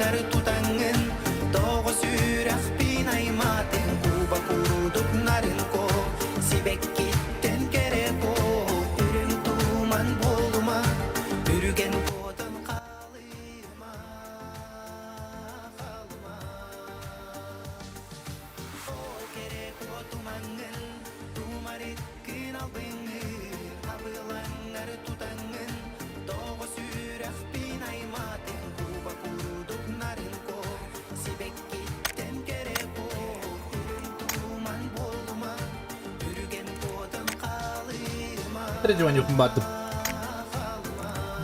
Абылаҥҥар тутаҥҥын Тоҕо сүрэхпин аймаатыҥ Куба курдук нарын ко Сибэккиттэн кэрэ ко Үрүҥ туман буолума Үргэн куотан хаалыма Хаалыма О кэрэ куотумаҥҥын Тумарыккын албыҥҥын Абылаҥҥар тутаҥҥын Тоҕо сүрэхпин аймаатыҥ Куба курдук нарын ко Сибэккиттэн кэрэ ко Үрүҥ туман буолума Үргэн куотан хаалыма Переживание бардым.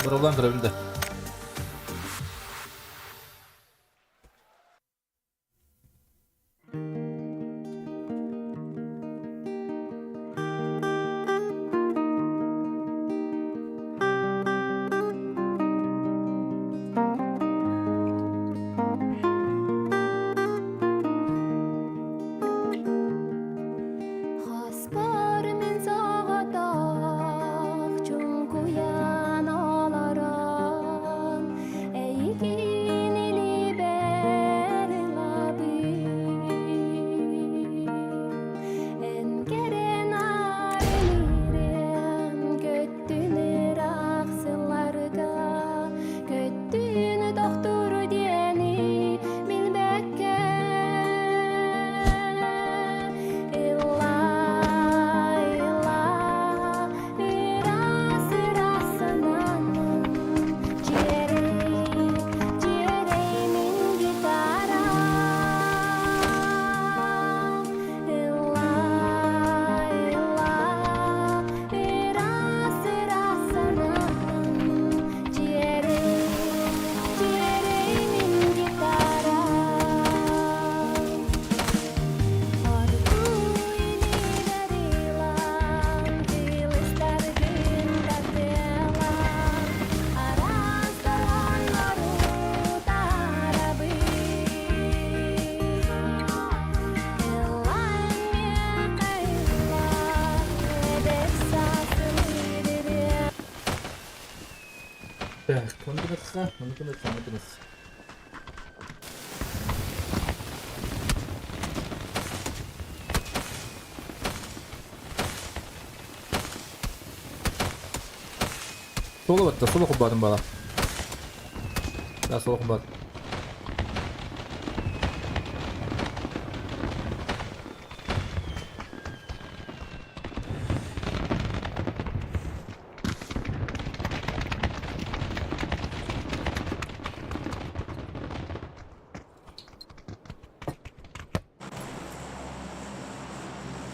Быралаан көрөбүн да. Хаспар мин соҕотох чуҥкуйан олорон Эйигин илиибэр ылабын Эн кэрэн арыйырын көттүн ыраах сылларга Көттүн тохтуур диэни билбэккэ Ылла, ылла, ыраас ыраас санаанан Дьиэрэй, дьиэрэй мин гитарам Ылла, ылла, ыраас ыраас санаанан Дьиэрэй, дьиэрэй мин гитарам Оргууй илиилэр кылыстаргын тардыалаан, араас дорҕооннору таарабын. Ыллаан миэхэ ылла, эдэр саасын ырыа. Так, оны гынатха, оны гынатха, оны гынатха. Соло батта, соло кубаатын бала. Да, соло кубаат.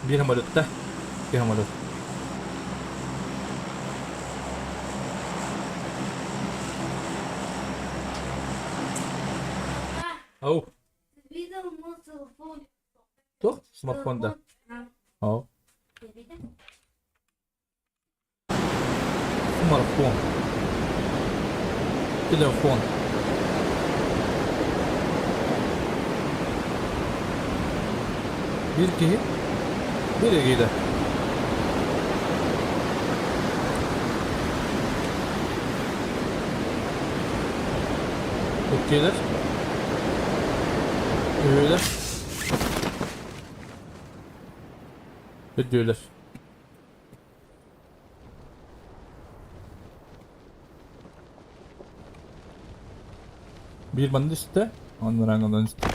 Биир самолетта. Биир самолет. Ау. Видел мой телефон? Туох? Смартфон да. Ау. Смартфон. Телефон. Биир киһи биир эгиитэ. Иккиэлэр. Үһүөлэр. Үрдүөлэр. Биир манна түстэ, оннураҥ онон түстэ.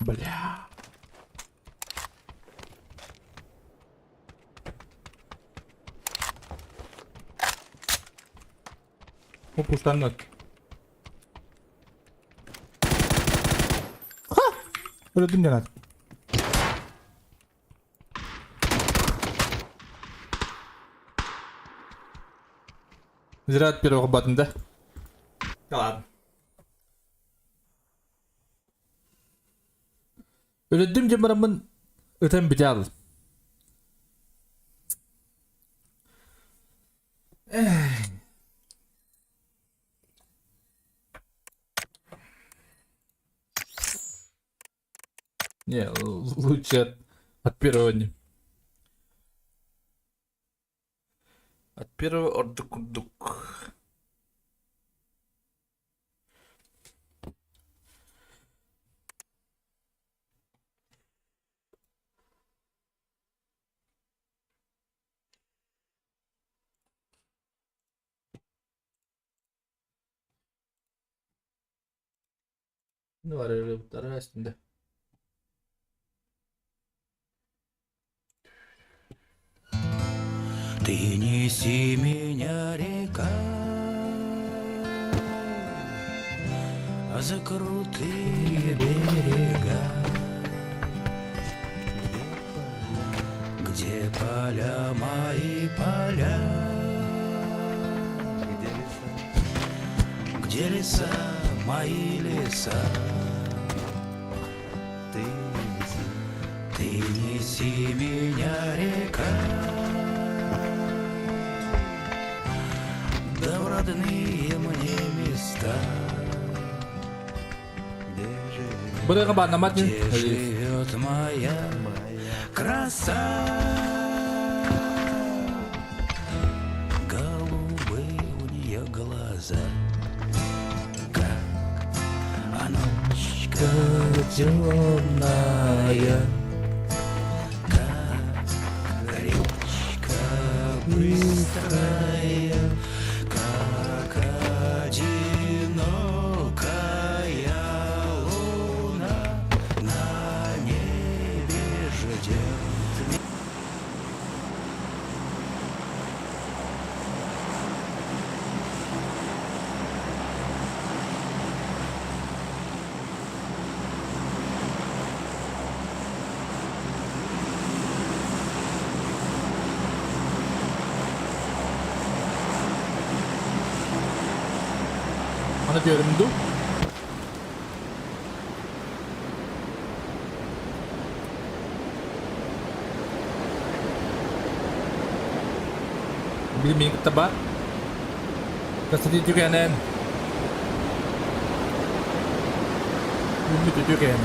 Бля. Опустаннат. Ха! Өлөдүм диэн Зря первого батын да? Да ладно. Өлөрдүм диэн бараммын ытан бүтэ аалым. Не, лучше от первого не. От первого ордук курдук. Ну, арай Ты неси меня, река, за крутые берега, где поля мои поля, где леса мои леса. Ты неси меня, река, да в родные мне места, где живет моя краса. Голубые у нее глаза, как ночка темная, как речка быстрая, как одинокая луна на небе ждет. Аны түөрүм дуу? Били миин кытта баар. Кастати түгэнэн. Үүммүт үтүкээн.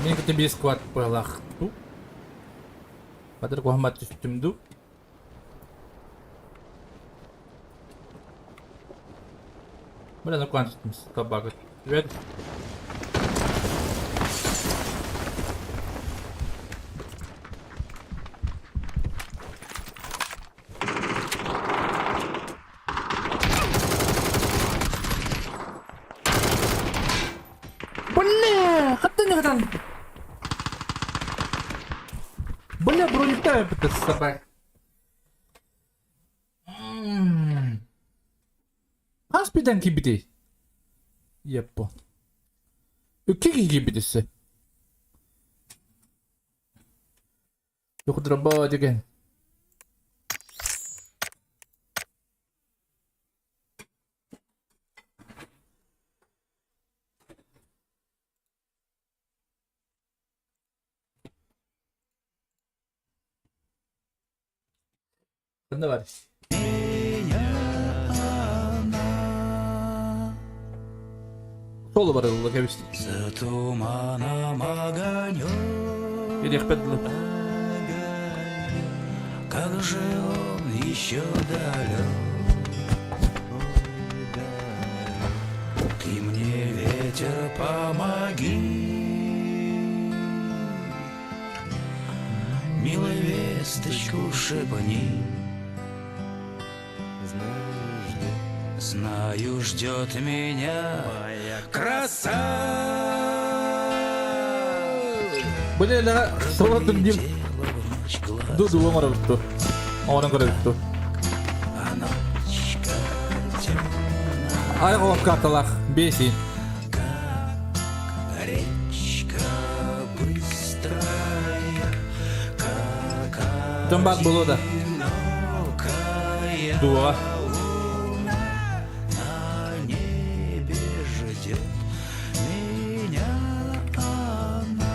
Мин кытта биир сквад быһалаах дуу. Бадыр куһаммат түстүм дуу. Бля, ну куан табагы. Привет. Бля, хаттан хаттан. Бля, бронетаю это собак. Хас бидэн кибити? Еппо. Үкки кибитиссе. Юхудраба деген. Ханна бар. Соло барылла кэбис. За туманом огонек, Ириэхпет дылы. как же он еще далек. Ты мне, ветер, помоги, милой весточку шепни. Знаю, ждет меня краса. Бу соло түндим. Проглядела в ночь глаза, Ду оҥоробутту. Оҥорон көрөбүтту. а ночка темная, Ай оҕоп карталаах бесин. как речка быстрая, как Томбак було да. одинокая Дуа. луна на небе ждет меня она.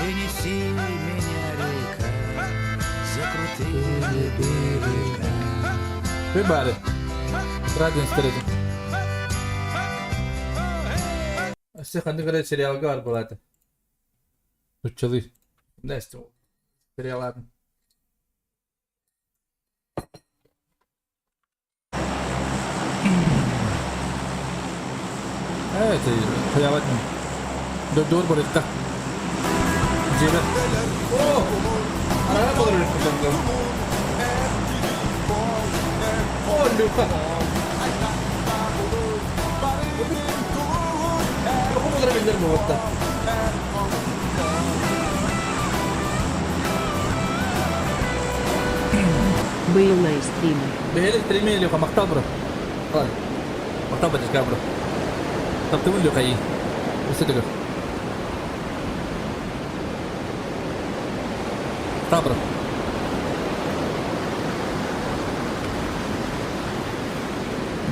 Принеси меня, река, за крутые берега. Вы бары. Радио истердим. Өссө ханнык эрэ сериалга бар буолаата. Нуччалыы. Настя сериал аатын. Это хайаабат мин. Дойдугар барытта. Дьиэбэр. О! Арага болор эбиппин О, Люка! Люка болор биллэр буолбатта. Быйыллай стримы. Бэйэлик стримы Леха махтал бро. Ладно. Махтал батюшка бро. Таптыбын Леха и. Өссө төгөр. Махтал бро.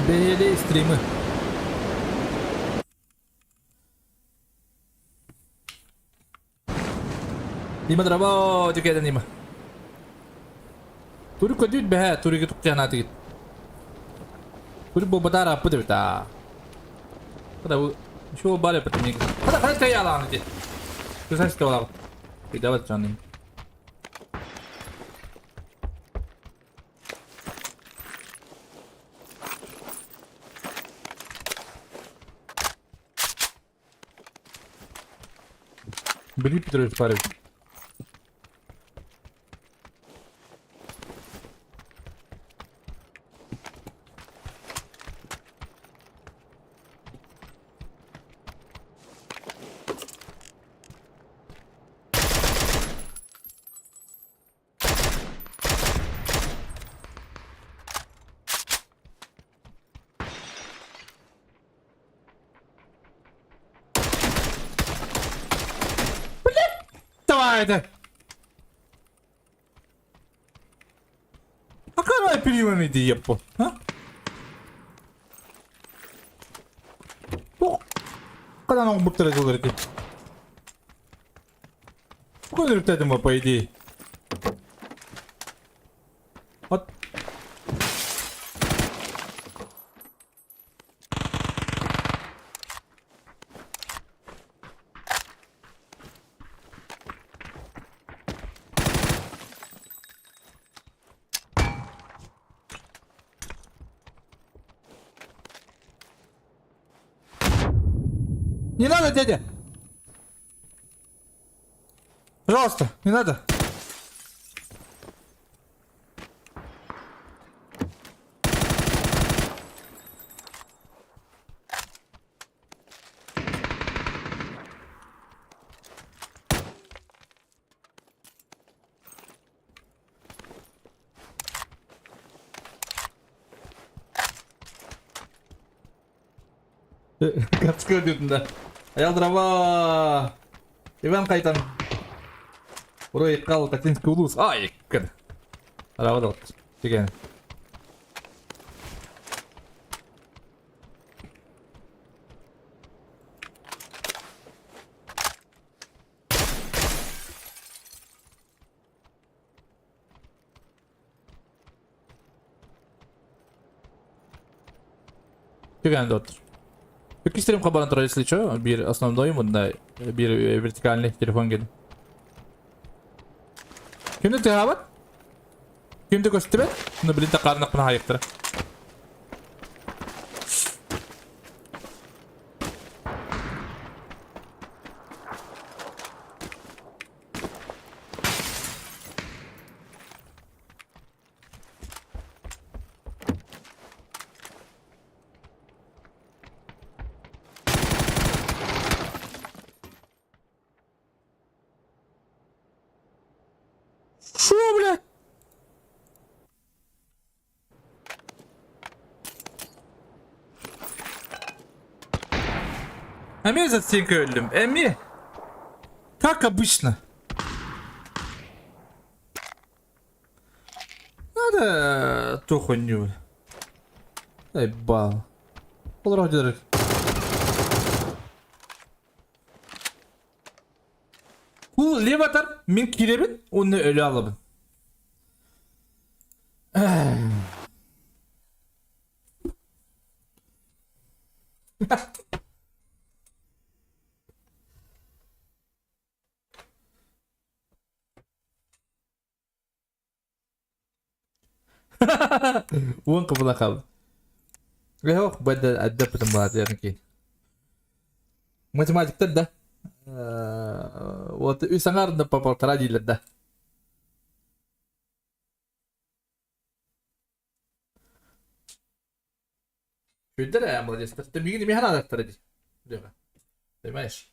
Бэйэлэй стримы. Дима драба дикеден Дима. Тури көдүүт бэһэ туриги туктянаатыгит. Тури бобатар аппыт эбит аа. Когда вы еще бали потом Когда когда ты ялан иди. Ты знаешь, что ладно. И давай жаным. Бери Петрович парень. Давай это! А какая период иди, еппо, а? О! Когда нам буктара говорите? Какой результат по идее? Вот. Не надо, дядя! Пожалуйста, не надо. Кацка диэтин да. Аял дрова. Иван Кайтан. Урой кал Татинский улус. Ай, кын. Арава Деген. Түгэн доттор. Иккис хабаран турар, если что, биир основной, мында биир вертикальный телефон кэлин. Кимде тыһаабат? Кимде көстүбэт? Ну, блин, тақарнақпына хайықтыра. Шо, блядь? Эмиэ застенка өллүм. Эмиэ. Как обычно. Надо ту хуйню. Эй, бал. Олорох дьарык. Бу леватар мин киирэбин уонна өлө алабын. Уон кыбыла хаалбыт. Эх, бэдэ аддаппытым баатыйан Математиктар да. Вот үс аҥаарында по полтора дииллэр да. Үчүгэйдэр ээ, молодецтар. Миигин эмиэ ханаадаттара дии. Леха. Понимаешь?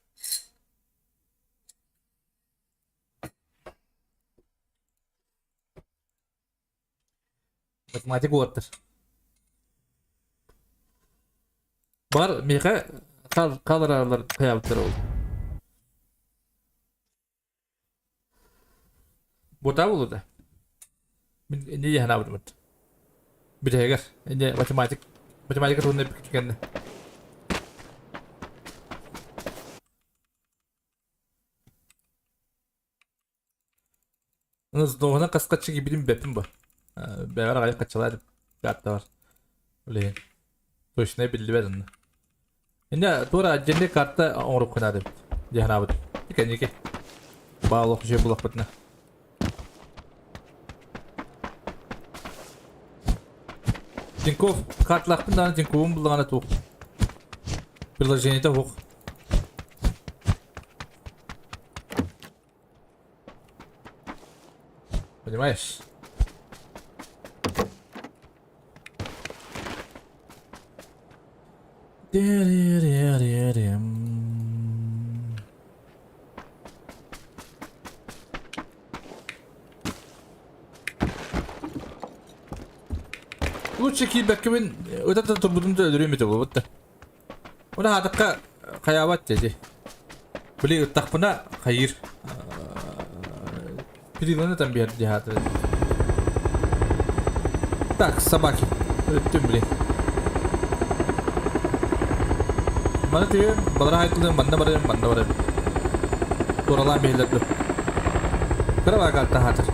Математик уолаттар. Бар миэхэ хааларалар хайаабыттара ол. Буотаа буолуо да? Мин инньэ дии санаабытым. Бүтэһигэр инньэ математик математика туһунан эппиккин Туһунан хас-хаччы киирбитин билбэппин бу. Бэйэбэр аҕыйах хаччылаа картабар. Билигин. Точно биллибэт онно. Инньэ туора отдельный карта оҥорукка наада эбит дии санаабытым. Кэнники баал үчүгэй буллахпытына. Тинькофф карталаахпын даҕаны Тиньковум буллаҕына туох приложениета суох. Понимаешь? Лучше киирбэккэбин ыта турбутум да өлөрүөм этэ буолбут да. Уна аатыкка хайаабат дии. Били ыттахпына хайыыр. Периланы там биэр дии хаатыр. Так, собаки. Өттүм блин. Маны түйем, балара айтылым, манна барым, манна барым. Туралаан биһилер ду. Кыра баакалта хаатыр.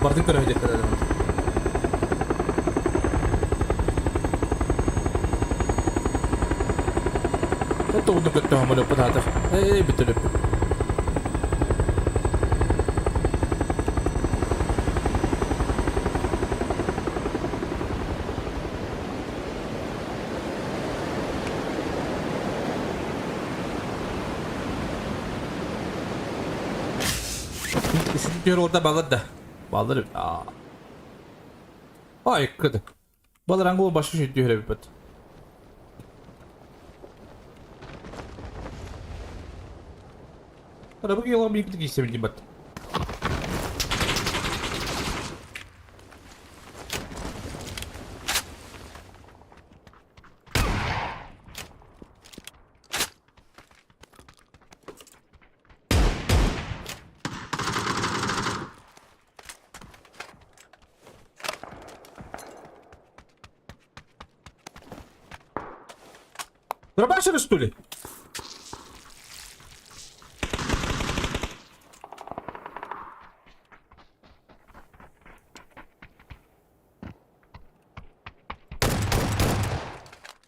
Бардын көрө диэхтэр Тугуну көттөһөм өлөппүт аатыр. Эй, бүт өлөппүт. Üçüncü orada balır da. Баллар Ай, кыды. Балар ангол башы шүйтүү хүрэ Арабы киялам биир киисэбин бат. Дробашеры, что ли?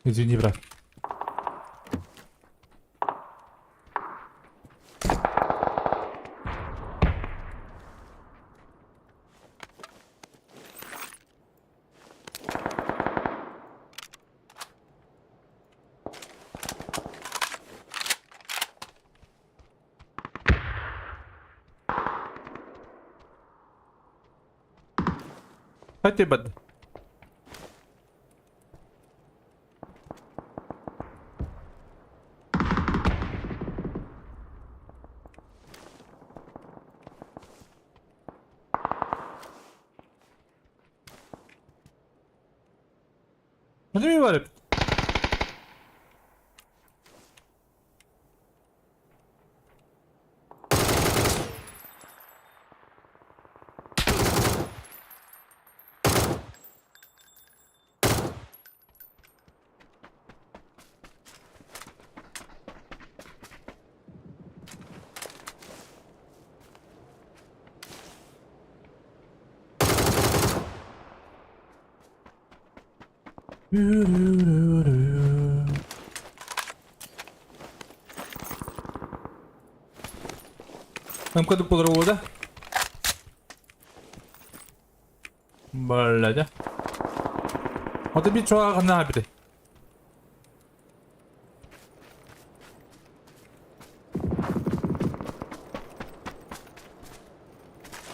Извини, брат. Хати бад. Ne mi var hep? Мкадык буолар да? Балладя. Ото би чуга ханна бите.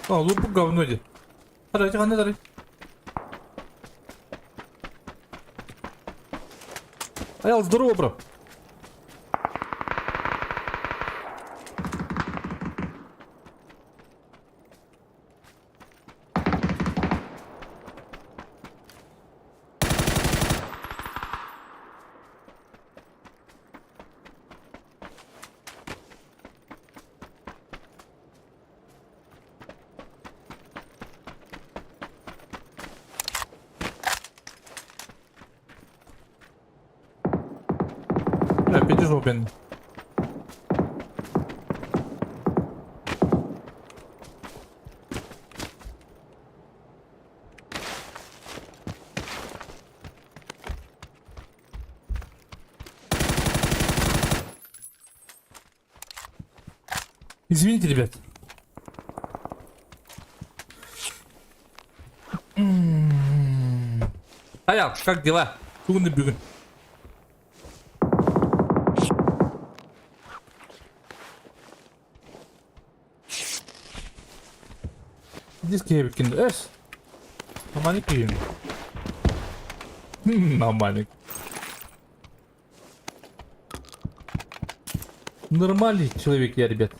А, лупу говно ди. Тарай, ханна тарай. Аял, здорово, бро. Бля, пиздец, Извините, ребят. Аял, как дела? Бүгүн бүгүн. Диски эбиккин эс. Нормальный киһи. Нормальный. Нормальный человек я, ребят.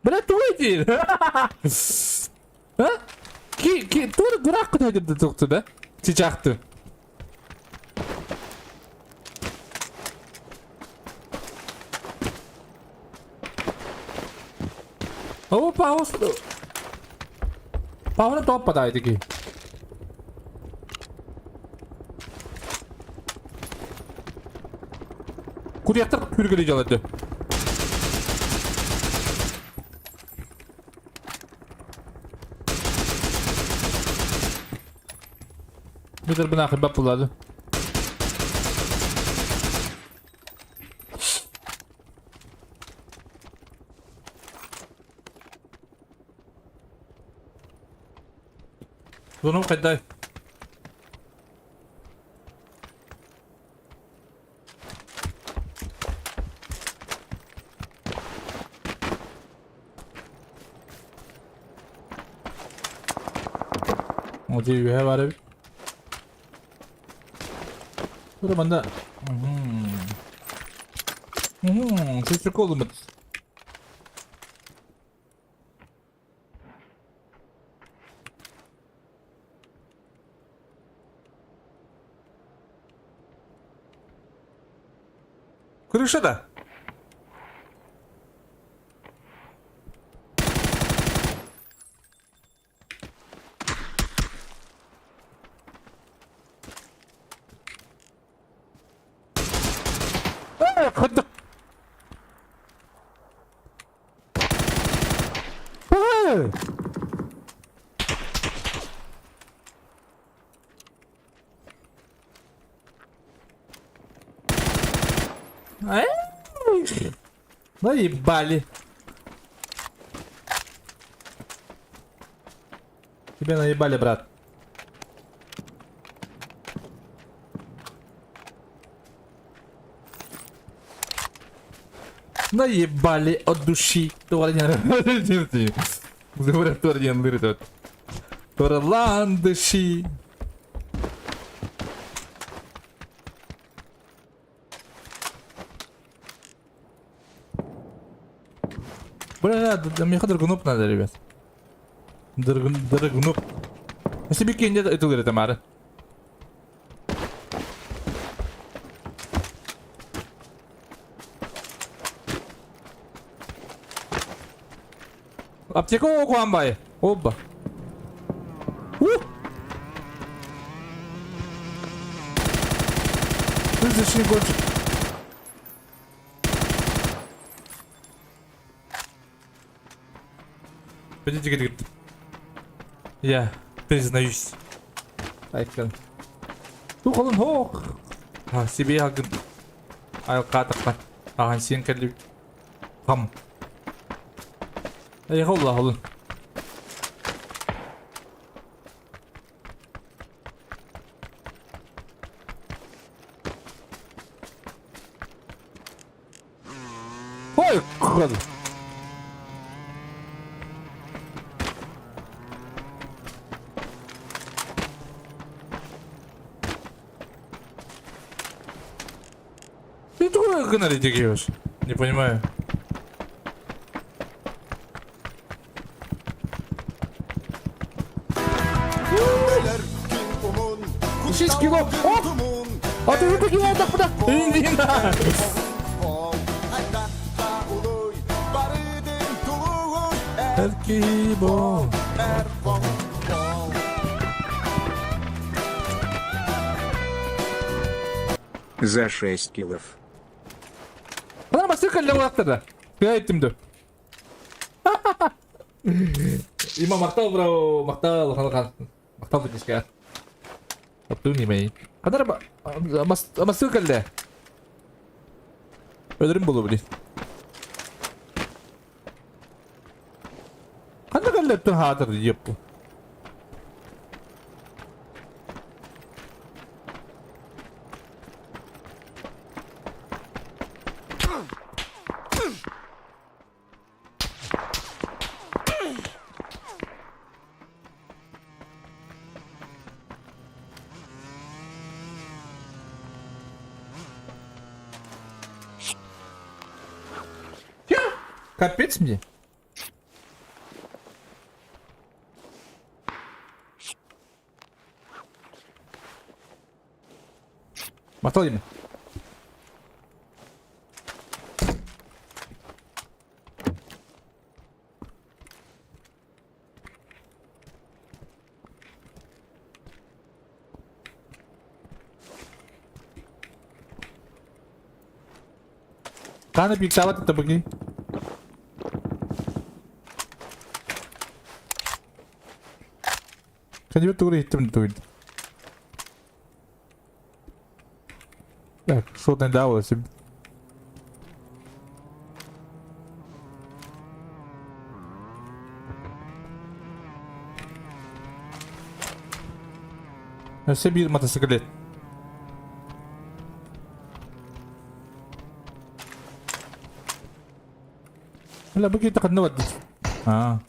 Бля, твой день! А? Ки, ки, тур дурак куда идет да? Чичахты. Опа, Пауна топпа таитики. Курьяктар күргелей жалады. Бүтэр бынахы баппулады. Зоном хайдай. О, дии үһэ баар эбит. Тура манна. Сүүсчүкэ олуммут. Крыша да? Э, хадда. Э! Эх! Наебали. Тебя наебали, брат. Наебали от души. Ландыши. Бля, да, мне драгунуп надо, ребят. Драгунуп. Если бикини нет, это говорит Тамара. Аптека оҕуамбай. Оба. У! Ты гонщик. Я признаюсь. Айкын. Тухалын хоох. А, себе агын. Айылқаатақпан. Аған сен кәлі. Хам. Эй, холла холун. Ой, код. Ты такой гнали делаешь? Не понимаю. Шесть кило. Оп! А ты выпил куда? Иди на! Эркибо. За 6 килов. Ана басыр кэллэ улааттара. Кыа иттим дөө. Има махтал бро, махтал халахан. Махтал битискэ. Таптыын имей. Ханара масыр кэллэ. Өлөрүм болу били. Ханна кэллэ өттүн хаатар диэппу. Капец мне. Махтал диме. Хаана пиктаабат это быги. Кадибет тугура иттим тугур. Так, шотный даула себе. Өссө биир мотоциклет. Ла бу киһи ханна барда? Аа.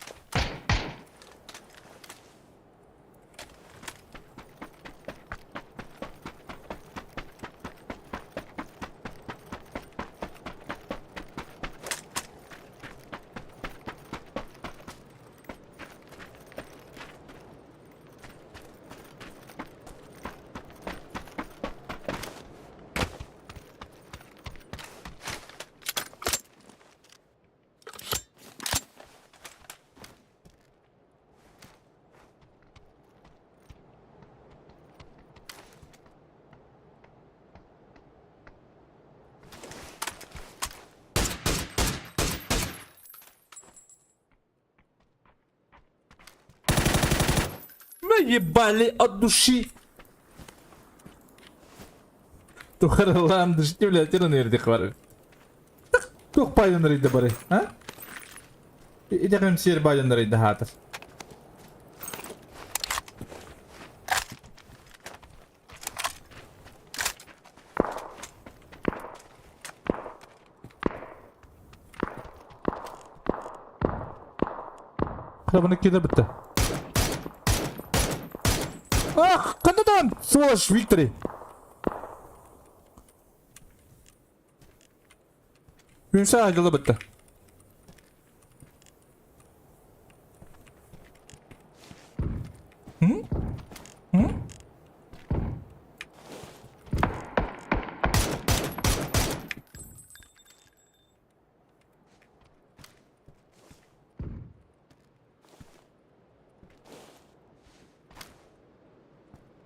Мы ебали от души. Тухаралаан дышти нердих бар. Тух пайдан рейді бары, а? Идеқым сер байдан рейді хатыр. Қырабыны келі бітті. Ах, қандадан! Сволочь, Виктори! Үмсә айдылы бітті. М? М?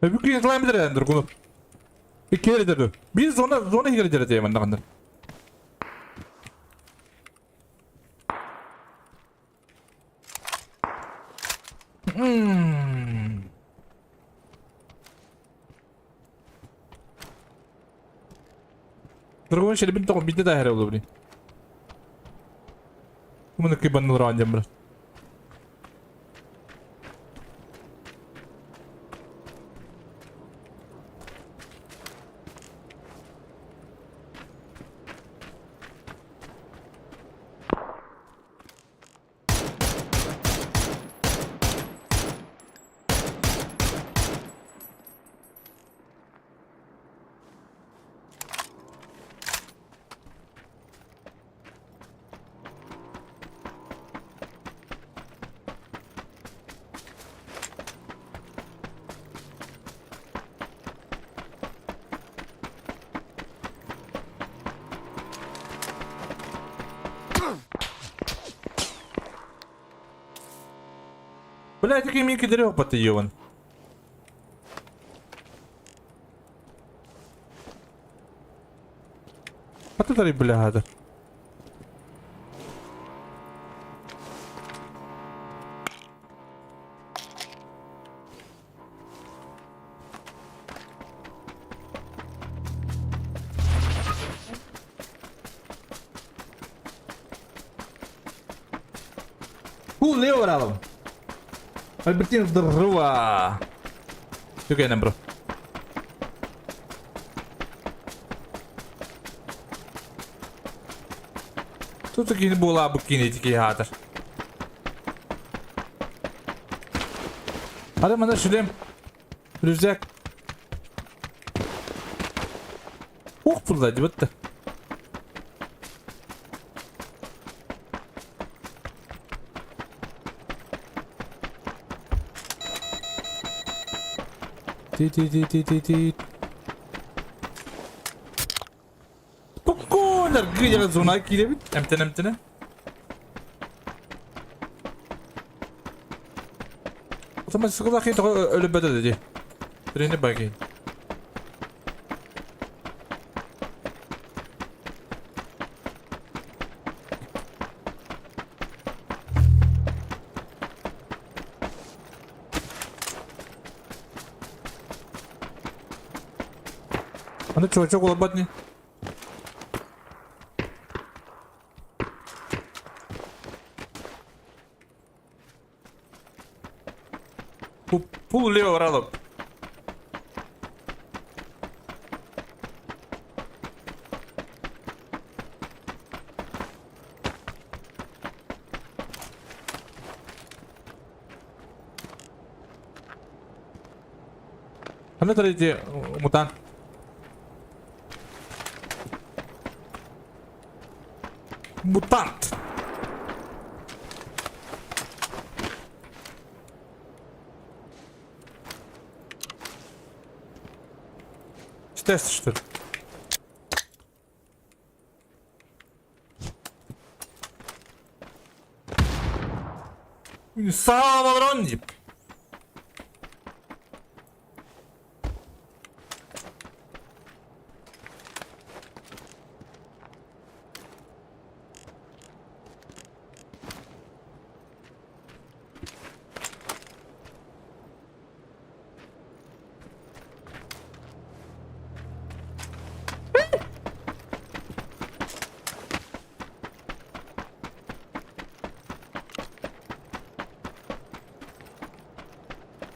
Öbür километр эндер куну. Икки Бир зона зона хигер деймин дагандыр. Другой шелбин тоҕо биирдэ да иһэрэ буолуо, блин. Муну кыйбаннылар оонньом бро. Бля, такие мики дрёпоты, ёбан. Хатытарый бляха. Ху леоралым. Альбертин, здорово. Түгэнэн бро. Тут кини буолаабыт кини ити киһи аатар. Hadi мана шлем. Рюкзак. Ух, пулла дебетті. Ти-ти-ти-ти-ти-ти. Спокойно, гыдя зона кииребит. Эмтэн эмтэнэ. Отама сыгылахи тоҕо өлүбөтө дии. Трени баги. Аны чувачок олорбот не? Пул лево ралып. Ханна тәрәйде мутант. Мутант! Читаешь, что ли? Саалабалрон дип.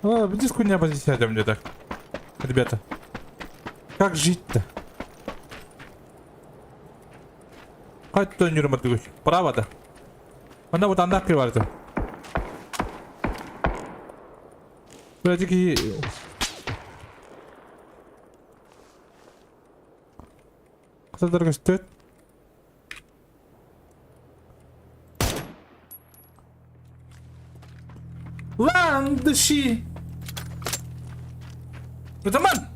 А, диску не обозначать мне так. Ребята. Как жить-то? Қайта нюрматыгы. Право да. Ана вот анда криварды. Блядь, Кызылдар көстөт. Ландыши! Атаман!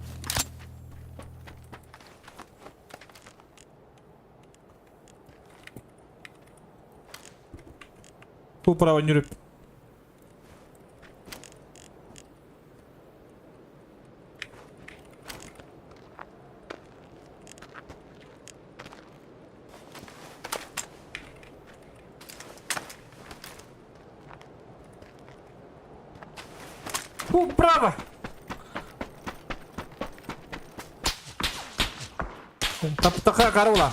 Бу право нюрүп. Бу право! Таптаха карула.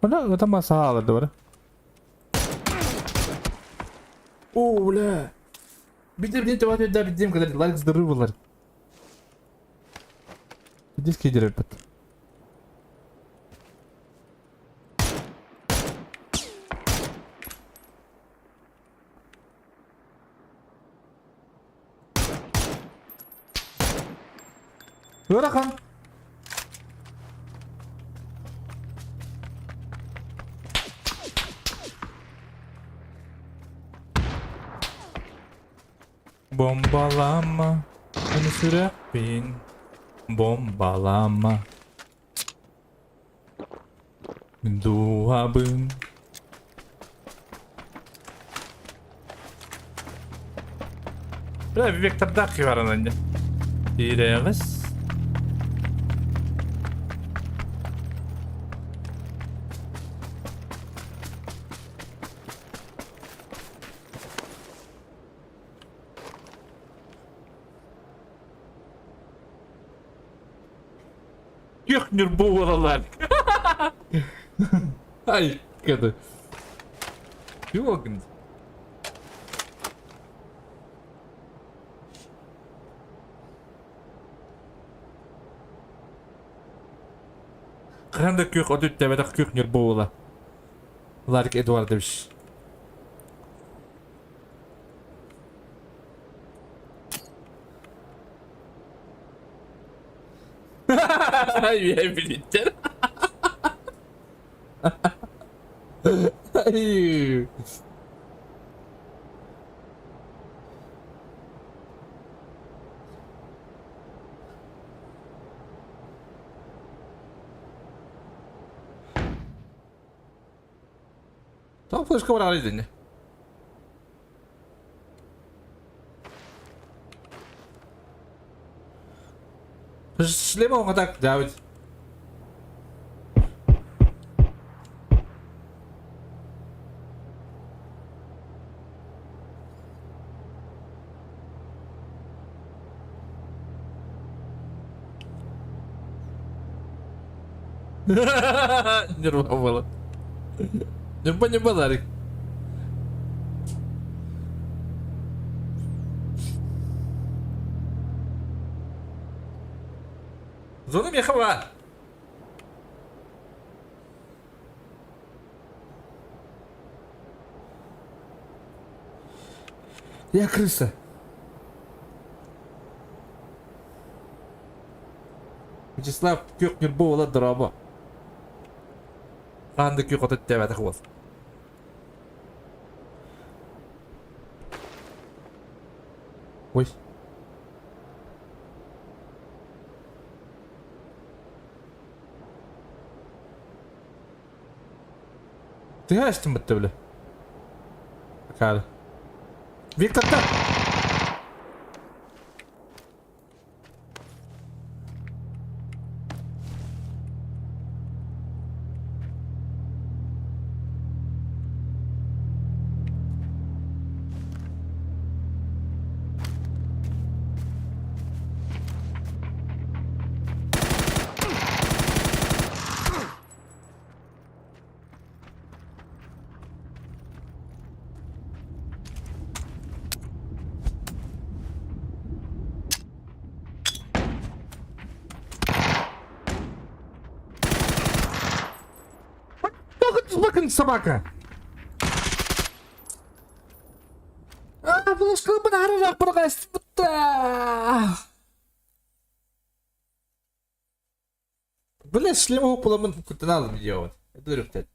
Бына это масала дура. О, бля. Бидем не това да бидем когда лайк здоровалар. Иди скидер пат. Ыарахан. Бомбалама, мин сүрэхпин бомбалама. Мин дууһабын. Бля, вектордаах баран анньа. Тирэҕис. Күөх ньурбу буолаллар. Ай, кады. Ёгн. Хаһан да күөх от үттэбэтэх күөх ньурбу буола. Ларик Эдуардович. Үөһэ билиттэр. Тоҕо флешка бараары дэннэ? Шлема оҥотак Давид. Нерва было. Ньурба ньурба Ларик. Зона миэхэ баар. Я крыса. Вячеслав күөх ньурба уола дорообо. Хаан да күөх отут диэбэтэх уол. Ой. Тыа истин бытта бile. Акаары. Виктор-та! Bakın собака. А, Бля, шлема буламын кутаналым диэҕин. Эдэрүхтэн.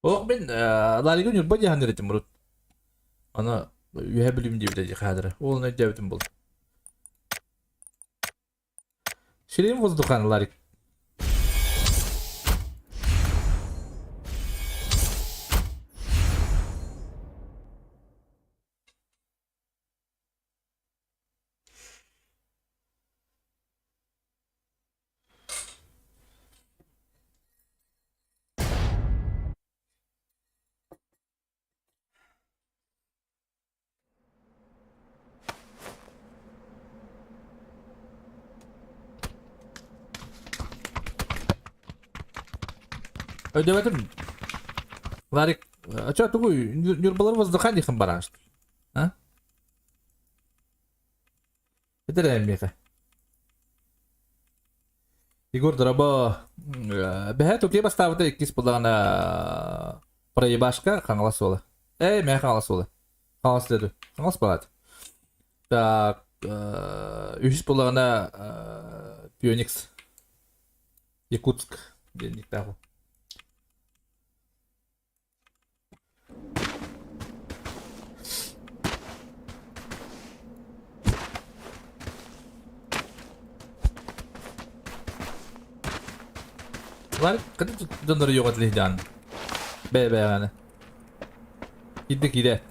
Олох мин Ларигы Ньурба диэханыр этим урут. Аны үөһэ билим диэбитэ дии хаадыра. Ол оны өйдөөбүтүм был. Сирин воздухан Ларик. Өйдөөбөтүм. Ларик, а чё тугуй, Ньурбалар воздуха диэхин бараан что А? Этэр ээ миэхэ. Егор дорабо, бэһэ Турция бастаабыта иккис буллаҕына проебашка Хаҥалас суола. Ээ, мэ Хаҥалас суола. Хаҥалас диэри. Хаҥалас балаат. Так, үһүс буллаҕына Пионикс. Якутск диэн никтээх ол. Лар кыты дьоннору йоҕат лиһдьаан. Бэйэ-бэйэҕэни. Киирдэ киирэ.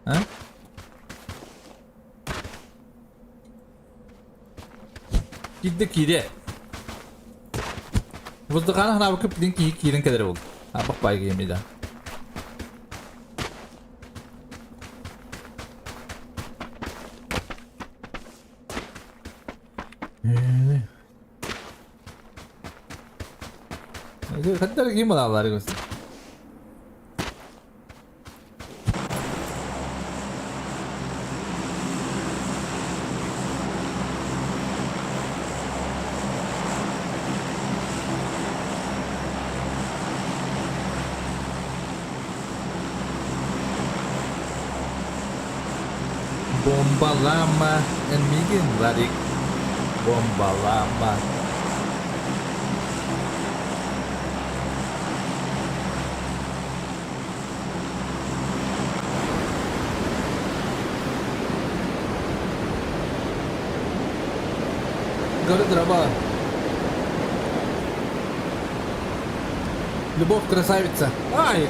А? Киирдэ киирэ. Воздухана ханаабыкка билин киһи киирэн кэлэр буолду. Абах баайга емида. Хаттар ким балаалар көстө. Бомбалаама эн миигин, Ларик, бомбалаама. Горы дрова. Любовь красавица. Ай,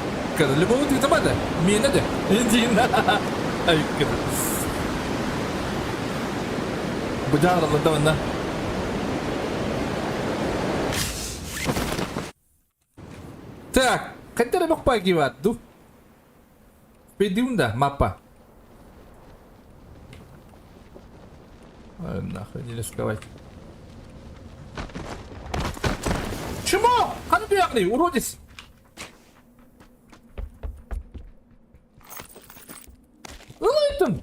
любовь ты там это? Мина да? Иди на. Ай, Быдааралла да Так, хайда эрэ бохпай киибаат дуу? Пейдиун да, маппа. Ой, нахуй не рисковать. Чмо? Ханна туйаҕыный, уродец! Ылыйтын!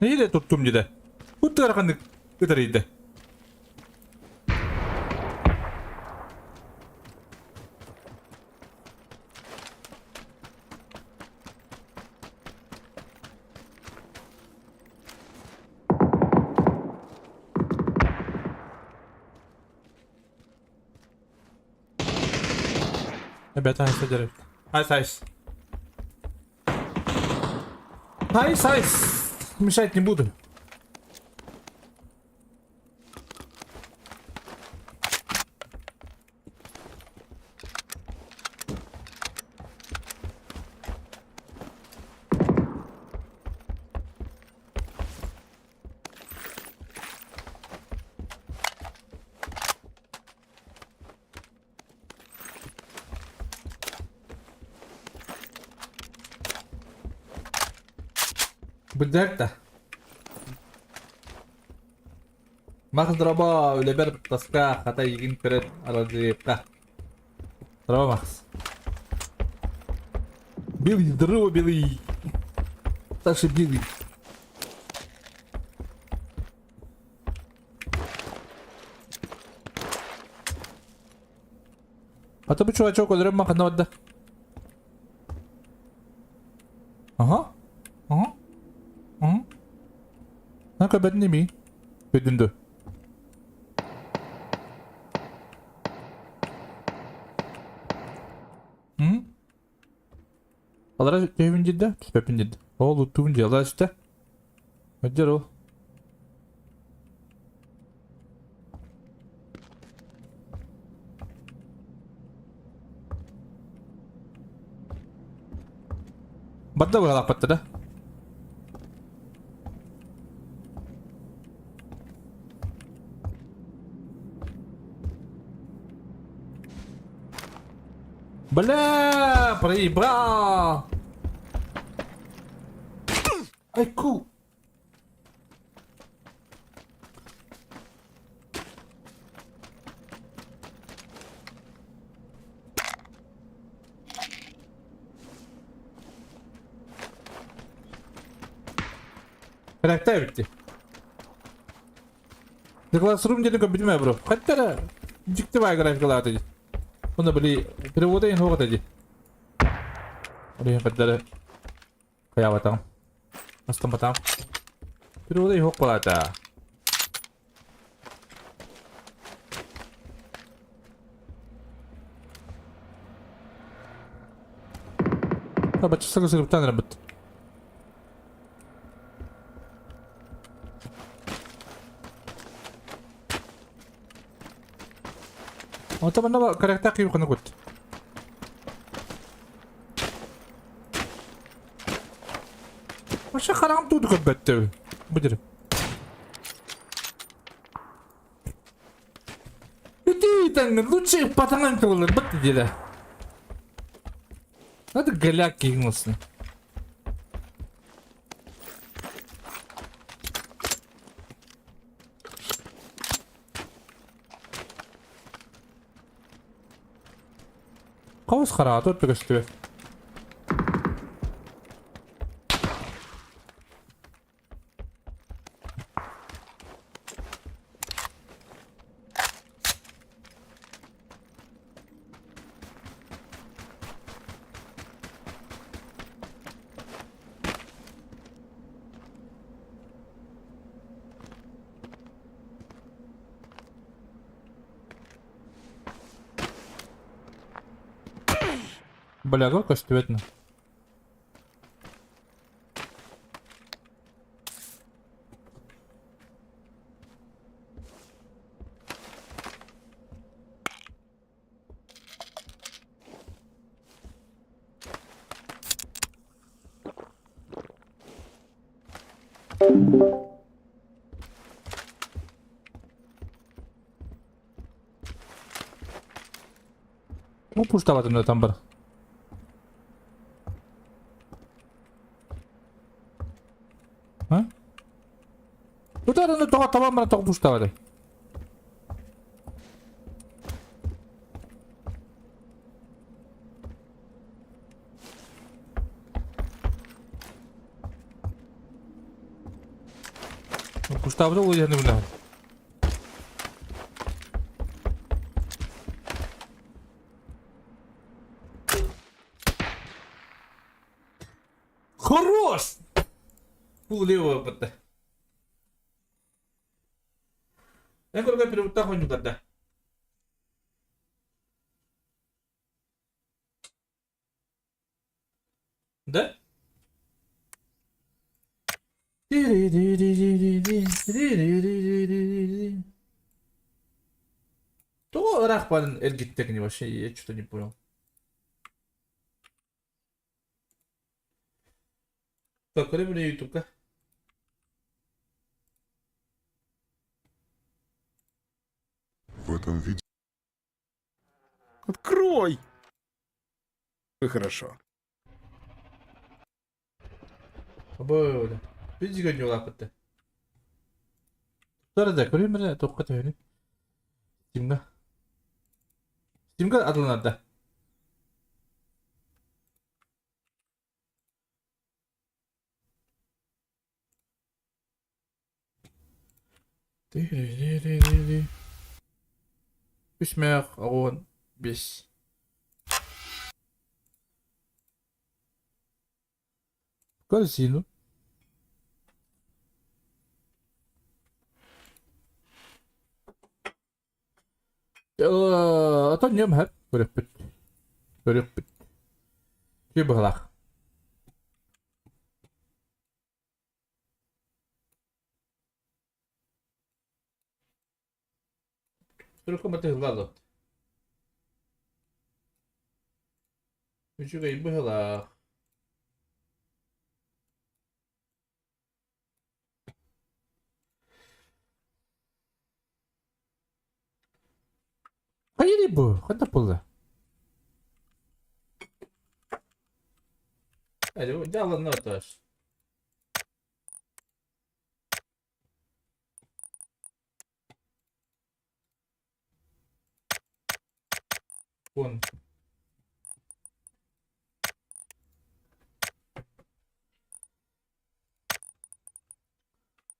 Нэһиилэ туттум дьэ. Бу ыараханнык ытарыйда. Ребята, айс Айс, айс. Айс, айс. Мешать не буду. Быдьар да. Мах дроба үлэбэр таска хата игин көрөн аралдьыйыахха. Дроба Макс. Белый, здорово, белый. Саша белый. А то бу чувачок өлөрөн махана барда. Ага. Ага. Ага. На көбөтүн ими. Көдүндү. М? Алара төһүн дидде, түспөпүн дидде. Ол уттугун дьыала үстэ. Өддөр ол. Барда быһалаахпатта да. Бля, проебал! Айку! Karakter bitti. The Classroom диэни көрбүтүм ээ бро. Хатта эрэ дьикти баай графикалаата дии. Уонна били перевода иһин суох этэ дии. Ол иһин хатта эрэ хайаабатаҕым. Астамматаҕым. Перевода иһин суох буолаата. Бачча сырыптан эрэ быт. Онто манна корректаах киһи ханна кут. Вообще хараҕым тууду көрбөттө. Бу дирим. Иди там, лучше патанан кылылар бит диде. Надо голяк кигнулся. Хаус хараҕа тут көстүбэт. Бляга көстүбэт Ну, пуштаватын там бар. А? Тутараны тоҕо табан баран тоҕо пуштаваты? Пуштаваты ол иһэн бына. Хорош! Пул левого бытта. Эн көргө переводтаах ойнууларда. Да? Тоҕо ыраах баран эргиттэ кини вообще я что-то не понял. Так, көрө биле ютубка. В этом виде Открой! Хорошо. Обой, Видите, как улааппытта. Тура да, көрүм эрэ, туохха төһөнүй? Стимга. Стимга атылынарда. Үс мээх оҕуон бис. Корзину. Отон ньым хэп көрүөхпүт. Көрүөхпүт. Күү быһалаах. Сурукка батыһыллааллар. Үчүгэй быһалаах. Кири бу, ханна буолла? Дьааланна отоос. Вон.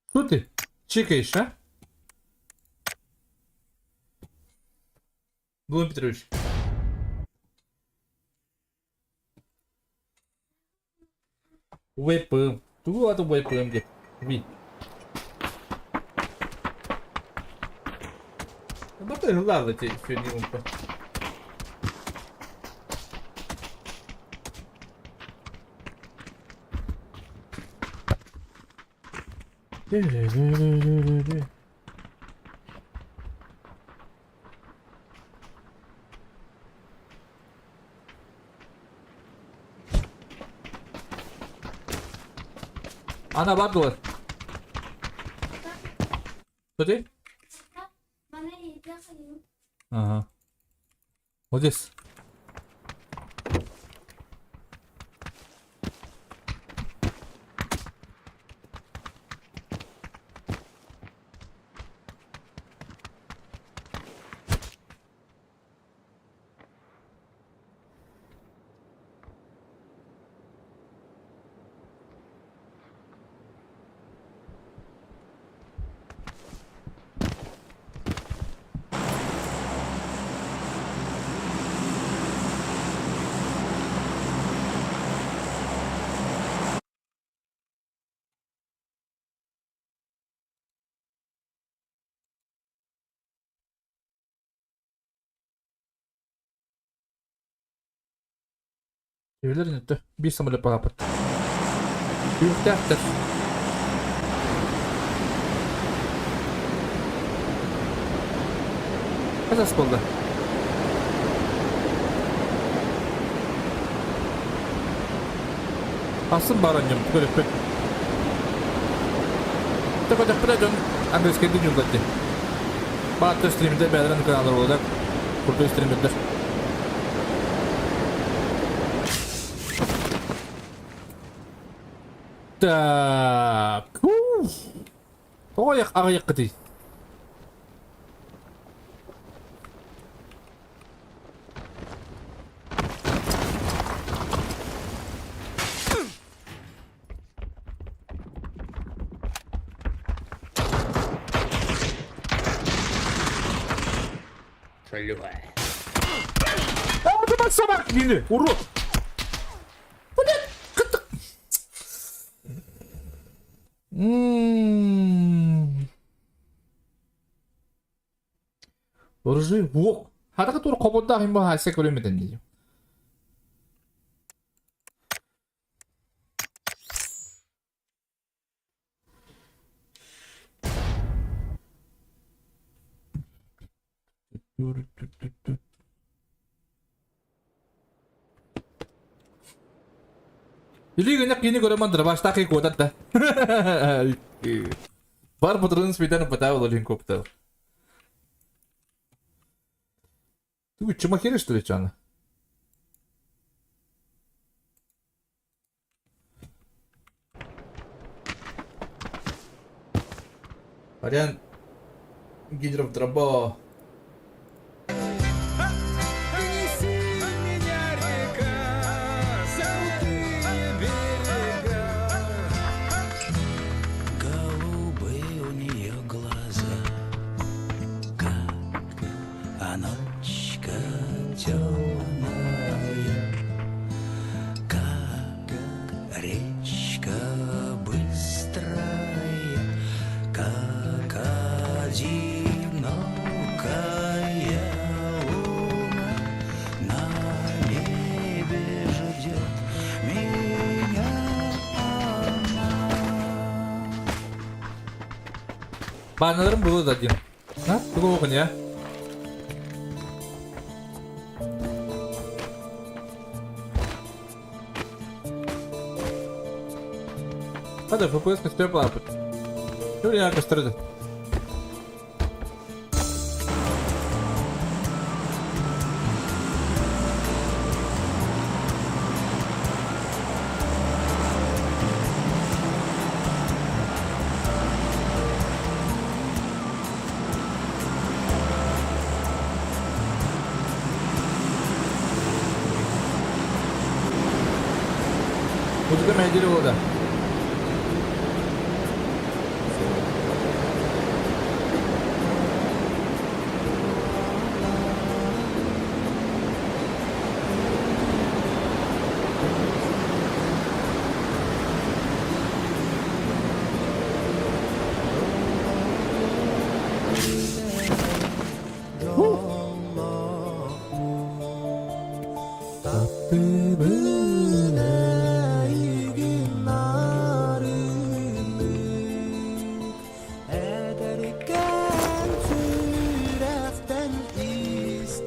Что ты чекаешь, а? Владимир Петрович. Вэпым. Тугу аты вэпым деп. Ви. Бата ыллаалы те сегодня умпа. Ана бардылар. Ходи. Ага. Молодец. Эбилэр өттө биир самолет паапыт. Күүстээхтэр. Хас буолла? Асын баранньым көрөппүт. Төкөтөппүтэ дьон английскайдыы дьуллар дии. Баатта стримде бэйэлэрин каналлар буолар. Курдук стримердэр. Так. Тоҕо аҕыйаххытый? А, собак мини, урод! Блядь, Оружие уох. Харака тур хободдаах им баһа көрөмөтен дии. Или гына кини көрөмөн дробаштаах куотар да. Бар патрон спитан пытал олин коптал. Ты чумахери что ли чана? Вариант гидров дроба. Голубые у нее глаза, как а ночка темная, как речка быстрая, как одинокая луна на небе ждет меня она. Баннерым было дадим. А? Тугу не? Hadi FPS gösteriyor bana. Şuraya gösterdi. Музыка мэйдири буолда.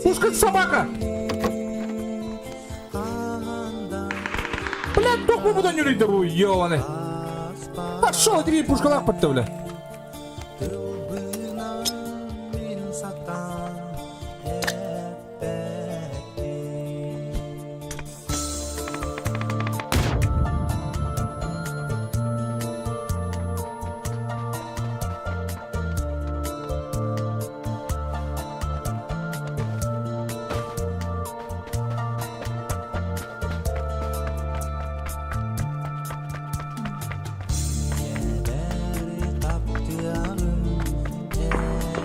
Пушка собака! Блядь, туох бу нүрүйдэ бу, ёбаный. Пошел, иди пушкалаах бытта, бля.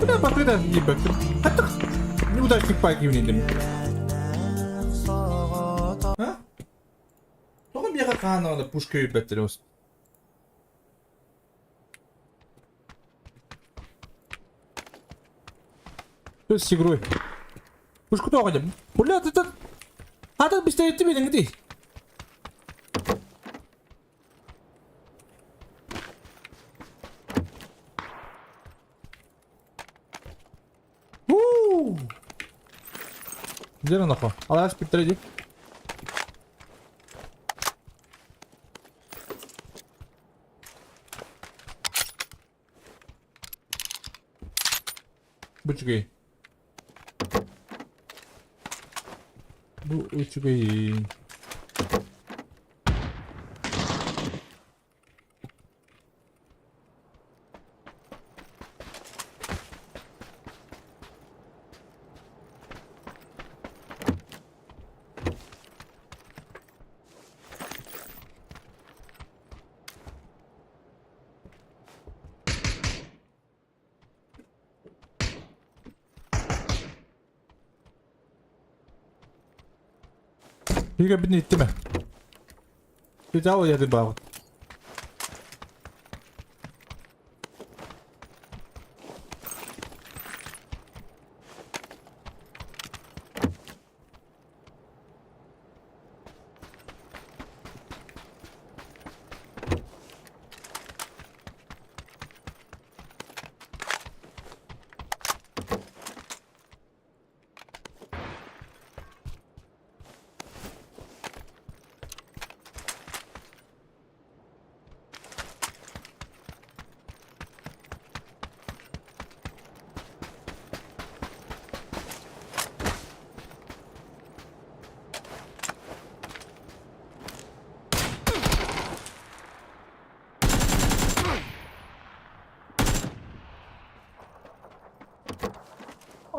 Бля, батыда ебать. Хаттык неудачник пайки үнедим. А? Тоҕо миэхэ хаана пушка өйбөттөр Что с игрой? Пушку тоҕо дем. Бля, ты тут... А тут быстрее тебе не ты. Уу! Где нахуй? Алас питтер иди. Бу үчүгэй. Бу үчүгэй. Бигэ бүтүн иттим ээ. Питал яды баҕыт.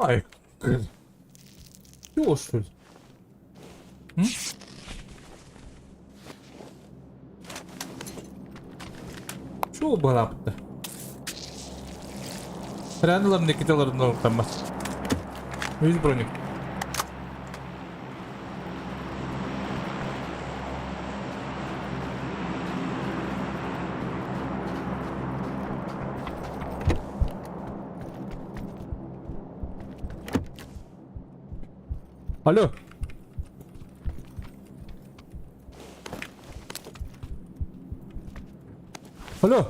Ай, Что ли? М? Чего барапты? Рәнілерін екетелерін орықтанмас. Өз броник. Алло. Алло.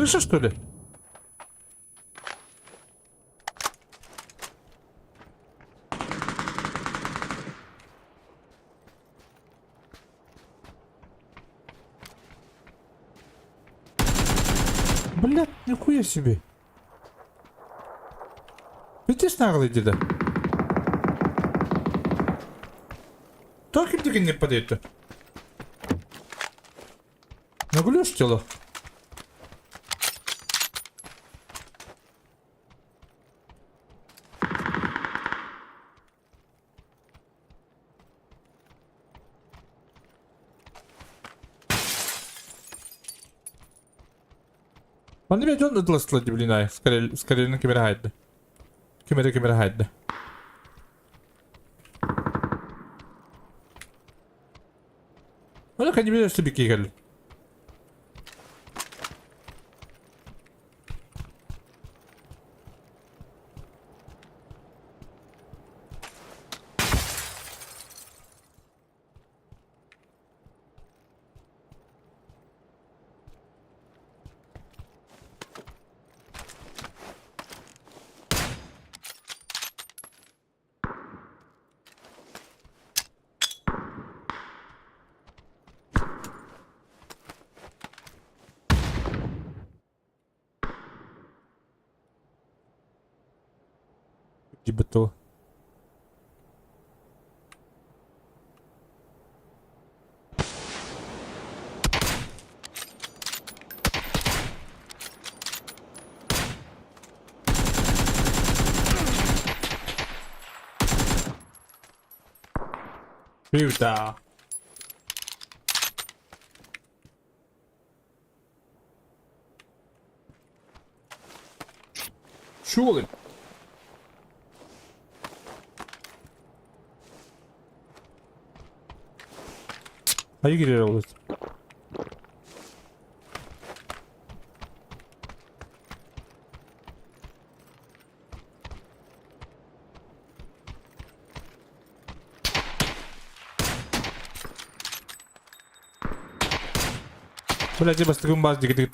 Крыша, что ли? Блядь, нихуя себе. Пиздец наглый деда. Тоқим деген не падает. Наглешь тело. Манна бэйэ дьон ыдыластылар дии блин аайы скорее ким эрэ хаайда. Ким эрэ ким эрэ хаайда. Ону кэннибин өссө бикки кэллим. Betul. Hyvä. Surely. Ayı giriyor olur. Блядь, бастыгым баз дигит.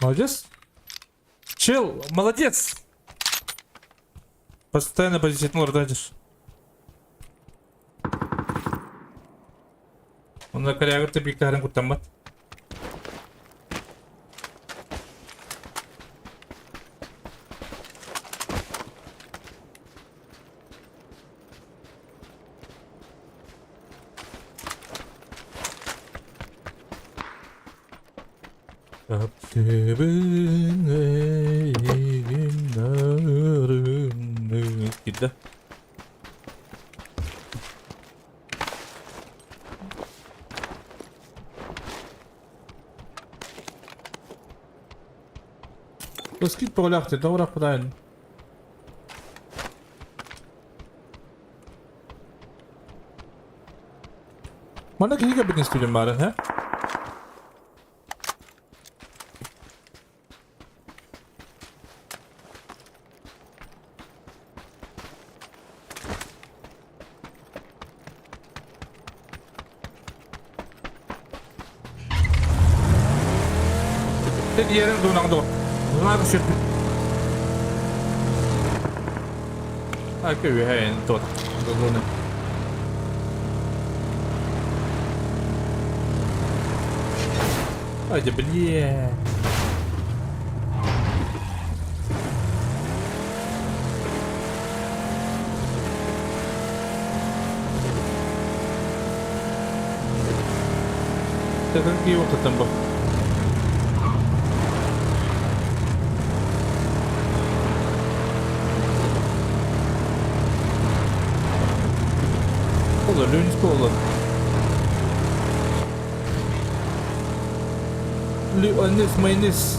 Молодец. Чел, молодец. Постоянно по 10 тратишь. Онно корягы биктарын куттаммат. Таптыбын эйигин нарынны киирдэ. Скид бөҕөлөөх дии, тоҕо Манна киһи кэлбитин истибитим баарын, һэ? Diğerini duunang dur. Duunang syöt. Aika yhden tuota. Tuonne. Ай, да бля. Это какие вот там был? Olur, Lünis olur. Lünis mayonez.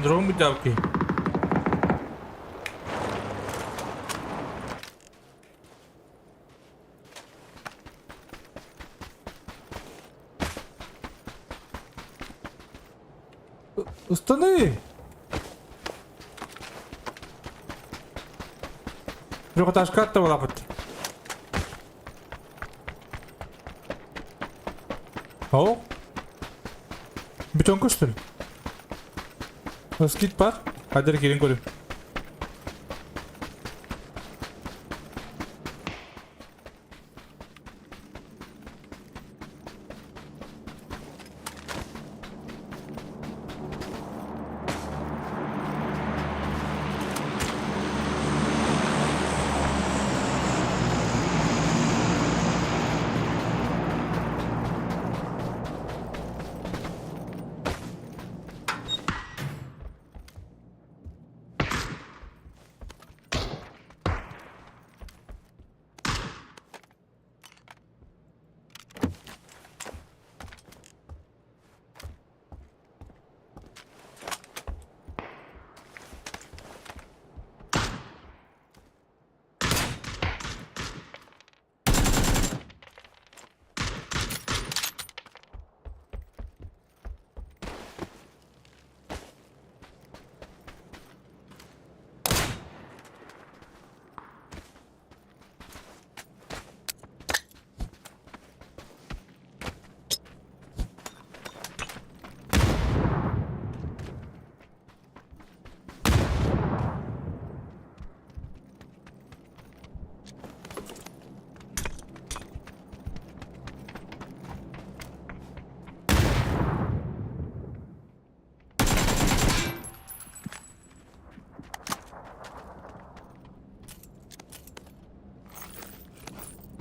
Дрон быдьаабыт киһи. Ыстаныы! Трехэтажка аттабалаахпыт. О! Бүтэн көстөр. Скид бар. Хадыр кирин көрү.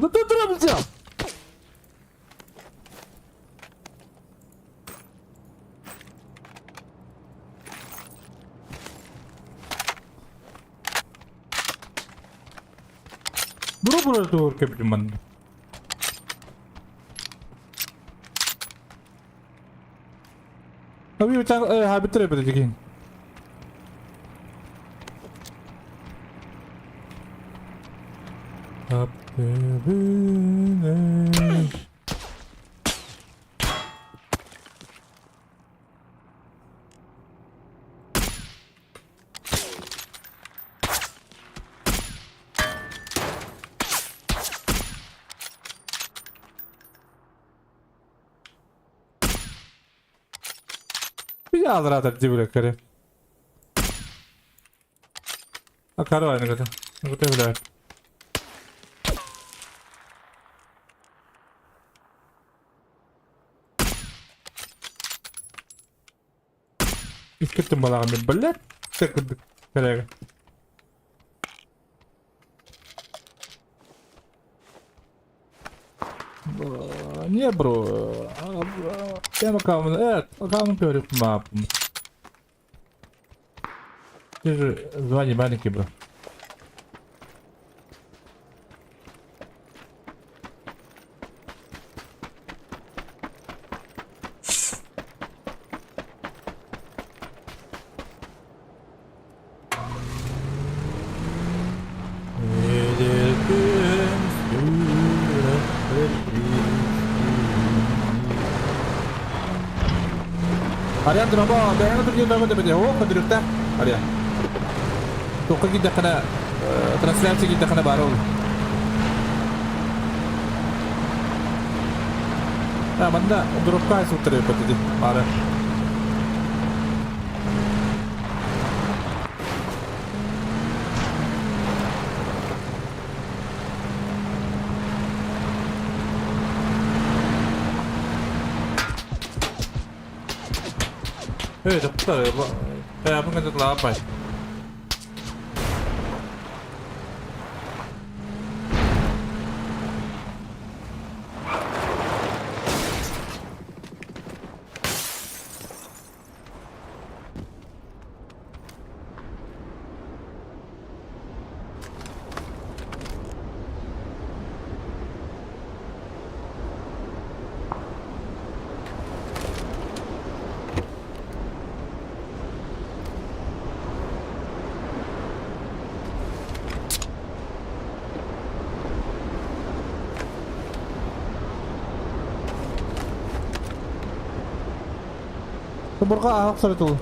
Ну ты дроп взял! Бро-бро тур кэбилман. Abi bir tane habitler yapacak. Алра дивля каре. А карвай нагата. Нагата бля. Искеттим балагын блядь. Коллега. Не, бро. Я макам, макам говорю, мап. Ты же звание маленький, бро. Ариан дроба, бэйэҥэ тургин бөҕө да оо көдүрүктэ Ариан. Тоққа киирдэххинэ трансляция киирдэххинэ баар ол. А, манна дропка суттары патити баара. Эй, тоқтар, Кайабын кэннэ лаапай. Тобурга аһах сарытыл.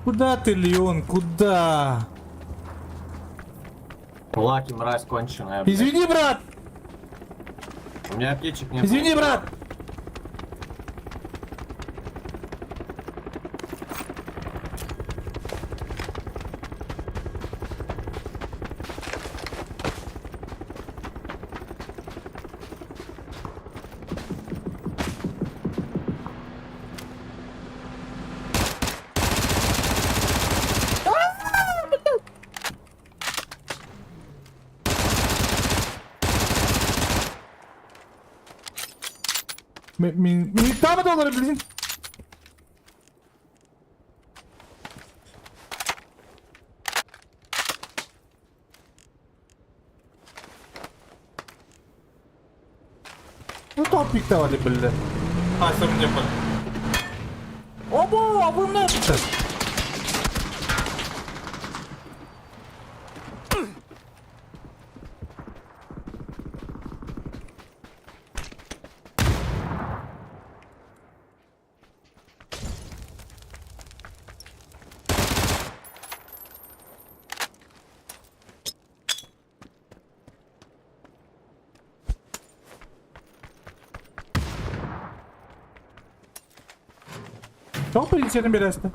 Куда ты, Леон, куда? Лаки, мразь конченая, блядь. Извини, брат! У меня аптечек не было. Извини, брат! Ми доллары, блин. Ну топик давали, блин. А, сам не понял. Обо, а вы на Топ içerim biraz da.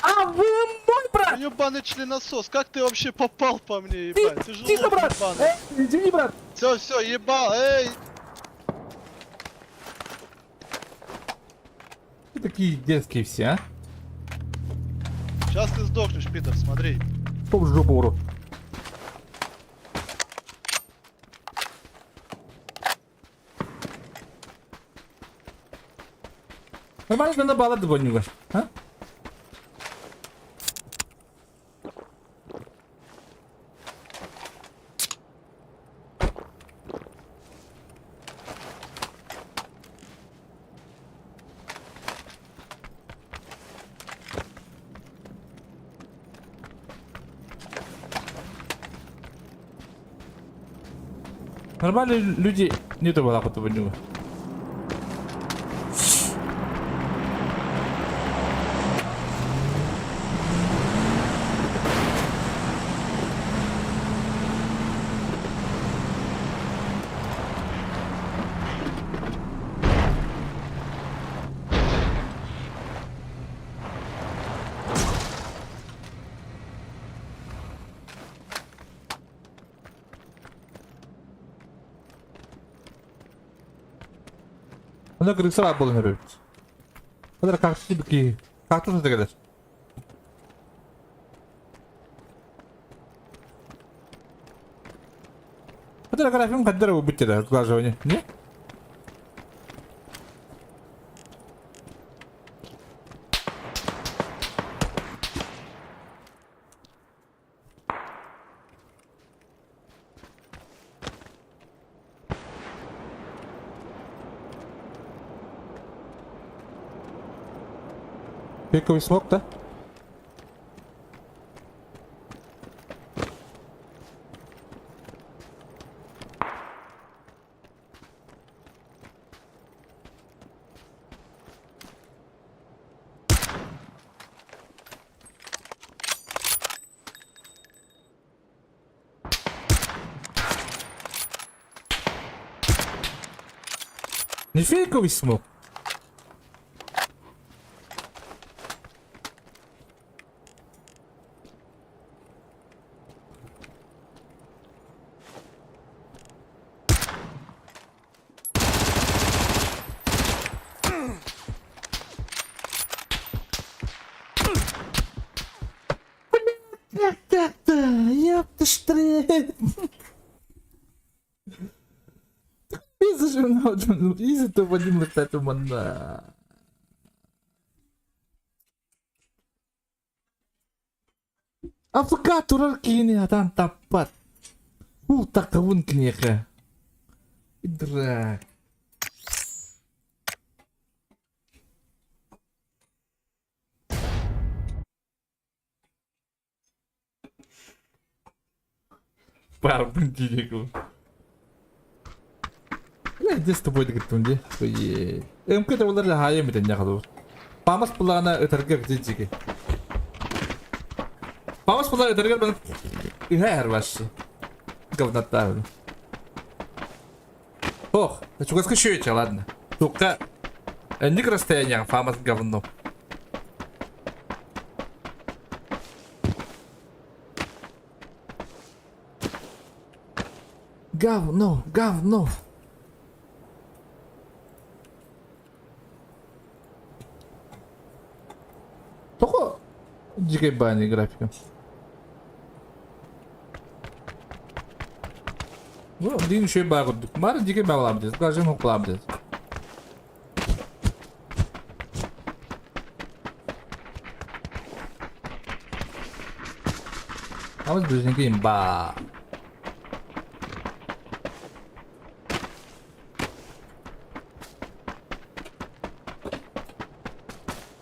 А вы мой брат! Ебаный членосос, как ты вообще попал по мне, ебать? Ты же Тихо, лох брат! ебаный. Эй, извини, брат! Все, все, ебал, эй! Вы такие детские все, а? Сейчас ты сдохнешь, пидор, смотри. Стоп в жопу, урод. Нормально на баллады вонюга, а? Нормальные люди нету балаху вонюга. Она крыса была не рыбец. Она как сибки. Как тут это говоришь? Это графим кадр убить это сглаживание, не? Пиковый смог, да? Не фейковый смог. Так-так-так, ёпта штрет. Афк турар киһини сатаан таппат. Бултакабын киниэхэ. Дурак. Барбын диэки. Бля, где с тобой дэгиттим дии. МК да булар хаайа митэн яхалу. Памас булаана ытарга битин Памас булаана ытарга ben үһэ эр Говнота. Ох, чугаска шүөчэ, ладно. Тука Энник расстояние фамас говно. Говно, говно. Тоҕо дьикэй баани графика. Ну, дин үшөй баа курдук. Бары дьикэй баалаабыт дес. Даже хокулаабыт дес. Абыз ближники имба.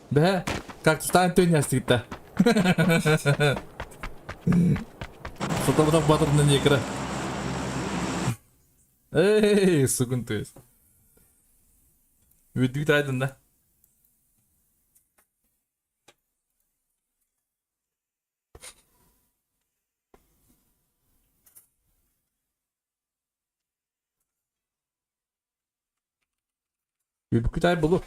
Бэ, как встань ты не всегда. Сотобутах батырына некра. Эй, сугун то есть. Үдүк тайдын да. Үбүкүт ай булу.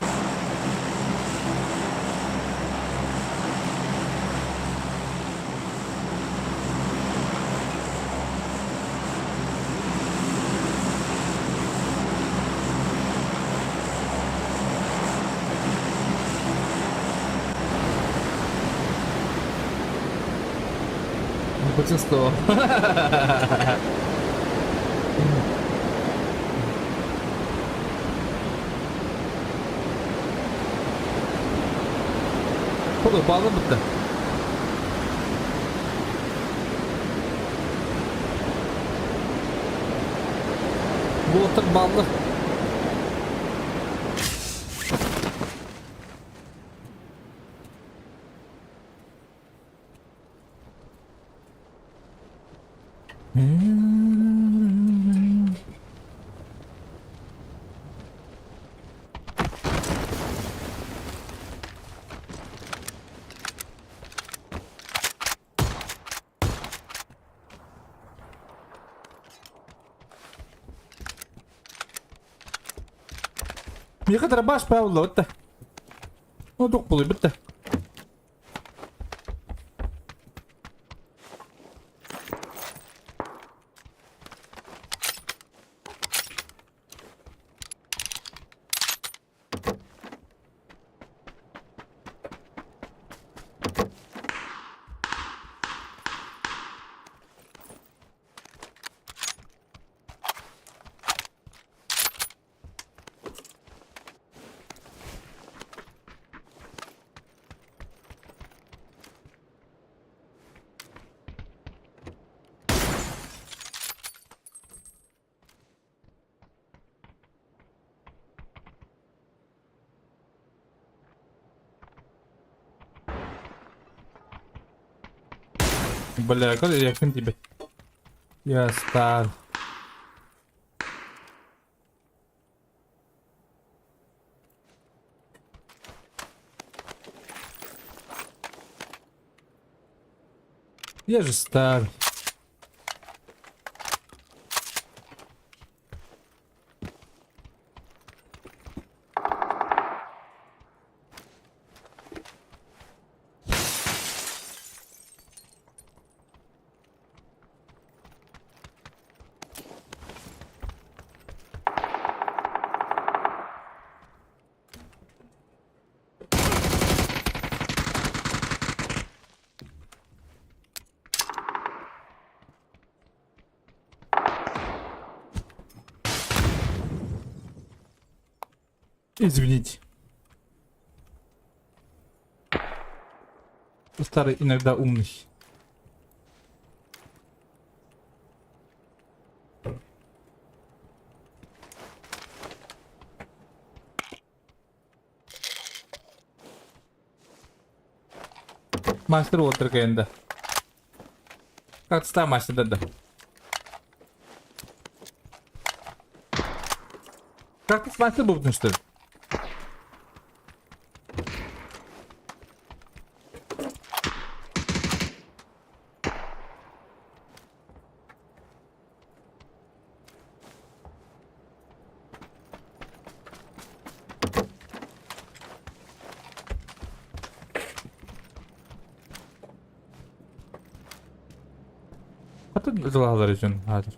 Не почувствовал. Olur bağlı bitti. Bu otur ballı. Миэхэ дробаш Павлова битте. Ну туох буолуй битте. Бля, как я тебе. Я стар. Я же стар. Извините. Старый иногда умный. Мастер уолаттар кэлэн да. Как мастер да. Как ты мастер был, что ли? Хата дылаалар үчүн хаатыр.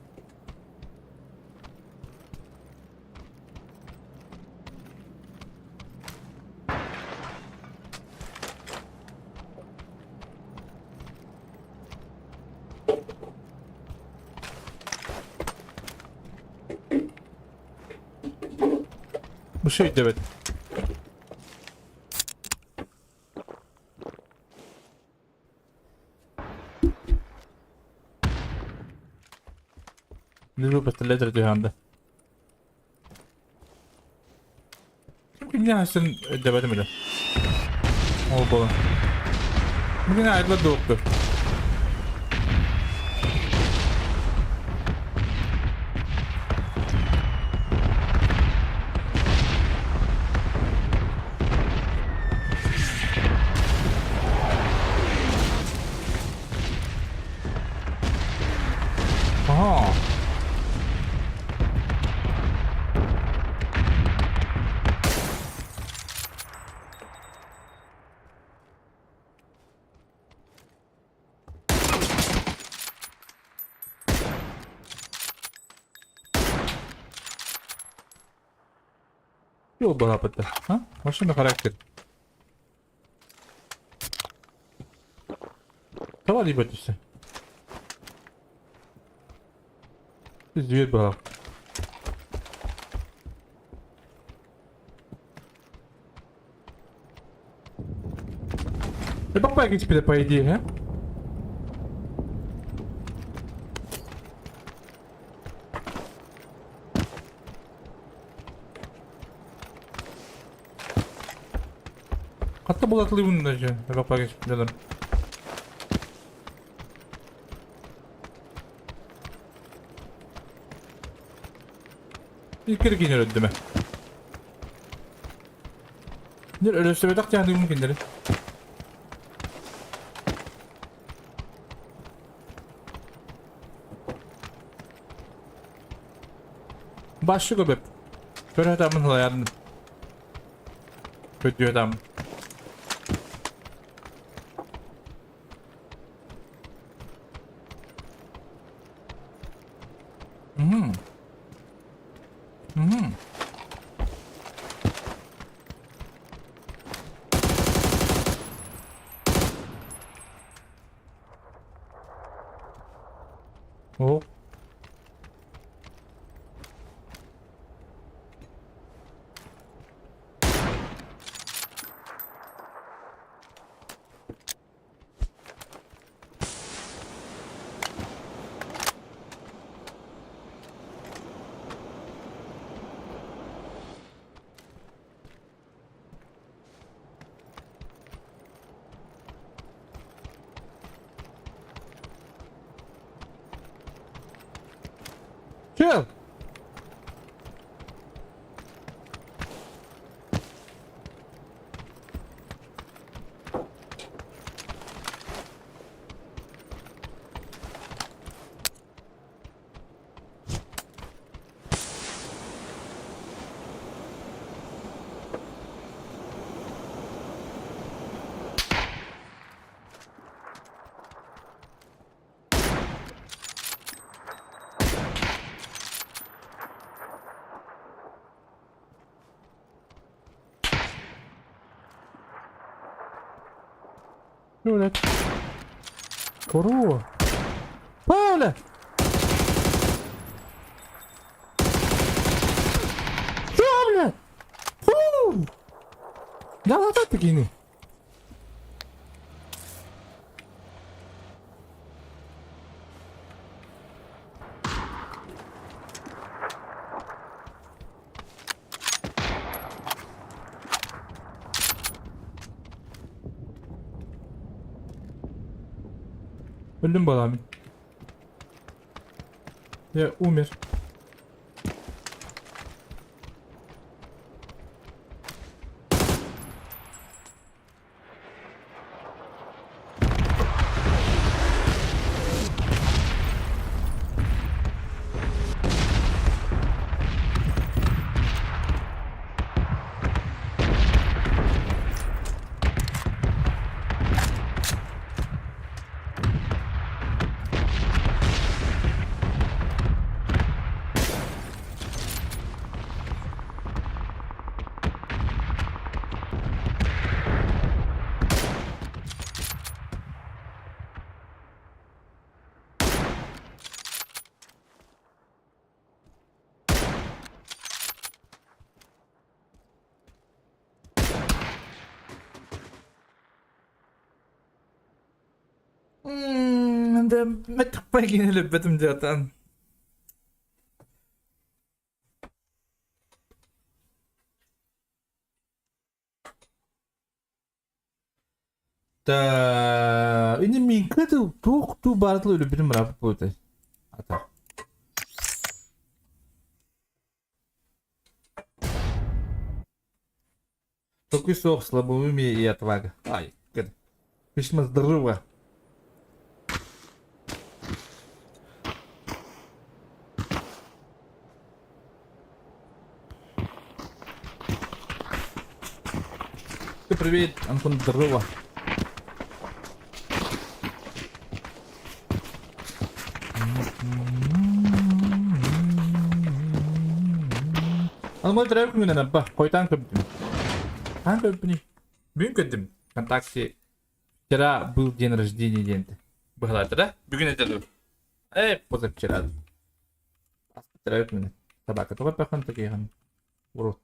Бу шөйдөбөт. Лежу пистолет түһэнде. Ким кимнээх өссө өйдөөбөтүм илэ. Ол буолан. Бүгүн айла дуокту. Ага. Юу балапыта? А? Машина характер. Давай либо түссе. Дверь была. Бакпак теперь по идее, а? Хатта булатлыбын даже бакпак теперь. Иккир кинер өддүмэ. Нер өлөстөбөтөх тяхны киндери. Башы көбөп. Көрө тамын хылаярын. Көдүө там. Мм. Мм. О. Чел! Блядь. Корова. Павля! Что, блядь? Фу! Да, да, такие. Өлдүм баламин. Я умер. Мэтэхпай өлөрбөтүм дьатан. Да, ини минка туох туу баартыл өлөрбүтүм бырааппыт буолутай. Ата. Такой суох слабоумие и отвага. Ай, Весьма здорово. Привет, Антон, здорово. Аны төрөөбүт күнүнэн аппа, хойутаан көрдүм. Хаан көрбүнүй? Бүгүн көрдүм. Вконтакте вчера был день рождения диэн быһалаата да? Бүгүн этэ дуу? Э, позавчера. Төрөөбүт күнүнэн. Табака тоҕо пахан такихан. Урут.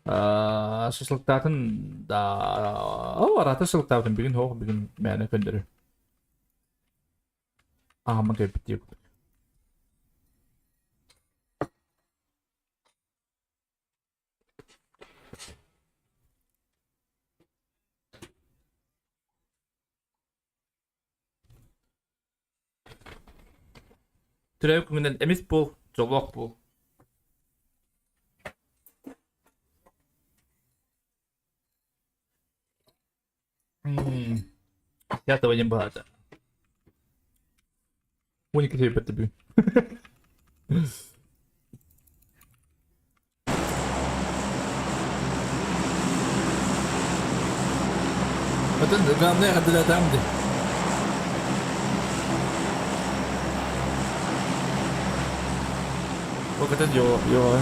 Шашлыктаатын да оо араата шашлыктаабытын бүгүн хоох бүгүн мээнэ көннөрү. Аама кэлбит диэбит. Төрөөбүт күҥҥүнэн эмис буол, дьоллоох буол. Пятого не баата. Моника тебе подтоплю. Отон главное гадалатам ди. Покатан йо йо.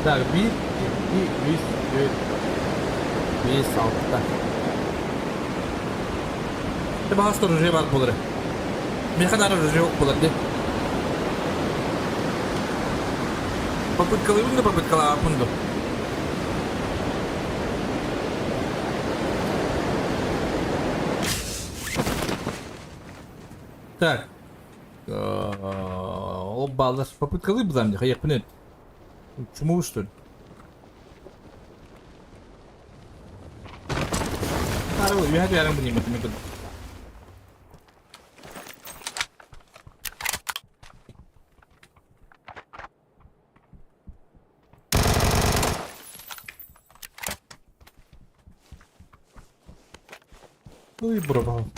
Так, биир, икки, үс, түөрт, биэс, алта. Баҕас оружие баар буолар. Миэхэ наар оружие буолар дии. Попыткалыыбын да попыткалаабаппын дуу. Так. Ол баллар попыткалыы булам дии, хайыахпын Чумуу что ли? Арыл, үһэ түһэрин билиммит мен курдук. Ой, бробал.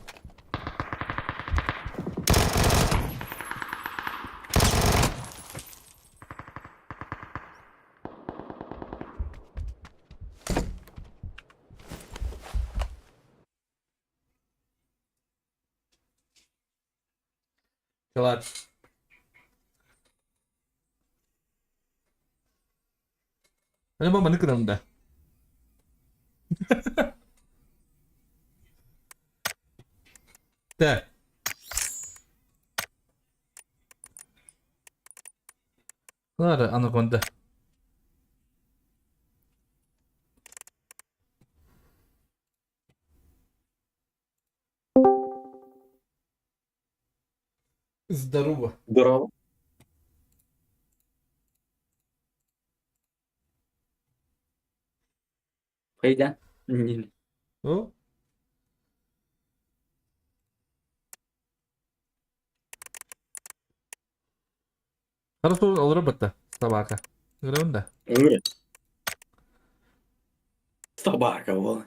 Клад. Аны бу маны кынам да. Так. Ладно, анаконда. Здорово. Здорово. Хайда? Не. О? Хорошо, олоро батта собака. Ыҥырабын да? Ыҥыр. Собака буолан.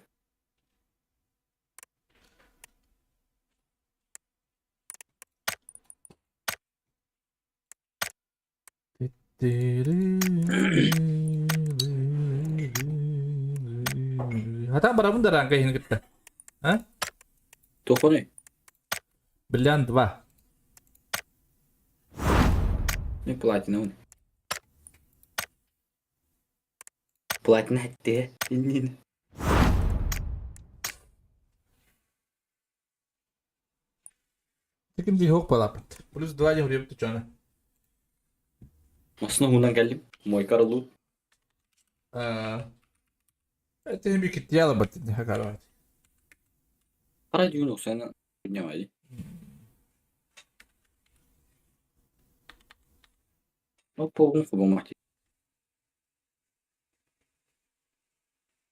Хата барабын да ранка иһин кытта. А? Туохуный? Бриллиант 2. Не платина Платина этте. Иннин. Ким дии суох буолааппыт. Плюс 2 диэн суруйбут чуона. Основунан кэллим. Мой карлу. Это не киттиала бат хакарват. Хара дьүүн уксана поднявали. Полгун хобомати.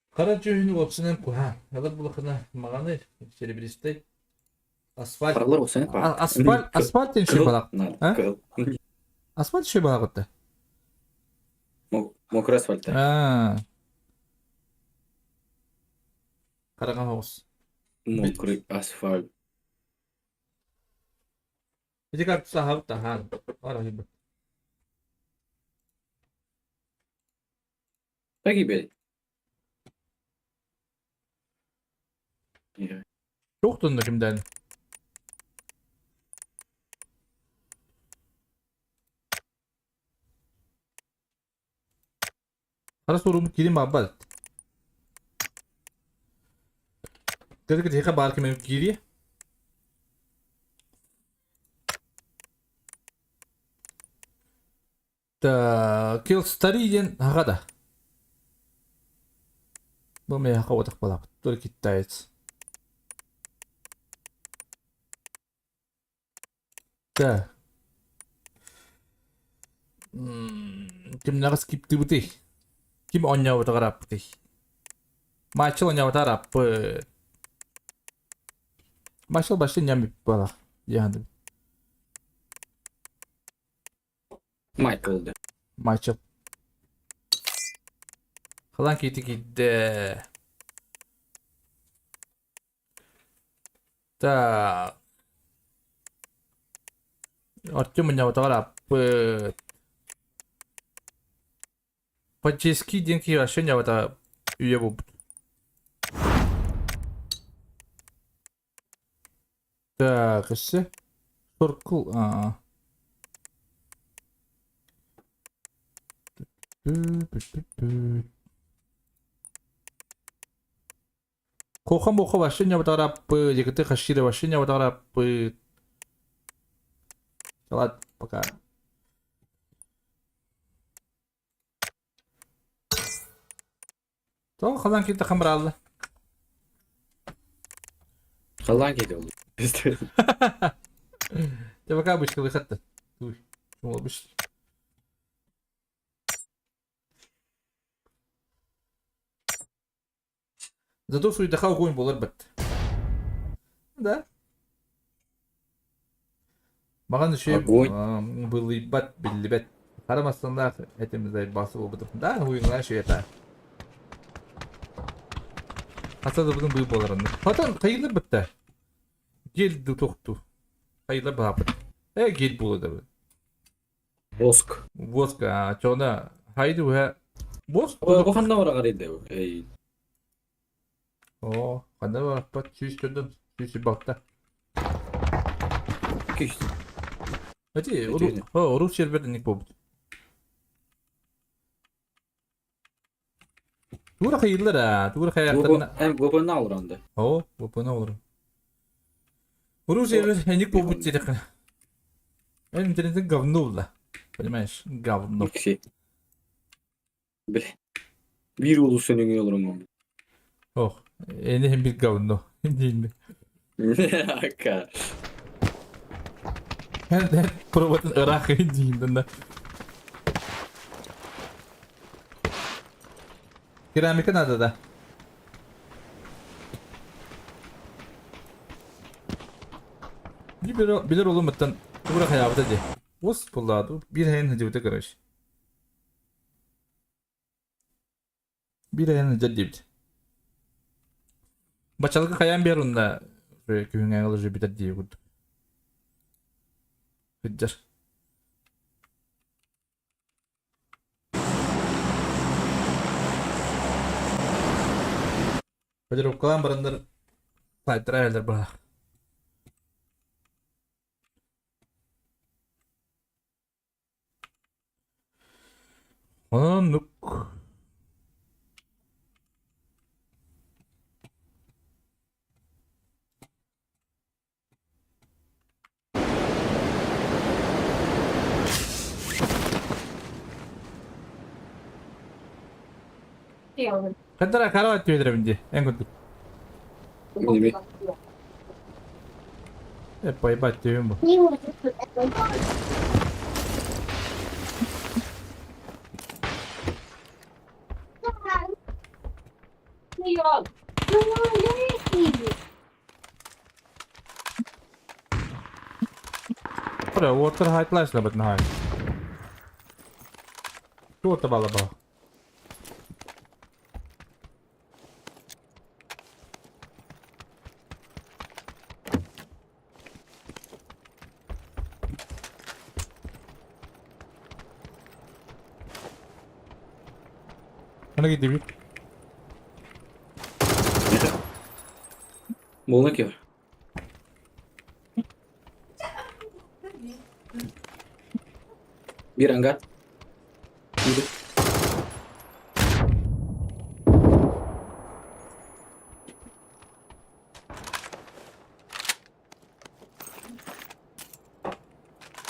Хара дьүһүн уопсунан куһаан. Алар булахына маҕаны серебристый асфальт. Харалар уопсанан куһаан. Асфальт асфальт диэн шүй балак. Асфальт шүй балак Мокрый асфальт. Аа. Хараҕа оҕус. Мокрый асфальт. Ити карту таһаан. Ара Погибель. Туох тунна кимдэн? Хара суорум киирин баабат. Кыргы тиһэхэ баар кимэн киириэ. Килстари диэн аҕа да. Бу миэхэ уотах балаабыт. Тур китаец. Да. Кимнэҕэ скиптыбытый? Ким оонньообутугар ааппытый? Мачыл оонньообутугар ааппыт. Мачыл башты ньам буолар. Дьаһанды. Майкл да. Майкл. Халан киити киирдэ. Так. Артем мунньабытыгар ааппыт. По-чески диэн киһи вообще ньабата үйэ буолбут. Так, өссө Соркул аа. Коха-моха вообще не ватараппы, ЕГТ Хашира вообще не ватараппы. Ладно, пока. Тоҕо халаан киирдэ хамыраалла? Халаан киирдэ ол. Дьэ пока обычкалыхатта. Туй. Обычно. Зато суйдаха огонь буолар бат. Да. Маҕан үчүгэй Огонь. былыйбат, биллибэт. Хара мастаннаах этим заебался буолбутум. Да, хуйҥалаан үчүгэй этэ. Хаса да бутун быып буолар онно. Хотон хайылар бытта. Гель тохту. Хайылар баапыт. Э гель буолар да. Воск. Воск, чона хайды уһа. Воск. Бу ханна бараҕар эй. Оо, ханна бараппат 104 106. Күүс. Эти, урут сербер ник буолбут. Тура хайыллар аа, тура хайахтарына. Эм ВПН алранды. Оо, ВПН олорун. Урут сербер ник буолбут диэтэххэ. Эн интернетин говно булла. Понимаешь, говно. Икси. Бile. Биир уулусса нөҥүө олорон Ох, эни хем бир говно. Диин. Ака. Пробатын ыраах диин да. Керамика надо, да. Билер олумуттан тугура хаябыта ди. Ос булладу. Бир хайын хыдыбыта короче. Бир айан ыдьар диэбит. Бачалыгы хайаан биэр уонна күһүҥҥэ уже бүтэр дии курдук. Сылдьар. Кодировкалаан бараннар сайтара эрэллэр быһа. Оннук. Хантара карават түһэрэбин дии, эн курдук. Ними. Э, поебать түһүм бу. Бля, Water High Class лабытын хай. Туота балаба. Хана киирдибит? Буолла киһи. Биир ангар. Биир.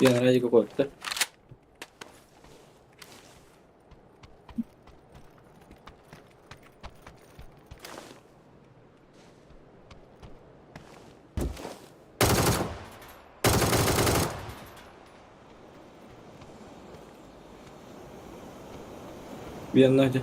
Диэн радио куотта. Биир Надя.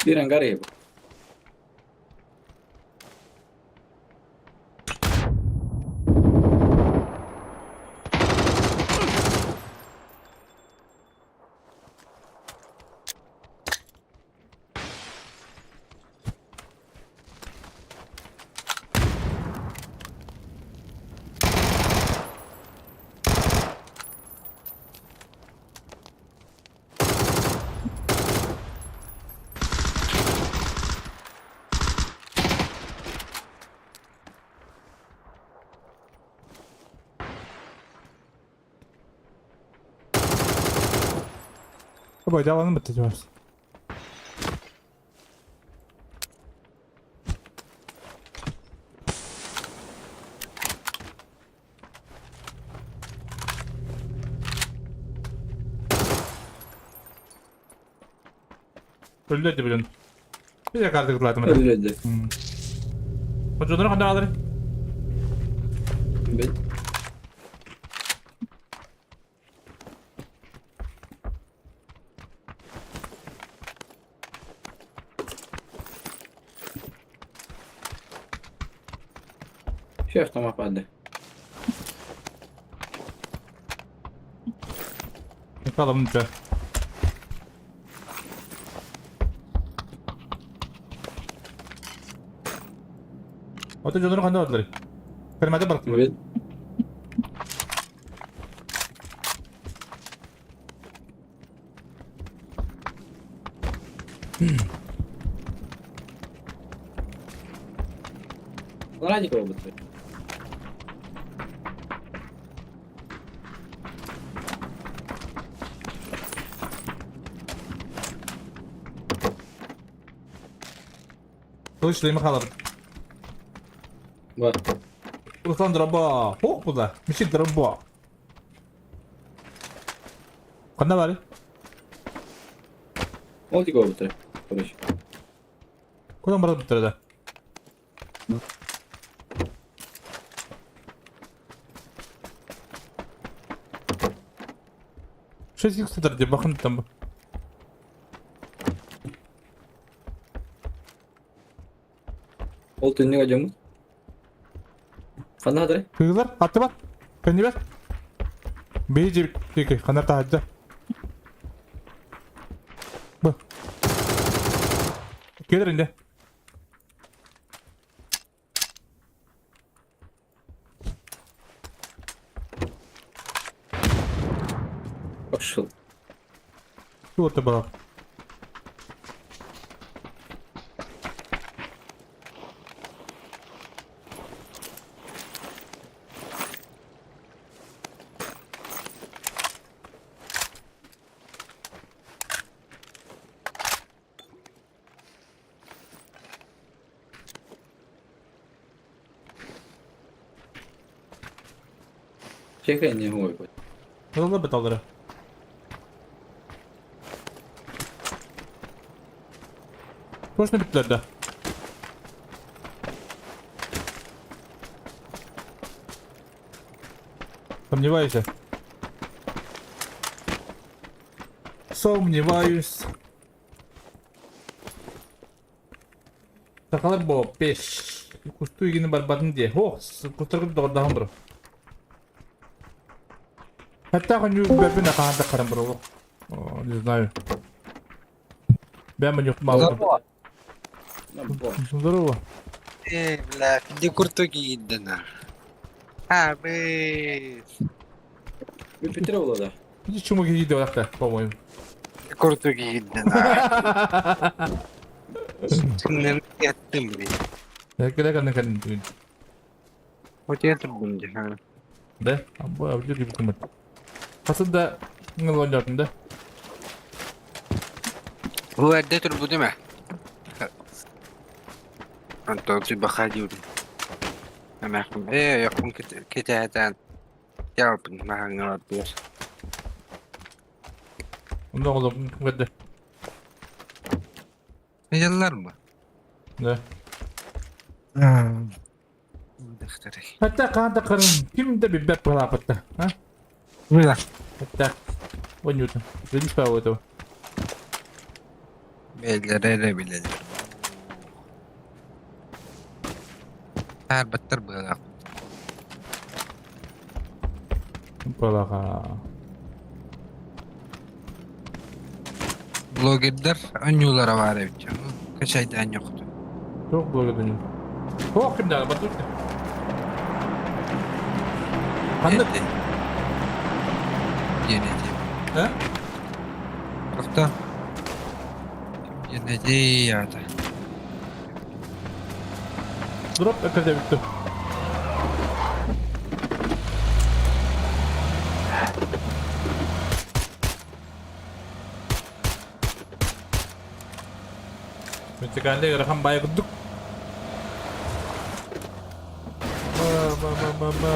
Биир ангар иһэ бу. Бойдаланын бітті жіберсін. Өллө дии билэн. Bir карты кылаатым. Өллө дии. Отжонор ханна алар? Бит. Все автомат падает. Bakalım lütfen. Ото дьоннору ханна бардылар? Кырмада бардылар. Бит. Радик робот. Слышали, Михайлов? Бар. Руслан дроба. Ох, куда? Мишик дроба. Ханна бар? Ол тик робот. Короче. Куда барат бүттерде? Шесть икс деп бақын там. Ол түннүк ажаммыт. Ханна хатырай? Кыгылар, аты бар. Көннүбэр. Бейи жебит диэки ханар таһырдьа. Бу. Келер инде. Пошел. Туорта балар. Чекай, не ой. Ылла быталдара. Точно бүттүлэр да? Сомневаюсь. Сомневаюсь. Сахалар бо пеш. Кустуу игини барбатын дии. Ох, кустаргын доҕордоһон бро. Hatta хоню бэбин ахаан да харам бро. Не знаю. Бэм нюх мало. Здорово. Здорово. Эй, бля, где куртуги едена? А, мы... Петрова, да. Иди чумы гиди да, по-моему. Куртуги едена. Яттым, блин. Кэлэ Вот я трубу не Да? Бу абдыр gibi кымыт. Хасы да ңыл ойнатын да. Бу эрдэ турбу değil Антон ты бахадил. Амахым. Э, якын кетәтән. Ялпын махаңа бер. Онда олом кымыт. Яллар mı? Да. Хата Хатта хаанда кырын ким да билбэт быһалааппытта. А? Мына. Хатта. Ойнуутун. Видишь по этого. Бэллere билелер. Аар баттар быалаах. Балаха. Блогердар онньуулара баар эбит. Качайдаан йохту. Туох блогердын. Туох ким даҕаны батут. Ханнык? Диэн этим. А? Тохто. Диэн этий аата. Дроп экерде бүттү. Митиканде ыарахан баайы курдук. Ба ба ба ба ба.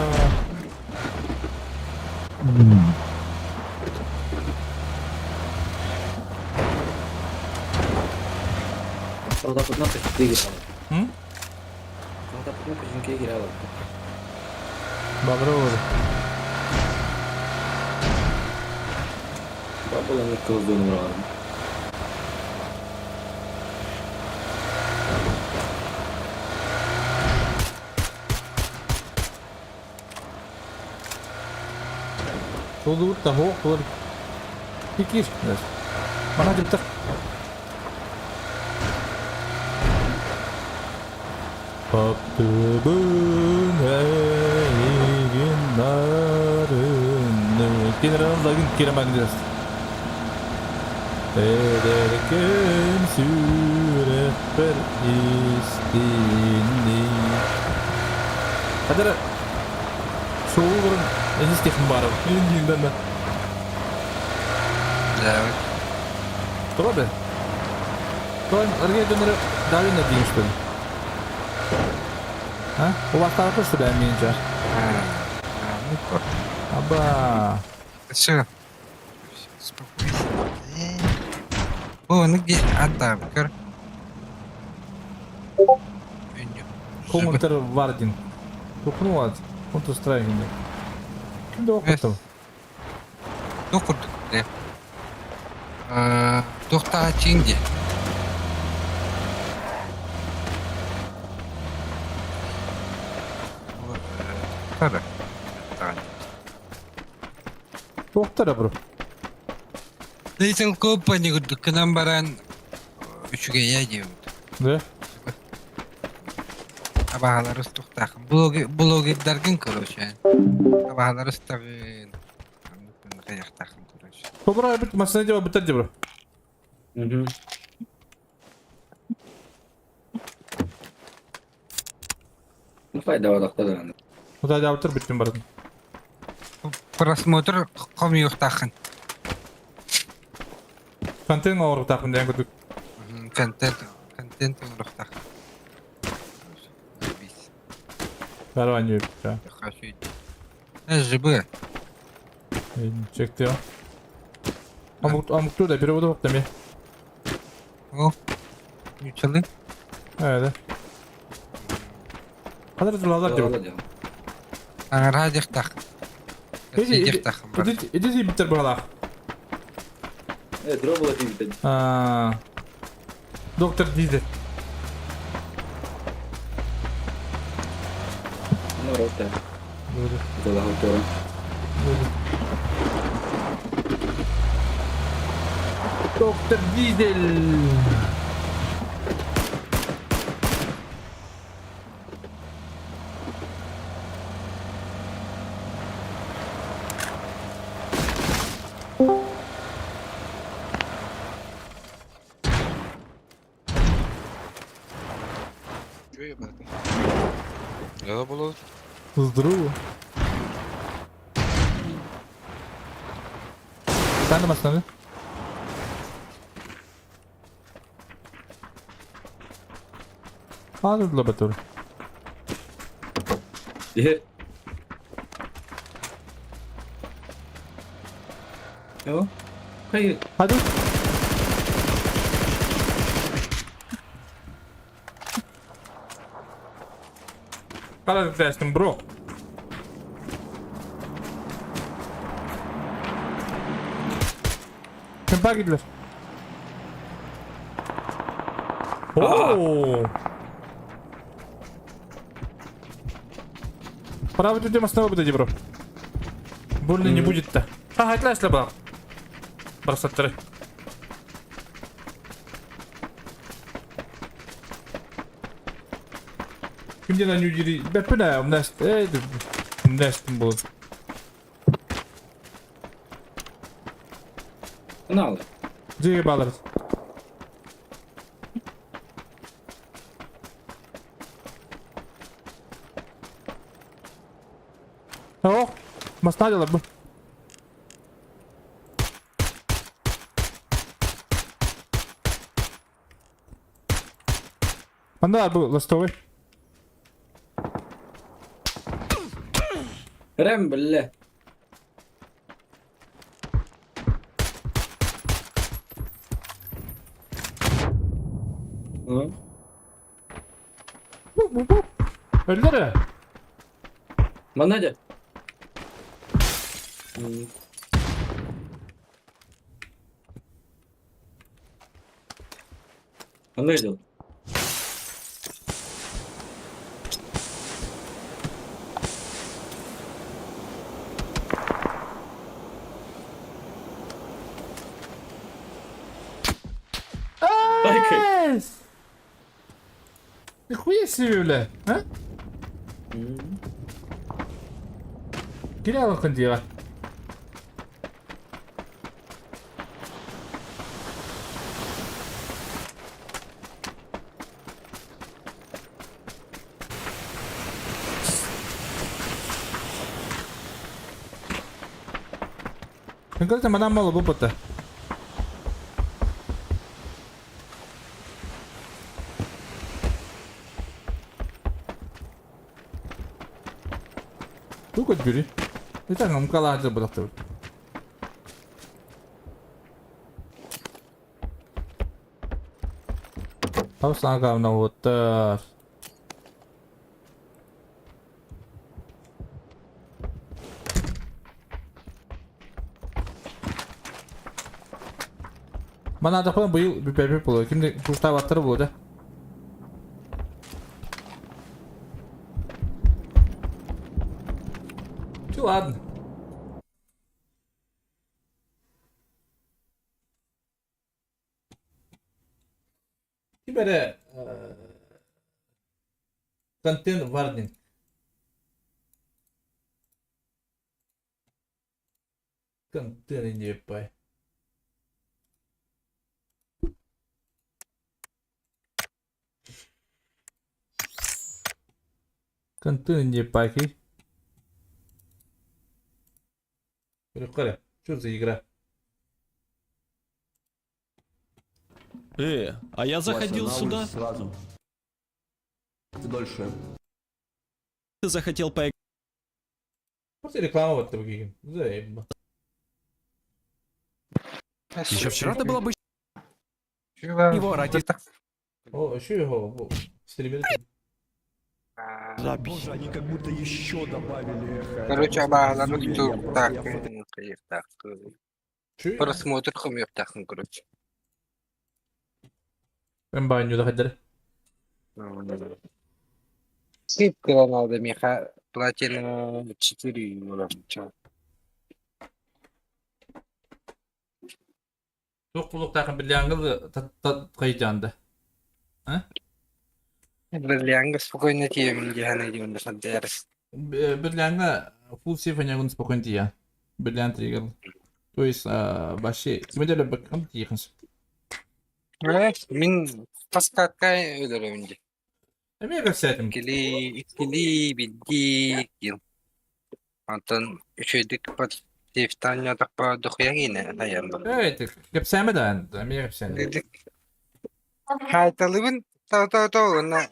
Соҕотохпутуна көстүү киирэ М? Соҕотохпутуна көчүҥкэ киирэ олордум. Багры Бабыланы кылдыын ураҕарым. Тулуур таһуох булар Иккис Мана дьыптар. Таптыбын эйигин нарынны Кинеран лагын киремангес Эдэркэм сүрэхпэр истинни Хадара Суолу баран энис техин баарым. Индииндан да. Да. Тоҕо be? Тоҕо аргыа дьоннору Дарвин диэн что ли? А? Убастаабыта что ли меньше? Ну, кор. Аба. Все. Успокойся. Бу ону где ата көр. Counter Вардин. Тукнуат. Counter Strike. Ким да оқытым? Туох курдук де. Туохтааҕа чиҥ дии. Тара. Туохтара бро? Little Company курдук гынан баран үчүгэйэ диэбит. Да? Абаһалары устуохтааххын. Блогердаргын короче. Абаһалары устаҕын. Хайахтааххын короче. Добро, бит машина дела битер бро. Угу. Ну, файда даҕаны. Утадаабыттар бүттүн бардым. Просмотр хомуйуохтааххын. Контент оҥоруохтаахпын диэн курдук. Контент, контент оҥоруохтааххын. Караван ЖБ. Чекти. Омуктуу да переводу охтами. О, нууччалыы. Evet. Хадыр тулалар деп. Аҥараа диэхтээх. Диэхтээх. Иди биттер баҕалаах. Э, дробула тиийбитэ. Доктор Дизель. Ну, рота. Тора. Доктор Дизель. Здорово. Sen de masana. Hadi laboratuvar. Дихер. Yo. Hayır. Hadi. Karar versin bro. Кимпа киирдилэр. Оо! Право тут основа будет, бро. Больно не будет-то. А, отлично было. Бросаттары. Кимден аню дири. Бәппіне, умнаст. Эй, умнастым болады. Анал. Жеге балырыз. О, масна бу. Анда бу ластовый. Рэм, бля. Ну. Өллөрө. Манна дьэ. Манна дьыл. Эс! Нихуя себе, бля, а? Кире алакын дьиэҕэ. Конкретно мадам мало опыта. Тук өтгүрү. Итак, амкалаады бырахтыбыт. Хавсаҥа уоттар. Манаатахпына быйыл бүппэппит буолуо. Ким да кустаабаттара буолуо да. Ну ладно. Ким эрэ контент вардинг. Контент не пай. Контент не пай. Что за игра? А я заходил сюда. Сразу. Дольше. Ты захотел поиграть. Просто реклама вот другие. Заебо. Еще вчера ты был обычным его ради... О, еще его стример. Боже, они как будто еще добавили эхо. Короче, абаалары так, так. Чү? Просмотр хомуйуохтааххын, короче. Эн баанньуу да Скидка надо, миэхэ платина 4 евро. Туох булуохтаахын биллээҥҥил хайдьаанда. Бриллианга спокойно тиийэбин дии саныыбын да сылдьар. Бриллианга full сейф анягун спокойно тиийэ. Бриллиант триггер. То есть вообще кимэ да өлөрбөккүн тиийэхин сөп. Мин таскаакка өлөрөбүн дии. Эмиэ кэпсээтим. Иккилии, иккилии, биирдии киил. Онтон үчүгэйдик подтефтаанньаатахпа дохуйа киинэ айан бар. Эй, кэпсээмэ да, эмиэ кэпсээн. Хаайталыбын то-то-то уонна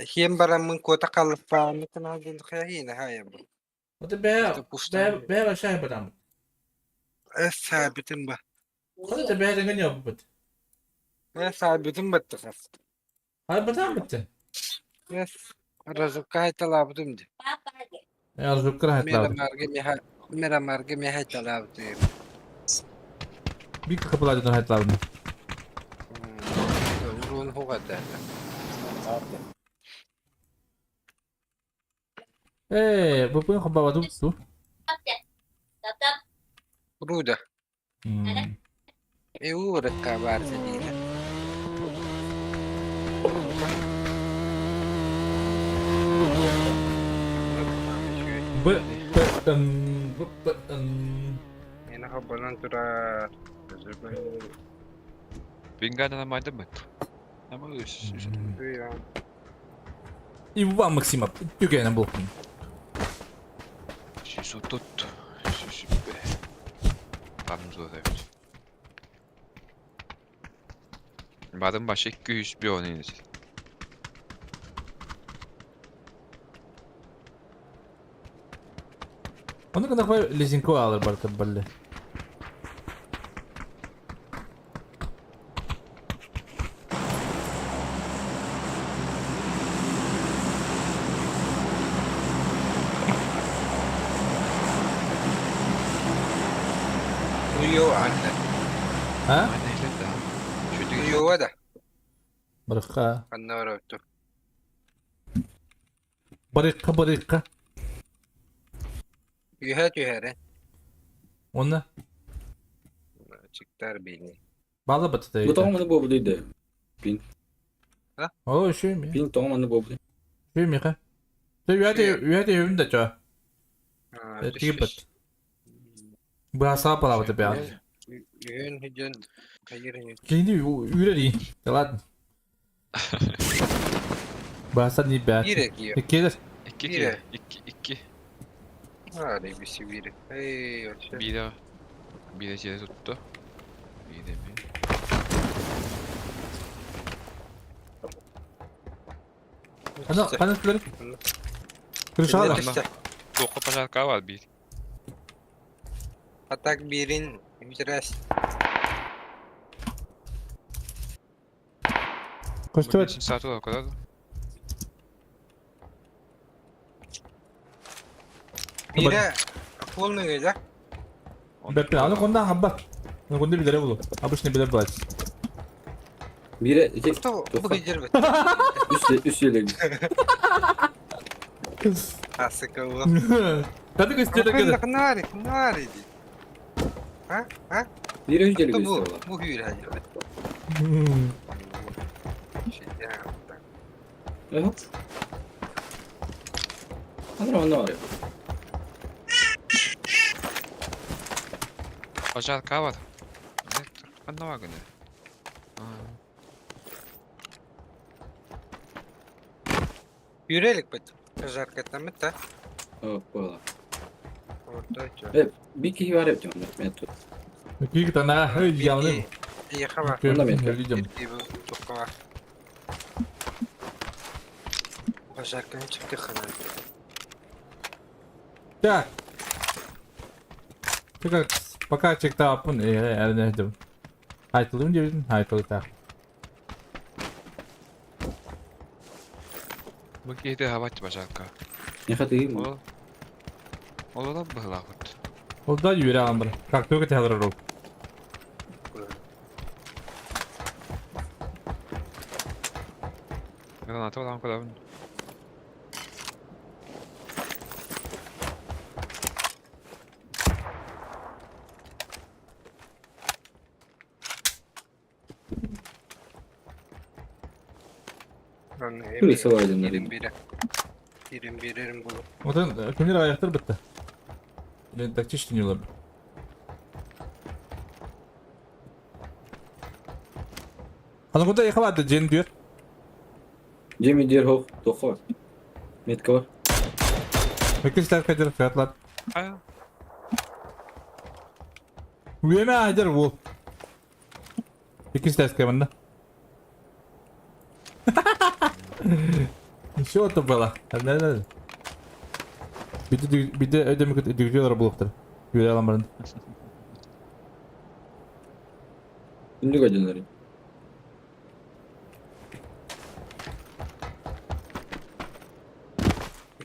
хиэн бараммын куота халлафааны диэн дохуйа киинэ айан бар. Вот бэйэ бэйэ шай барам. Эс саабитин ба. Хата бэйэ деңген yapıp. Эс саабитин баттахас. Хайбатан битти. Эс разукка хайталаабытым ди. Разукка хайталаабытым. Мирамарга миха Мирамарга миха хайталаабытым. Бик капылаадын хайталаабытым. Уруун хугата. Ээ, бу күн хабабадым ту. Руда. Э ууракка баар сэтиинэ. Б П Н Б П Н. Миэнэ холбонон турар. Иван Максимов, түгэнэ булкун. Оны гынахпай лизинко алыр барта балле. Хуё анна. А? Хуёва да. Барыкка. Ханна барабыт. Барыкка, барыкка. Үһэ түһэрэ. Онна? Чиктар бини. Бала бытты. Бу тоҕо маны буолбутуй да? Пин. О, үшүй ми. Пин тоҕо маны буолбутуй? Үшүй миха. Тэ үөтэ үөтэ үһүн да чо. Тиги быт. Быһа палабыты бя. Үһүн хүдьэн хайыр Кини үрери. Да ладно. Быһа не бя. Бире кио. Келер. İki Бире. ki. İki iki. Hadi bisi biri. Ey, вообще. Bir de bir de şeyde tuttu. Bir de bir. Ана, қана түлер? Крышада. Тоққа пожарка var bir. Atak birin biraz Көстөбөт. Şimdi saat olarak kadar. бире полный да? Бәппен, аны конда хабба. Аны конда билере булу. Обычный билер булат. Бире ити Что bu гидер бит. үс үс елег. Асыка бу. Кады көстөбөт кеді. Нари, нари ди. А? А? Бире үс елег Бу үс ола. бу hür hadi. Evet. Анра аны бар. Пожарка var. Ne? Anlama günü. Yürelik bit. Жаркатан бит, а? Опа. Орто чо. Э, би кихи бар эбит онда. Мен тут. Киги тана, эй, явны. Яха бар. Онда мен. Видим. Тоққа. Пожарканы чыкты хана. Так. Ты пока чекта апын, э, Айтылым дебин, айтылы так. Bu gece hava пожарка. Не хаты им. Ол Ол да быһылаабыт. Ол да юре аламыр. Как только ты алыр. Граната olan kadar. Күресе бар едім. 21. 21 bulu. Отын күнер аяқтар бітті. Мен тактичный не улам. Аны куда яхалады жен дүйер. Жеми дер хок, тоққа бар. Метка бар. Меккешлер кайдер фиятлар. А, Уеме айдер ол. Екінші тәске мында. Еще это было. Да, да. Биде биде өдөмүк дүгдөлөр булуктар. Юре аламарын. Үндүк ажандар.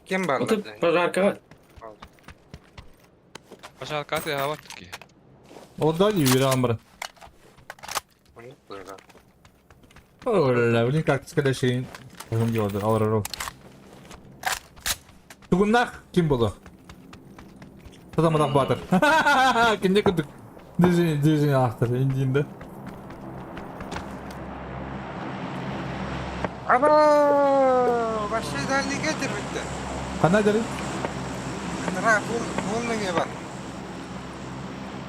Кем бар? Аты пожаркага. пожарка ты hava ki. Ол да юре аламарын. Ола, блин, как сказать, шейин. Кым делады, алыр Тугуннах ким болду? Тазамадак батыр. Кинде күдүк. Движение, движение ақтыр, индиинде. Aba! Вообще дальний getir bitti. Кандай дери? Ra, bul nege бар.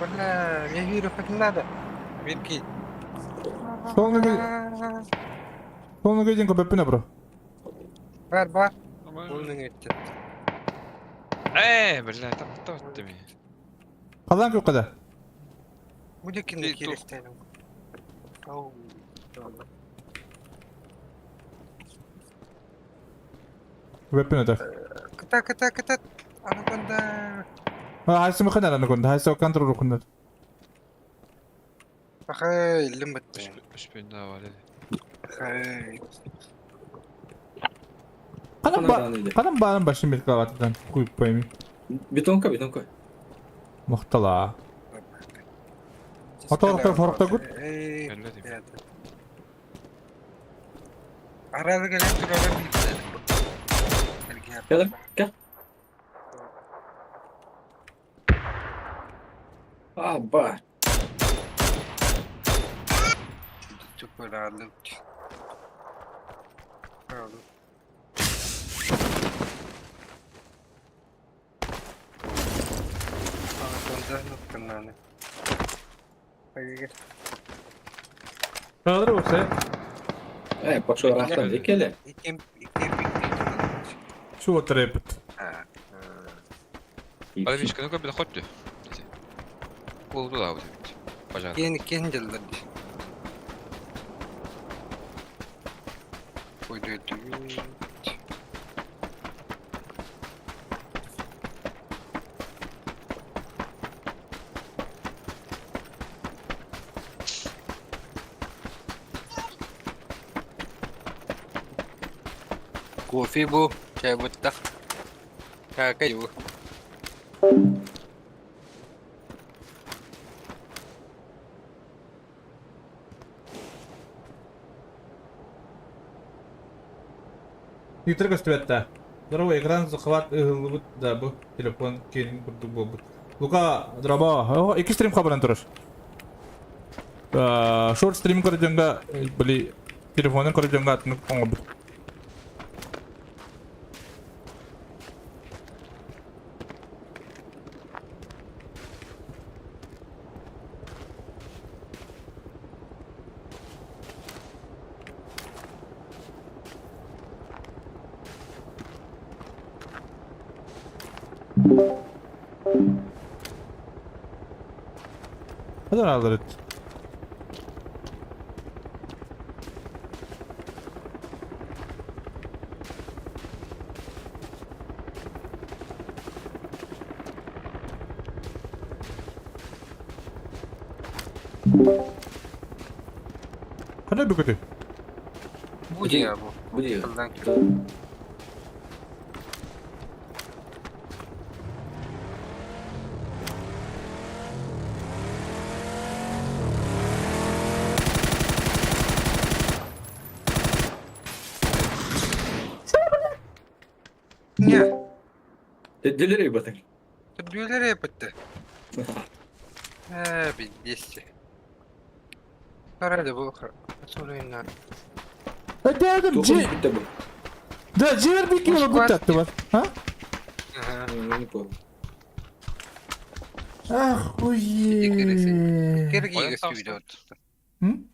Бля, я верю, как надо. Витки. Соңғы Соңғы дейін көпеппін бро. Бар, бар. Bul nege bitti. Э, бля, там кто ты ми? Қалан көп қада? Bu da kimde kiriştenim. Au. Көпеппін өтір. Кыта, кыта, кыта. Anaconda. Хайсы мықын аны күнді, хайсы контрол күнді. Ахай, ілім бітті. Үш bin daha var dedi. Ахай. Қалан ба, қалан бағын башын бет қалатыдан қойып қоймай. Бетонка, бетонка. Мықтала. Мотор форктагут. Gel gel. Аба. Kaldır olsa. Пошел рахтан декеле. Şu otur епит. Hadi Мишка, ну-ка, подходь ты. Пол туда вот. Пожалуйста. Кофе бу, чай буттах. Какаю. Виктор көстүбэттэ. Здорово, экран захват ыһыллыбыт да бу телефон киэнин курдук буолбут. Лука, драба, икки стрим хабаран турар. Шорт стрим көрдөнгө, били телефонун көрдөнгө атын оҥорбут. Hadi alırız. Hadi bir kötü. Бу дия бу. Бу дия. Не, Делери батыр. Дүлере бітті. Ә, бидесте. Қарады бұл Солайна. Dedim C. Bitti bu. Да, жер bir kilo bu tattı var. Ha? Не понял. Охуеть. Кирги өстүйді отты. М?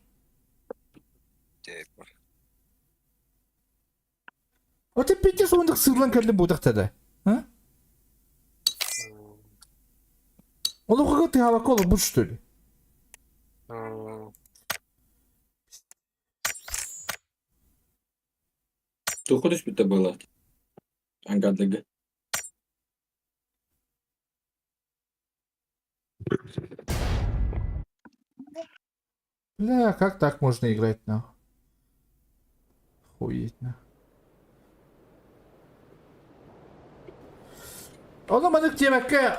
Вот пиздец онда сырлан кәлі будақтады. А? Ол оқыға ты хавакола бұд что ли? Туходуш bitti было. Ангадыгы. Бля, как так можно играть, нахуй? Охуеть, нахуй. Oğlum maнык диэбэккэ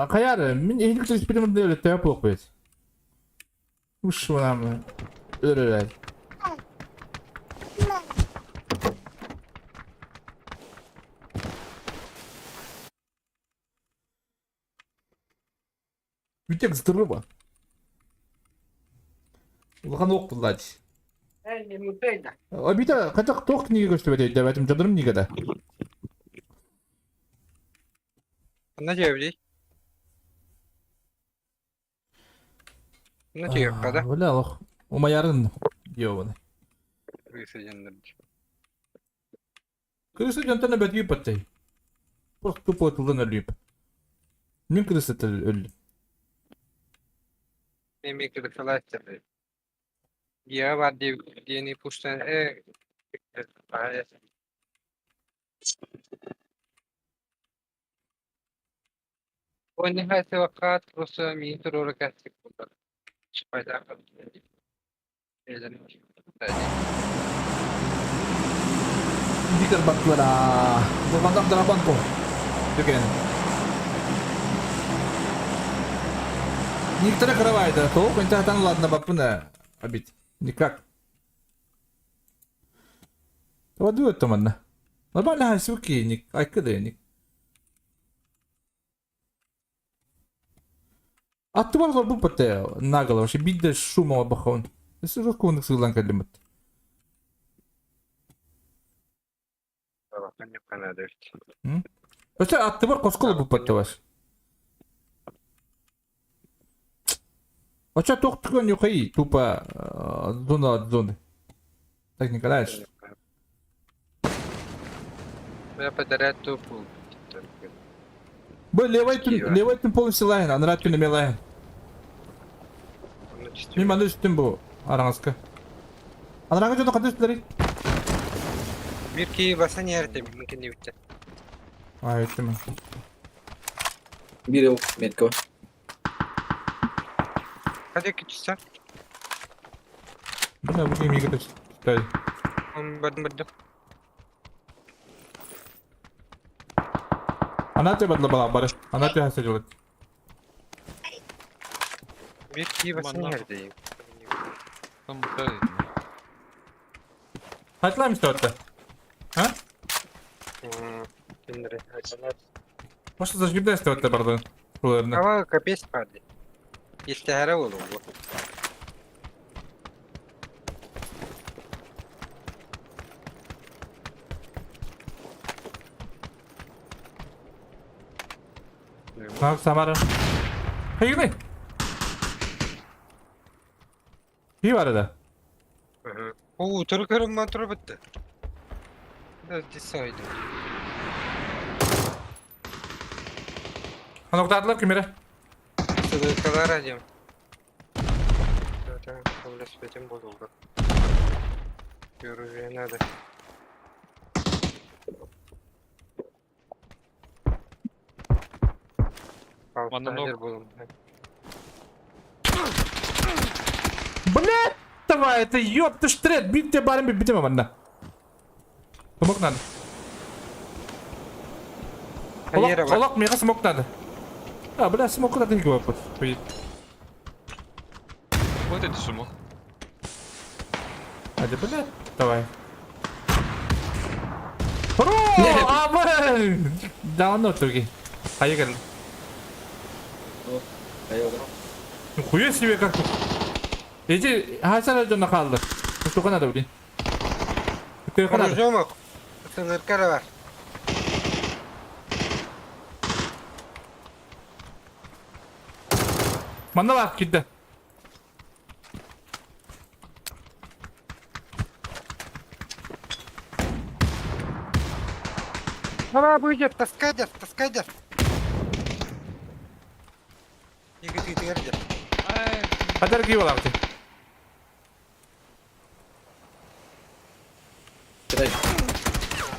хайар мин иһин түспүтүм өлөттөөх буолбут. Ушунам өлөрөр. Бүтек здорово. Улахан ок булла дии. Обида катак тох книга көстүбөт деп айтым жадырым нигада. На жебди. На жеб када. Бля, лох. Умаярын ёбаны. Крыса жантана бәт юпаттай. Просто тупо тылдан өлүп. Мен крыса тыл өлдүм. Мен крысаластыр. Я бар деп дени пуштан ونهاية وقات رسومي تروركات Дикер баклара. Замандам дарабанко. Дүкен. Некоторые кровать, да, то там ладно, бапына обид. Никак. Воду это манна. Нормально, суки, ник, айкыды, ник. Аттыбар бу пате наголо, вообще бидде шума бахон. Если жестко сылан калимат. Өсө аттыбар косколу бу пате ваш. Оча тоқтыкын юқай тупо зона от зоны. Так, Николаевич. Я подарю тупу. Б, левый түн, левый түн полностью лайн, анра түн эме лайн. Мен маны үстім бу араңызка. Анраңы жона қандай үстілер? Bir ki basan yerde mümkün değil. Ай, үстім. Бир метка бар. Hadi küçüksen. Бля, бұл кемеге түстәй. Бардым бардым. Ана те бадла бала бары. Ана те хаса делать. Bir ki basan yerdeyim. Там мутает. Айтылам істі А? Может, зажгиб істі өтті барды. Руларына. Hava kapes vardı. İstihara olur bu. Так, Самара. Hayır İyi var arada. Oo, turu motoru bitti. Decide. Anoqtatlar kimere? Sılıkalar acım. Zaten kabul bozuldu. Göreceğin hadi. Манна Блядь, давай, это ёб ты штрет, бит тебе барым бит битем манна. Смок надо. Hayır Олақ, олақ, мега смок надо. А, бля, смок надо не говорит. Вот это шумок. Hadi блядь, давай. Ро, абы! Да, ну туги. Поехали. Хуя себе как тут. Эти хасара жона kaldı. Тука надо, блин. Тука надо. Konuşuyor mu? Sınırkara var. Манна бар кидді. Давай будет, таскай дер, таскай дер. Yigit yigit gel. Хатар киіп аламын.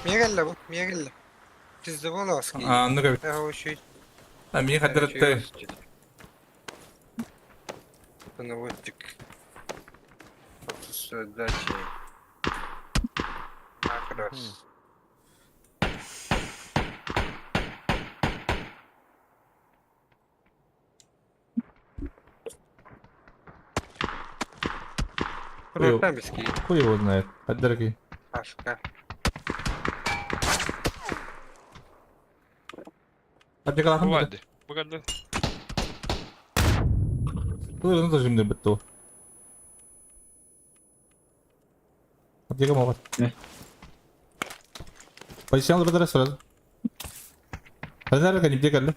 Niye geldi bu? Niye geldi? Tizdi bu olamaz ki. А, ну как. Daha o şey. А, мне хатар ты. Наводчик. Задачи. Макрос. Хуй его знает. Хатар Ашка. Аптекалахын Бывает. Бывает. Бұл тоже бітті ол. Аптека маған. Позиционал бітірі сразу. Хазар кәне аптека әлі.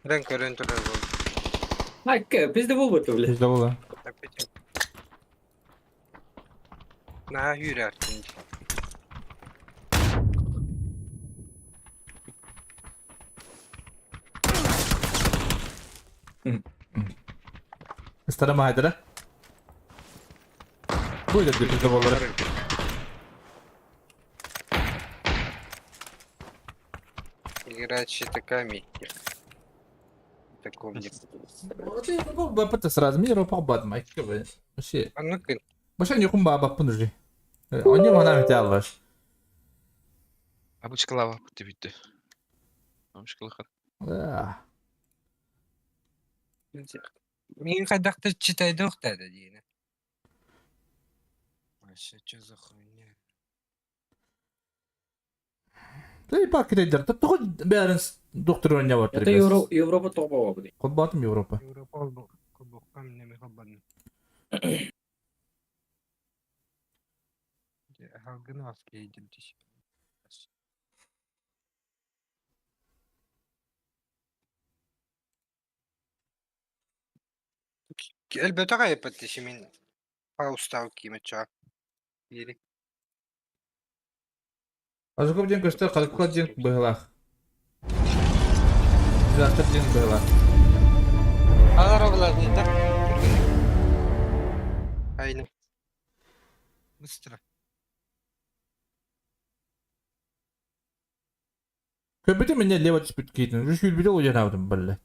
Renk görüntüler oldu. Айка, пизде болбойт бля. Бізде болды. Наha yürü artık. Старама хайдара. Будет бізде болды. Играть щитаками. Таком не. Бапыта сразу, мне ропа бад, майк, Вообще. А ну-ка. Вообще не хумба бапын уже. Они мана металл ваш. Обычка лава ты битті. Мин хайдахта читайдыахтаа диэн. Вообще, что за хуйня? Ты пакетейдер. Тоҕо бэйэлэрин доктор оонньооботтор Это Европа тоҕо баҕабыный? Холбоотум Европа. Европа холбоохха эмне холбонно. Халгын кейдим тиш. Элбэтэх айыппат мин паустау киимэччэҕэ биэри. Ажуков диэн көстөр Халкула диэн быһыылаах. Завтра диэн быһыылаах. Алара буларнита. Айна. Быстро. Көрбүтүм инньэ лево түспүт киһитин. Үс сүүрбүтэ уйанаабытым балла.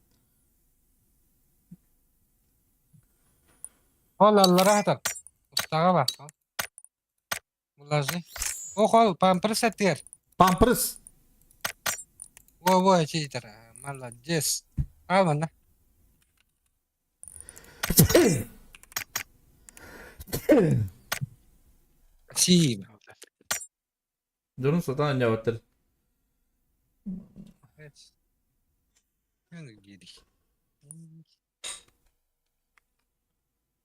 Ол аллара хатар. Устаҕа бар. Булажы. Ох, ол памперс этигэр. Памперс. Во-во, чийтер. Молодец. А, манна. Сиим. Дьонун сатаан анньаабаттар.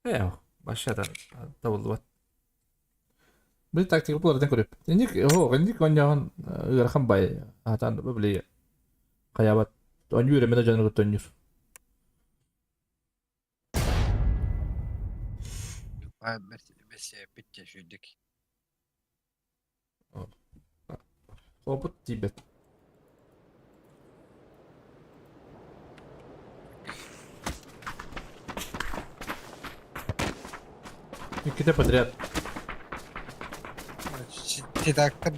Ээ, башата табыллыбат. Били тактика булардан көрүп. Инник, оо, инник онньоон ыарахан бай аатаан били хайаабат онньуу үрэммэтэ дьону кытта онньуур. Бэсээппит сүрдүк. Опыт тиийбэт. Иккитэ подряд. Редактор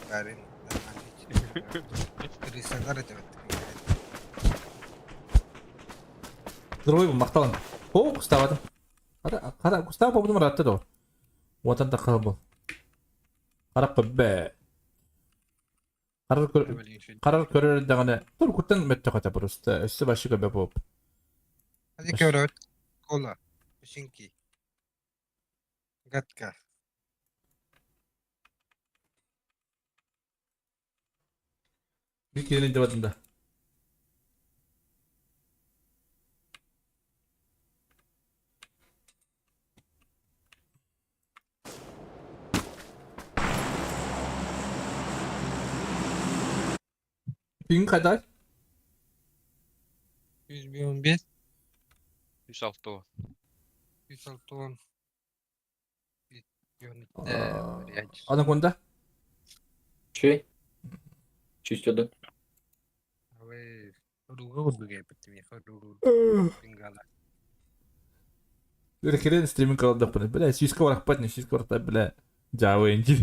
Барин Крысалар это Здоровый махталын. О, куставатым. Хара, хара, кустава побудум ыраатта доо. Уотан таххал был. Харах көрбө. Харар көр харар көрөр даҕаны туркуттан мөттөх этэ просто өссө башы көрбө буолуп. Hadi көрөт. Кола. Пушинки. Гадка. Bir киһини дебатым да. Пин kadar? 111. 106 106 Anaconda? Чей? Чистеда. Херен стриминг калдахпына. Бля, сүүскэ барахпат, не сүүскэ барахта, бля. Жаава инжи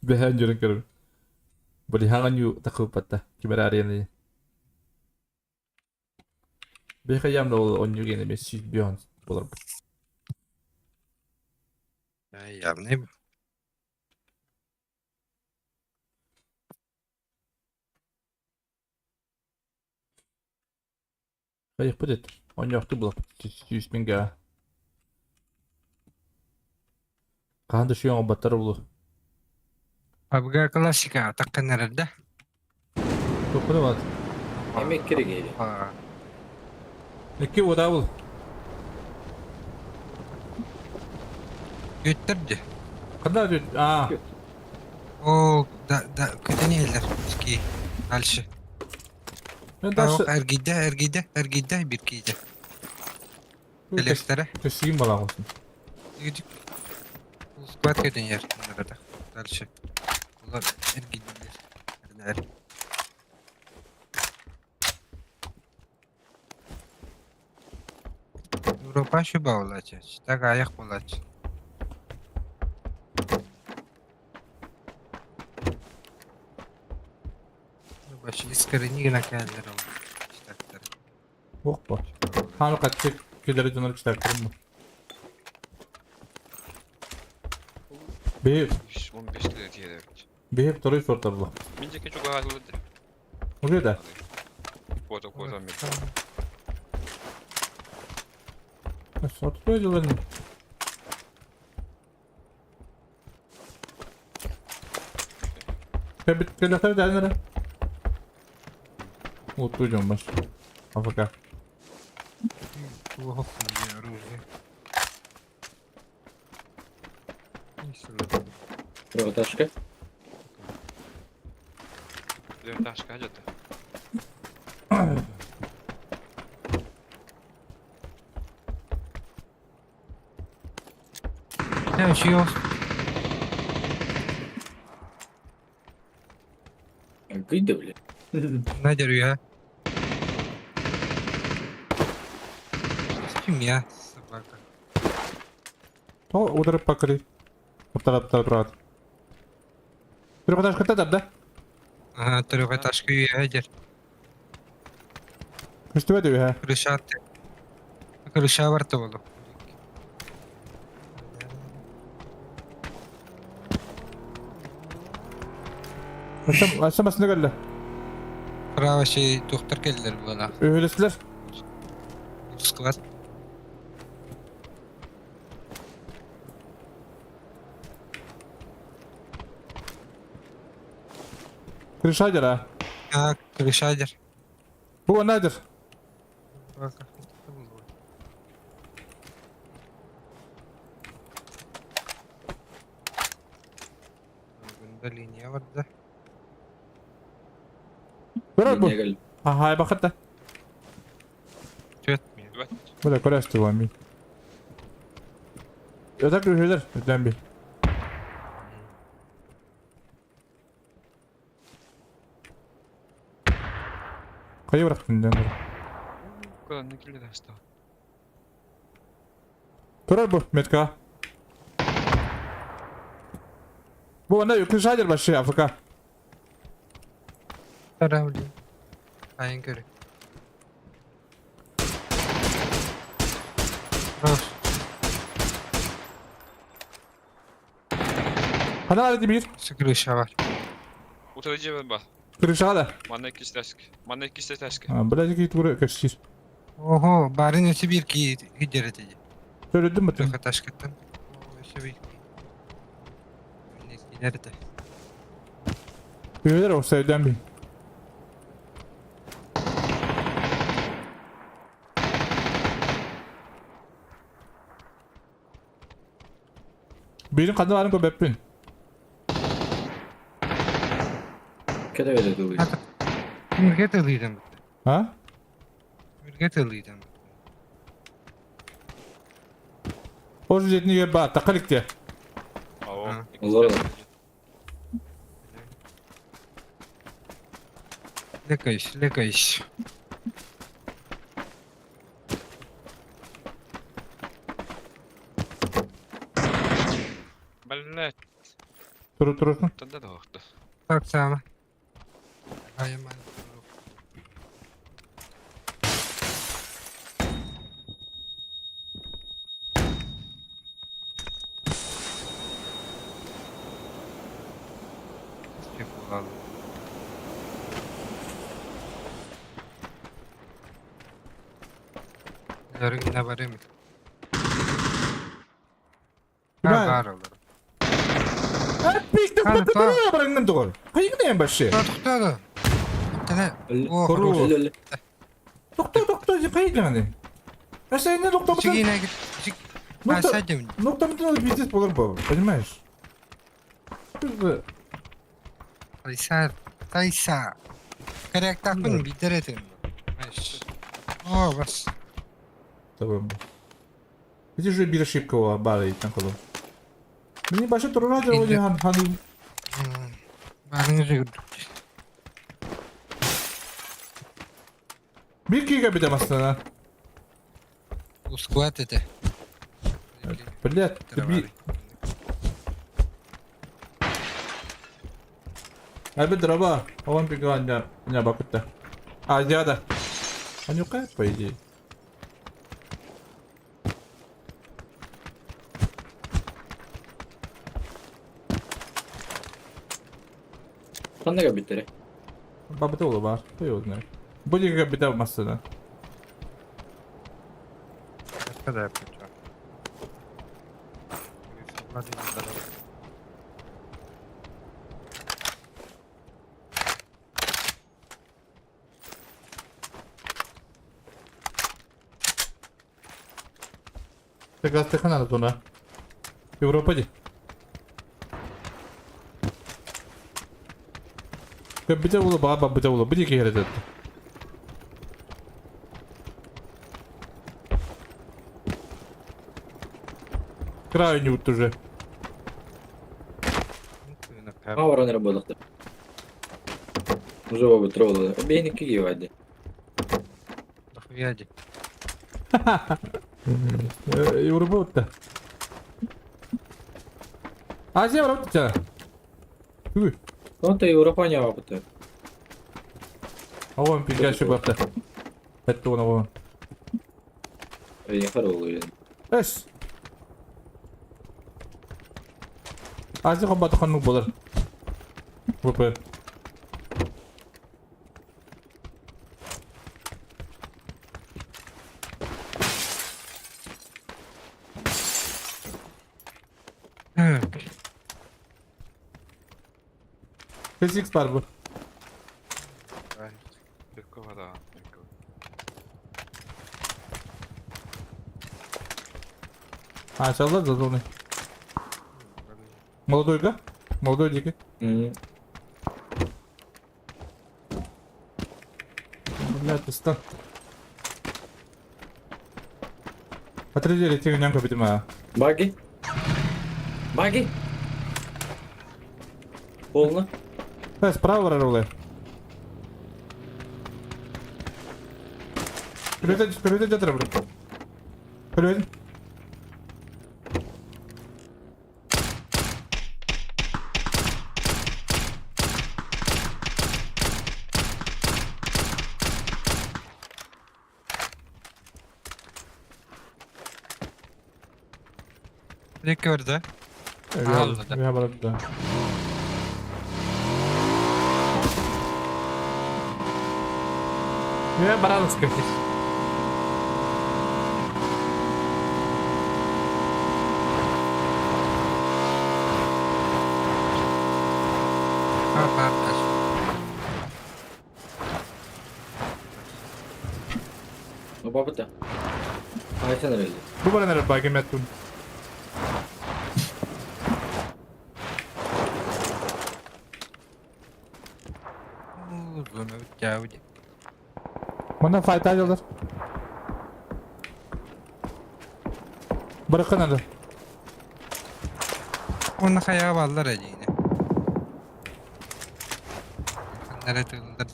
Бэхэн дьөрөн көрөр. Били хаҥан ю тахыппатта. Кимэр арыйан Бэхэ ямда ол онню гене мен сүүс бион болар. Явный. Хайыппыт эт. Онньоохту булап. Сүүс мингэ. Хаһан да сүйэн оҥорботтор булу. Абга классика таққанарар да. Тоххуна бат. Эми киригейли. Икки вода бул. Götterdi. Ханна аа. О, да, да, көтөн иһэллэр. Ски. Дальше. Мен дальше. Эргийдэ, эргийдэ, эргийдэ, бир киийдэ. Электро. Көссүгүн балаҕын. Склад көтөн иһэр. Дальше. Олар эргийдилэр. Европа шуба болачы. Так аяқ болачы. Башы искорени гына кэллэр ол. Штаттар. Бох бо. Хааны катчы кэлэри дьонор кистээктэрим бу. Бээ 115 lira diye evet. Биһи второй сорт була. Мин диэки чугаһаатылар да. Уже да. Куота куота мин. Сорт дьылын. Кэбит кэлэхтэр дэнэрэ. Утту дьон бас. АФК. Плохо где оружие. Трехэтажка. Трехэтажка где-то. Гыйда, бля. Надя я. Ким я, собака. То ударып покры. Уптарап турат. Трехэтажка тадап, да? Ага, трехэтажка үйәдер. Көстүбэ үһэ. Крыша Крыша бар болу. Аса масына кэллэ. Право şey доктор келдер була. Үһүлэстилэр. Склад. Крыша дьара. А, крыша дер. Бу анадыр. Bunda линия бар да. Көрөр бу. Аха, бакытта. Төт мен. Бу да көрөстү бу мин. Ötek үһүлэр, өтөн би. Хайы бырахтын ден. Куда не килди да Көрөр бу метка. Бу ана крышадер вообще АФК. Таравли. Айын көрі. Хорош. Хана арады бир. Крыша бар. Утырыcı ба. Крыша да. Манна икки ташка. Манна икки ташка. А, блядь, какие туры кашир. Ого, барын өсі бір ки гидереді. Söyledim mi? Трехэтажкаттан. Өсі бір ки. Гидереді. Üyeler olsa evden bir. Birin kadın varın köpepin. Кede öyle dolu. Кімге тылыйдым? Ha? Кімге тылыйдым? O jetini ye ba takalik diye. Ау. Олар. Лекайш, лекайш. Блять, Turu turursun. тогда да охта. Так само. Айман. Yarın var mı? Ben- Var olur. Hep bir Hadi, de tamam. bırakın doğru. Hayır ne başı? Тоқтады. О, Кору. хорош. Doktor doktor hayır yani. Mesela ne doktor? Чигине кит. Nokta, Сядем. nokta bütün biznes olur bu. Понимаешь? Biz Тайса, тайса. Корректакпын битеретин. О, бас. Tamam. Видишь, уже bir ошибка была бары и там коло. Мені бачу турнадер Енді. вони хан хан. Барыңыз жүгірдік. Bir giga bir de aslında. Ускват это. Блядь, ты би. Abi дрова. Он бегал не не бакутта. А, дяда. А не по идее. Ханна кэлбиттэрэ? Бабыта уола баар. Хуй его знает. Бу диэки кэлбитэ массыына. Гастехана туна. Европа ди. Кэлбитэ уола баар бабыта уола. Бу диэки иһэр Крайний вот уже. А баран эрэ буоллахтар. Уже бабы троллы. Бейники киевади. Европа Азия Европа Уй. Онто Европа не опыты. А вон пиздящий бабта. Это он, вон. Я хоролу. Эс. Азия хабат ханну болар. ВП. Physics var bu. А, солдат задумный. Молодой, да? Молодой дикий. Бля, ты стан. Отрезали тебе нямка, видимо. Баги? Баги? Полно? Да, справа роллы. Привет, привет, дядя, Привет. Көрдө. Я брат, да. Я барановская. Ну бабыта. Айсан релли. Бу баранар баги меттун. Мана файта алар. Быракын аны. Оны хаяга баллар эдине. Нere тыгылдар.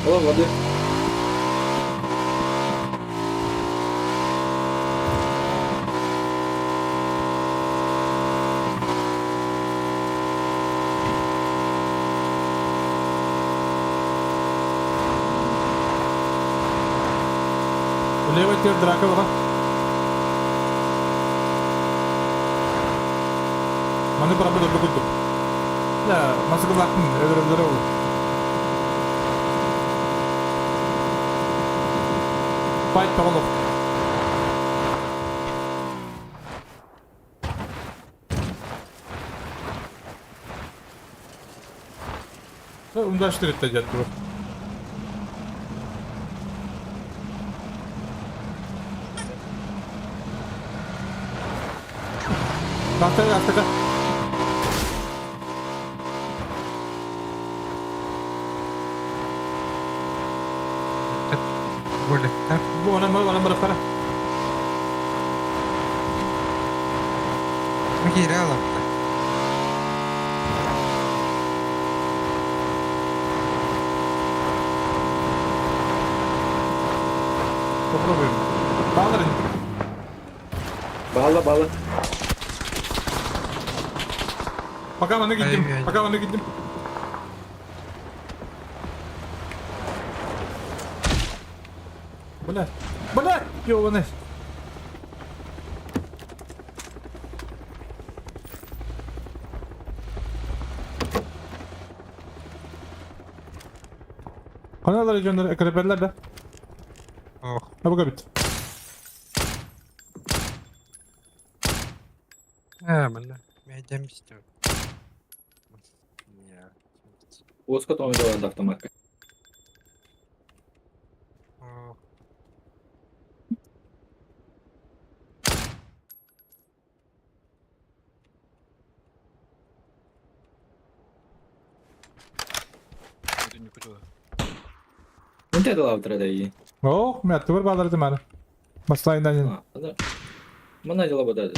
О, воды. Левый тир драка была. Маны правда добро куту. Да, масыгы лактын, өдөр өдөр ол. Файт тоголок. Ундаштырып та жатты. Аттaka, аттaka. Бөлектер. Бу она она бырахтара. Кире алапта. Попробуем. Балларын. Бала, бала. Пока мы гидим, Ай-яй. пока мы гидим. Бля, бля, ёбаный. Ханалар дьоннор эккирэпэллэр да? Ох. Абыга бит. Ээ, манна. Мэйдэм истим. Уоска тоҥойдолоон автоматка. Ох. Мынтай далавтыра да и. Ох, мэ аттыбар баалар этим аны. Маслайынан. Мына дела бодады.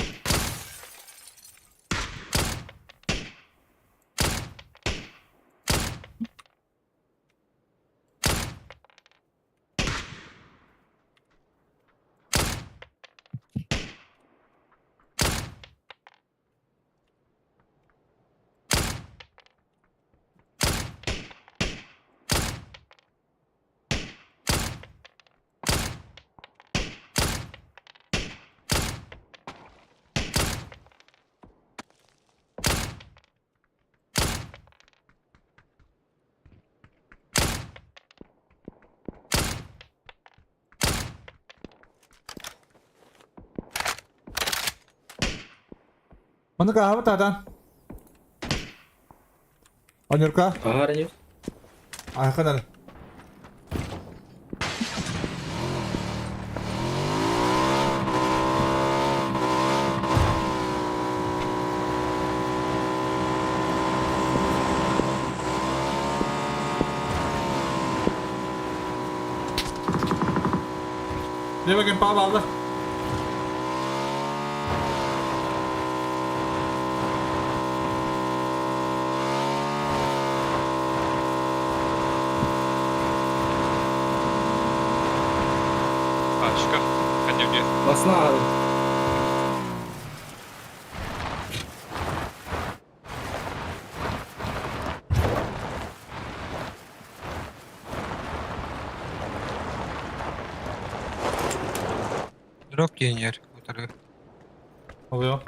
Маннык аһабыт аатаан. Онюрка. Аһаар Айханар. Дьэ бакын паал алла. Пачка. Ханюги. Басна. Drop генер. Утары. Oluyor.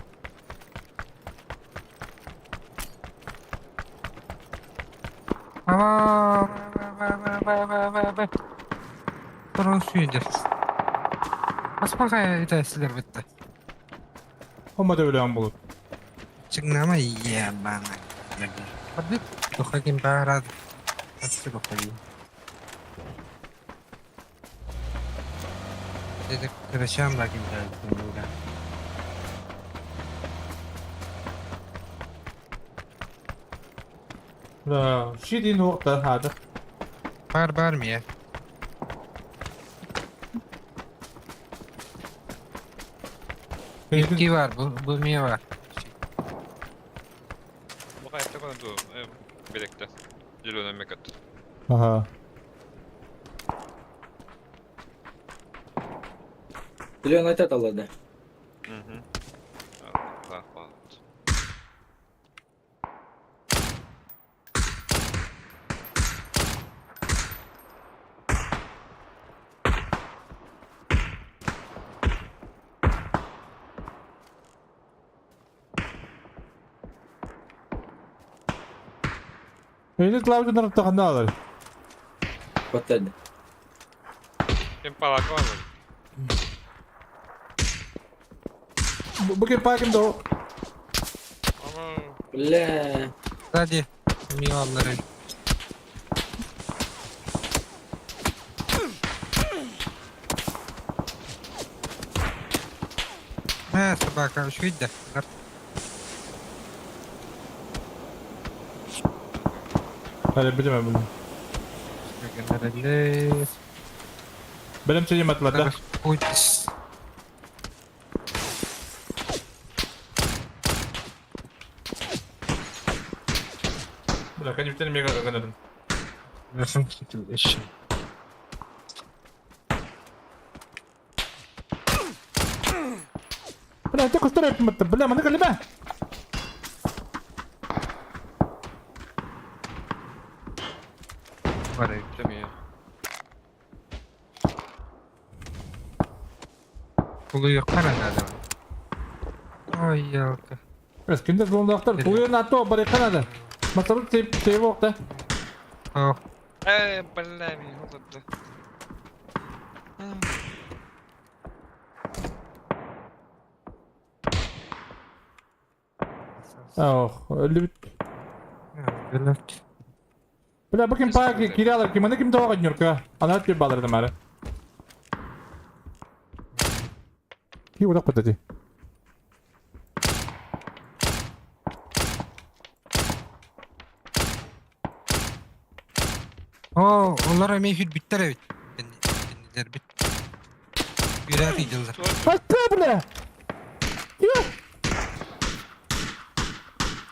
Турун сүйдер. Аспаға итәсілер бітті. Ома да өлөөн болот. Чыгнама ебана. Хадды тухагин баарад. Асты тухагин. Dedi kırışan bakayım geldim. Да, шидин уокта хаада. Бар бар mı ya? Bitki var, bu, bu mi var? Билекте. Зеленый мекат. Аха. Зеленый айтат алады. Угу. Эйли клавдинар тахана алар. Баттады. Кем палака бар? Бу кем пакем до. Бля. Hadi. Mi onları. He sabah şu de. Hadi билеме bunu. Белем чейим атлада. Путь. Бля, конечно, мега ганадым. Nasıl tutuluşum? Бля, ты кустарай бля, маны калиба. Var Kulu yok herhalde. Ay yalka. Бля, киндер зондактар туйын ато барыканады. Масарут теп теп окта. Oh. Э, бля, меня вот Ох, өллүбүт. Блядь. Бля, бу ким паа кире алар ким, аны ким тоҕо ньурка. Ана түр балырдым ары. Ки удак бата ти. Оо, олар эмиэ сүрбүттэр эбит. Кэннилэрбит. Үөрэ тыйдыллар. Айта, бля!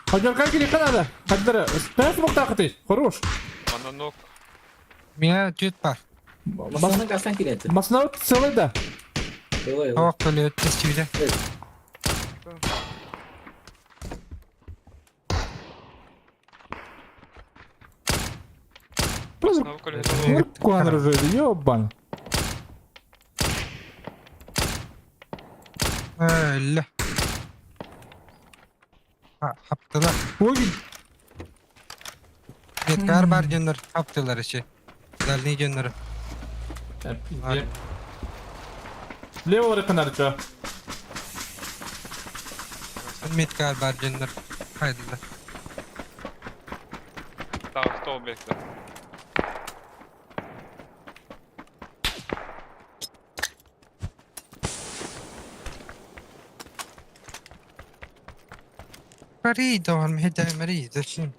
Хадьарка кириэххэ наада. Хаддара, таас буктаахытый, хорош. Мананок. Миа түөт бар. Масынан кастан кириэти. Масына целый да. Ылай, ылай. Тоох көлүөт тэстибитэ. Куан уже, ёбан. Өллө. Хаптылар. Ой, Меткар бар дьоннор хаптылар ичи. Дальний дьоннор. Лево реконарча. Меткар бар дьоннор хайдылар. Там столбик, да. Марий доҕор, мэһэйдээ Марий, зачем?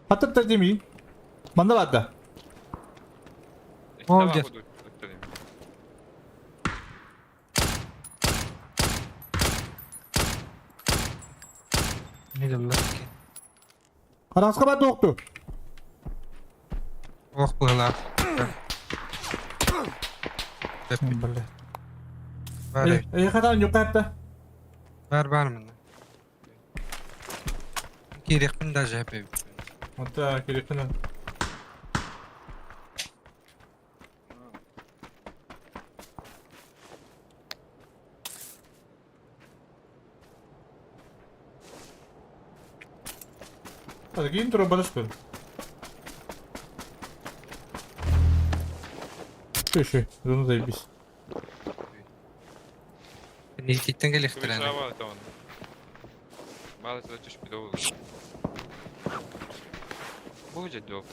Хатыр деми. Манна баада. Ол дьэ. Хараска баада оқту. Ох быһылаах. Бля. Бар Э, хатан юкатта. бар бар мында. Кириэхпин даже эппит. Онта керекпин. Так, интро барышкы. Еще, ну заебись. Нититтэн кэлиэхтэрэ. Будет док.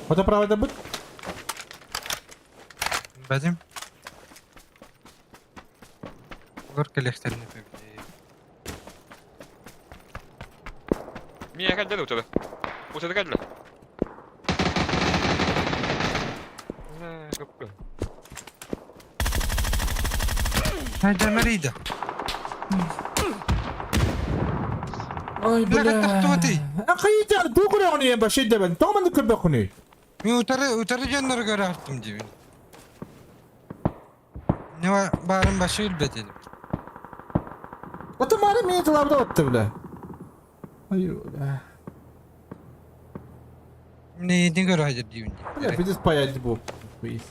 Вот право это будет? Бадим. Олор кэлиэхтэрин эппит. Мия кэллэ утары. Утары кэллэ. Хайда Марийда. Ой, Бля, тохтуотый. Акыйда дугур баши дебен. Томан көбөкүнү. Мен утары утары дьоннору көрө артым диибин. Не баарын башы өлбөт этим. Ата мары мени тылабда отты бля. Ай, бля. Эмне эдин көрө хадыр диибин. Бля, пиздец паять бу. Хуй.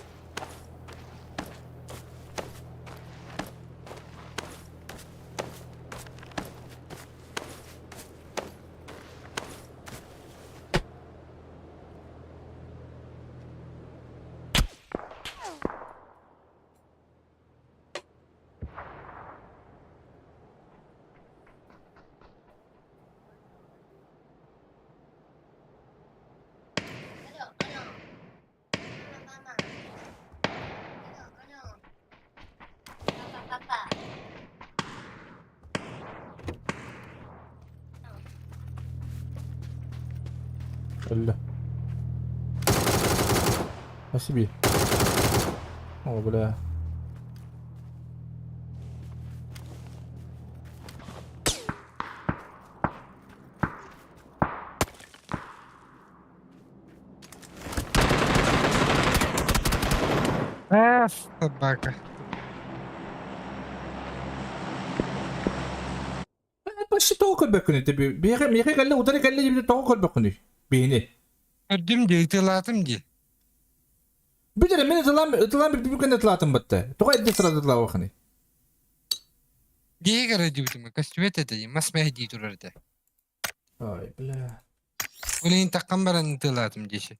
Өллө. Спасибо. О, бля. Э, собака. Башы тоҕо көрбөккүнүй тебе. Биһиэхэ миэхэ кэллэ утары кэллэ диэбитэ тоҕо көрбөккүнүй? Биһини. Көрдүм дии, ытылаатым дии. Бүтэрэ мин ытылаан ытылаан бүппүт кэннэ ытылаатым батта. Тоҕо эрдэ сразу ытылаабаккыный? Дии көрө диэбитим, көстүбэт этэ дии, мас мэһэ дии турар этэ. Ой, бля. Блин, таххан баран ытыалаатым диэчи.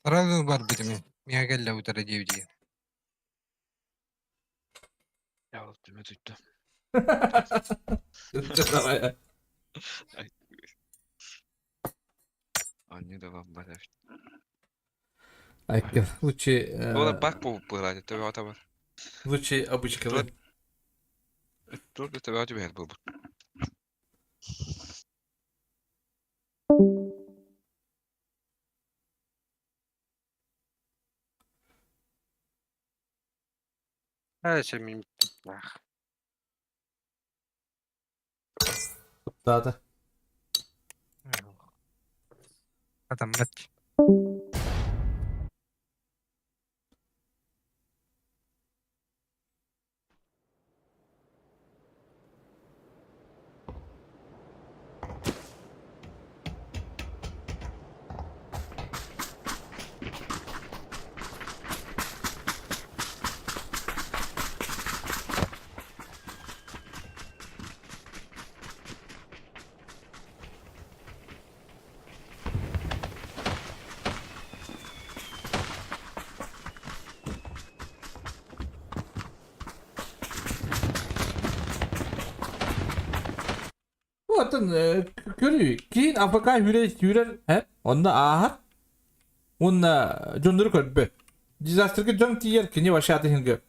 Сразу барбытым миэхэ кэллэ утары диэбитигэр. Я вот түмэ түттэ. Давай. Анне да вам бара. Айка, лучше... Ола бак бу быра, төбө ата бар. Лучше обычка. Тур төбө ата бер бу. Ээ, мин Да, Атаммат. Оттон көрүү киин АФК хүрэр сүүрэр һэ онно ааһар уонна дьоннору көрбөт. Дизастерга дьон тиийэр кини вообще атын иһингэ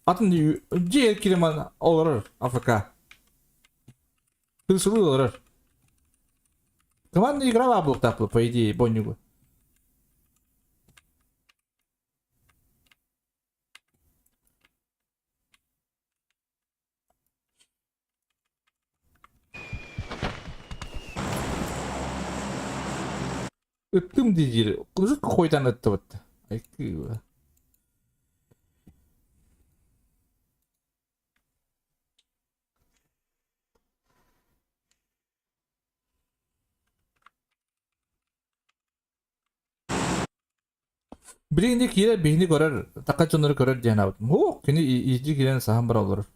атын дьиэ кириман олорор АФК. Тысылыы олорор. Команда играла буолуохтаах по идее Боннюгу. Ыттым диир. Жутко хойдан ыттыбыт. Айкыы. Билигин киирэ биһини көрөр, така дьоннору көрөр диэн аабытым. Һуох, кини иирдии киирэн саһан бара олорор.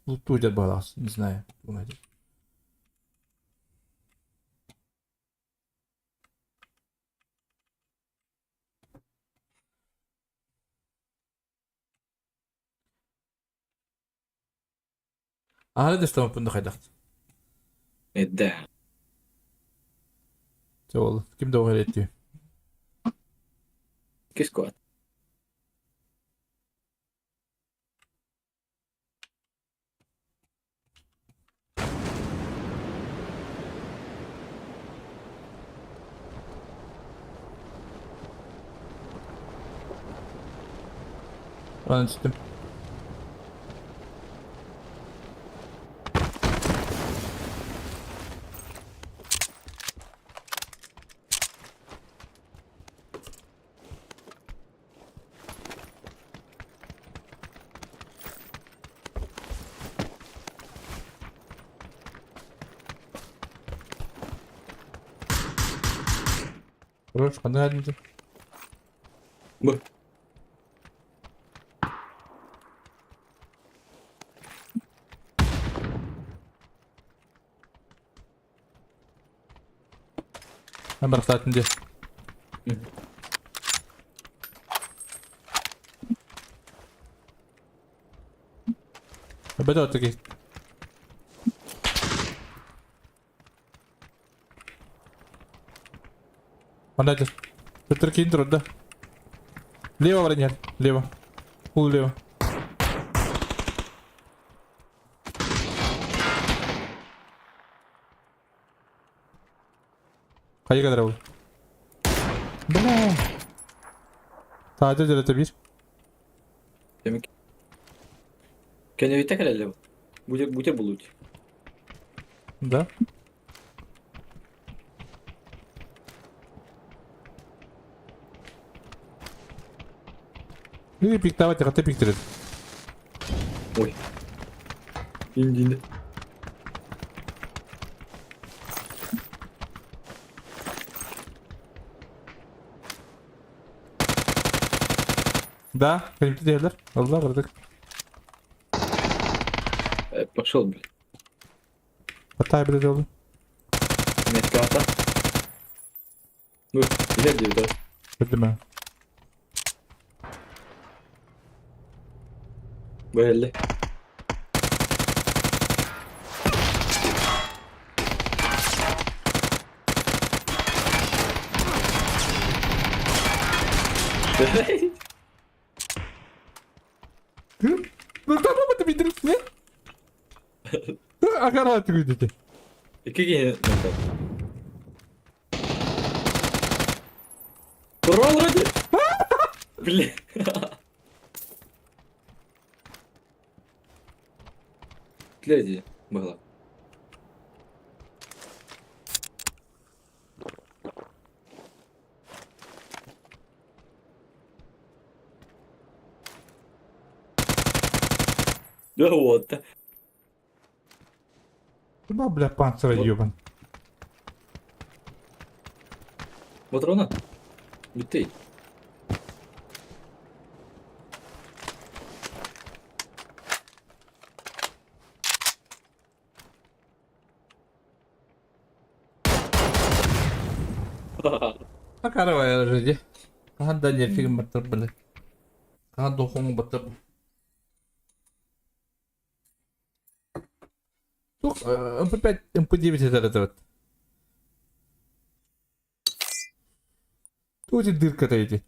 Луттуу дьэр баҕалаах, не знаю. Аһара да истэмэппин да хайдах. Эрдэ. Чэ буолла. Ким да уһа Кис куот. Аны түстүм. Хорош, ханнык аадын Бу. Барахтаатын дии. Бөтө отуки. Манна Петр киин турда. Лево баран лево. Кул лево. Хайа kadar oldu? Бля. Sadece jelete bir. Демек. Кэнэбитэ кэлэллэ бу. Бутер бутер булут. Да. Или пиктавать, а ты пиктерит. Ой. Инди инди. Да, кэлимти диэллэр. Ылла кырдык. Пошел. Ушел, блин. Хатаа билэ дьолу. Метката. Ну, иһэр диэбит Көрдүм ээ. Бу иһэллэ. Не? Агара түгүдүтэ. Икки киһи мөлтөх. Турал вроде. Блин. Гляди, было. Да вот. Ба, бля, панцира ебан. Патрона? Бүтей. Акарова жди. Хаһан да нефигин баттар били. Хаһан дохуҥ баттар. Тух МП5, МП9 это это вот. Тут и дырка-то эти.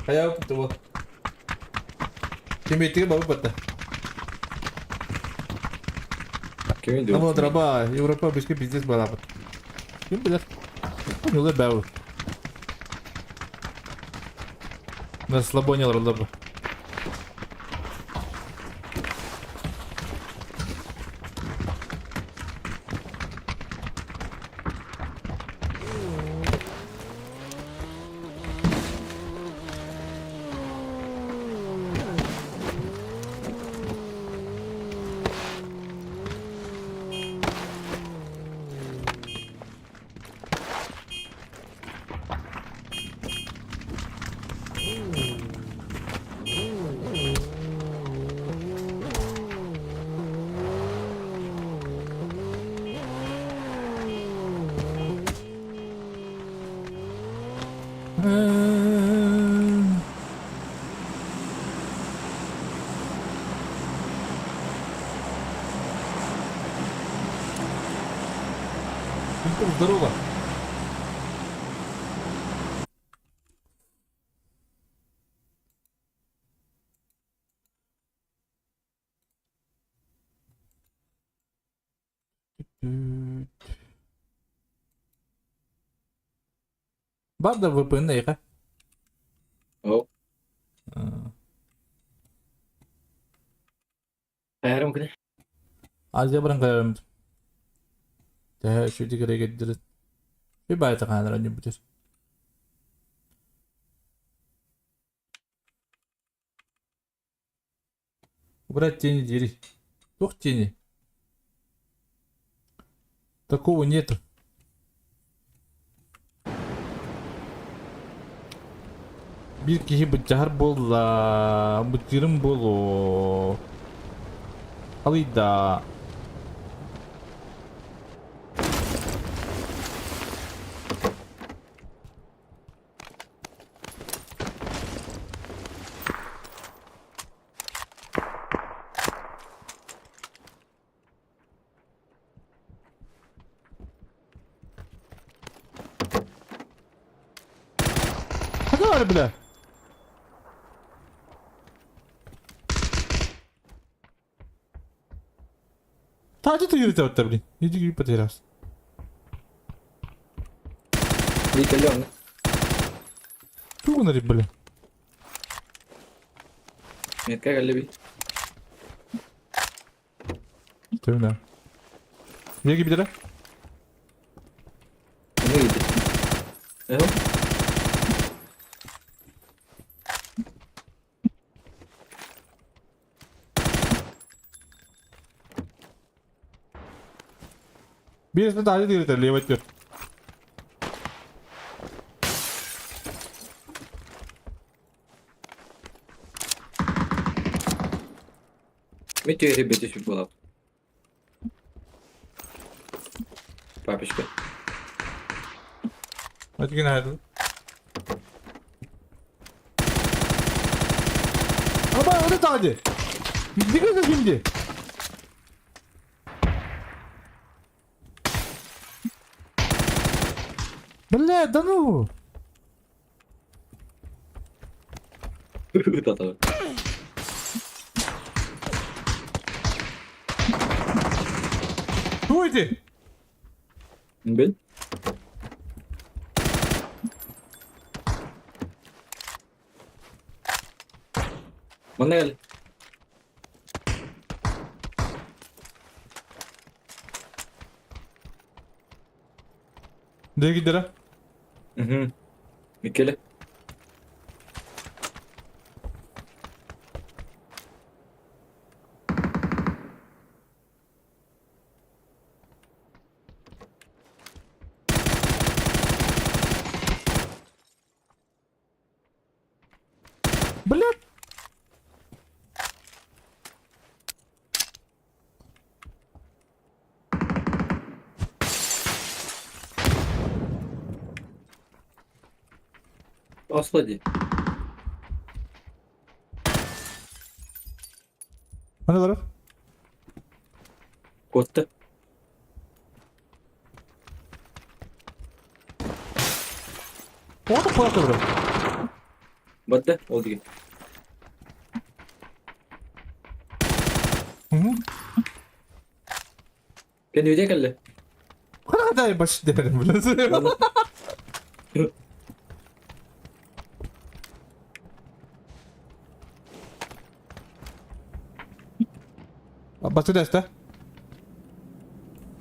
Хайа туга. Кимбитиге бабы батта. Кими диyor? Ama драба, Европа бишке бизнес балабыт. Ким билер? Юлы бәу. На слабоне олар Здорово. Бар да VPN эйха. О. Айрым күнэ. Азия баран карарым. Тә шүти керек эддер. Bir bayta kanallar önce bitir. Убрать тени двери. Тух тени. Такого нету. Бир киһи быдьаһар буолла, быдьырым буолуо. Алыйда. Хадаар бля. Таажы тыйыры блин. Иди күйіп потерялся. Ликалён. Тугунари, бля. Метка галлеби. Төвнө. Неге билер? Не gitti? Eho. Биир таһы дииритэ левый түр. Ми түһэ бити сүп буолап. Папочка. Hadi günaydın. Ama öyle hadi. Ne kadar şimdi? Бля, да ну! Тата. Кто эти? Бил? Манна кэл. Nereye gidiyor? Мгм. Микеле. Блядь! Ослади. Hani taraf? Куотта. Orada Polat da bırak. Барда ол деген. Hı hı. Кэн үйде кэллэ. Хана баш дерим блядь. Басы дэстэ.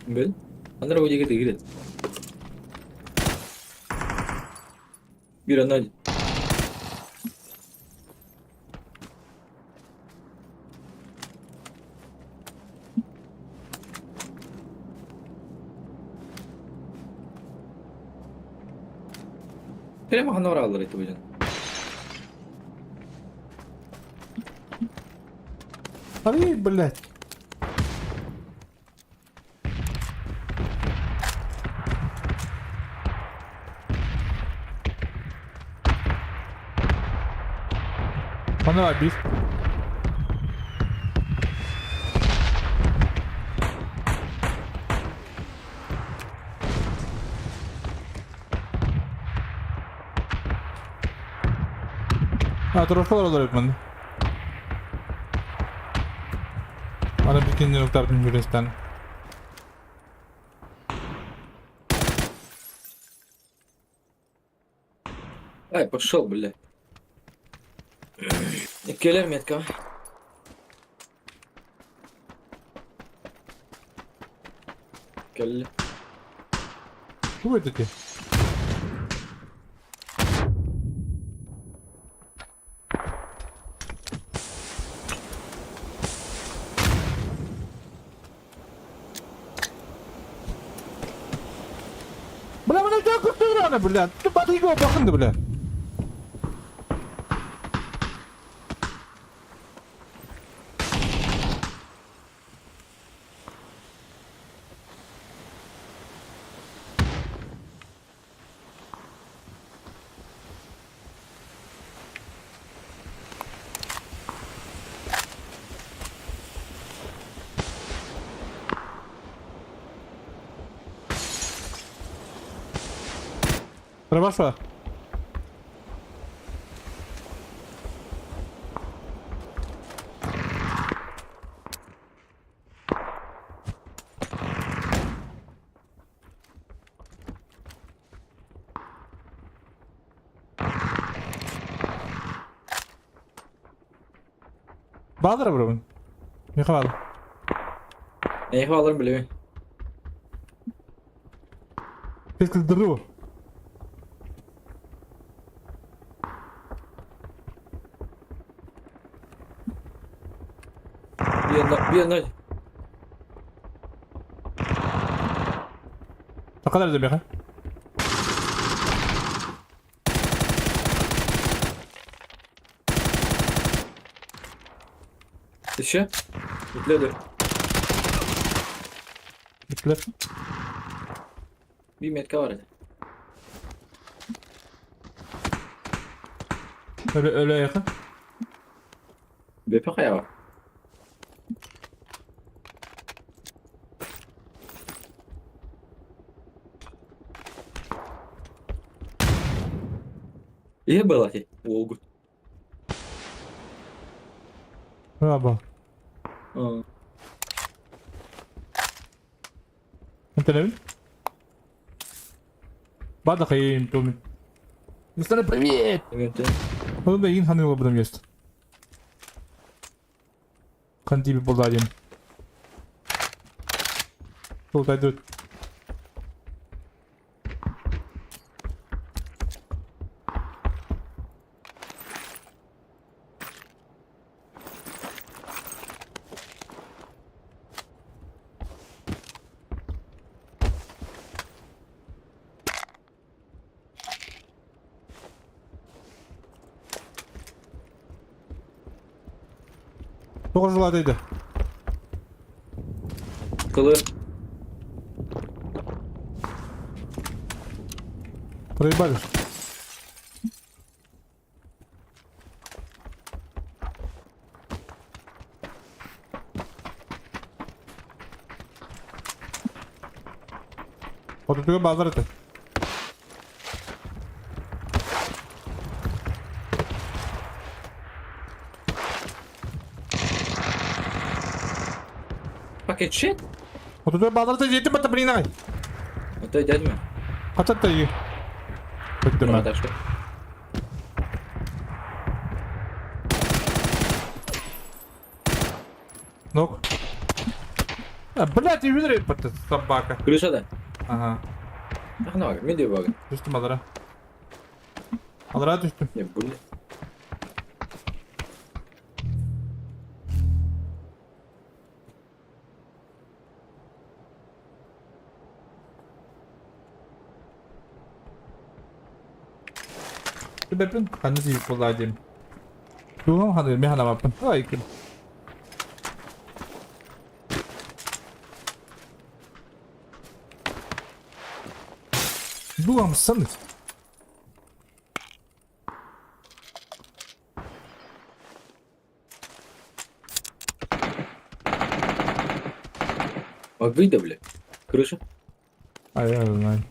Бил. Анара ол деген дегилет. Bir ана Прямо ханора алар это будет. Ай, блядь. Bana var bir. Ha, трошкалар олар өтмін. Ана бикенден уктардын жүрестен. Ай, пошел, бля. Келер метка. Кэллэ. Бу эти? Бля, бля, бля, бля, бля, бля, бля, бля, бля. Рабаша. Баадыра бробын. Михаил. Эйхо аларым билеме. Кескилдирүү. Bir yandan, bir yandan. Kadar da меха. Еще? Бүтләде. Бүтләр. Bir metka var idi. Öyle öyle yakın. BP kaya var. Ihe была ти. Олгу. Раба. انت نبي؟ بعد خيم تومي. Руслан, привет! Oğlum da yine hanım buradan geçti. Kan gibi buldu Buldu Тоҕо жылаатайды? Кылы. Проебали. Отутуга базар это. Пакет shit. Отутуга базар это жети бата блин ай. Это дядьма. Качатта и. Көттүм. Дашка. Нок. А, блядь, и видри, собака. Крыша да. Ага. Ахна баг, мен де баг. Түстүм алара. Алара түстүм. Не, блин. Бэпин ханы тийп болла дем. Тугам ханы мен хана баппын. Ай ким. Дугам сын. А выйди, бля. Крыша. Ай, я знаю.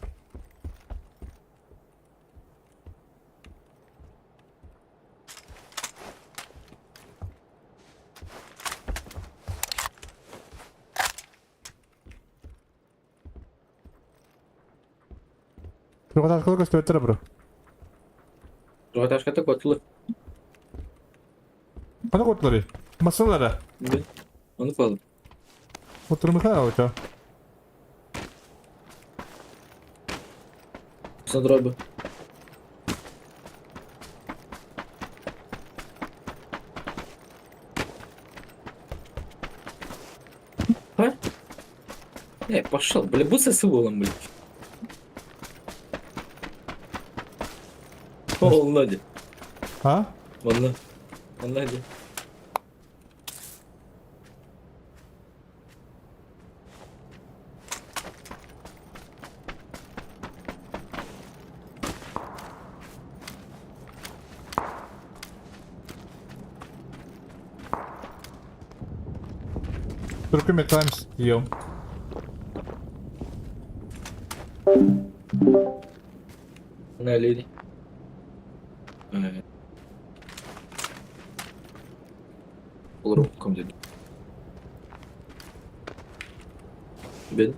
Трохаташкалар көстөбөттөр бро. Трохаташката котлы. Кана котлары? Масалара. Оны калды. Отурмуха оча. Сандробы. А? Эй, пошел, бля, будь с уголом, блядь. О, Надя. А? Вон, Надя. Түркү Times diyorum. На леди. Олар кім деді? Бен.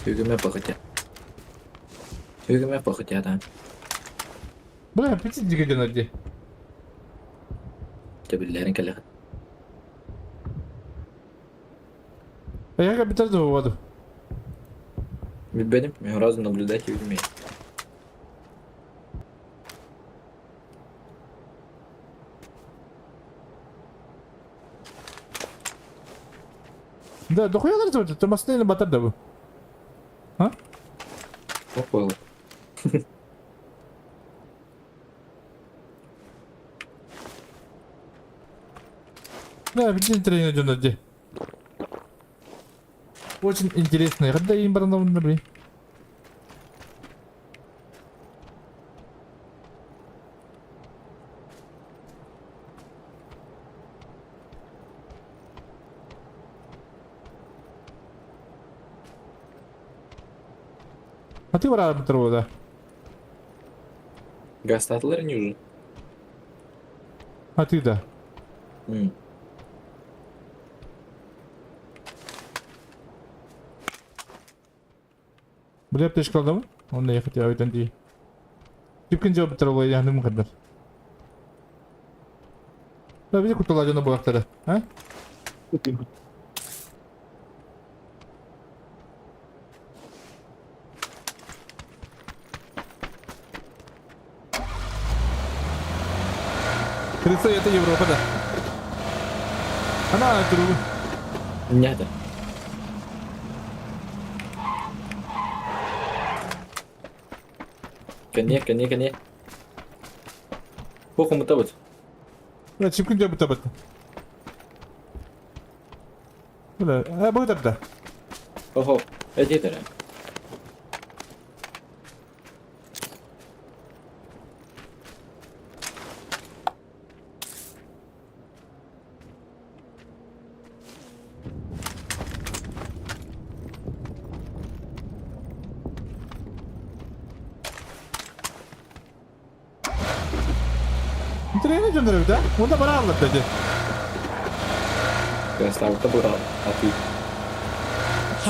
Төгіме похотя. Төгіме похотя, да. Бля, аппетит деген әде. Тебілерін келі. Я капитан воду. Бенім, мен разом наблюдать и умею. Да, дохуя надо, ты машина батар да бу. А? Охуел. Да, видите, тренер идет где. Очень интересно. Когда им барановны, блин. А ты враг да? Гастатлар не уже. А ты да. М. Бля, аптечка алдым. Онда я хотел өйтен дии. Типкин жауап бітір олай яғни мұқаддар. Да, бізде кутала жана бұлақтары. А? Крыса это Европа, да. Она другу. Нет. Кене, кене, кене. Хоху мутабыт. Да, чипкин жауап бітір. Бля, а бұл да. Хохо. Эдитер. Тренер жөндіріп да? Онда бара алып деді. Гастаутта бура. А ты?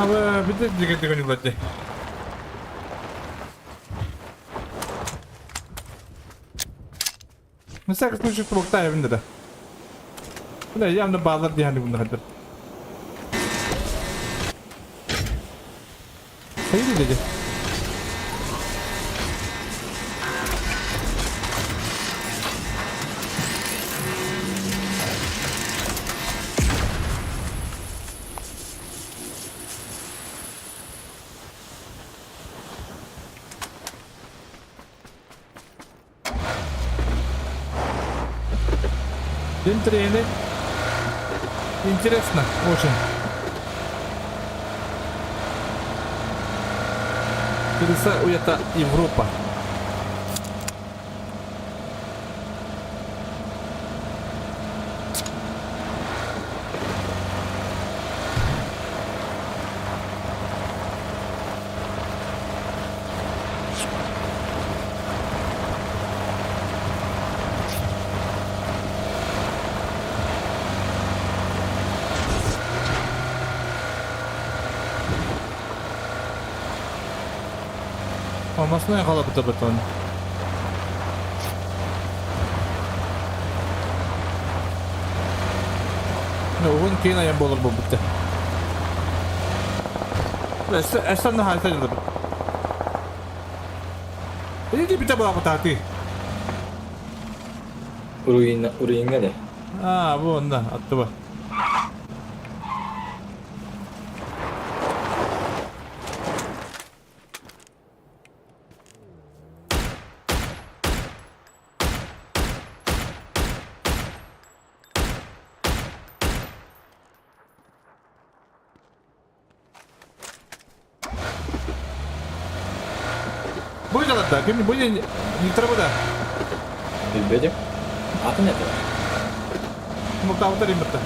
Абы бите деген деген юлады. На всякий случай тоқтайын да. Бля, явно баллар дияны бұны қадыр. Hayır dedi. День Интересно, очень. Крыса это Европа. Алмасына қала біті бітон. Оғын кейін аян болыр бұл бітті. Әстен хайта жылы бір. Иди біте бұла бұта ты. Уруина, уруинга да. А, бұл онда, атты ба. Будет да, ким будет не треба да. Билбедим. Аты не Ну там вот это.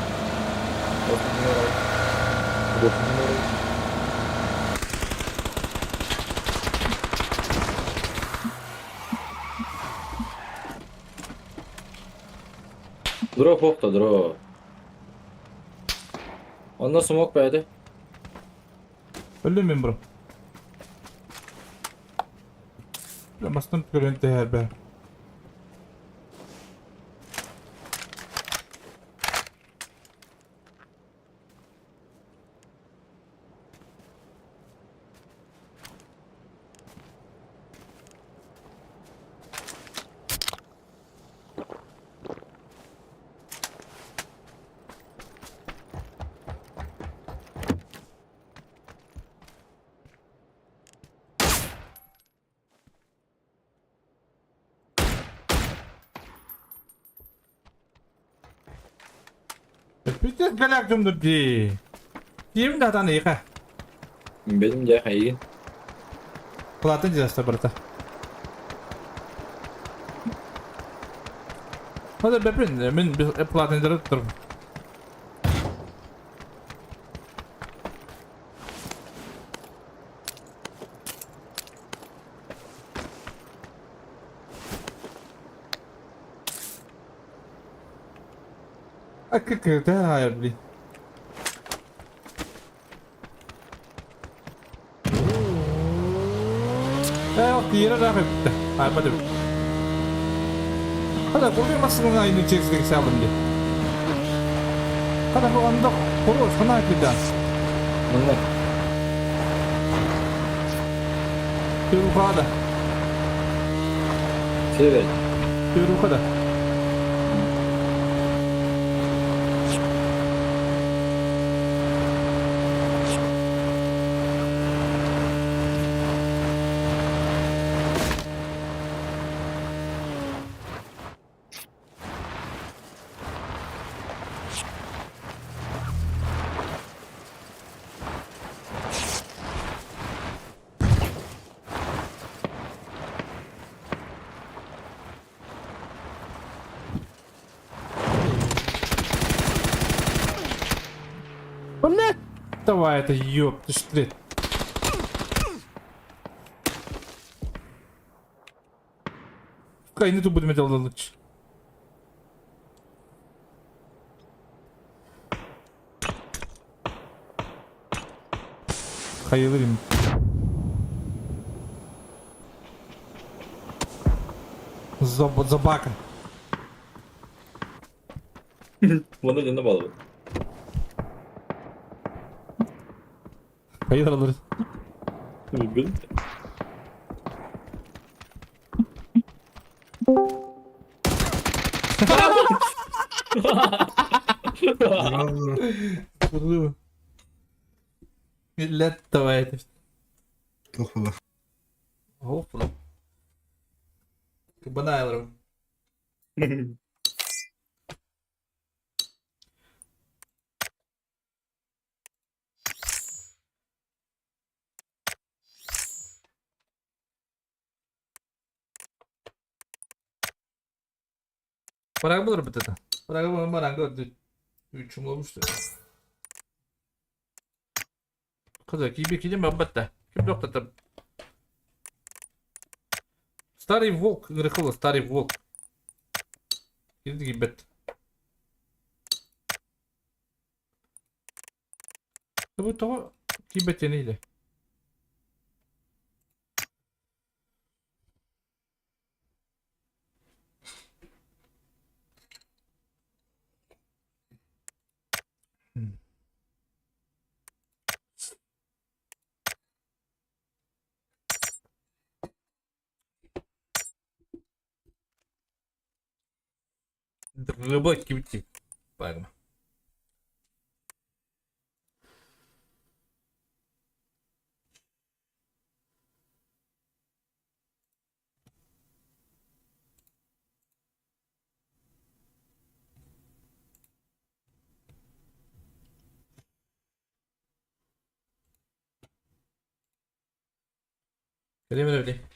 Дро хохта, дро. Онда смок бәді. Öldüm мен бро. Бастан көрінті әрбә. Пиздец галяк дьомнор дии. Киэбин да атаан эйиэхэ. Бэтим дьэ хайыгын. Платын дьаста барыта. Hadi бэпин, мин платныйдары туттарым. А как это, блин? Ээ, киирэ раах эбиттэ. Айбат эбит. Хата, курдук массыына айны чекс саабын дии. Хата, бу онда куру хана кида. Манна. Тюрухада. Север. Тюрухада. Блядь! Давай это, ёб, ты что? Кай, не ту будем делать лучше. Хайылырым. Забака. Манна дьонно баалабыт. Хайылыр. Билбин. Лет давай это. Туох буолла? Оп. Кабанайлером. Бараг булыр бит это. Бараг бараг Үчүм Кыза киби кидем бабатта. Ким токтотор? Старый волк, Грехова, старый волк. Кирди бет. Бу того кибетенеyle. Любой кибити. Пагма. Кэлим эрэ. Били.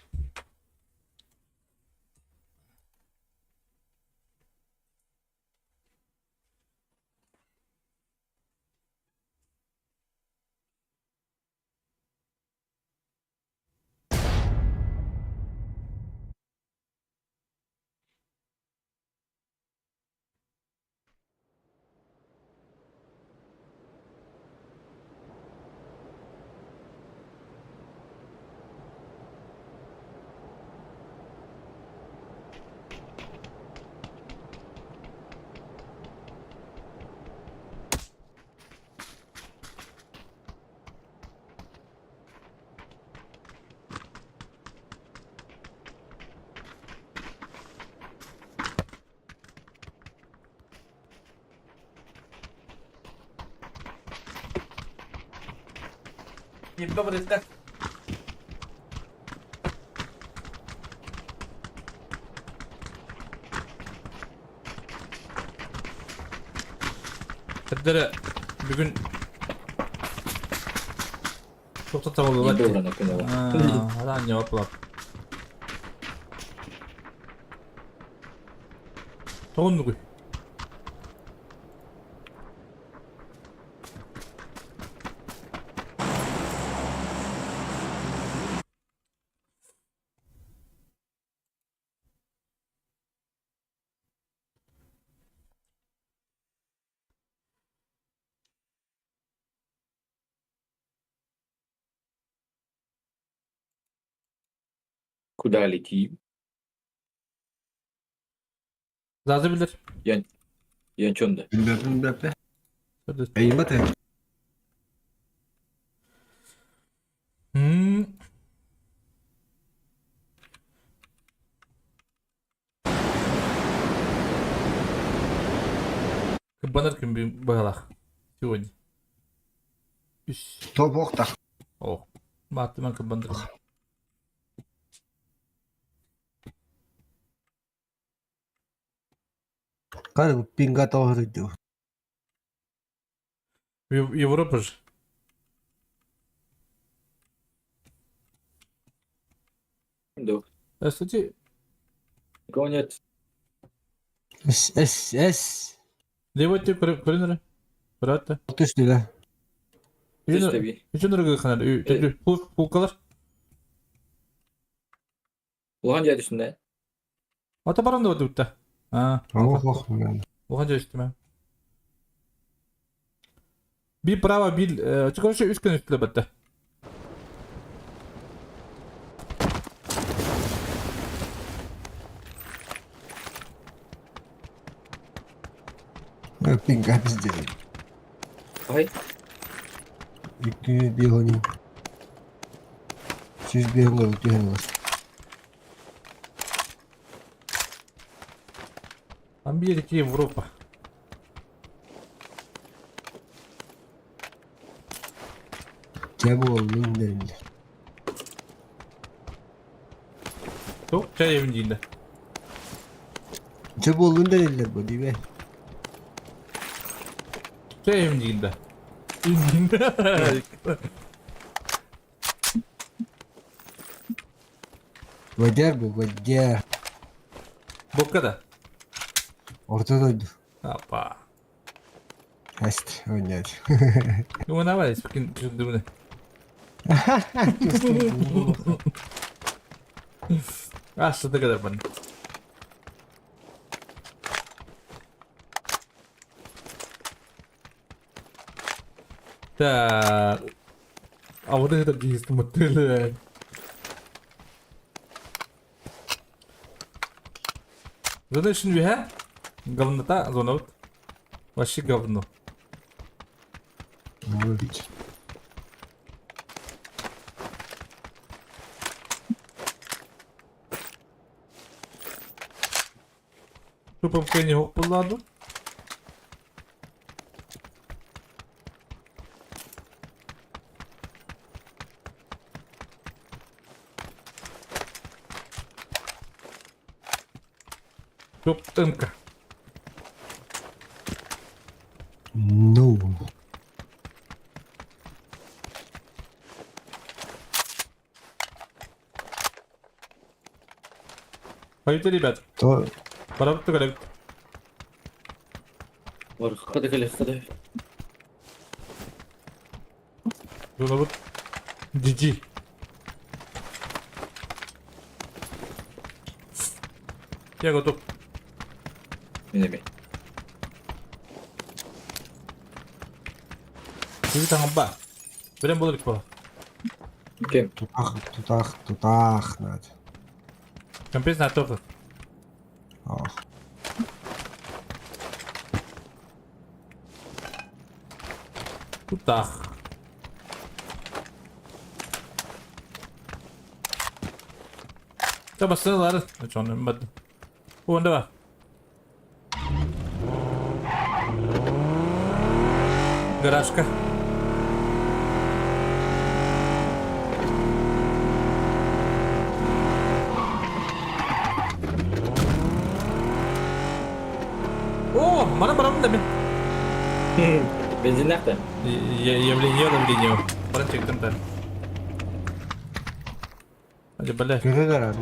Сирдэрэ бүгүн туох да табыллыбат Индэ дии. урана күнэ Аа, аанньабат булап. Тоҕо оннугуй? Куда летим? Зазы билэр. Янчонда. Билбэппин билбэппин. Эйимбат ээ. М. Кырбанар күн быһалаах. Сегодня. Үс. Тобуохтах. О. Бааттыман кырбандыр. Кар пинга тоҕо Европа же. Да. Кстати, Никого нет. С С С. левый ты көрүнөр. Брат. Түстүлэ. Здесь Үчүн ханар. Пулкалар. Улахан дьиэ түстүн ээ. Ата баран да бутта. А. Ох ох. Улахан дьиэ түстүм. Bir право бил, короче, үс күн үстүлэ батта. Пинга пиздец. Ай. Икки биони. Сүүс биоҥҥа түһэн ылар. Америка, Европа. Дьэ буоллун дэннэ. Туох чай эбин дииллэр. Дьэ буоллун дэниллэр бу дии Чай эбин дииллэр. Вадяр бу вадяр. Бокка да. Орто дойду. Апа. Эст ойнаад. Ну давай, спокойно, думай. А, что ты kadar bana. Так. А вот это действие мотыль. Зона үшін бе, Говнота, зона вот. Вообще говно. Вылечь. Тупо не булладу. Топ МК. No. Пойдите, ребят. То Пора бы Бар, ходи, ходи, ходи. Зона вот. GG. Я готов. Мин эмиэ. Биби таҥаба. Бэлэм буолар буола. Кем? тутах тутах тутах надо. Компес на тоқы. Ох. Тутах. Табасыналар. Чоны бад. Уонда бар. Гаражка. О, мана барам да мен. Бензиннээх да? Явление давление. Баран чектим да. Hadi бля. Көрөр араан.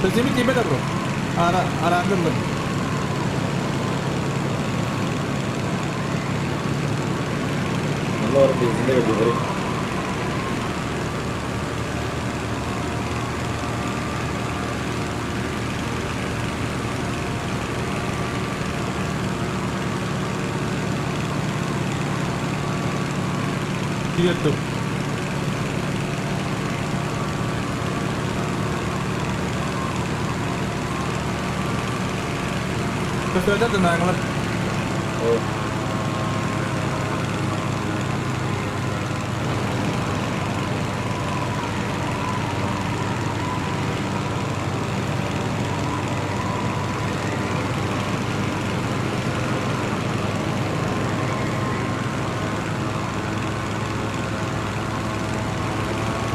Бензин тиийбэт бро. Ара араандыллым. Манна баран бензиннэ көрдүлэри. Тиэрдим. Көстөөтө да нааңалар.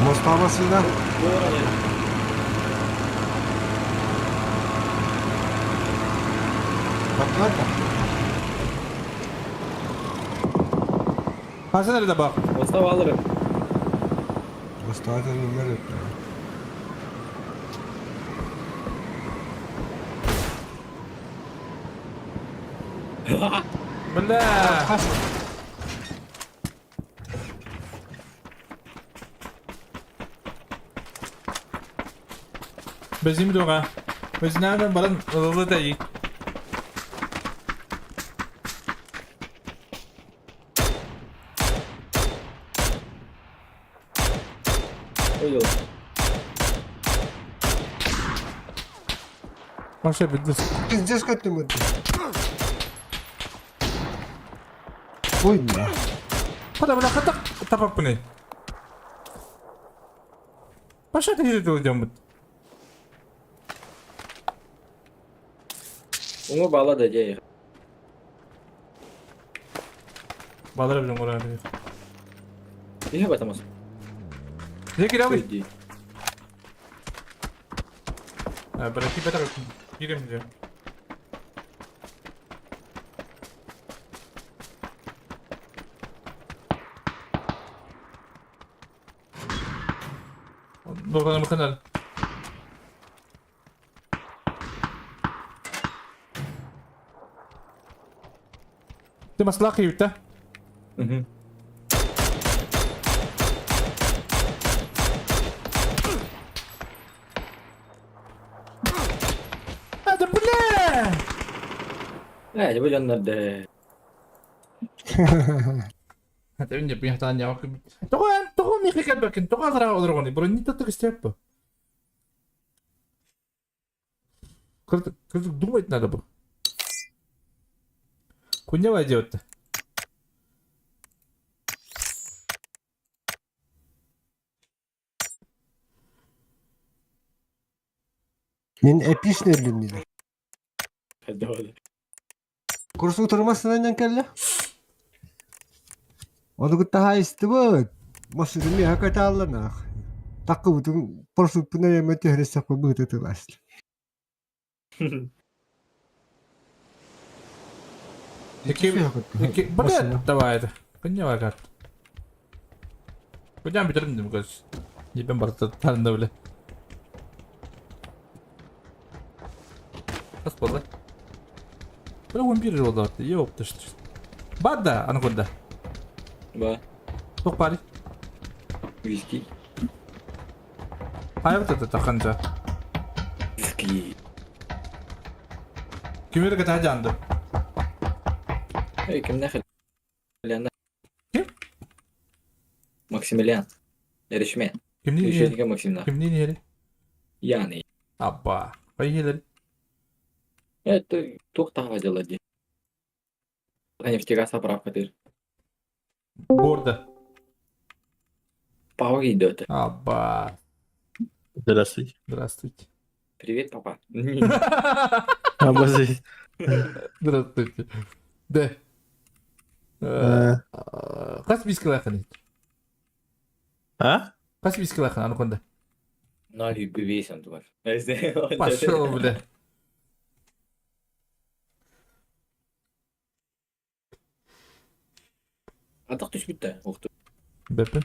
Мостамасына. Баклата. Хасан эрэ да бак. Мостав алырым. Моставатын өмөр өттө. Бля. Бензин бүтүөҕэ. Бензиннээн баран ылылы тэйии. Ой, Вообще пиздец. Пиздец көттүм өттү. Ой, бля. Хата бля хата тапаппыный. Паша ты дьоммут. Уҥа баала да дьэ. Балара билим ураа билим. Иһэ батамас. Дьэ кирэбий. Дии. Бля кипетер кирем дьэ. Доргана мыканар. Ты маслах кииртэ? Мгм. Это бля! Ээ, бу дьоннор да. Хата мен яхтан явах. Тоҕо тоҕо миэхэ кэлбэккин? Тоҕо аллараа олороҕуный? Броннита тыгыстыаппа. Кырдык думать надо было. Хуйня делать-то. Мин эпичный өллүм диилэр. Хайда Курсу турмасынан кэллэ. Ону кытта хаайыстыбыт. Массыына миэхэ катаалланаах. Таккыбытын парашютпун эмэ түһэрэ быыта тыласта. Ики, ики, блядь, давай это. Хуйня карта. Хуйня бүтэрим дим көс. Ебен барта тарында бля. Хас болла. Бля, он бир жолда. Ёпта что. Бада, анаконда. Ба. Туох баарый? Виски. Хайа это таханжа. Виски. Кимери ката жанды. Эй, кимнээх Лена. Ким? Максимилиан. Эришме. Кимни Решетника Максимна. Кимни нери? Яны. Абба. Поехали. Это туох таҕа дьала дии. Нефтегаз заправка дыр. Борда. Паук идет. Абба. Здравствуйте. Здравствуйте. Привет, папа. Обозрить. Здравствуйте. Да. Хас бискалаахын? А? Хас бискалаахын аныконда? 0,5 онтугар. Пошел, бля. Атах түспүттэ. Охту. Бэппин.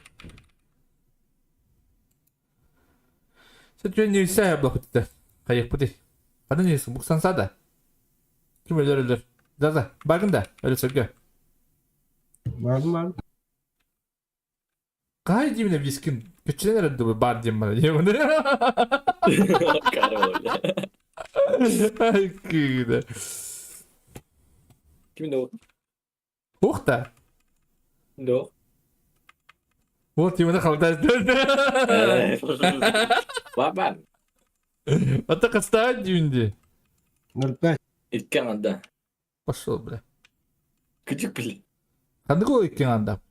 Сэтүөн нельзя блохутта. Хайыппыты. Ханан нельзя буксанса да. Ким өлөр өлөр. Да-да, баргын да, өлөсөргө. Бар бар. Кай димне вискин көчүнөн эрэ бар диэн бара диэмин. Король. Ай, кыыда. Ким да Ух та. Да. Вот именно халда. Баба. Ата кастаа дүүнди. 0,5. Икки анда. Пошел, бля. Күдүк били. Ханнык ол икки анда?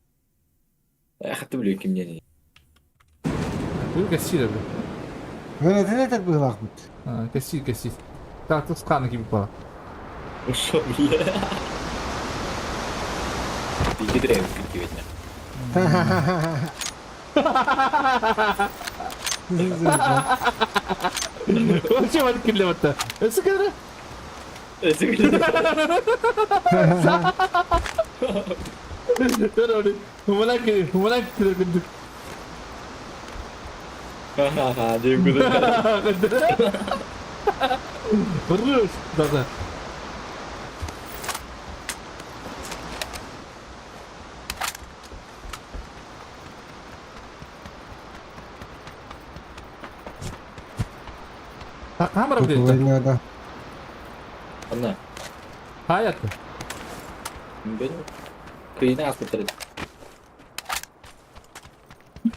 Хаты биле ким не. Бу кассир, бля. Гранатын этер быһылаахпыт. Кассир, кассир. Так, тусканы кип бала. Ушо бля. Бигидрем күтүбетне. Вообще валит килле батта. Өсө кэлэр. Хумалак күндүк. Ха-ха-ха, деп күдүк. Хорош, да-да. Камера где-то? Война, Анна. Хаят. Бен. Кыйна аспыттар.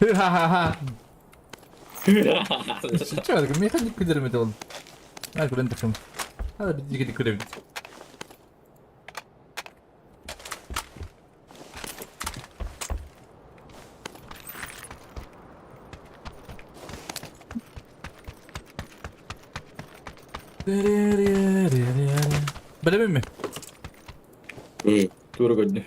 Ха-ха-ха. Чё, механик күлдермedi ол. Ай, көрін тақым. Ада бид жігіті көреміз. Билебин ми? Тура көрдү.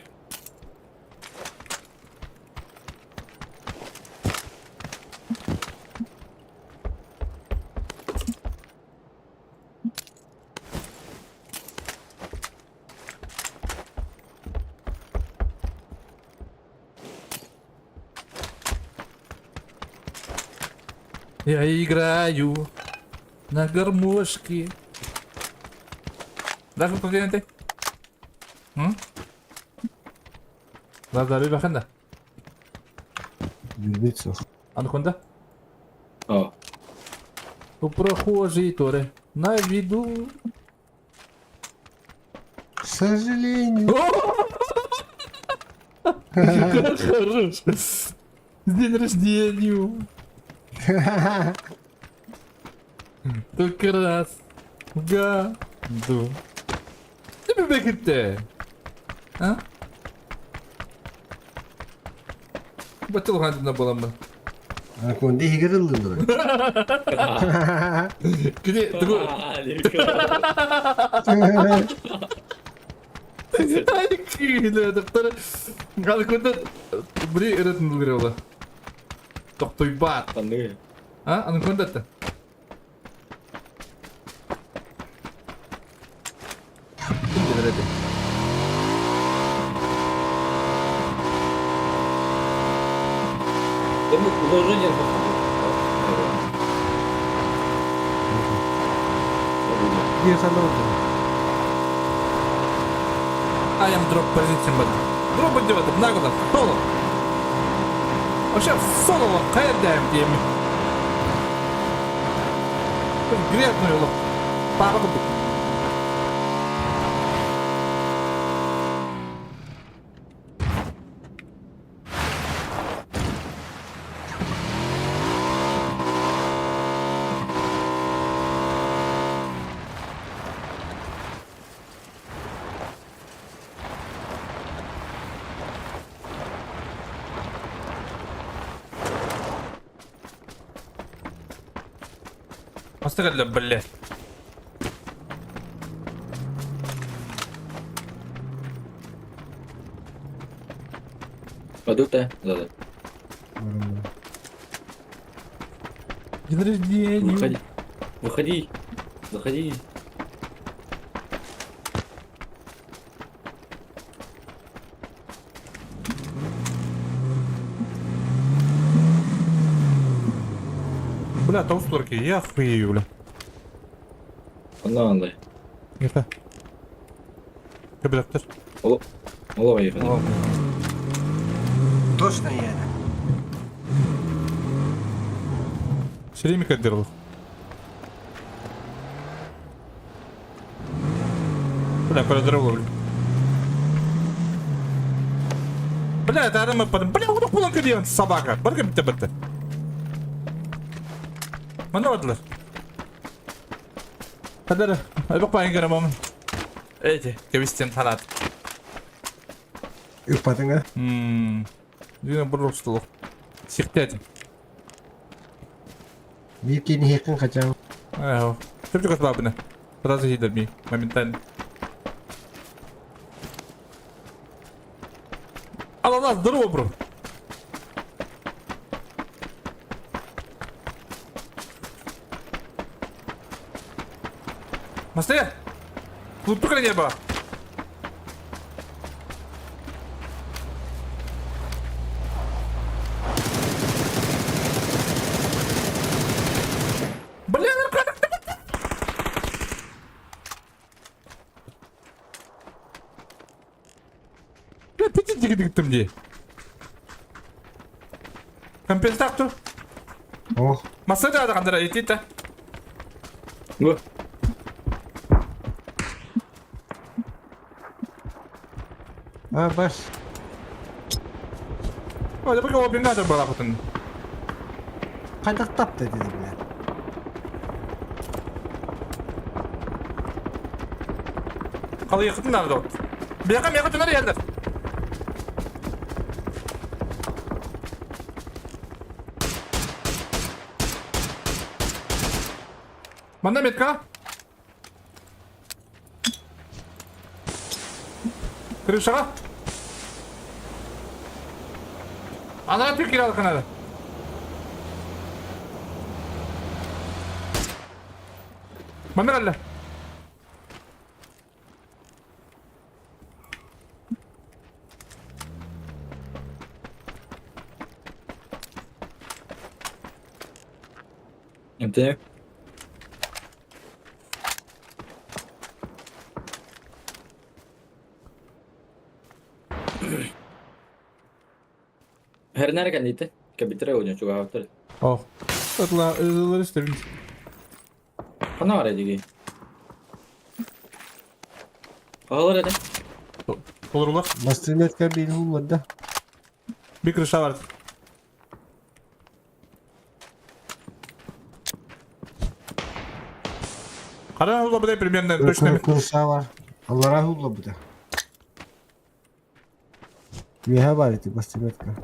Я играю на гармошке. Дашь комплименты? М? Лазар, баханда. Билбит суох. Анаконда? О. У прохожей Торы на виду. К сожалению. Как хорош. С день рождения. Только раз в году. Ты бекетте. А? Батылған боламын. Анаконда иһигэр ыллылар. Где? Другой. Доктор. Анаконда бри ырытын булгыра ола. Тохтойбат. Анны. А? Анаконда-то. Ким береди? Эми уложение Биир санаабыт. I am drop позициям бар. Дроп деп жатыр, нагло, соло. Вообще соло қайырдайым деймін. Грязный олық. Папа курдук. Астыгадла, блядь. Пойду да? Да, да. День рождения. Выходи. Выходи. Заходи. Бля, толстурки, я хуею, бля. Онно онлай. Это. Кабелектер. Олова ехали. Точно я. Все время дырыл. Бля, куда бля. Бля, это мы потом. Бля, вот куда ты собака. Барка битте битте. Мана бардылар. Хадара, айбак байын көрөм. Эти, кебистен танат. Ыппатың а? Ммм. Дүйнө бір устулук. Сихтетим. Биир киини хеккин хачаң. Эх, Чөпчүк бабына. Сразу хидер ми, моментально. Алла, здорово, бро. Мастер! Лутука небо! Блин, наркотик! Бля, пятидик дигтим дии. Компенсатор. Ох. Масада да кандара итите. Бу. А, бас. Ой, да пока обингатор была потом. Хайдах тапта деді бля. Қалы екітін арды. Бияқа мияқа түнер елдер. Манда метка. Крышаға. Ана түк киралық канады. Манда қалды. Эмтене. Хернер кэллите. Кабитре уñа чугаабыттар. О. Ытла, ылыр истебин. Хана бар эдиги. Агалар эде. Олар Бастырметка биир хулларда. Bir крыша var. Қара хула бұдай примерно точно. Курса бар. Аллара хулла буда. Миха бар эти бастырметка.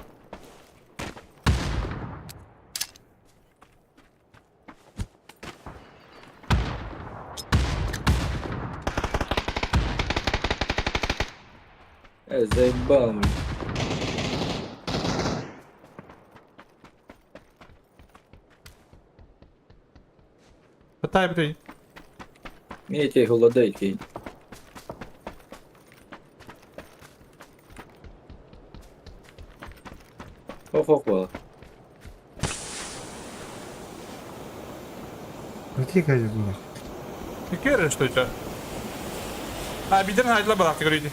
Заебал меня. Хатай бұдай. Мете голодайки. Ох, ох, ох. Какие кажы было? Кере что это? А, биден хайдла балақты көрейді.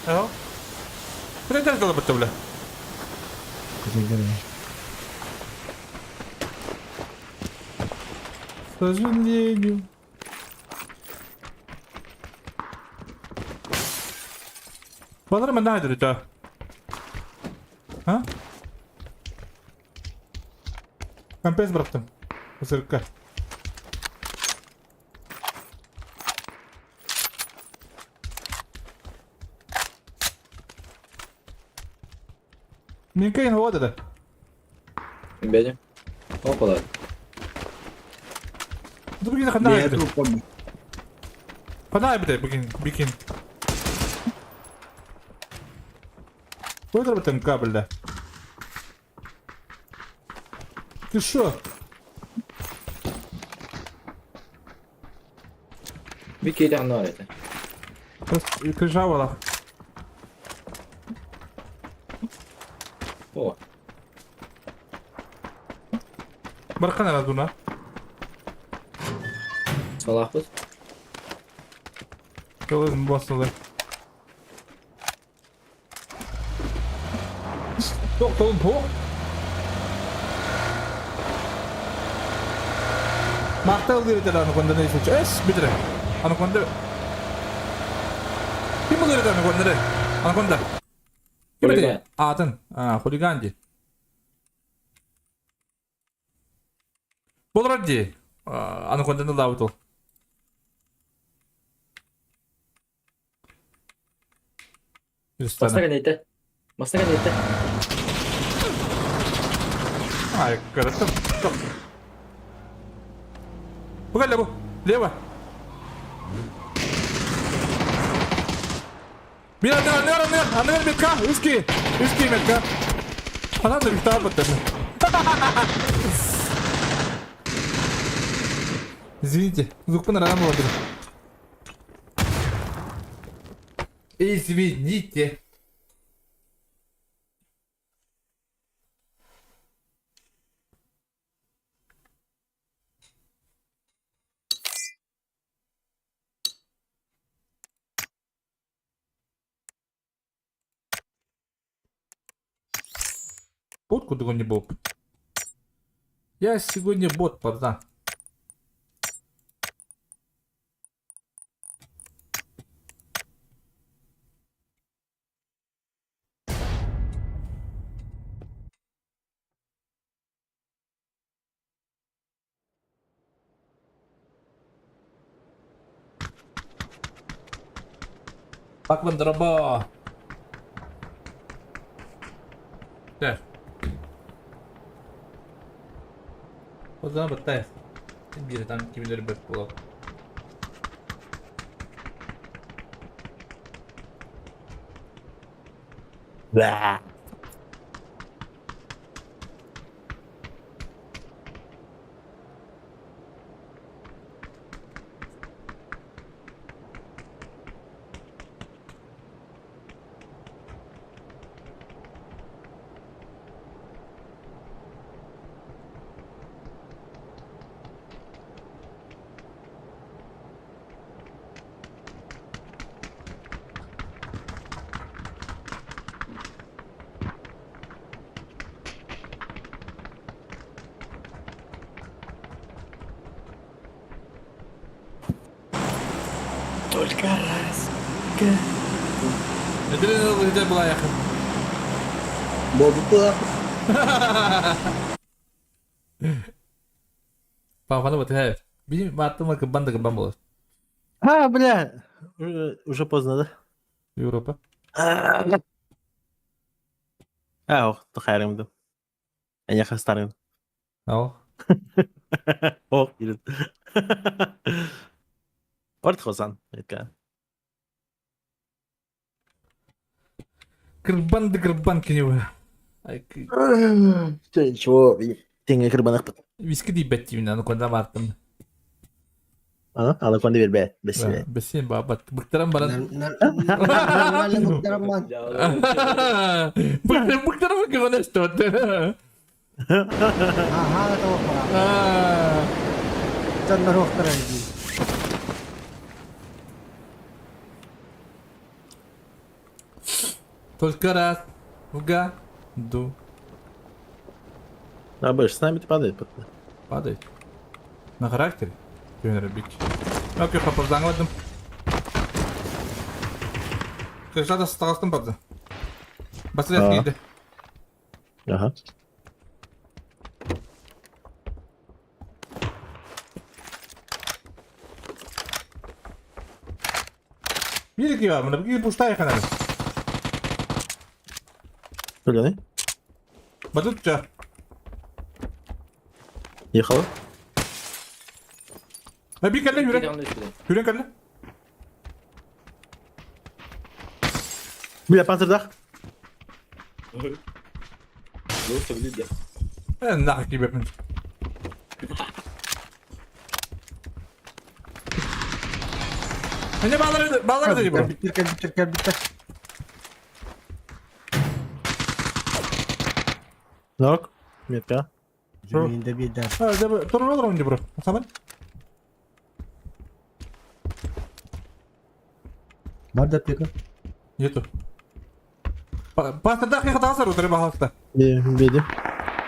Ага. Бұдай дәл бітті бля. Күтелдер. К сожалению. Балар мен найдыр да. А? Компенс bıraktım. Isırıkka. Минкейн вот это. Беде. Опа, Dur bir dakika Миха ne Ханай бите бикин бикин. Выработаем кабель, да. Ты шо? Бикет аннар это. Крыжавала. О. Бархан Радуна. Салахпыт. Кылын басылы. Тоқ толын тоқ. Мақтал диретер анаконда не Эс битре. Анаконда. Ким диретер анаконда? Анаконда. Ким Хулиган. Атын. А, хулиган ди. Болар ди. Анаконданы лабытыл. Мастага нейте. Мастага нейте. Ай, хорошо. Погоди, лево. Лево. Мира, мира, мира, мира, мира, метка, узкий, узкий метка. Она на вихта об Извините, звук по рано было. Извините. Бот куда не был. Я сегодня бот, правда. Бакван дроба. Так. O zaman баттайыз. Bir tane kimileri bek bulalım. Бә. Только раз. Это была ехать. Бобу была. Папа, вот это. Видим, матыма кабан да кабан было. А, бля. Уже поздно, да? Европа. А, ох, тохайрымды. Я хастарым. Ал. Ох, или. Орт хосан. Это. Кырбан да кырбан кинева. Ничего, теңге кырбанак. Виски ди бетти мин аны конда бартым. А, аны конда бербе, бесибе. Бесин бабат. Быктырам баран. Нормально быктырам Быктырам кывана что ты. Ага, это охра. Чаннар охтара иди. Только раз в году. А больше с нами падает. Падает. На характере? Тренер бик. Окей, хапырдаңладым. Крышада стағастым барды. Басырет кийди. Ага. Бир ки бар, мына бир пуштай каналы. Төлөне? Батутча. Ехала? Ha bir kelle yürek. Yürek kelle. Бля, панцирдах. Ну, блин, Нахуй киберпин. Hani bağları bağları dedi bu. Кэлбиттэр, кэлбиттэр, кэлбиттэр. Нок. Метка. Жуминде биирдэ. Ha, dur olur oyuncu bro. Tamam. Бар да аптека. Нету. Пастырда хихата сар утыры бахалта. Беди.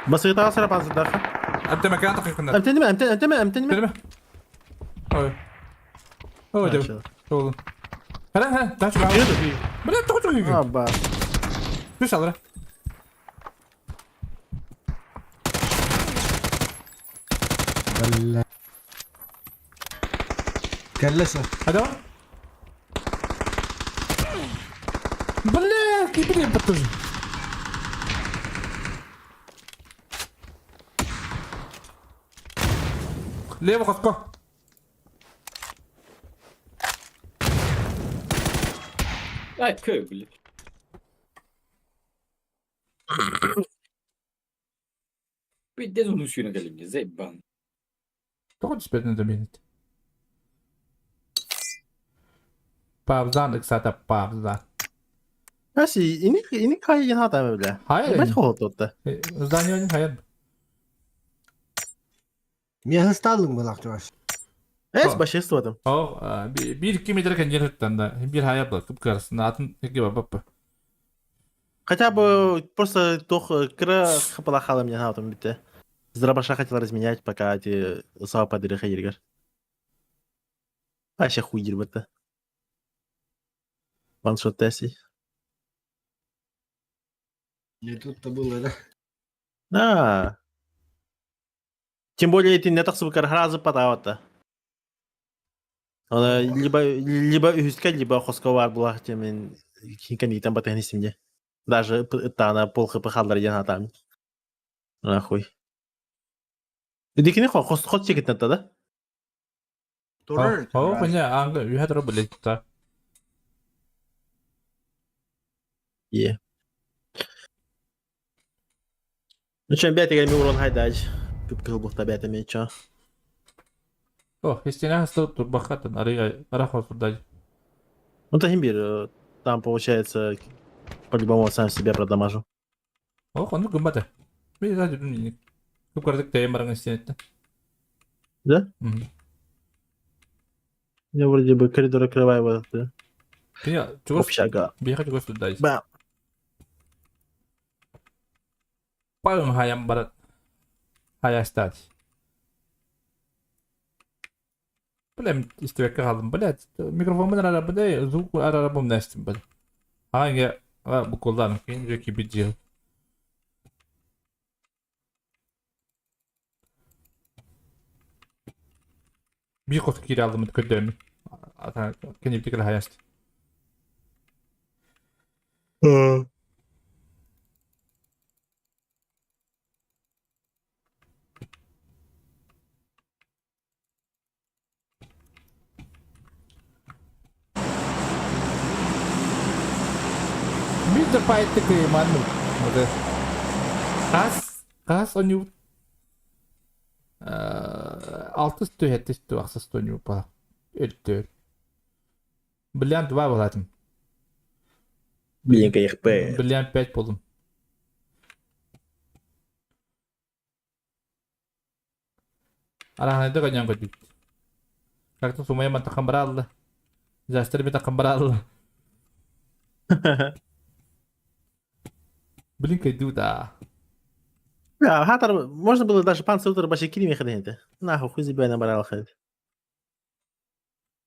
Басыгыта сара панзыдаха. Әмте мәкән тақиқында. Әмтенме, әмтен, әмтенме, әмтенме. Телеме. Ой. Ой, деп. Толы. Хара, хара, таш ба. Бля, тоқ жоқ. Аба. Түш алыр. Бля. Кэллэсэ. Hadi var. Бля, кибер баттыж. Лево хоско. Ай, кö, блин. Пиздец, он усю на колени, заебан. Тоқ түспедін дөменет. Павзан ыксата павзан. Аси, ини ини кайын хата бля. Hayır. Бать холототта. Здание hayır. Миэхэ сталың былак чугас. Эс башество там. О, 1-2 метр кенжер да. Bir hayal bak kıpkarısında atın gibi bak. Хотя бы просто тох кыра хапалахала меня на там битте. Здрабаша хотел разменять, пока эти сапа дыры А ще хуй дербата. Ваншот теси. Не тут-то было, да? Да. Тем более ты не так раза потавата. Она либо либо үһүскэ, либо хоско бар булах темен кинкан там батыгын истимде. Даже тана пол хп халдар яна там. Нахуй. Дикини хос хос чекет да? Турар. О, коня аңгы үйәдір білет та. Е. Ну чем бәт егер урон хайдач. Күп кыл бухта бәтеме чо. О, христиан хастал турбахатын ары арахо сурдай. Ну то там получается по-любому сам себя продамажу. О, кону гымбаты. Би да дүн. Күп көрдік тәйім барың истенетті. Да? Мгм. Я вроде бы коридор открываю вот это. Кине чугас Общага. бияха чугас турдай. Бам. Палым хаям барат. Хаястат. Bilem istivekka kaldım. Блядь, mikrofonun arabada звук arabam nestim ben. Hangi bu kullanım ki ki bir cihaz. Bir kod kiri aldım ködüm. Ата кени битикер хаяст. Bir de payetте кыйман. Кас, кас оню алты сто жети сто акса сто ню па. Өттө. Бриллиант 2 болатын. Блин, КХП. Бриллиант 5 болдум. Арахнайды канян көтүт. Как-то сумая мантахан баралды. Жастар битахан баралды. Блин, кайду да. Бля, хатар, можно было даже панцир баши кирими ходить. Нахуй, хуй забивай на барал ходить.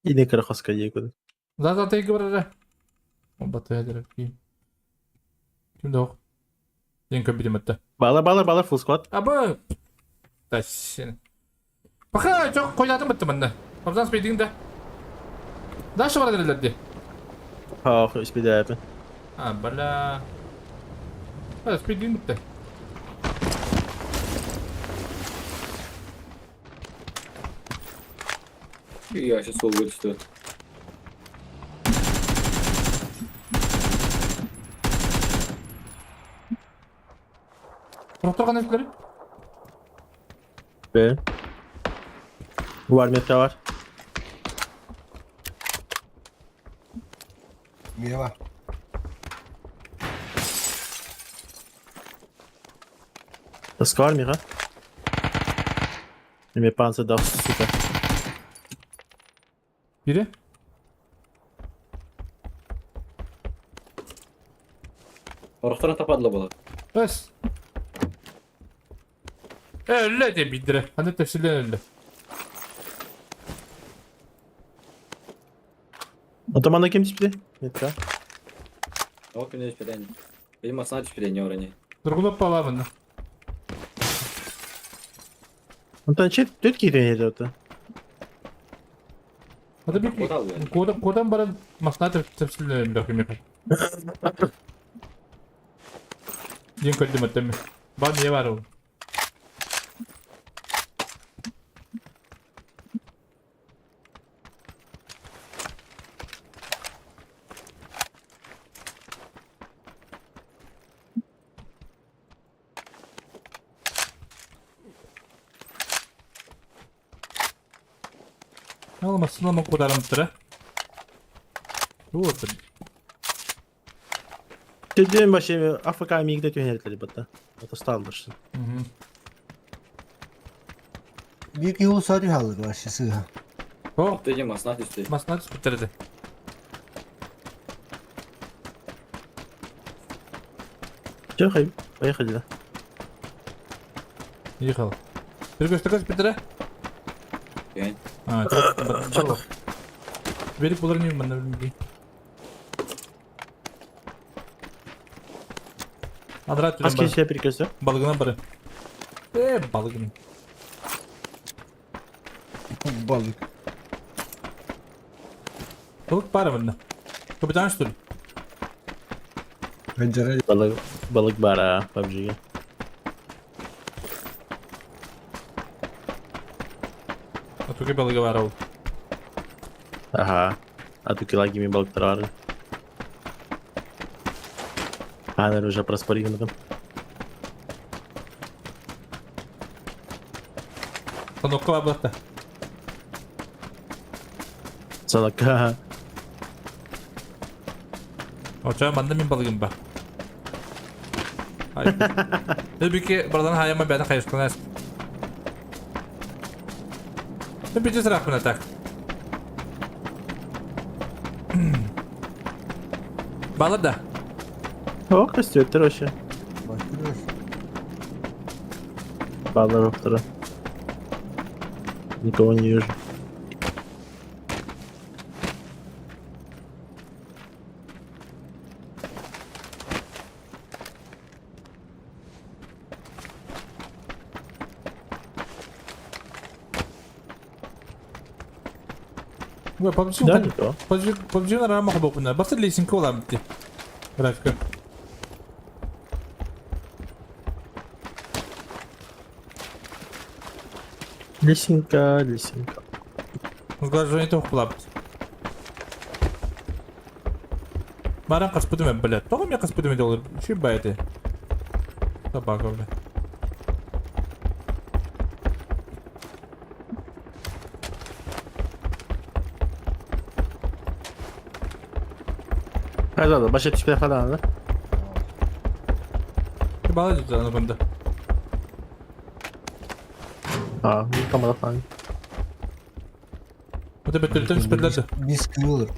И не крахоска некуда. За за ты говоришь. Баты ядер ким. Ким дох? Ден көп билем Балар, балар, балар, full squad. Абы. Тащин. Пока жоқ қойдатым бітті мында. Абзан спейдің да. Дальше бар дерлерде. Ох, спидапы. А, бля. А, спейдің бітті. Я сейчас вырасту. Ротор қандай түлері? Б. Var metre var. Niye var? Тоска var Миха? Неме панца дал, сука. Biri. Орохторон тападлы болады. Бес. Öyle de bildire. Hani tefsirlen öyle. Отамана кем теперь? Метка. О, күнде түспеден. Видимо, сана түспеден не оране. Дұрғылап бала бұны. Онтон чет төт кейтен еді оты. Hadi bir Куда бұл? Kodan, kodan баран масна tefsirlen öyle bakayım. Ден көрдім өттім. Бар не бар ол? Алмасын алма қодарым тұра. Вот. Төден башы АФК мигде түйін еді батта. Это сталдыршы. Bir ki yol sarı alır var sığha. О, Төден масына түсті. масына түсіп бітірді. Че, хай, поехали, да. Ехал. Перекөстөкөс бітірі? Ген. А, жоқ. Беріп болар не мында білмеймін. Адыра Қас түрін кеше перекөсті? Балығына бары. Э, балығын. Balık. Balık бар мында. Капитан что ли? Pencere Balık, balık бар, а, PUBG-ге. Атуке балығы бар ол. Аха. А tu килаги ми балыктар бар. А, наверное, уже проспорили там. Санокка бар балықта. Санака. Оча манда мен балығым бар. Нөбіке бардан хаяма бәді қайышқын әс. Нөбіке сұрақ мына так. Балыр да. О, костер вообще. Başlıyor. Баллар доктора. Никого не вижу. Ой, PUBG Да, никого. PUBG PUBG рама хобопына. Басы лесенка оламын де. Графика. Лесенка, лесенка. Сглаживание тоқ бұлабыз. Баран қаспыдым мен, блядь. Тоғы мен қаспыдым мен олар. Үші байды. Собака, бля. Haydi başa düşme falan da. Бала дейді аны бұнда. А, никому falan. Өте бөтелтен түспеділерді. Biz kıyılır.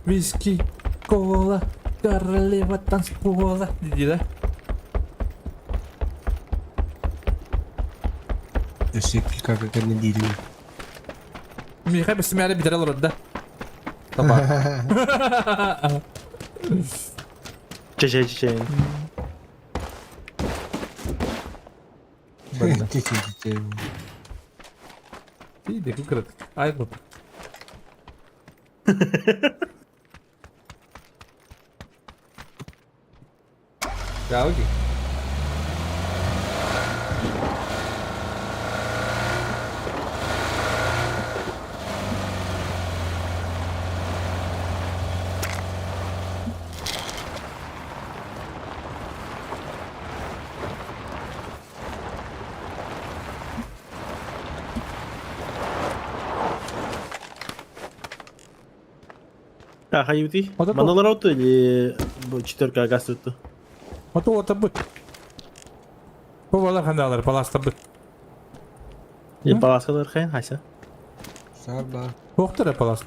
Виски, кола, королева танцпола. Дейді да. Ösek kanka ne değilim. Михай бісімәрі бітірі алыр да. Таба. Че, че, че, че. Çe çe çe. Дейді күкірет. Ай бұл. Гауги. Хаюти? Вот это- Маналар или четверка газ тут? Ото отабыт. Бу балар хандалар, паластабыт. И паласкалар хайн, хася. Сарба. Охтара палас.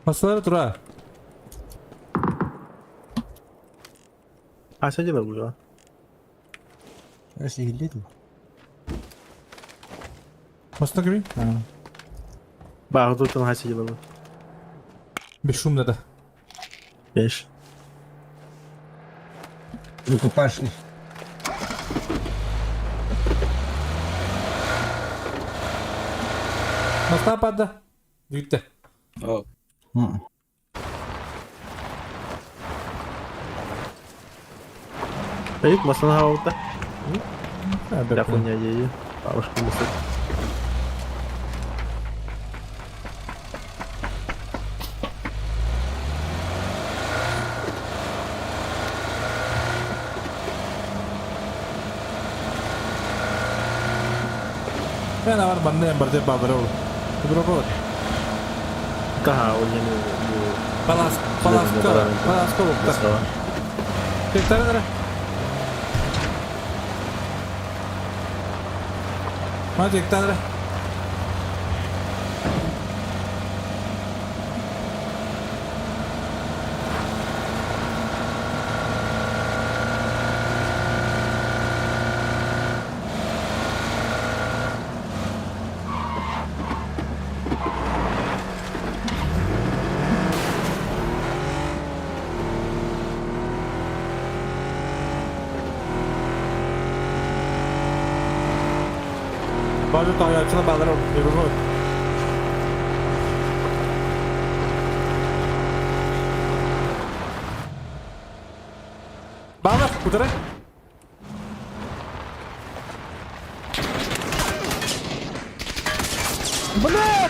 Масалар тура. Хася дело было. Эс иһиллиэ дуу? Масна кими? Баар тут хася дело было. Бесшумно да. Беш. Рукопашный. Масна падда. Бүттэ. О, Дают масана хаута. Я хуйня ею. Бабушка мыслит. Мен авар манна барде бабыр ол. Добро Таха, ол не Палас, паласка, паласка болыпты. Тектары Ма тектары. Бажы таячына балар ол. Добро. Балар, удары. Бля!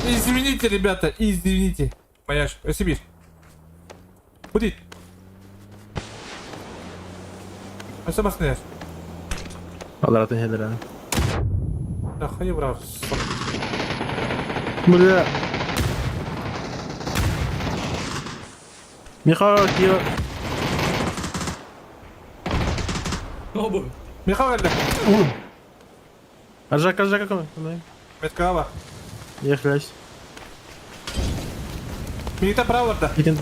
Извините, ребята, извините. Моя Сибирь. Будет. А что баснешь? Аларатын хедерен. Да хуй брал. Бля. Михаил, кио. Михаил, Аржак, аржак, какой? Меткава. Ехлясь. Мита праворда. Екен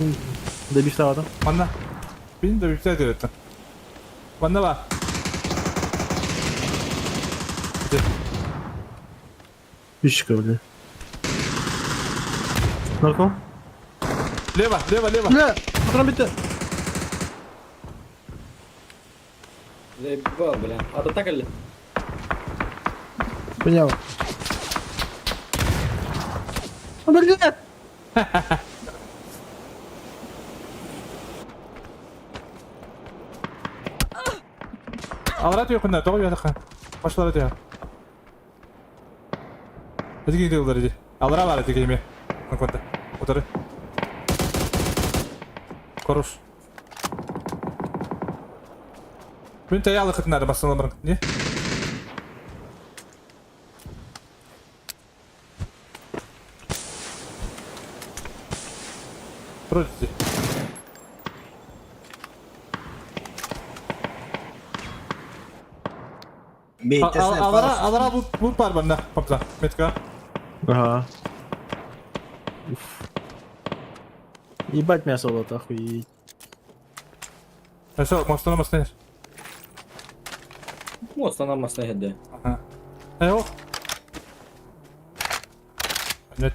добив там. Манна. Бин да бипте дөрөттө. Манна ба. Пищка, бля. Нарком? Лево, лево, лево. Бля, патрон битте. Заебал, бля. А то так ли? Понял. Блядь! Алра түйө күндө, тогу жатакка. Башлары түйө. Эдиги дылдар иди. Алра бар эдиги эме. Наконта. Утары. Хорош. Мен таялы кытнары басылымыр. Не? Вроде. Алара, алара бут бар банда, папса. Метка. Ага. Уф. Ебать мясо вот охуеть. Все, мостона мостнешь. Мост, она мост на Ага. Эй, Нет.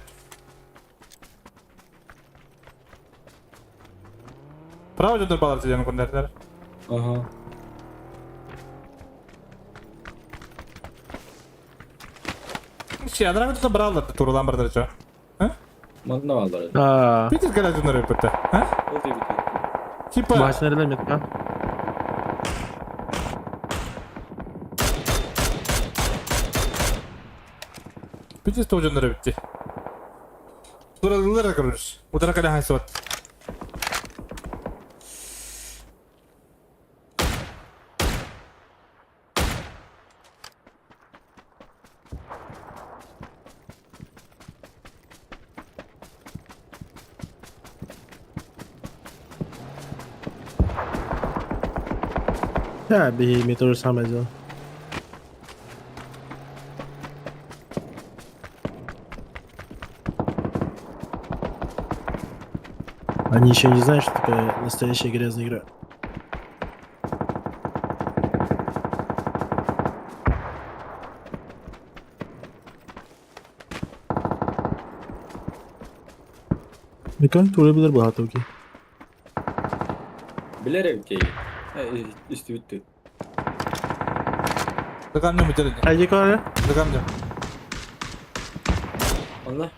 Право жөндөр балар деген күндер. Ага. Şey, adana bir brallar турулан бардыр чо. Манна алар. А. Питер кара жөндөр өпөттө. А? Вот и бит. Типа Машина метка. Питер то жөндөр өпөттө. Туралылар көрүш. Удара кара хайсы вот. Да, беги, мне то же самое сделал. Они еще не знают, что такое настоящая грязная игра. Мекан тура билер баһата окей. Билэр эбит истибит За камнем идет. Айди кара. За камнем. Онно?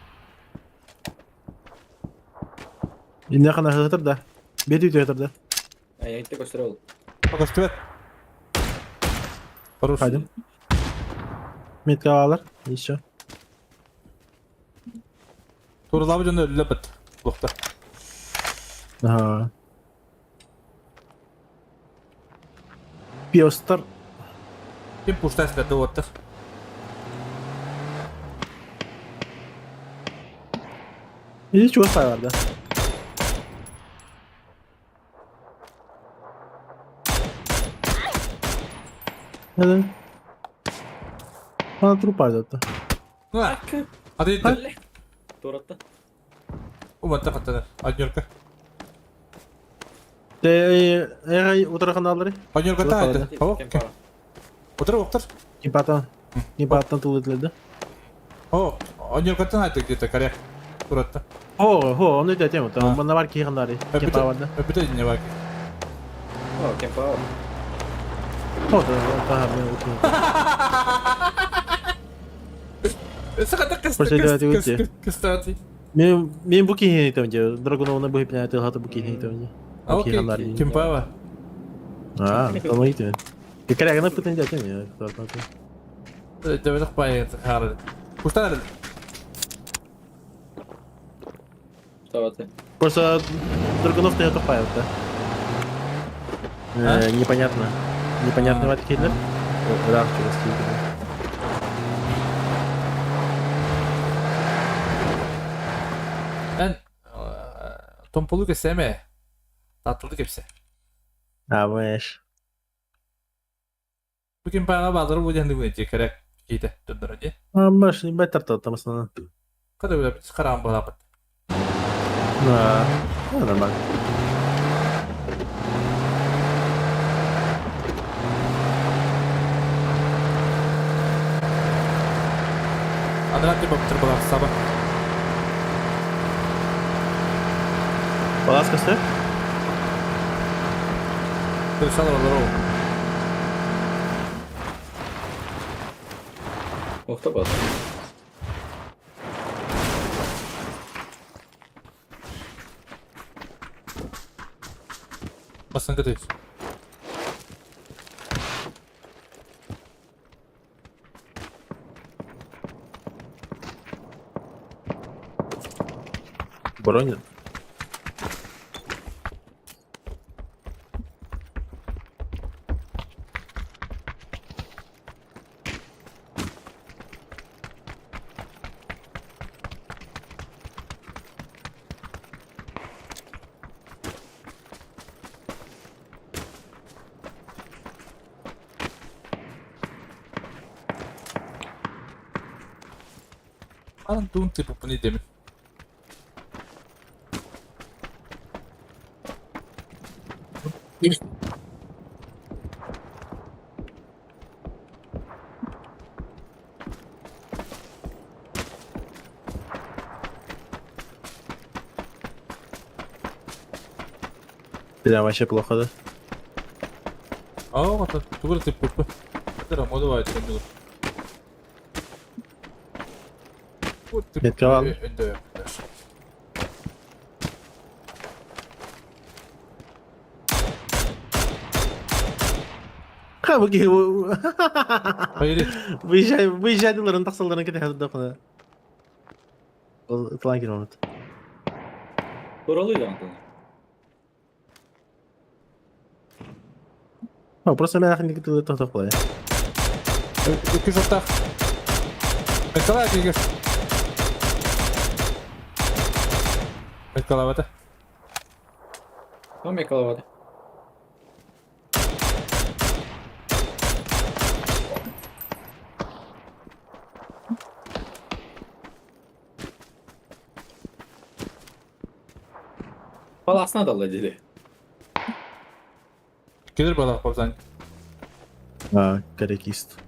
Инне хана хатыр да. Бети үтө да. Айты көстөр ол. Көстүбэт. Хорош. Хайдым. Метка алар. Еще. Туралабы дьон өллө бит. Лухта. Ага. Пиостар. Ким пуштас да уоттар. Или чего ставар, да? Да. Ана трупа это. Аты Туратта. Уматта хаттана. Однерка. Те эй утрахан алары. Однерка та это. О. Утра уктар. Кипата. Кипата тулытлады. О, однерка та это где-то коряк. Туратта. О, хо, он это тема, там на варке хандари. Кипа варда. Өпүтэ не варки. О, кемпа. О, да, да, мен Сахата кстати. Мен мен бу кихи там де, Драгунова бу хипня ты хата бу кихи там де. Окей, кемпава. А, там и ты. Ты коряк на пытын дятен я. Дөбөтөх бай хары. Кустар. Таваты. Просто Драгунов ты это файл, да? Непонятно. Непонятно в киллер. Рар через киллер. Эн томполу кесеме. Татылды кепсе. А, знаешь. Бу кемпага базар бу денди бу керек кейте төндөрө А, маш, не байтар там основном. Када биле караан балапат. Да, нормально. Андрат типа балак саба. Балас косты? Крышалар олар Охта бас. Басын көтөйс. Броня. Анан туун типа пуни деми. Бля, вообще плохо, да? Аа, тугур тип пупу. Тэр модо байт юм. Метка ал. Ха, бу Hayır. Выезжай, выезжай дыларын тақсаларын кете хәзер дақына. Ол ытылан кир момент. Туралы да антон. О, просто мен ақын тылы тоқтап қалай. Үкі жоқтақ. Меткалай кегер. Меткалабата. Ну, мекалаваты. Паласына дала dedi. Келер бала папсан. А, карекист.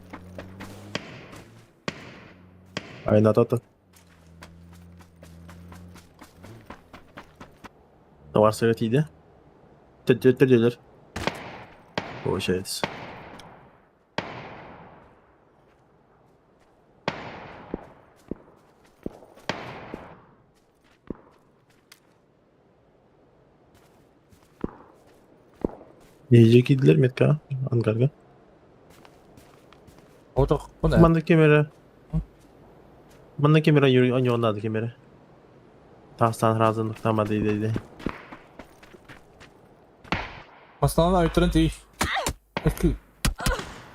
Айна тата. Товар сөйлетiydi. Төттөлөр. Получается. Yiyecek yediler метка ангарга. Отох бу Манна кемере. Манна кемере юри аньонады кемере. Тастан разындык тамады dedi. Маслана айтрын ти. Эки.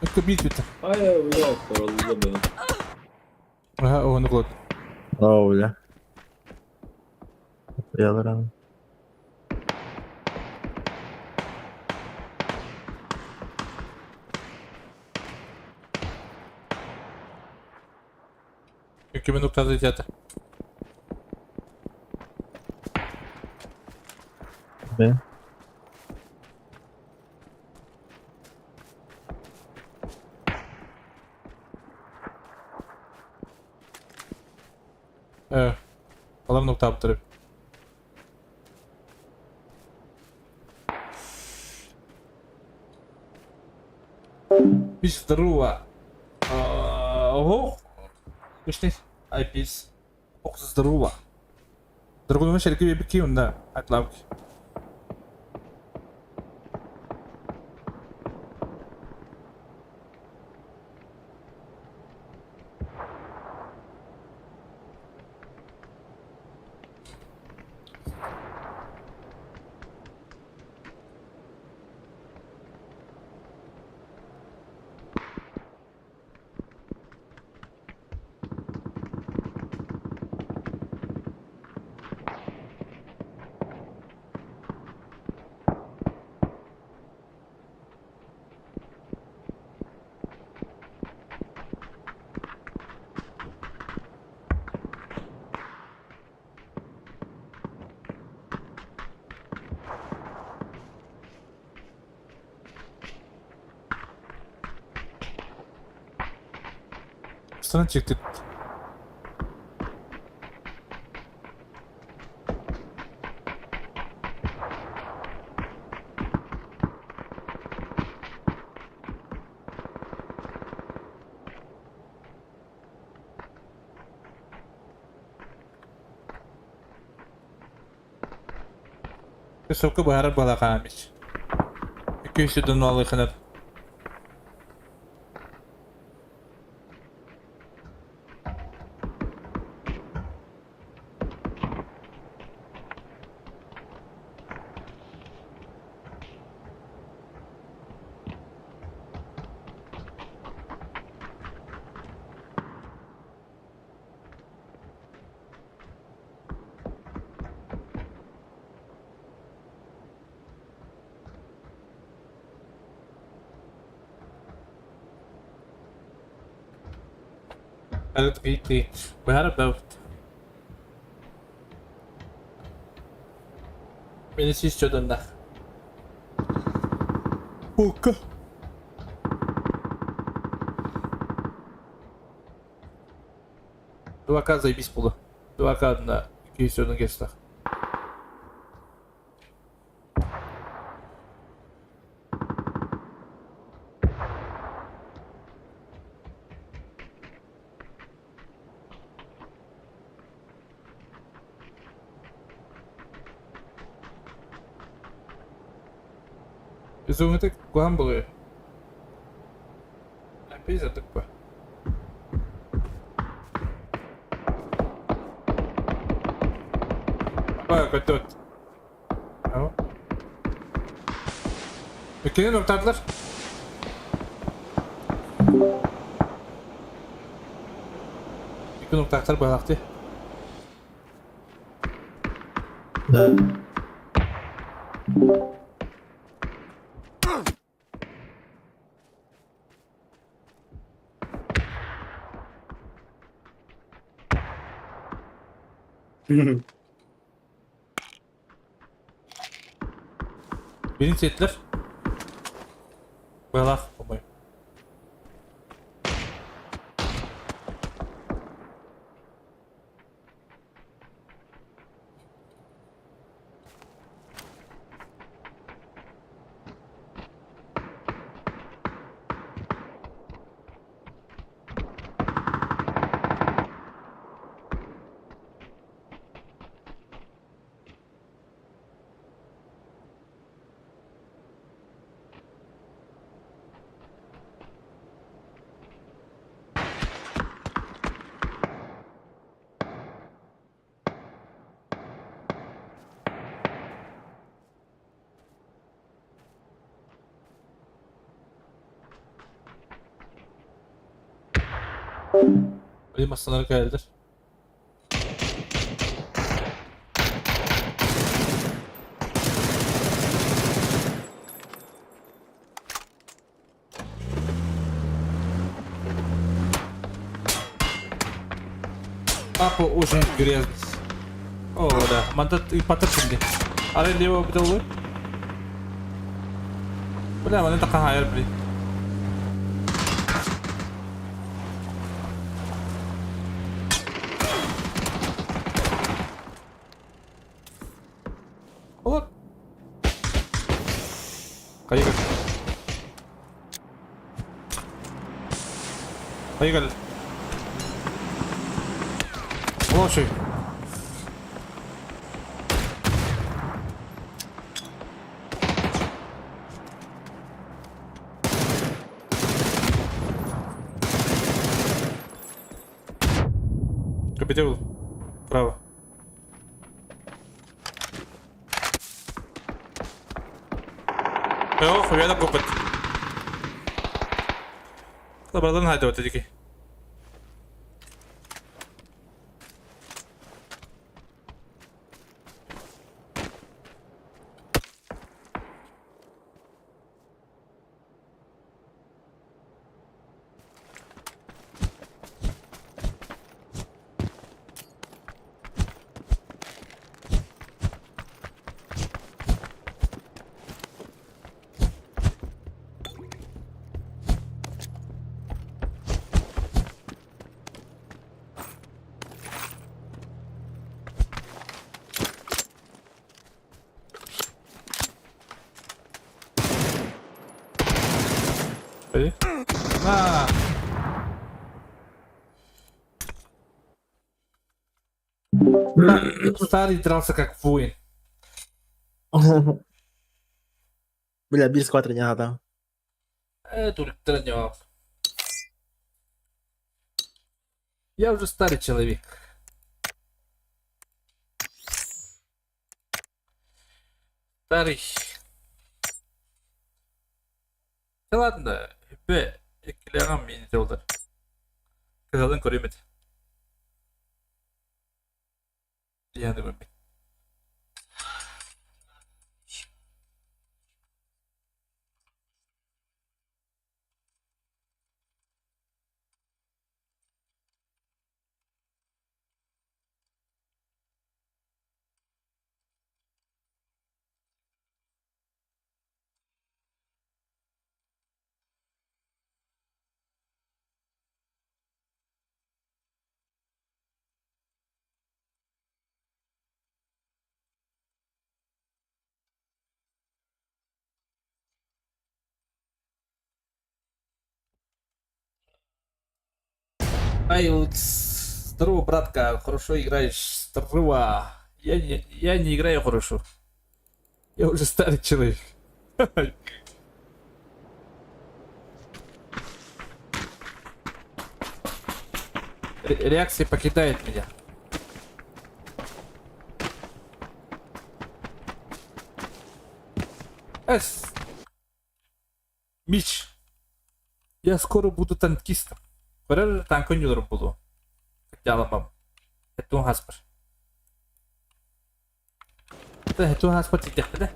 Эки бит бит. Ай, бля, королда бля. Аха, оны кылат. О, бля. Яларан. Эки минут таза театр. Бе. Э. Алар нокта аптырып. Пись здорово. Ого. Күшнес. Ай пис. Ох, здорово. Дорогой мой шерки бики унда. Атлавки. Sana çıktı. Сокы баарар балакаамич. Күйсүдөн алыхынар. Гейти. Баарар бавт. Мени сис чодоннах. Ока. Дуака заебись было. Дуака на күйсөдөн кестах. Изумытык куан булы. Опять затыкпа. Ба, көтөт. Ау. Экенен ортадылар. Эки нуктактар балакты. Да. Бирин сиэтилэр. Быһалаах, по-моему. Benim aslanları geldi. Папа очень грязный. О, да. Мандат и потопили. Ары лево бдолы. Бля, маны такая блин. Олор. Поехали. Поехали. Лошадь. Капитал. Право. Ох, я купит. Добрый день, вот На! Старый дрался как воин. Бля, биир сквадрон аҕата. Только Я уже старый человек. Старый. Да ладно, бе, иккилэҕим миинитэ олор. Кыһалын көрүм этэ. Диэн Ай, вот здорово, братка, хорошо играешь, здорово. Я не играю хорошо. Я уже старый человек. Реакция покидает меня. Эс. Мич. Я скоро буду танкистом. Көрөр танк ойнуулар буолуо. Дьаламам. Хэтуун хаспар. Хэтуун хаспар тиийдэхпинэ.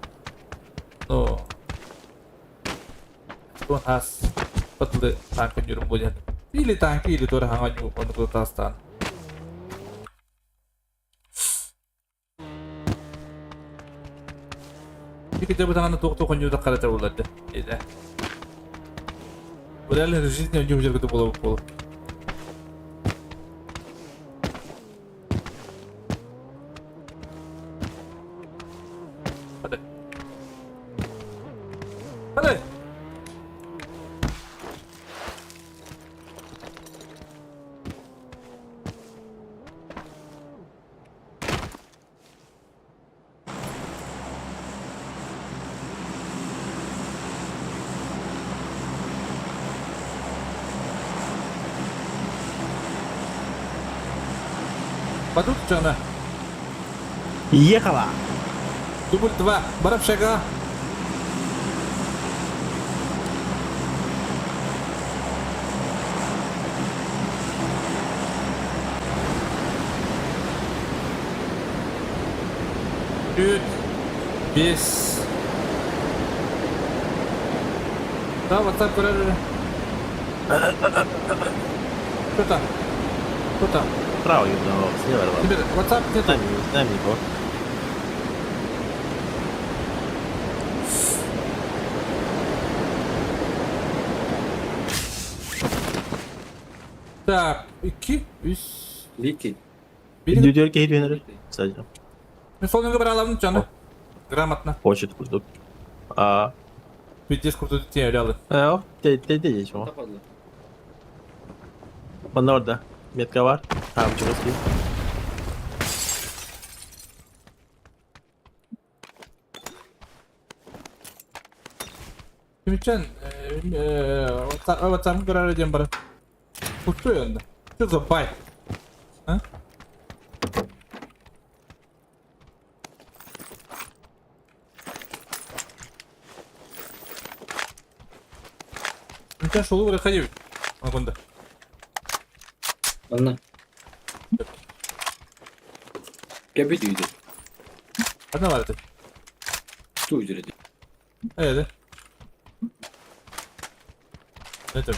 Но хэтуун хас батылы танк ойнуурум буолуо. Или танки, или туора хаҥа оннук таастаан. Икки бытаҕана туох-туох оонньуута харата булларда. Этэ. В реальной жизни оонньуу дьаргыта буолабыт буолуо. Hadi. Hadi. Падут дьоно. Ехала! Дубль 2. Бар общага. Үт. Бес. Да, WhatsApp көрөр. Кто там? Кто там? Право ебаного, слева рвал. Теперь WhatsApp нету. Знаем, знаем его. Так, 2, 3, Лики. 1. Дүйдер кehir yönelir. Sadece. Солнышко брала ну Грамотно. Хочет курдук. А. Пиздец курдук те реалы. Э, те те те чего? Bana orada. Metka var. Tamam çok eski. Үмүтчэн WhatsApp көрөр диэн бары. Пустую онно. Что за байт? А? Үмүтчэн шолу выходи. Анда. Анна. Кэбит үйдө. Одна бар это. Ту үйдө. Evet. Это.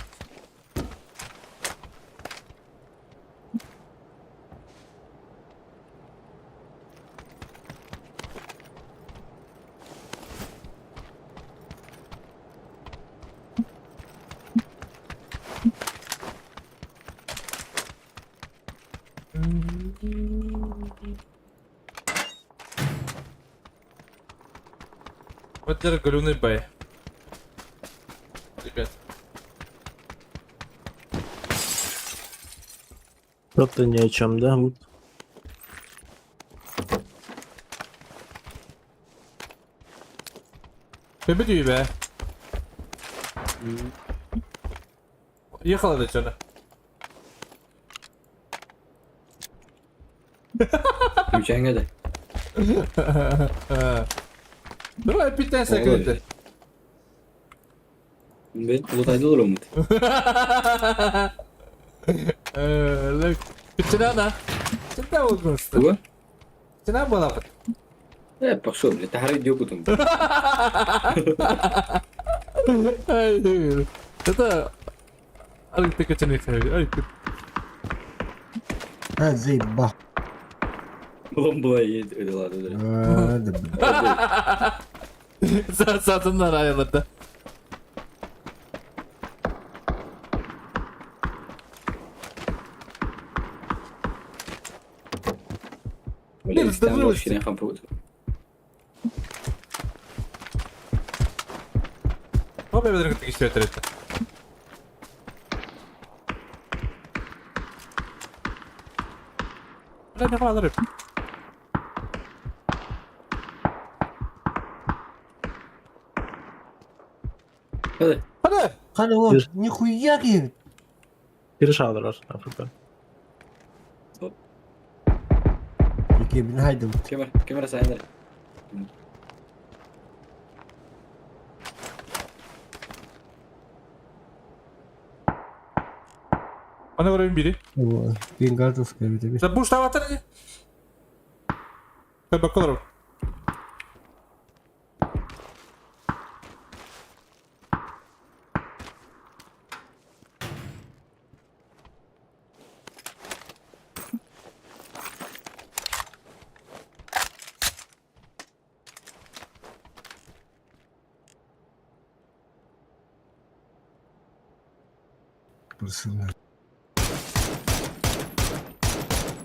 Вот это галюный бай. Ребят. Что-то ни о чем, да? Вот. Бөбө be. Ехала да что-то. Үчэҥҥэ да. Давай 15 секунд. Мен улутайды олоромут. Кычына Кычына болмушту. Туга? Кычына буолабыт. Э, пошел, блядь, тахары диокутум. Это... Ай, ты кычына Ай, ты... А, заебал. Ломбла едет, ладно, А, да, блядь. Сатынlar ayılırdı. Блядь, здоровался. там вообще не хампут. Hop evden gittik işte ötürütte. Ne kadar Hadi. Hadi. Хана ол, нихуя говорит. Перешалдырар, Африка. Икки хайдым. Камера, камера сайындар. Bana vurayım biri. Бенгардовская бит. Sen bu işler ne? Ben bakalım. Пырсына.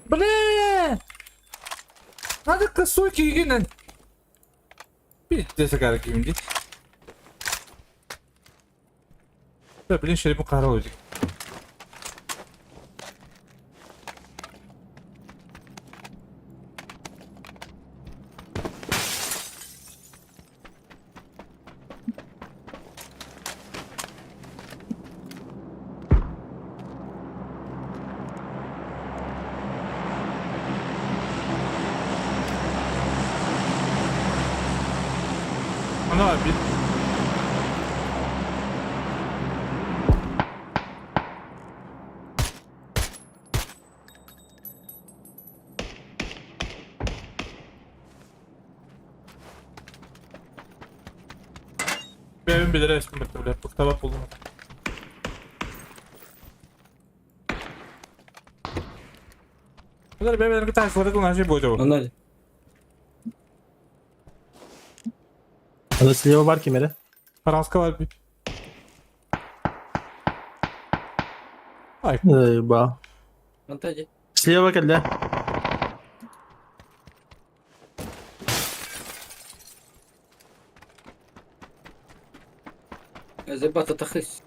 Бля! Надо косой кигинен. Пиздец, какая кимди. Да, блин, шерепу караоди. Она обид. Бэйэбин билэрэ эстимэттэ бля, пыктаба булдум. Бұлар бэйбэлэргэ таасылары тулаан буолуо. Онно Аны слева бар кимере. Хараска бар бит. Ай, Ба. Онто дии. Слева кэллэ. Зебата тахыс.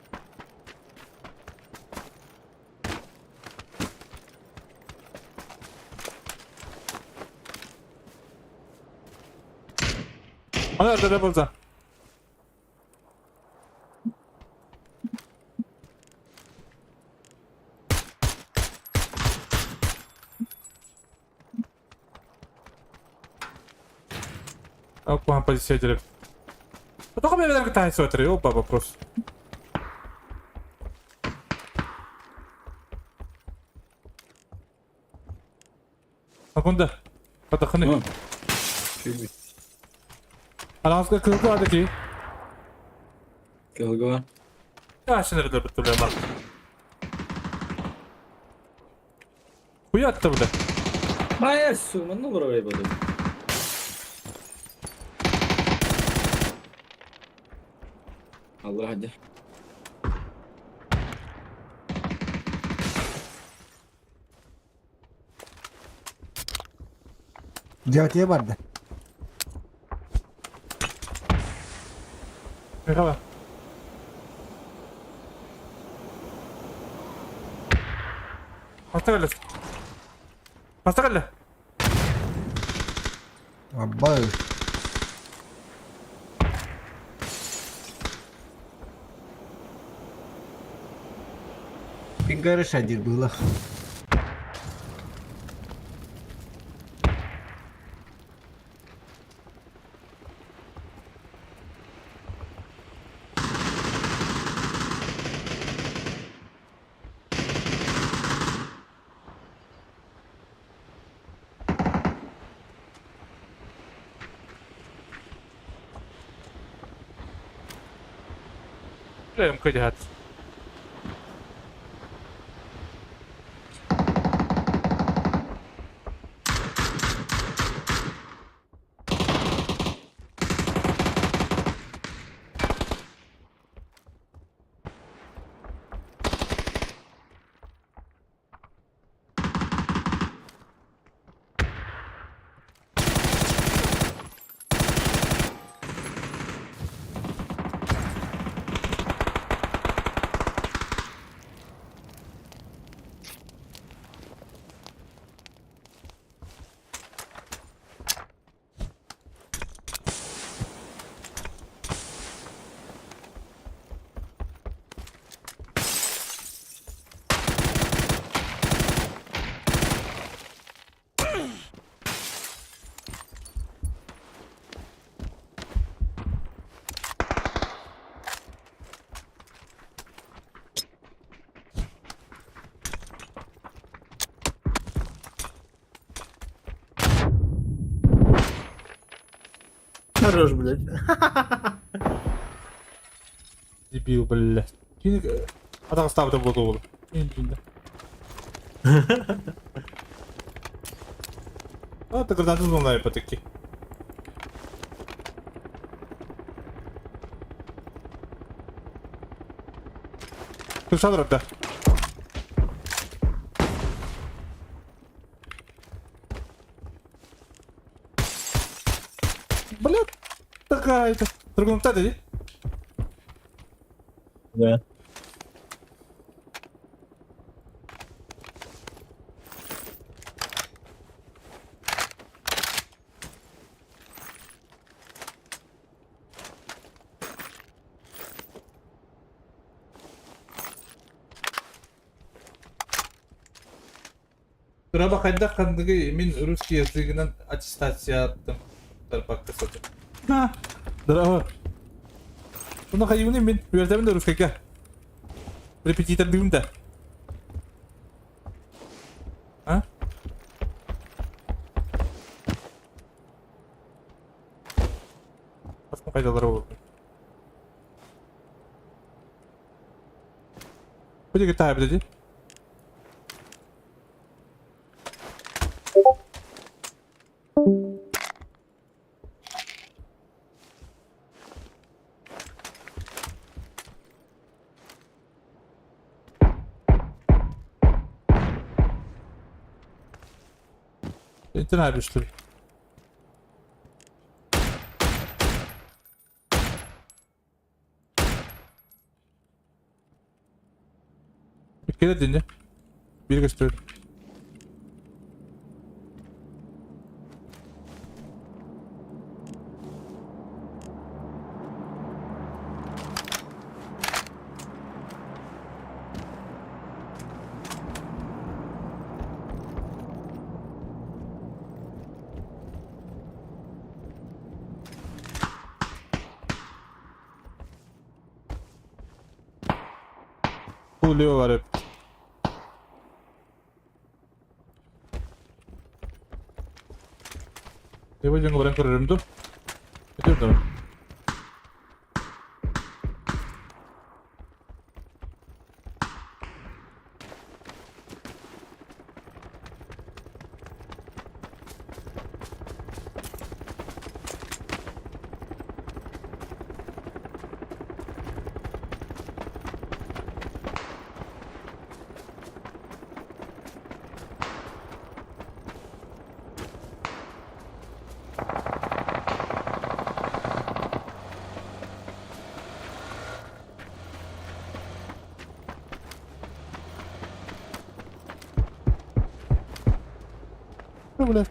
ана да болса. Аккухан позиция делеп. Тоқа бэйбэлэргэ таасылары, опа вопрос. Акунда. Атахны. Араска кылгы адыки. Кылгы. Яшыныр да бит бар. Хуятты бля. Бая су, манна олорор буолуо. Allah hadi. Дьятия барда. Merhaba. Pasta Pasta кэллэ. Абба. Пингарыш один было. Прям хотят. Хорош, блядь. Дебил, блядь. Атака ставты буолуо. А, ты гранату зонай по-таки. Kırsadır orada. Блядь, такая это. Другом-то dedi. Да. Тураба хайдах ханныгы мин русский языгынан аттестация аттым. Тарпакка сатым. На, здорово. Уна хайыгыны мин үөртэбин да русскайга. Репетитор дыгым да. А? Басма кайдалары болду. Бу диги таһа биледи. Интен абиштыр. Кele dinle. Bir göster. Bu Leo var hep. Leo дьоҥҥо баран көрөрүм дуу? Өтөр да. Бля.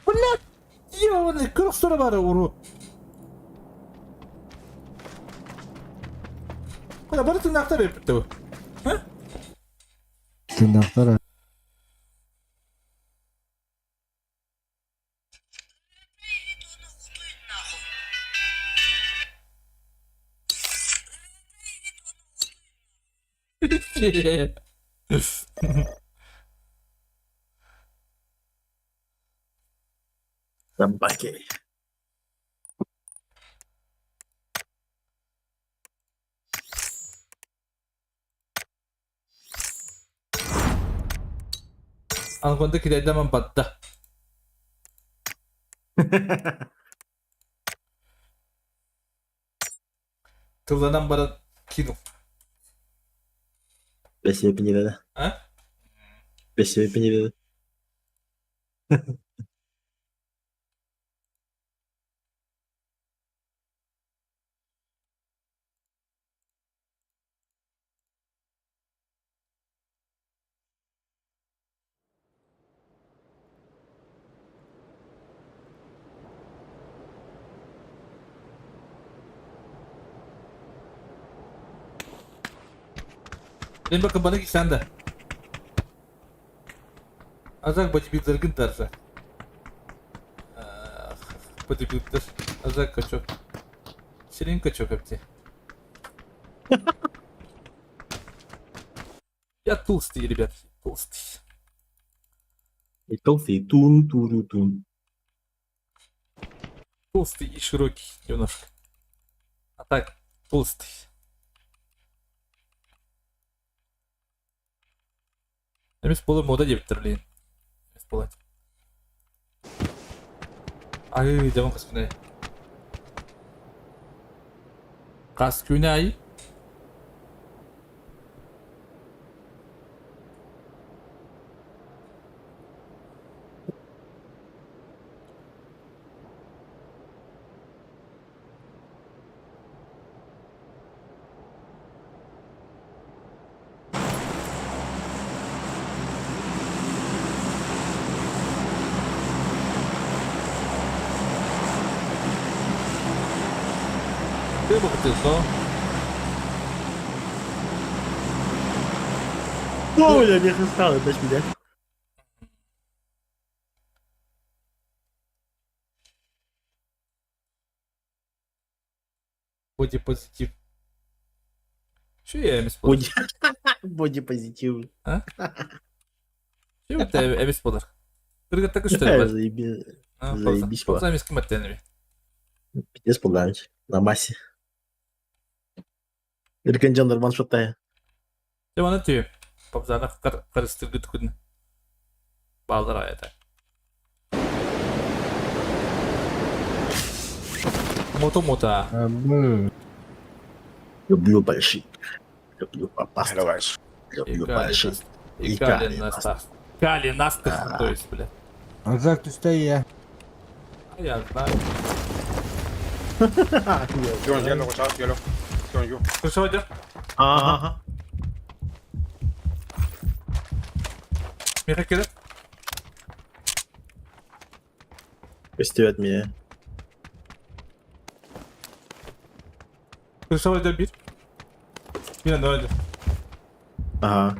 Блядь! Ёбаный, кырк бары урут. Куда бары тынактар өпүттү бу? Тыннахтар. Собаки. Анконда кидайдаман батта. Тылланан баран кинул. Спасибо, не А? Спасибо, не Мен bakın bana git sen de. Azak bodybuilder'ın tarzı. Bodybuilder. Azak kaçok. Şirin kaçok hepsi. Я толстый, ребят, толстый. И толстый тун туру тун. Толстый и широкий немножко. А так, толстый. Эмис болар мода деп блин. Эмис болады. Ай, жаман қас күнәй. Қас күнәй. Ты бы хотел, но... Оля, не христал, это ж меня. Бодипозитив. Что я эмис болар? Боди. Бодипозитив. А? Что это эмис болар? Кыргыттакы что ли? Заеби. Заебись. Пауза эмис кыматтенеби. Пиздец полдамич. На массе. Иркен жандарман шоттая. Жаман түйө. Папзана карыстыргыт күн. Балдар аята. Мото мото. Люблю большие. Люблю попасть. Люблю большие. И кали Кали настых, то есть, бля. Азак түстәйе. А я знаю. Слышал, идёт? Ага. Миха кидет? Костюет меня. Слышал, идёт бит? Мина, давай идёт. Ага.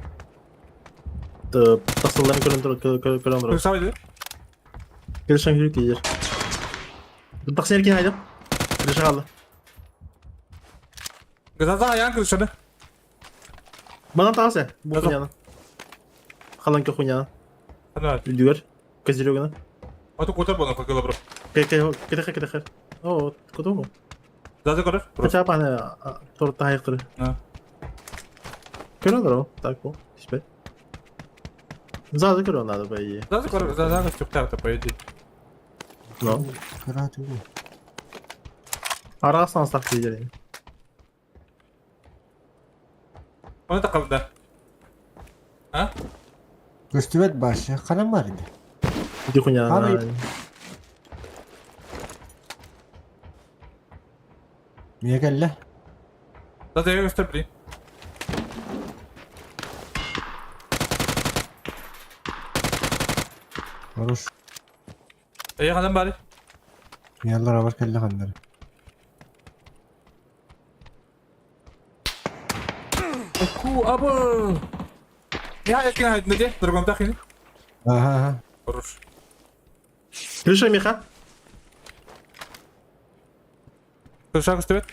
Тасылдан көрөн тур. Слышал, идёт? Киришан жүрүк кийер. Тақсын еркен айдым. Кириша қалды. Газаза аян крышаны. Банан тағасы. Бу хуйняны. Халан ке хуйняны. Ана. Үлдүгөр. Козырёгына. А то котор бана факела бро. Кете кете. О, кото. Заза көрөр. Хотя пане тор тайыктыр. А. Көрө так бу. Теперь. Заза көрө надо по идее. Заза көрөр, заза көрөр по идее. Ну. Караты бу. Арасынан сақ дедер. Оны тақалды. А? Көстүбөт башы канам бар иди. Иди хуйня. Мия келле. Заза көстөр блин. Хорош. Эй, канам бар. Миялар бар келле кандар. Ку абы. Я якин айдын де, другом тахин. Ага. Хорош. Крыша Миха. Крыша көстөбөт.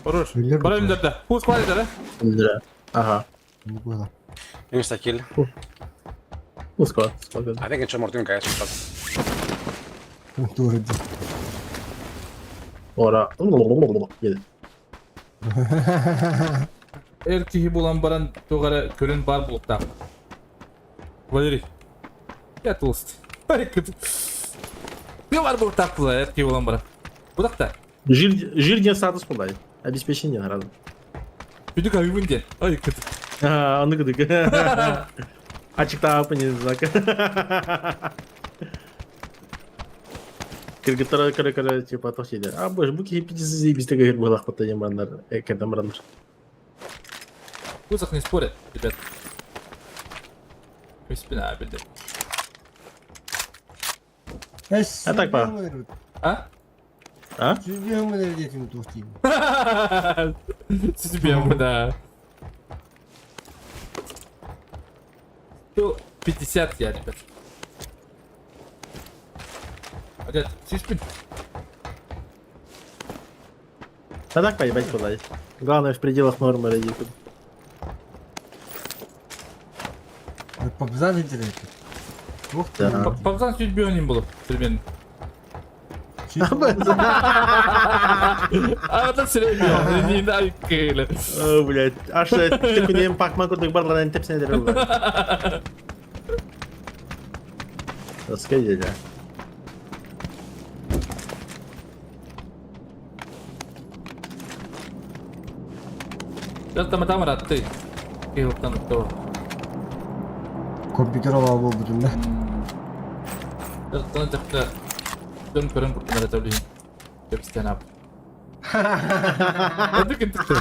Хорош. Бара үлдерді. Фул склад да? Үлдер. Ага. Insta kill. Full squad. Squad. I think it's more team guys. Doğru. Ора. Еді. Эр киһи булан баран тугара көрөн бар булуктаах. Валерий. Я толстый. Ты бар булуктаах була эр киһи булан баран. Будакта. Жир жир статус булай. Обеспечение надо. Бүдүк абибин ден. Ай кыт. А, аны кыдык. Ачыкта не знак. Киргитара кара кара типа тохтиде. А боже, бу ки пиздец заебись такая была хватает мандар. Когда мрандар. Кузах не спорят, ребят. Үспүн аа билдим. Эс, А так па. А? А? Сүбүөҥ диэтин туох диибин. Сүбүөҥ да. 150 я, ребят. Дед, сиспин. А так поебать куда. Главное в пределах нормы родителей. Попзан интернет. Ух ты. Да. Попзан сүбүөҥ было примерно. А это серьезно, не дай кыли. О, блядь. Аж түкүнем пакман курдук барларынан тепсенедер булар. Тоска деді. Там там ратты. Киһилтан то. Компьютер алаа буолбутун да. Тон тахта. Дөн көрөн куртунара таблин. Кепстен ап. Эдик интикте.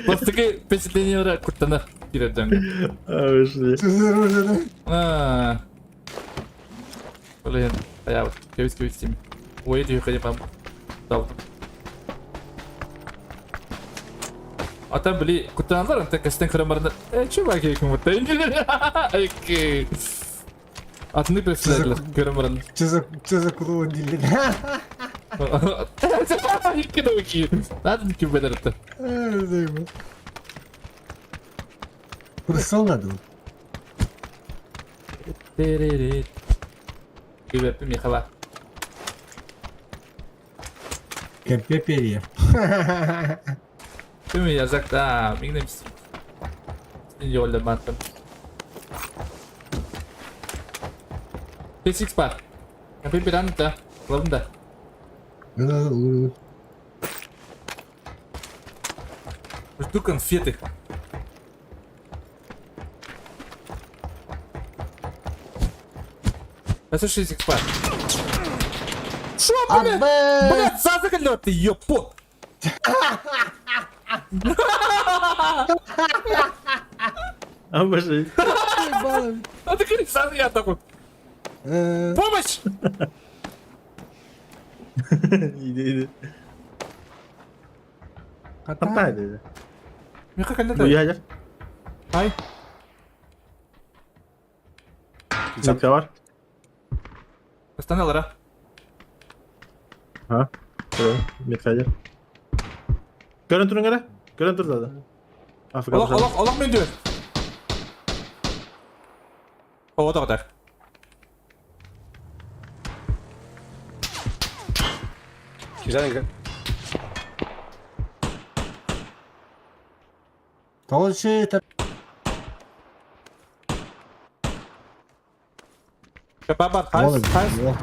Бастыки впечатление куртана кирерден. Вышли. Сызыр А. Блин, а я вот кебис кебис тим. Ой, эти ходи пам. Дал. А там били кутаналар anta кастен кырамарында. Э, чувак, я кому то. Окей. Атны представляли кырамарында. Что за клоун дилин? Икки Надо ким бедерти. Прысыл надо. Кибеппи Михала. Кемпе перьев. Кими язак да, мигнем. Йолда маттым. P6 бар. Кемпе биран да. Лабында. Жду конфеты. Это 6 экспат. Шо, блядь? Блядь, зазагалё ты, ёпо! А боже. А ты говоришь, сразу я такой. Помощь! Иди, иди. Хаттай dedi. Миха Ну калята. я Ай. Метка бар. Останалара. Ha. Метка дер. Көрөн турун кара. Көрөн тур да. Африка. Олох, олох, олох мен дүр. О, да, да. Güzel Толще Бабар, хайс, хайс.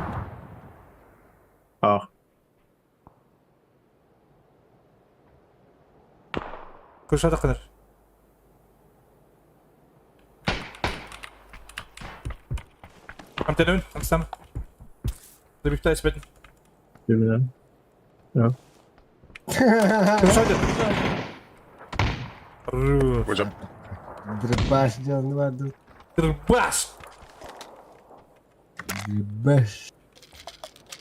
А. Куршата кыныр. Амтенун, амстам. Дебихта испетин. Bilmiyorum. Ja. Куршата. Hocam. Дробаш делал Дробаш! Дробаш.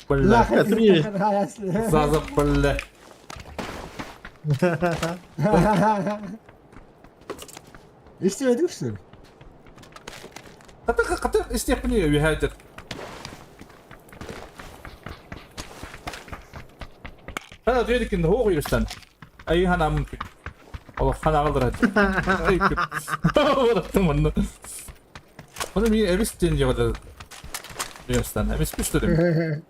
Бля. ты мне- Заза, бля. Истебедиң что ли? Ката ката истепни үһәдер. Хана дүйдикин хоог юстан. Ай хана мөмкин. Ол хана алдар. Ай күт. Мында. Оны ми эбис ден жогда. Юстан, эбис пүштүрүм.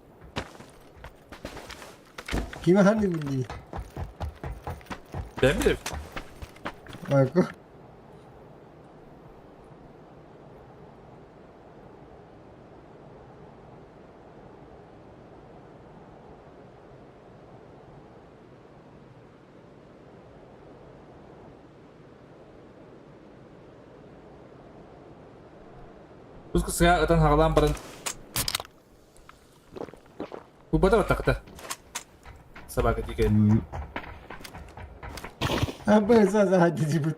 Ким ханды билди? Ben bileyim. Айко. Бу сыга ытан хагалаан баран. Бу бата баттакта. Собака дикая. Абы за дедибит.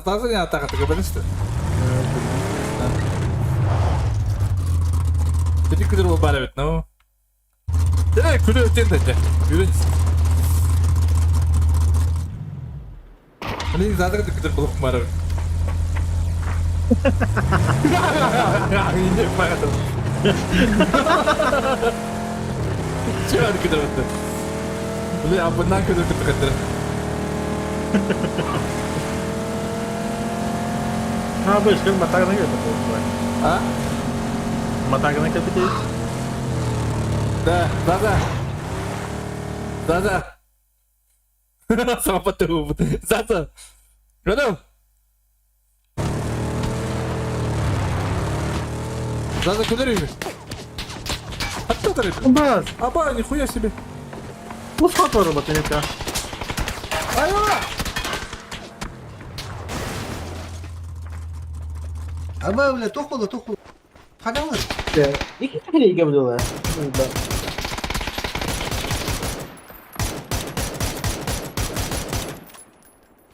Таза не атака билишти. Бити күдүр бол бар эбит, ну. Дэ, күлү өтен да, Күлүн. Блин, задак да күдүр булук бар эбит. Не пагатым. Чего күдүр битти? Блин, абынан күдүр күтү кеттер. А, бышка, матагына келді. А? Матагына келді. Да, да, да. Да, да. Сама Заза. Готов? Заза, куда режешь? Откуда режешь? Бас, Аба, нихуя себе. пусто робота не та. Айва! Аба, бля, тохула, тохула. Ханалар. Iki tane geldi.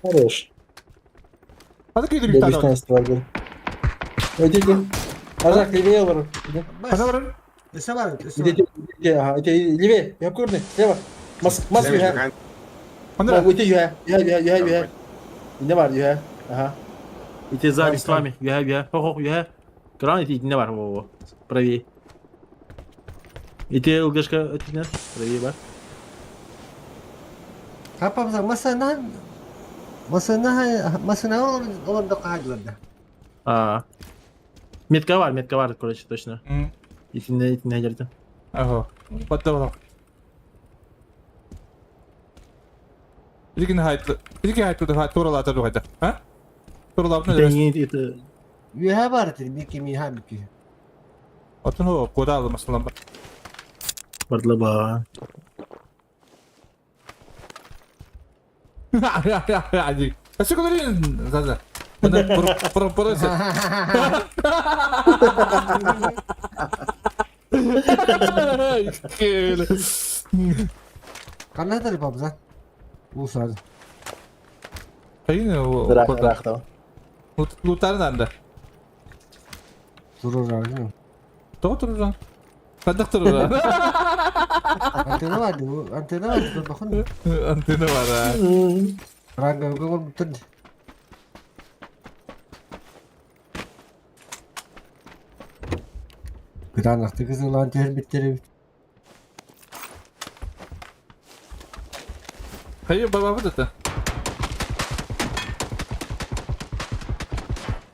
Хорош. Hadi күйдір Я bir tane. 15 var gel. Иди, Ажак, левее бар. Хана бар? Өсө бар, өсө Иди, бар. иди, ага, иди, левее, я курны, слева. Мас, мас, юха. Хана. Иди, юха, юха, юха, юха, юха. Не бар, юха. Ага. Иди сзади с вами. Юха, юха. Хо, хо, юха. Кран, иди, не бар, во, во. Правее. Иди, ЛГшка, өтінен. Правее бар. Капамза, масана, масана, масана олон да каһадларда. А. Метка бар, метка бар, короче, точно. Итинне, итинне жерде. Ага. Батталак. Илигин хайт. Илигин хайт туда хайт туралата дугайда. А? Туралабны. Итин, ити. Юха бар, мики миха мики. Отун хо кодалы масалан бар. Бардла ба. Ашы көдөрүн заза. Мына пор пор Канадыр бабза. Усар. Хайын Рах, Лутардан да. Турурар. Тоҕо туруран? Хадах туруран? Антенна бар, антенна бар, бахын. Антенна бар. Ранга гол тын. Кытаанахты кызылаан түһэр биттери. Хайы бабабыт это.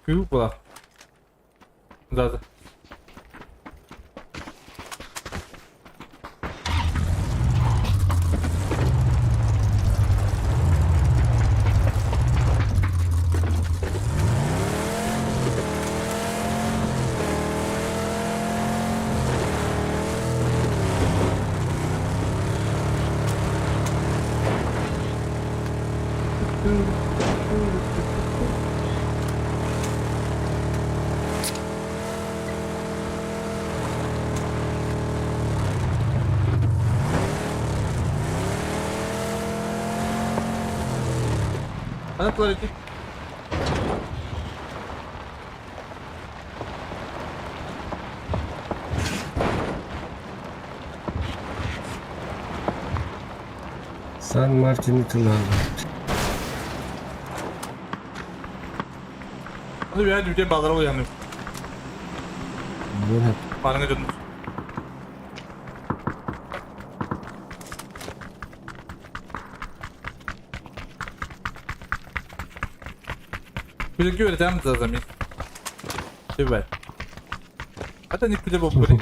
Күү була. Да, да. Ана туалети. Сан Мартин тылан. Аны бия дүтен балдара уяны. Бuna. Барыңа жөнүс. Күлүккө беретем зазами. Себай. Ата не күле боп көрей.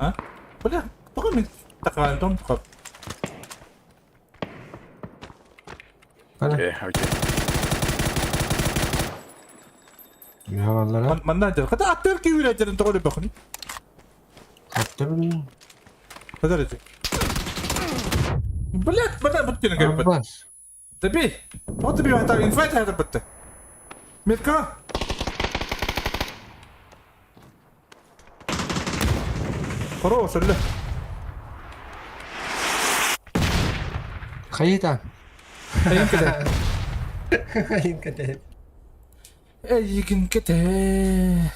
А? Бля, тоға мен тақаған том қап. Окей, окей. Юха Манна жер. Қата аттар ки үйрә жерін тоға лепе құны. Аттым. Подожди. Блядь, мына бүткені келіп бітті. Аббас. Таби. Вот таби хата инфайт хата бітті. Метка. Хорош, öyle. Хайыта. Эйигин кэтэһэ. Эйигин кэтэһэ. Эйигин кэтэһэ.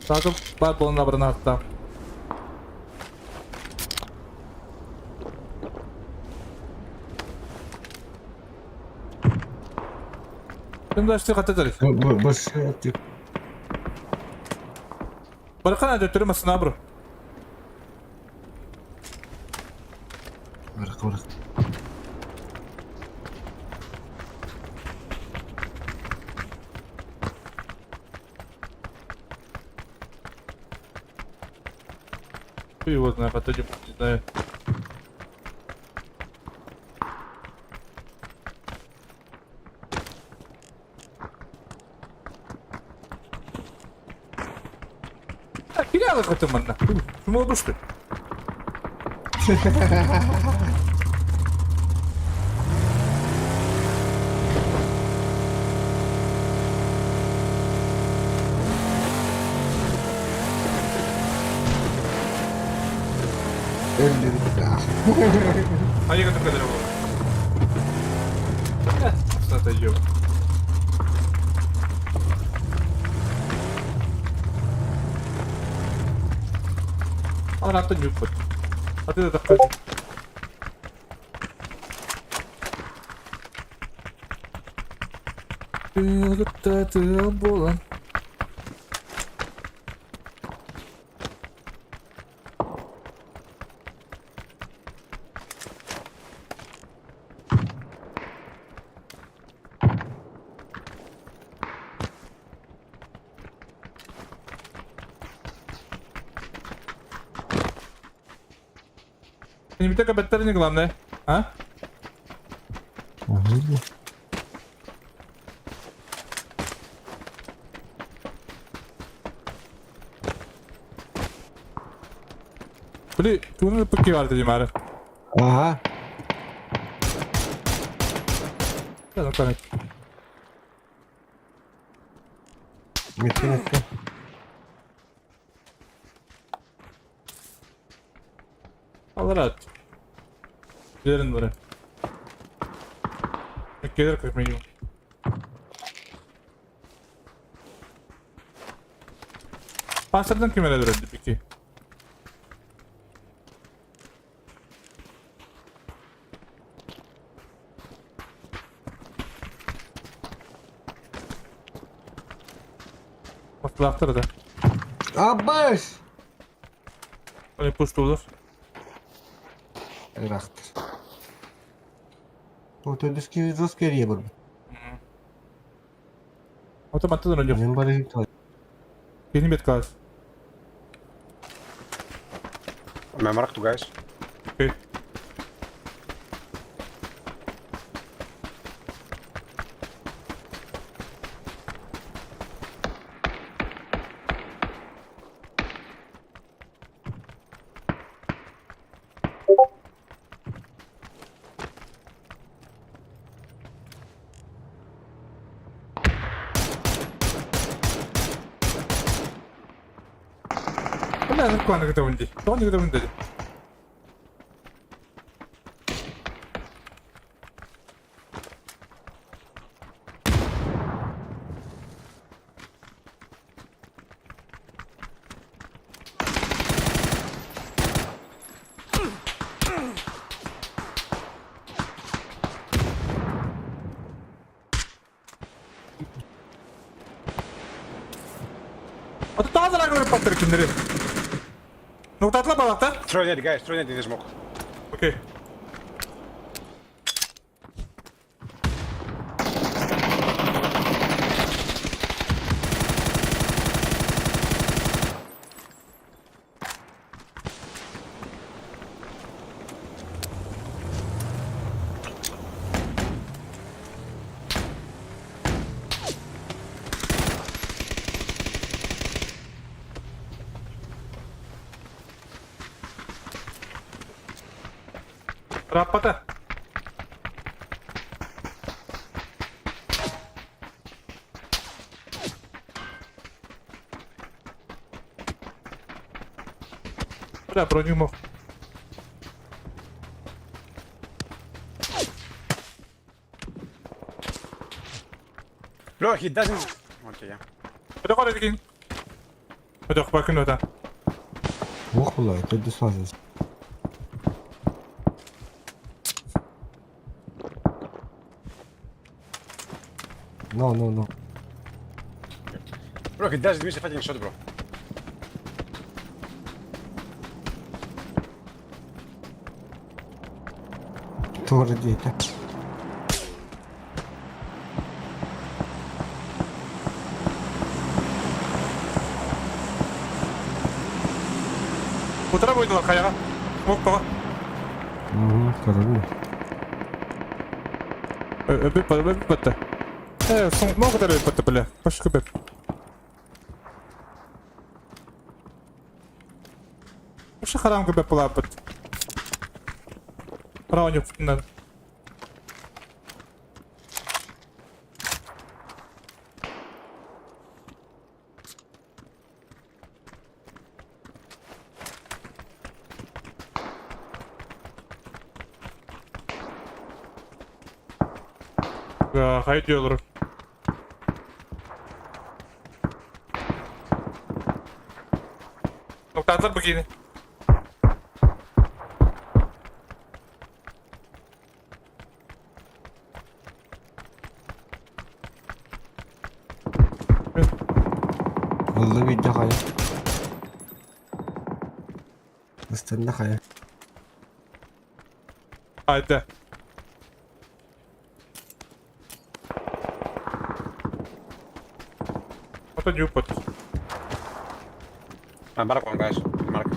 Саатым баар буолан абырана Ким хата Бос. Барахана төттөрү массына бро. Барах барах. Хуй его знает, отойдем, не знаю. Кире алып манна. Шумо бушты. Öldürdük. А я только дорогу. Что-то Арата нюппут. А ты это Ты буолан. Не только беттерни главное, а? Били, тугун пакки бар дии мары. Ага. Метка метка. Алар at. Gidelim buraya. Gelir как минимум. Пасардан ким эле берди пики? Басылақтыр да. Абаш. Аны пуштулар. Ирахтыр. Otobüs жесткий бар. Автоматтан жок. Мен бар Кени бет класс. I marked two guys. Окей. Бля, ну куаны көтөбүн дии. Тоҕо көтөбүн дии. Ата тазалар көрүп баттыр киндери. Ноктатла балакта. Throw net, guys. Throw net in the smoke. Окей. Раппата. Бля, броню мог. Bro, he doesn't. Okay, yeah. Это куда такие? Это хпакин это. Ох, бля, это бессмысленно. No, no, no. Bro, he doesn't miss a fucking shot, bro. Тоже дети. Утра будет лохаяга. Мог кого? Угу, король. Өбү бата. Э, мог даже бата, бля. Пошли бе. Пошли харам кебе палапат. Раундик надо. Хайдер. Нуктатор бикини. والله بيدي خايا. استنى خايا. Haydi. Ото нюпот. I'm mark one, guys. Mark.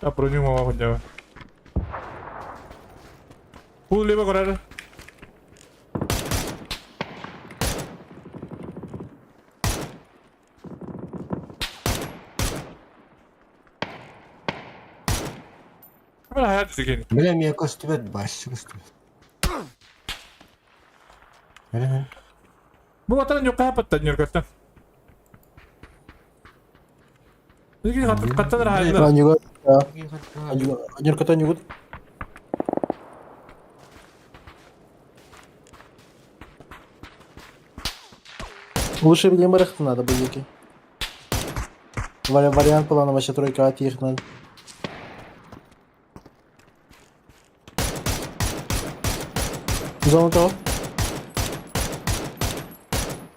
А броню мама хотя. Пул либо корар. Бля, хайа дигин. Бля, меня костюмет баш, костюмет. Бля, Бу ватан юкка патта нюргаттан. Дигин каттан хайда. Анюга. Анюрката нюгут. Лучше билем барахты надо боевики. Вариант плана вообще тройка от их надо. Зону того.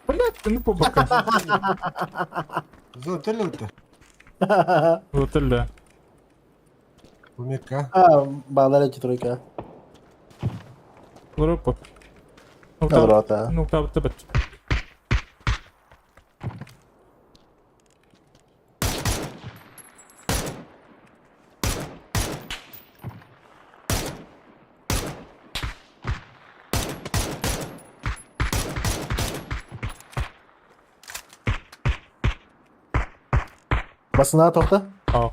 Блядь, ну по бокам. Золото. Вот это. Умека. А, балар эти тройка. Группа. Доброта. Ну, там тебе. Басына тоқта. А.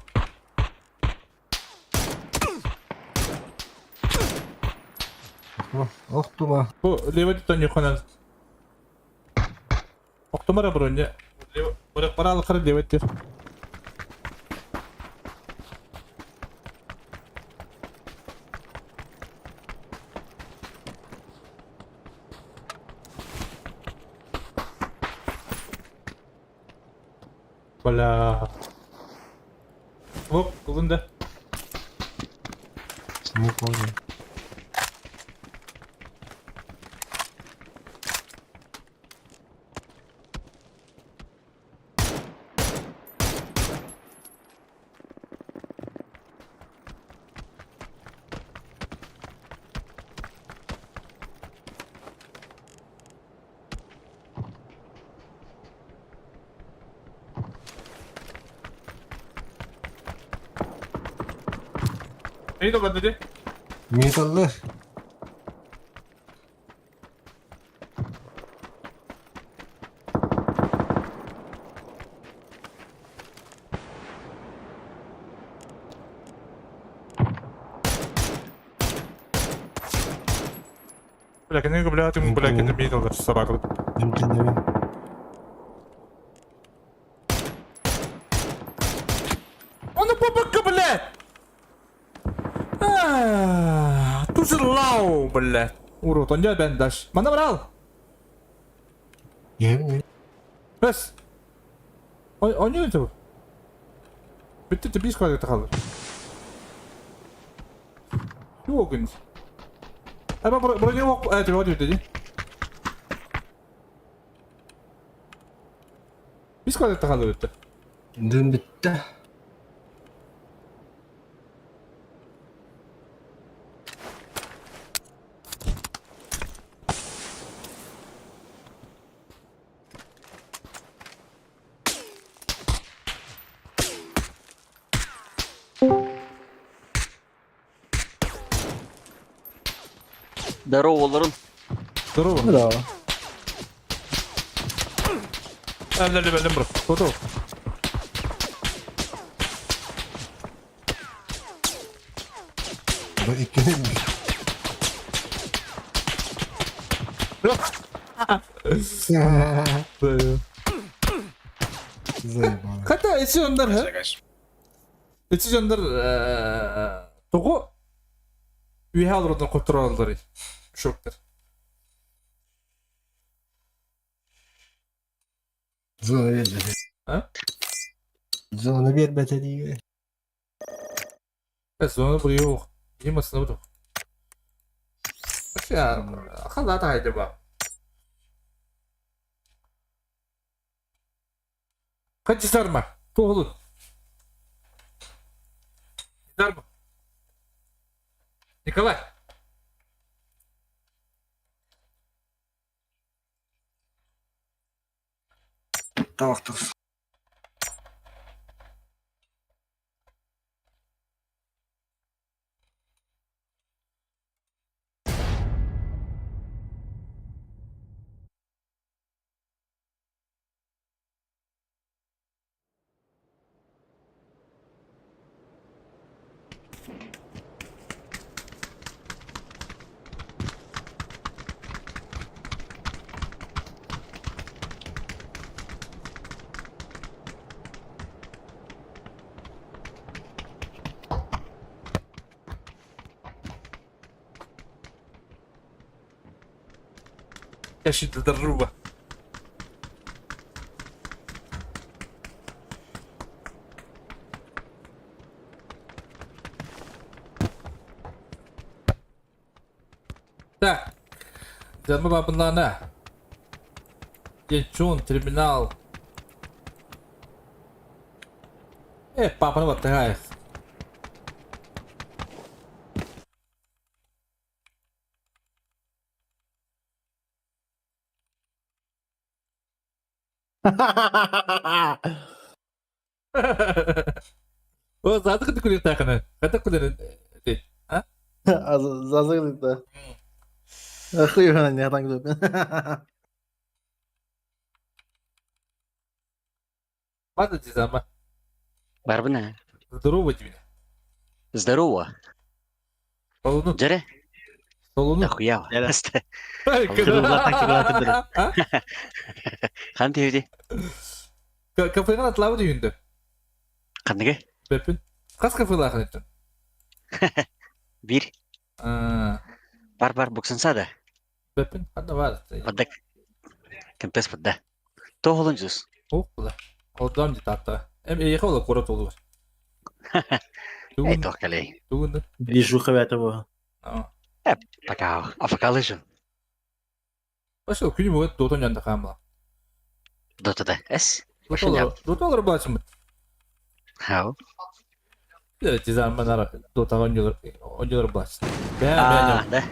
Охтума. Бу лево тон юханан. Октомара броня. Лево, бара бара алхар лево тир. Бля. Оп, кылында. Не помню. Neydi o dedi? Металлы. Бля, кини бля, ты бля, кини видел собаку. Он попытка, блядь! Тузлау, блядь. Урод, он бендаш. Мана брал. Бес. Он не это. Bitti de bir kadar kalır. Yok gün. Ama buraya yok. Evet, o dedi. Biz kadar kalır bitti. Dün bitti. Здорово, Лорен. Здорово. Здорово. Әлі бро. Готов. Bu ikinin Заебало. Хотя эти ондар, ха? Эти ондар тоҕо үөһэ олорон хоттороллор шоктор. Зона бербете. А? Зона бербете диye. Зона бұл yok. Yemасына бұл. Вообще, халат haydi ба. Kaç sarma. Doğulu. Sarma. Николай. Tavuk Ящик здорово. Так. Дама бабынлана. Ячун, терминал. Папа, ну вот такая. О, задык ты кулер тахана. Ката кулер ты. А? Зазыгрыт, да. Хуй его не так Ладно, дизама. Барбына. Здорово тебе. Здорово. Солону. Джере? Солону. Нахуя? А? Хан тевди. Кафега атлабы дүйүндө. Кандыгы? Бепин. Кас кафелар еттин? Бир. Бар бар буксанса да. Бепин. Анда бар. Бадак. Кемпес бадда. Тоголун жус. Ох, була. Одам ди татта. Эм эйхе ола корот болду бар. Эй, тохкалей. Тугунду. Движуха этого. Пока. Афакалыжын. Башы күнү бүгүн дотон жанда камла. Дотада. Эс. Дотолор бачым. Хау. Дизайнман ара дотага онжолор бач. А, да.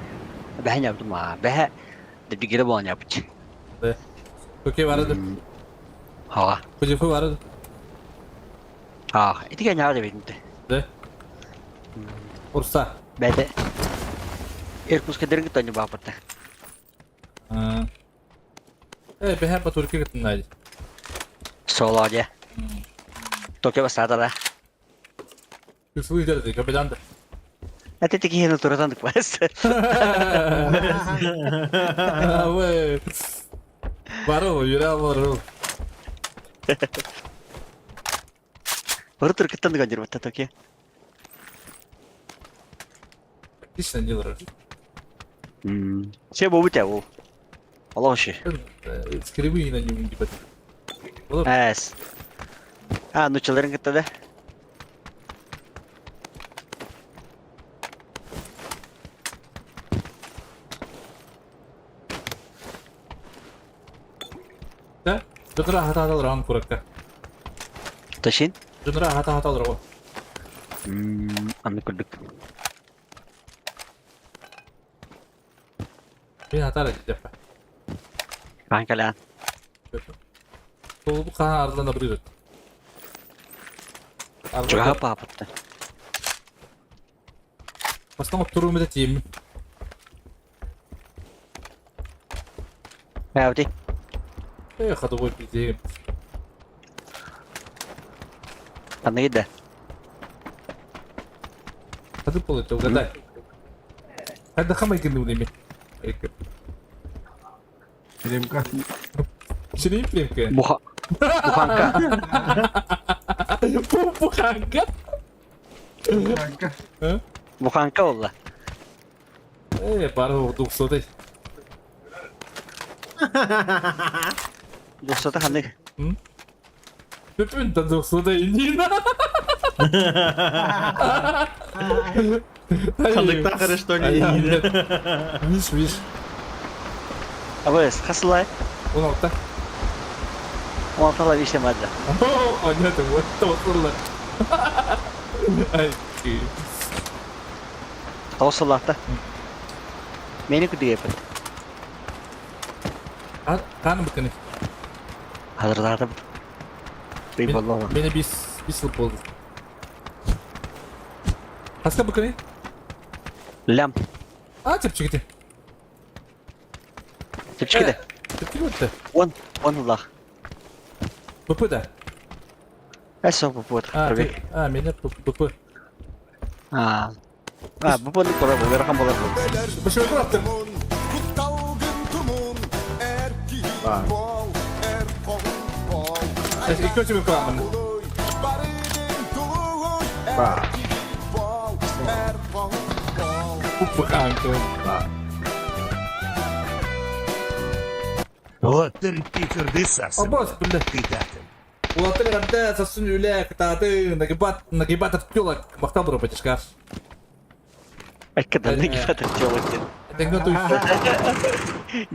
Бәһә яптым а. Бәһә дибигире болан япыч. Да. Окей, барады. Ха. Кужефу барады. А, итиге няа деп едимте. Да. Урса. Бәдә. Иркутска дерги тони бапырта. Бәһә ба Туркия гытын Соло Токио басада да. Күсү дерди, капитан. Это такие натуратан квест. Вы. Барыл, юрэ барыл. Бары түркіттен дыган жүрбөттө токи. Отлично делаешь. Че бу бите бу. Аллах Скребы на нем типа. Эс. А, ну челерин кытта да. Да? Дөнра хата хата ран куракка. Ташин? Дөнра хата хата ран. Анны көрдүк. Мен хатара деппа. Хаан калаан. Толбу хаан арлана бирет. Чугаха паапатта. Бастан оттуруу мете тием. Хавди. Э, ходовой пиздеем. Анны да. Хады полы угадай. Хады хамай кенду неме. Ремка. Ширин премка. Буха. Буханка. Буханка. Буханка. Буханка болла. Э, бары двухсотый. Двухсотый ханнык. Бүпүн да двухсотый Нина. Хандыкта хорошо не. Виш, виш. Абыс, хасылай. 16. 16 виштемады. О, нет, вот тоқсылы. Ай, Тоқсыллахта. Мени күдүгеппит. Каны быкыны. Хазырдаатым. Бей боллоға. Мени бис жыл болды. Хаска быкыны? Лям. А, чепчигити. Чепчигити. Чепчиги өтті. Он, он улах. БП да. Эсо БП. А, меня БП. А. А, БП-ны көрө бу, верхан болар. Башымы көрөптөр. Экөөчү бир кыламын. Ба. Буханка. Абас, бля. Улаттыр гадда сасын үлә кытаты нагибат нагибат телок мактал бро батишка. Айкада нагибатор телок ден. Теңге туй.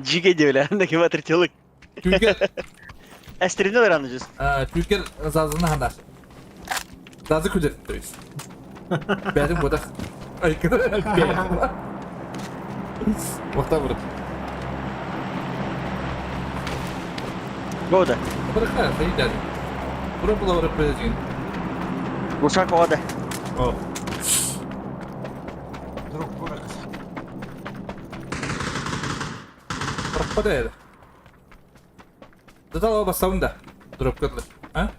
Жиге деп нагибатор телок. Түйгер. Әстеріне раны жүз. Түйгер зазына хандар. Зазы күдер, то есть. Бәрін бодақ. Айкада. Мактал бро. Года. Бырыха, сайдады. Бұрын бұла барып деген. Ушак ода. О. Друг бурак. Бырықпады еді. Дадал бастауын да. Дроп кырлы. А?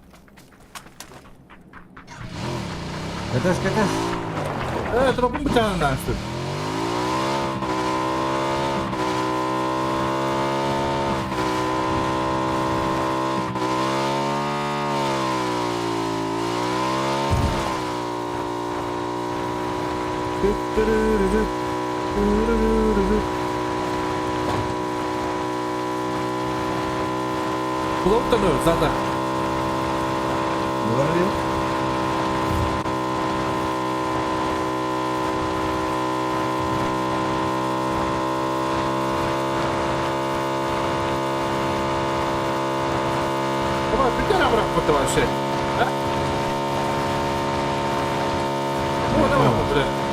Катас, катас. Э, дропын бычағынан үстір. Булып зада. Булар yok. Ama bir tane bırakmadı вообще. А? О, давай, бля.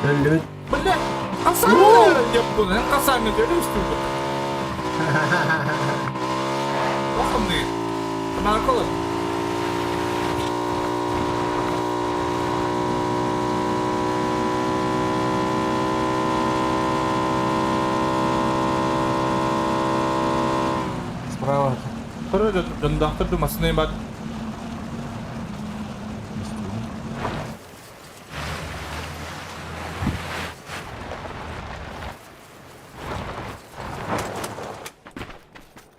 Өллүбүт. Бля, касаңы деп бұны, касаңы деп үстү. Бақымны. Мана колы. Справа. Көрө дьонноохтор ду массыына бар.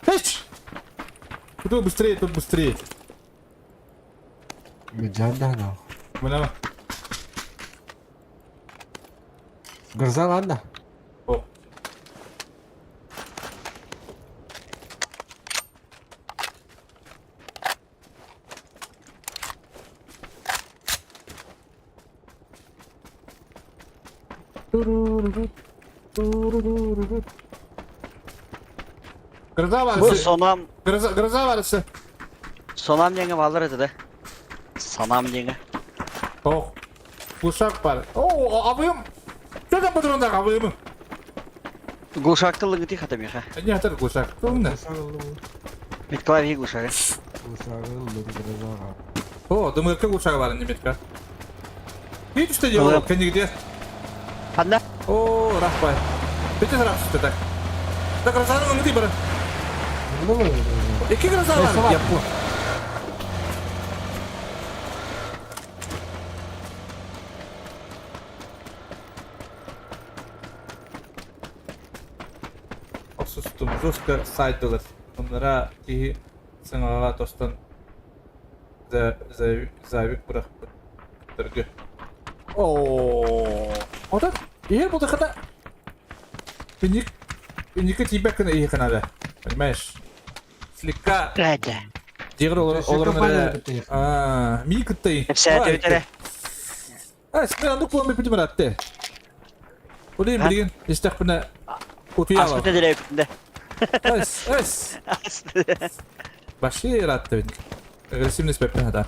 Эч! Кто быстрее, тот быстрее. Меджан да. Мына. Гроза ладно. О. Гроза Бу varsa. сонам Гроза, гроза varsa. сонам диэҥэ бааллар этэ да. Санам диэҥэ. Ох. Глушак бар. О, абыйым. Что там патрондар абыйым? Глушак тылыгы хата миэхэ. Не хатар глушак. Тумна. Миткалави глушага. О, думаю, как глушак бар немецка. Видишь, что делал? Кани где? Ханна? О, рахпай. Бите рахпай так. Так, гроза ну ты бара. Iki гроза бар. Я понял. Осустум жестко сайдылар. Оннара киһи саҥаҕа тостон завик бырахпыттарга. Оо, Ота иһэр булдахата Пиник Пиника тебя кына иһи канада. Понимаешь? Слегка Дядя. Дигр олорон А, ми кыттай. Кэпсээтэ бүтэрэ. А, сен андык буолан бүтүм ыраатты. Улин билигин истэхпинэ утуйаба. Аспыта дэлэбитин Эс, эс. Баши ыраатты бит. Агрессивный спеппин хата.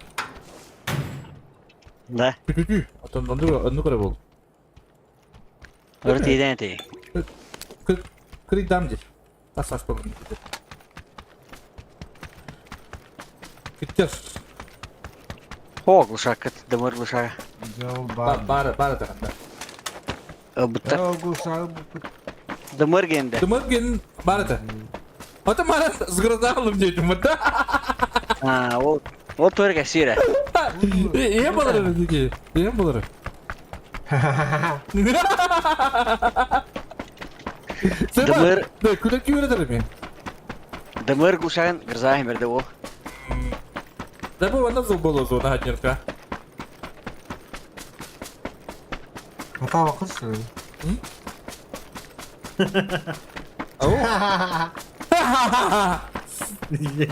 Да. Тү-тү-тү. Отон онду онду көрө бол. Өр тиидэн эти. Крик дам дир. Тас аш болун. Киттер. Хо глушак дымыр глушага. Бар бар таганда. Бутта. Дымыр генде. Дымыр ген бар это. Ата мара сгрозалым детим да. А, ол ол төргө сире. Е болар диги. Е болар. Дымыр. Да, күләк күрәдер мен. Дымыр глушагын гроза хемерде ол. Да бу анда зул боло зона хатнерка. Хата бакырсың. Ау. Пиздец,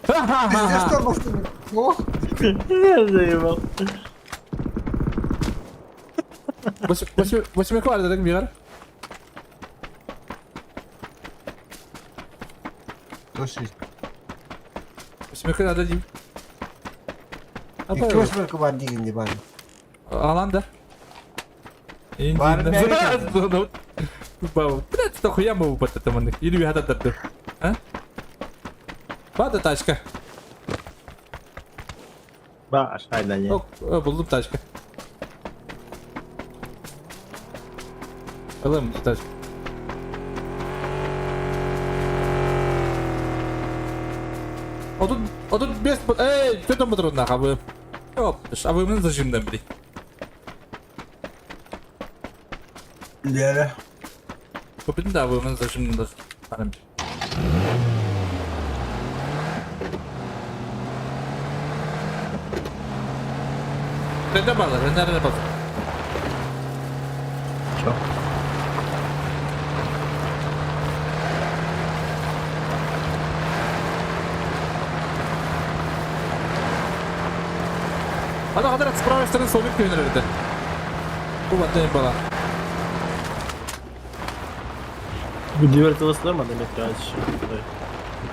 что просто. О, Я заебал. Восьмерка бар дедең бигар. Точно. Восьмерка надо дим. Икки восьмерка бар дигенде бар. Алан да. Бар, Блядь, что хуя мы упад это маны. Или я хата А? Бада тачка. Ба, ашайда не. О, булдым тачка. Алым тачка. А тут без... Эй, что там патрон нах, а вы... Оп, а вы мне зачем там, блядь? Да. Купить да, вы мне зачем надо. Render bağlar, render render bağlar. Чё? Hadi hadi с правой стороны Совет күйінер Бу баттайын бала. Дивертилось норма, на метро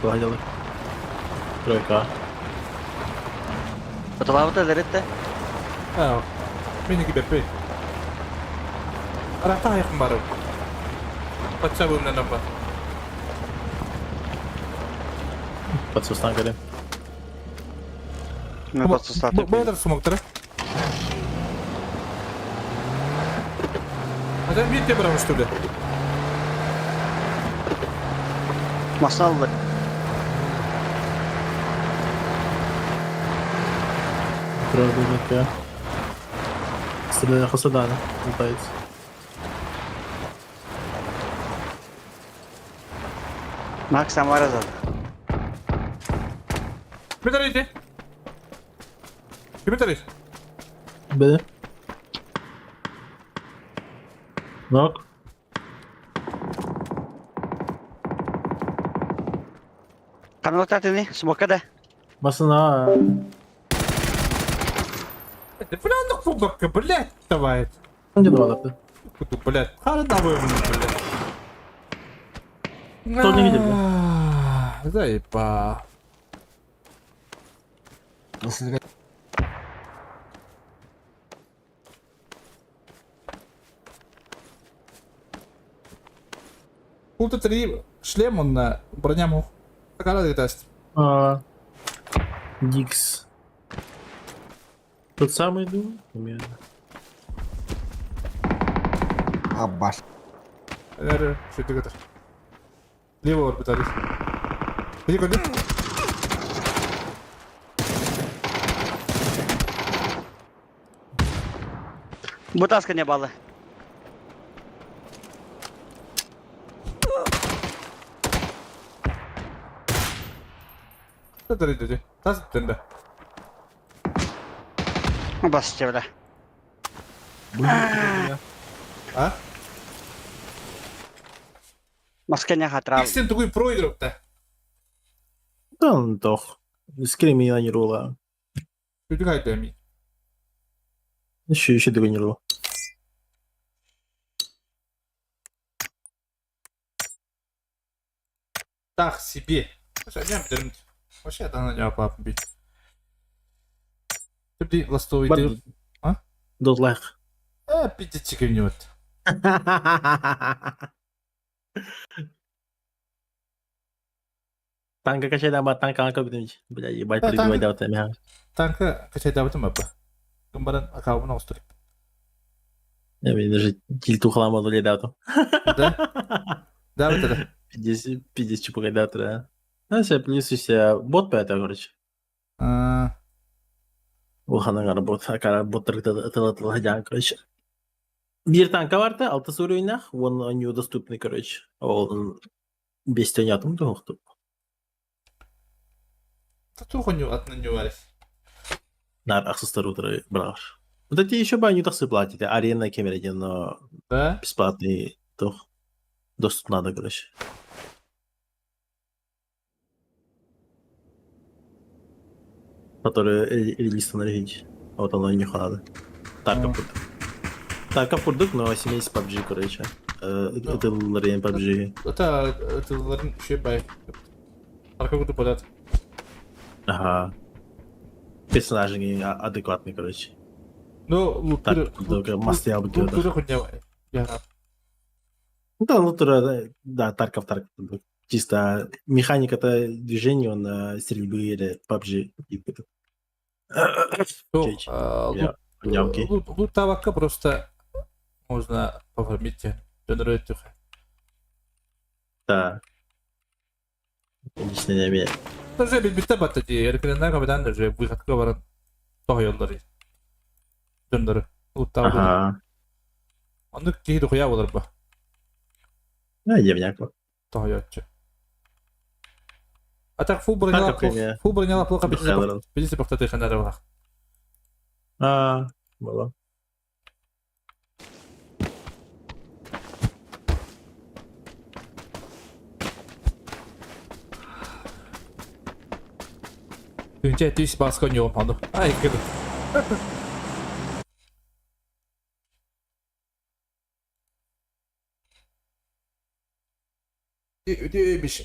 Погодили. Тройка. Отолабыта леретте. А, меники беппей. Арахта айқын барып. Патша бөлімнен апа. Подсустан кэлин. Мен подсустан. Бу смоктары. А там видите, потому что ли? Масалды. Турар бөлмөккө. Стреляя Хасадана лутается. Макс Самаразов. Кими Кими тарыйт? Бene. Нок. Каналататыны, смока да. Масына. Это бля, ну фугакка, блядь, давай. Где два Блядь, хардовый, блядь. Кто не видел, да? Заеба. Пулта 3 шлем он на броня мух. Такара даст. А, Дикс. Тот самый, думаю? Примерно. Аббас. Что Лево орбиталис. Иди куда? Бутаска не балы. Тас тенде. Бас бля. А? Маска не хатрал. Иксен тугуй проиграл-то. Да, он тох. Скримина не рула. Прибегай, Еще, еще не рула. Так себе. Вообще, да на него папа бить. Ты ластовый ты. А? Дот лайк. А, пиздец, нет. Танка качайдан танка бүтүн. Бля, ебать, прибивай да вот Танка качайдабытым апа. Гымбаран акабын оғыстырып. Я мен даже тильту хлама дату. Да? Да, вот это. Пиздец, пиздец, чупа дату, да. Ну, все, плюс еще бот по это, короче. А. Улханагар бот, акара боттар тыла тыла короче. Бир танка барты, алты уровенях, он недоступный, короче. Ол без тенятым тухту. Тату хоню атна нюварис. Нар аксестар утро браш. Вот эти еще бы они так платят, арена кемере, но да? бесплатный тох доступ надо, короче. Который релиз на Вот оно и не надо. Тарков курдук. Тарков курдук, но семейство PUBG, короче. Это Лорен PUBG. Это это Лорен еще бай. Тарков курдук подат. Ага. Персонажи не адекватные, короче. Ну, Так, только мастер Я. Ну да, ну да, Тарков, Тарков. Чисто механика-то движения, он стрельбы или PUBG. Лут табакка просто можно пофармить. Да. Лично не имею. Уже битте батта ди. Эркенен капитан уже выходка баран. Тохойоллар. Дөннөрү. Лут табак. Ага. Онны киһи духуя болар ба. А, евняк. Тохойоччу. А так фул броняла фул броняла плохо битсе бахта ханара бар. А, было. Түнче түс баскан yok анды. Ай кеди. Биш.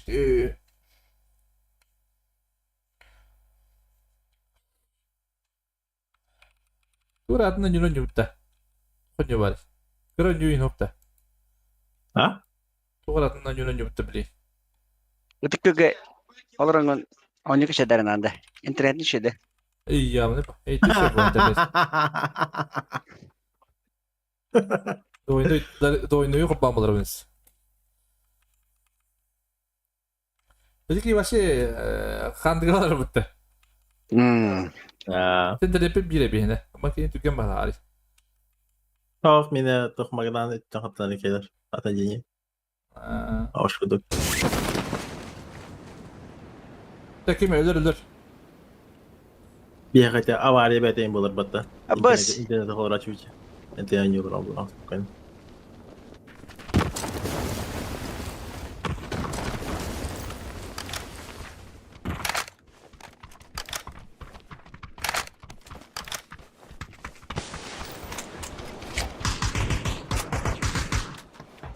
Тур атына нүрөн юутта. Хоньо бар. Көрөн юин хопта. А? Тур атына нүрөн юутта били. Ытык олорон оньюк шедерин анда. Интернет шеде. Эй, я не Эй, ты что интернет. Дойну дойну yok бамбалар бенс. Билики вообще хандыгалар бутта. Тендерепи биир эбиһинэ. Ама кини түргэн баһаарый. Тоох мине тох магдан иттен хаптан келер. Ата дени. Аш кудук. Таким өлөр өлөр. Биэхете авария бэтейин болар батта. Абыс. Интернет холора чучи. Это я не убрал, брал спокойно.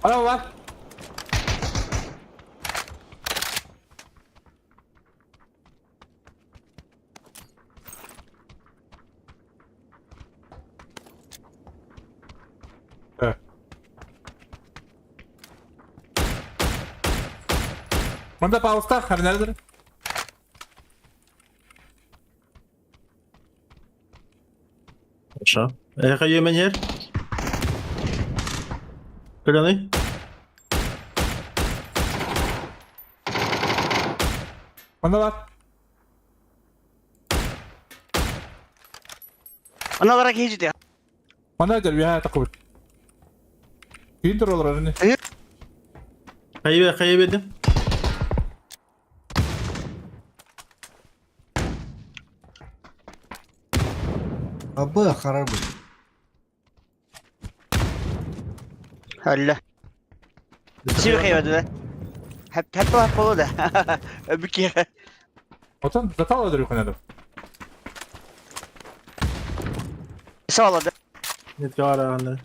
Araba var. Evet. Манда пауста, харнердер. Хорошо. Эхо менер. Каляны? Манда бар. Аналара киһи Манда дер бия такыбыт. Кийин туралар не. Хайбе, хайбе дим. Абы харабы. Алла. Сиби хайбады. Хәп хәп хәп болду да. Бүке. Отон затал öldürüyor kanada. Sağladı. Нет, говоря, аны.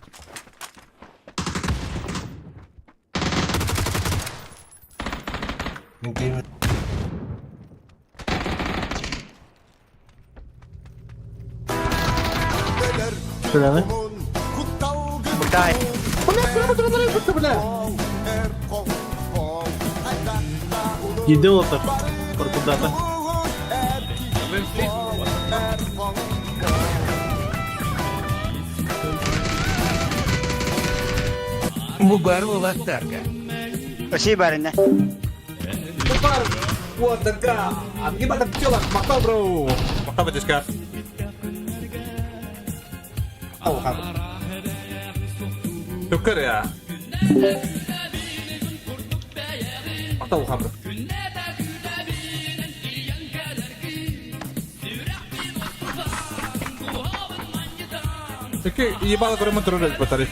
Каляны? Бутай. Бля, бля, бля, бля. Иди вот так. Куда-то. Мубар улаттарга. Спасибо, барина. Мубар, what the god. Гиба так тело, махал, бро. Махал, батюшка. Ау, хам. Түккер я. Махал, хам. Таки ебало көрөмөн турар батарей.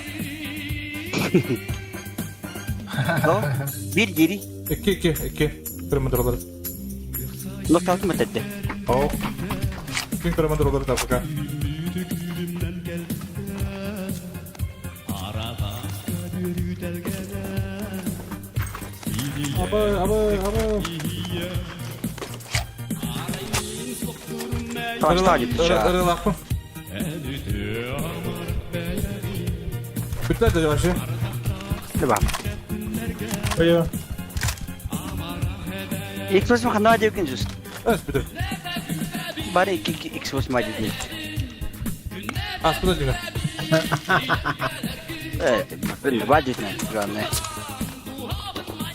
Bir geri. Iki iki iki. Көрөмөн туралар. Nokta altı mı dedi? О. Ким көрөмөн туралар да пока. Абы, абы, абы. Tamam, Ырылақпын. Бүтті да вообще. Tamam. Ой. Xbox mı kanal diyor ki Өс бүтір. Bari iki iki Xbox mı diyor. Аспыда деймін. Evet. Ben var diyor ne? Ne?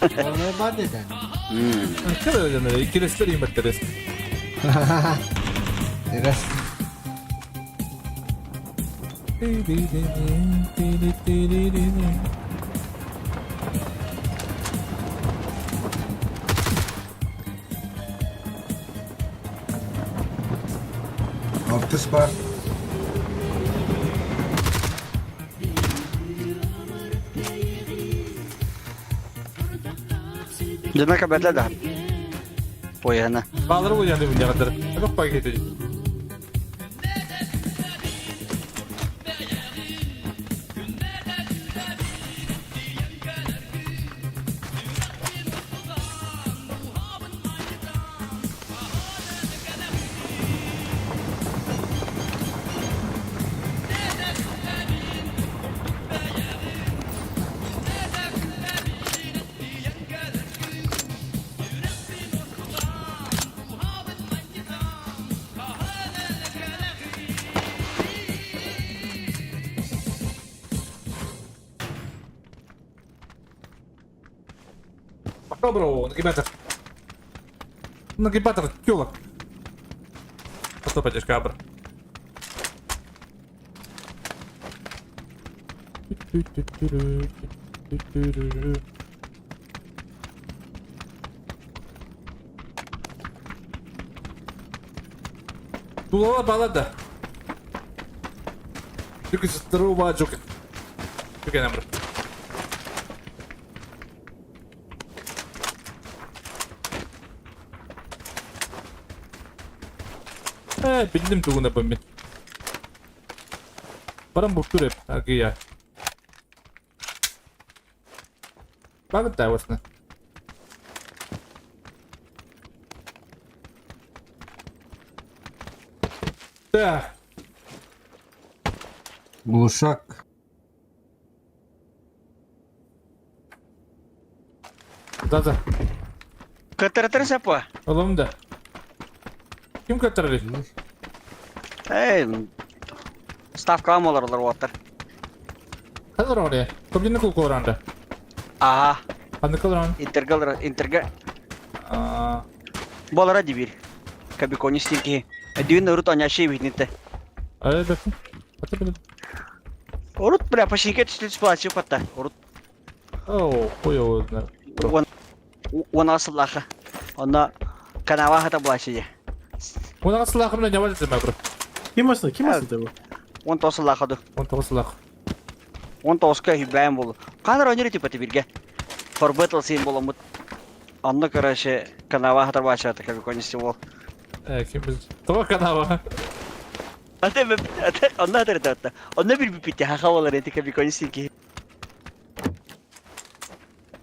Onu бар деден. Hmm. Кім öyle Келесілер еңбектерес. Раз. Алтыс бар. Demek haberler daha. Boyana. Балыр ғой енді мен жағындар. Жоқ па кетеді. Пошел, бро, нагибатор. Нагибатор, телок. Что поддержка, Тулала балада. Түкү сыстыруу ба жок. Түкен амыр. Э, билдим тугуна бомбин. Барам буктур эп, аргыя. Багыттай осны. Так. Глушак. Да-да. Кытырытыр сапа. Oğlum da. Kim katırır? Эй, ставка олар оттар. Kadar oraya. Кобдины кул коранда. Ага, Ханды кылран. интергал, интерга. Аа. Болара дибир. Кабикони стинки. Дүйін урут аняши битнитте. Ай бек. Ата биле. Урут бля пашинке түстүс плачы патта. Урут Оо, кой оозна. он он асыллаха. Онна канава хата блачы. Уна сылах менен жабат этем бро. Ким масына? Ким масына бу? Он тосыллаха ду. Он тоғыз. Он тоска хибәм болу. Канар ойнер типа бирге. For battle scene боламыт. Онно короче канава хата блачы ата кабикони бол. Э, ким biz? Тоға канава. Ата бе ата онна атар. Онна бир бипите хахавалар эти кабикони стинки.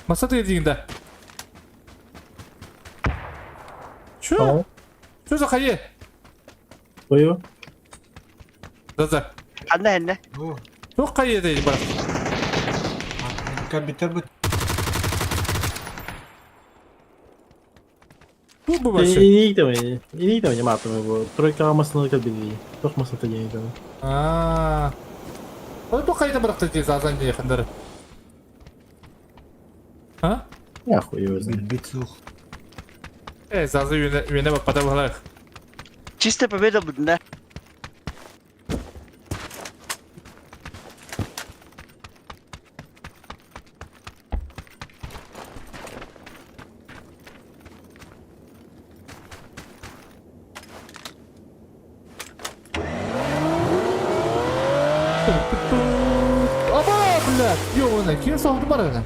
Маса дегенде. Чё? Чё за хайе? Ой. Да-да. Анна хенне. Çok хайе дейді бар. Компьютер бит. Бу бу вообще. Инийтеме, инийтеме матыме бу. Тройка масына кабили. Тох масына тегенитеме. Аа. Ол бу қайда бірақ дейді зазан дейді хандар. А? Я хуй его знает. Бит сух. Э, зазы үйіне үйіне бап бата балақ. Чистая победа будет, да? Аба, бля, ёбаный, ким соқты бар ана?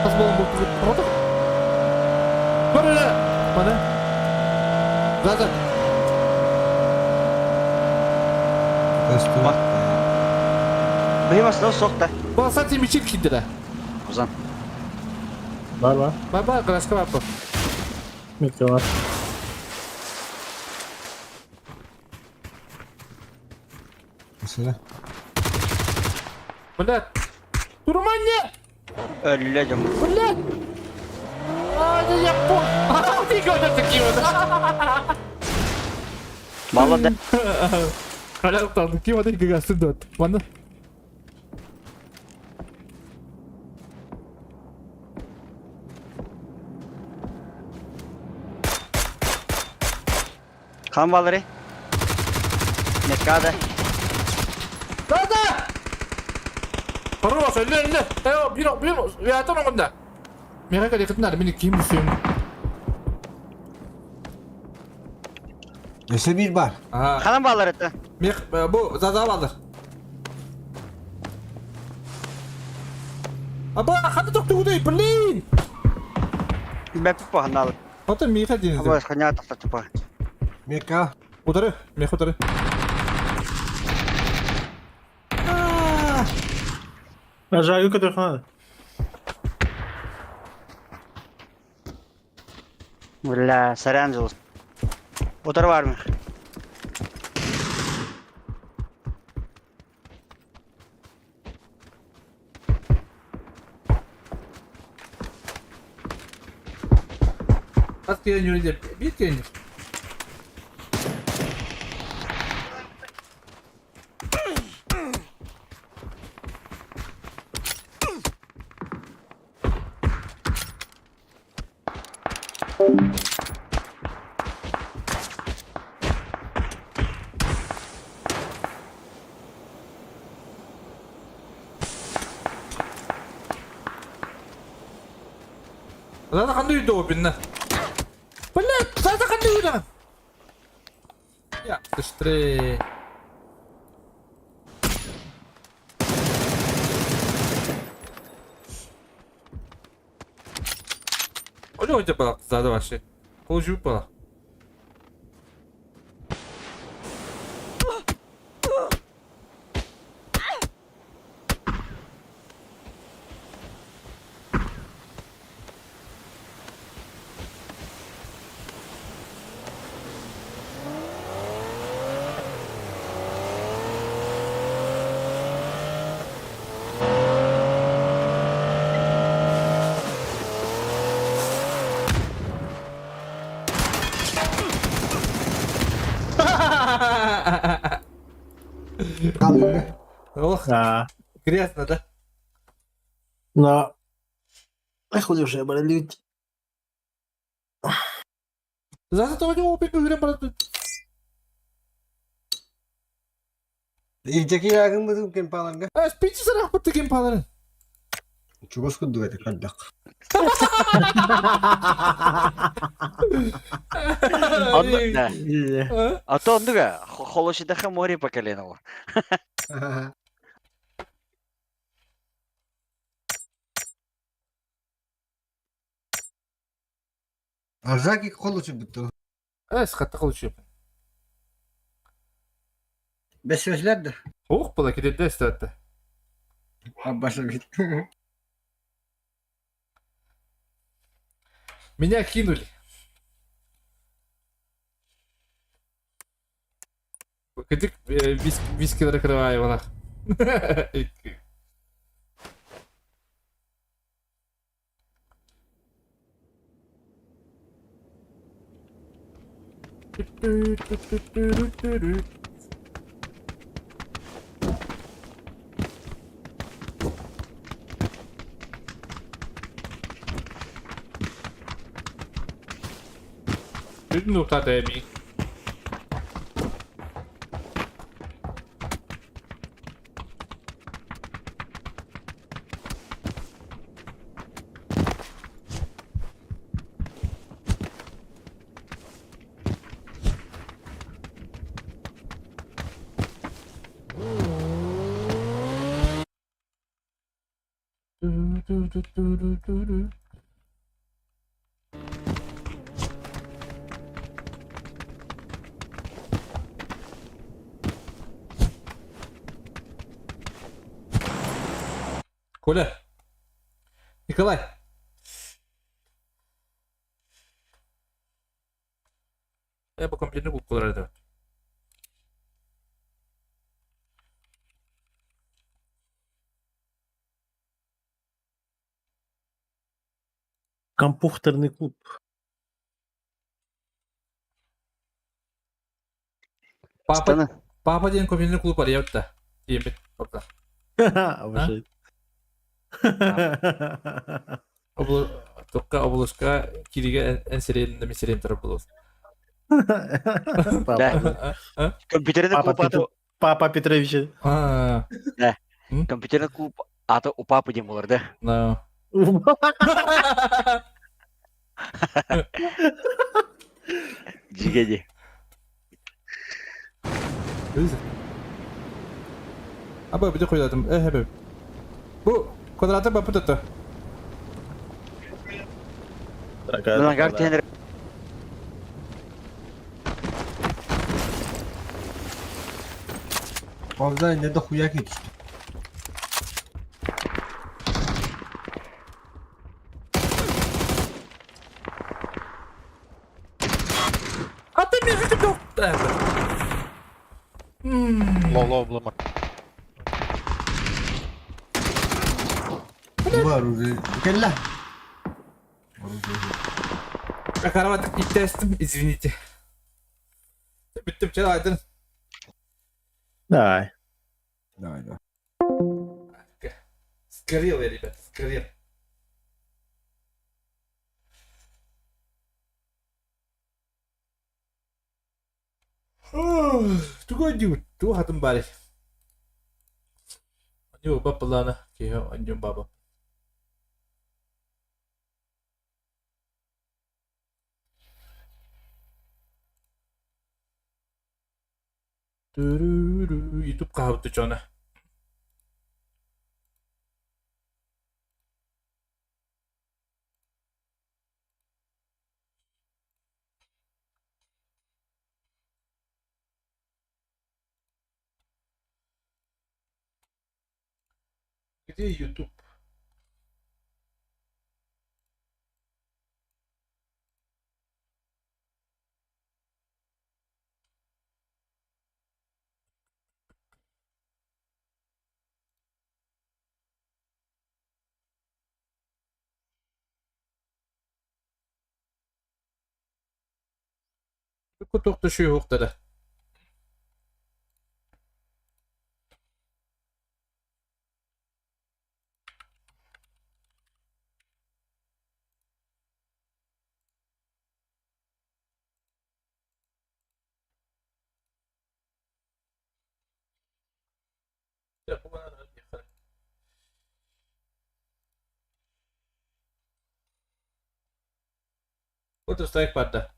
Қаз болған болып тұрдық. Бар әлі. Мана. Заза. Көстү. Benim aslında sokta. Баса темечек кидді да. Узан. Бар бар. Бар бар, краска бар. Метка бар. Mesela. Бля. Турманне! Өлле жом. Бля! А, да я понял. Ты говоришь такие вот. Молодец. Халяв ким вот эти гасты дот. Ладно. Kan balları. Metkada. Да да! Хорош, элле, элле. Э, бир, бир, я это могу да. Мега кадекытын мени ким сүм. Öse bir бар. Ага. Kan balları da. Мех, бу заза балдыр. Аба, хаты токту блин! Бәп пахнал. Ата меха дейін. Аба ханя тахта тупа. Мека. Удары, мех удары. Нажаю, которых надо. Бля, сорян жыл. Утар бар mı? Аз келен yürüyecek. Bir келен. Зата ханды үйді опинна. Блядь, зата ханды үйді. Я, быстрее. Ой, ой, балак, зада вообще. Получу балак. Ох, грязно, да? Но... Эх, уже болит. Зато у него опять брат. Илдьэки аагыммытым кемпаларга. Спичи сарах бутты кемпалары. Чугас курдук этэ көрдөх. Онно, да. А то оннуга холошидаха море по колено. Аржаки холочу бутту. Эс хатта холочу. Бэсэслэр да. Ох, была кидерде эстәтте. Аббаса бит. Меня кинули. Кыдык виски закрываю вона. Nokta DB. Коля. Николай. Я по компьютеру куда Компьютерный клуб. Папа, папа диэн компьютерный клуб арыйабыт да. Диэбит. Опа. Обожаю. Tokkа оболушка кириге эн сериэн да сериэн турар булуос. Да. Компьютерный клуб ата... Папа Петрович. Да. Компьютерный клуб ата у папы диэн буолар да. Да. Дьигэди. Аба бите койдатым. Э хэбэ. Бу квадраты бапыт это. Нагар тенер. Овда не дохуя кетишти. А ты мне же Low, low, blue. Оружие. Кэллэ. Карават тестом, извините. Бүттүм чел айдын. Давай. Давай, давай. Сгорел я, ребята, сгорел. Тугу өйдүүбүт? Тугу хатын баарый? Анньуу баппылаана киһи анньуу баба. Ютуб хаһабыт чона. Где YouTube? Кутуктушуйуохтара. Counter Strike барда.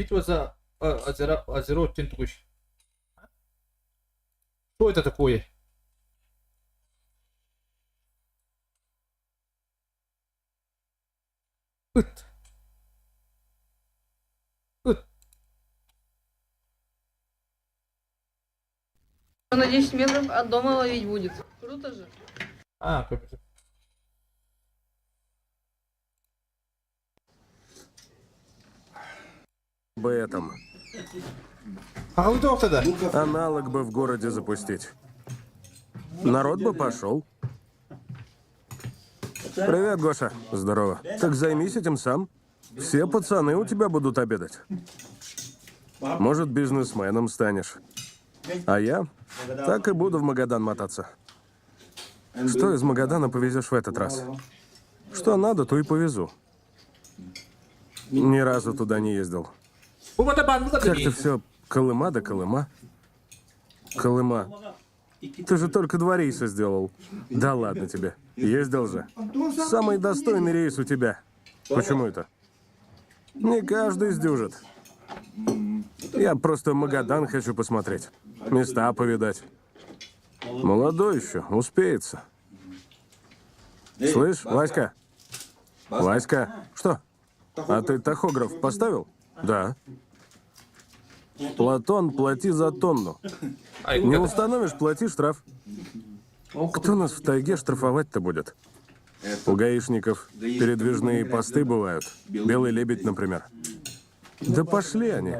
Битва за Азерот Тентуш. Что это такое? Ыт. Ыт. На 10 метров от дома ловить будет. Круто же. А, компьютер. Бы этом. Аналог бы в городе запустить. Народ бы пошел. Привет, Гоша. Здорово. Так займись этим сам. Все пацаны у тебя будут обедать. Может, бизнесменом станешь. А я так и буду в Магадан мотаться. Что из Магадана повезешь в этот раз? Что надо, то и повезу. Ни разу туда не ездил. Как-то все Колыма да Колыма. Колыма. Ты же только два рейса сделал. Да ладно тебе. Ездил же. Самый достойный рейс у тебя. Почему это? Не каждый сдюжит. Я просто Магадан хочу посмотреть. Места повидать. Молодой еще, успеется. Слышь, Васька? Васька, что? А ты тахограф поставил? Да. Платон, плати за тонну. Не установишь, плати штраф. Кто нас в тайге штрафовать-то будет? У гаишников передвижные посты бывают. Белый лебедь, например. Да пошли они.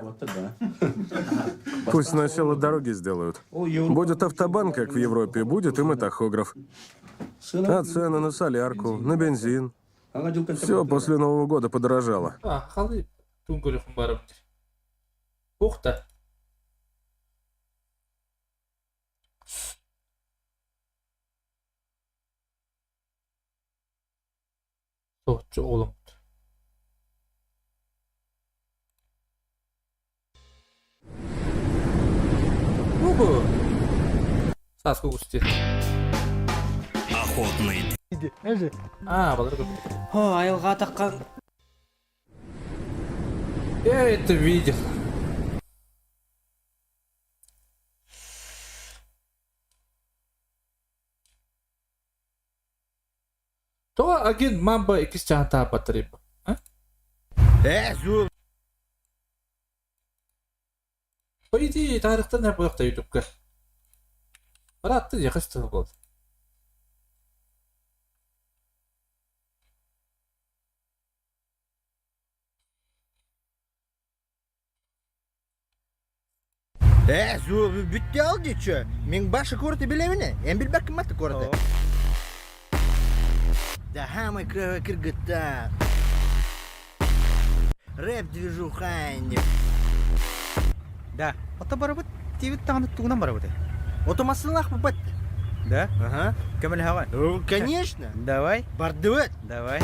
Пусть сначала дороги сделают. Будет автобан, как в Европе, будет им и тахограф. А цены на солярку, на бензин. Все после Нового года подорожало. А, халы Ухта. Oğlum. Бу. Саску густи. Охотный. А, балар О, айылға таққан. Я это видел. То агент Мамба икис чаһан батарейба. Э, По идее, тарихтан не буйықта ютубка. Баратты яхысты болды. Э, зу, бүтте ал дечі. Мен башы көрді білеміне. Эн билбәк кіммәтті көрді. Да, хамай кыргытта. Рэп движуха. Да. Ото барабыт тиибит даҕаны тугунан барабыт? Ото массыыналаах баппат. Да? Ага. Көмөлөһөҕүн? Ну, конечно. Давай. Бардыбыт. Давай.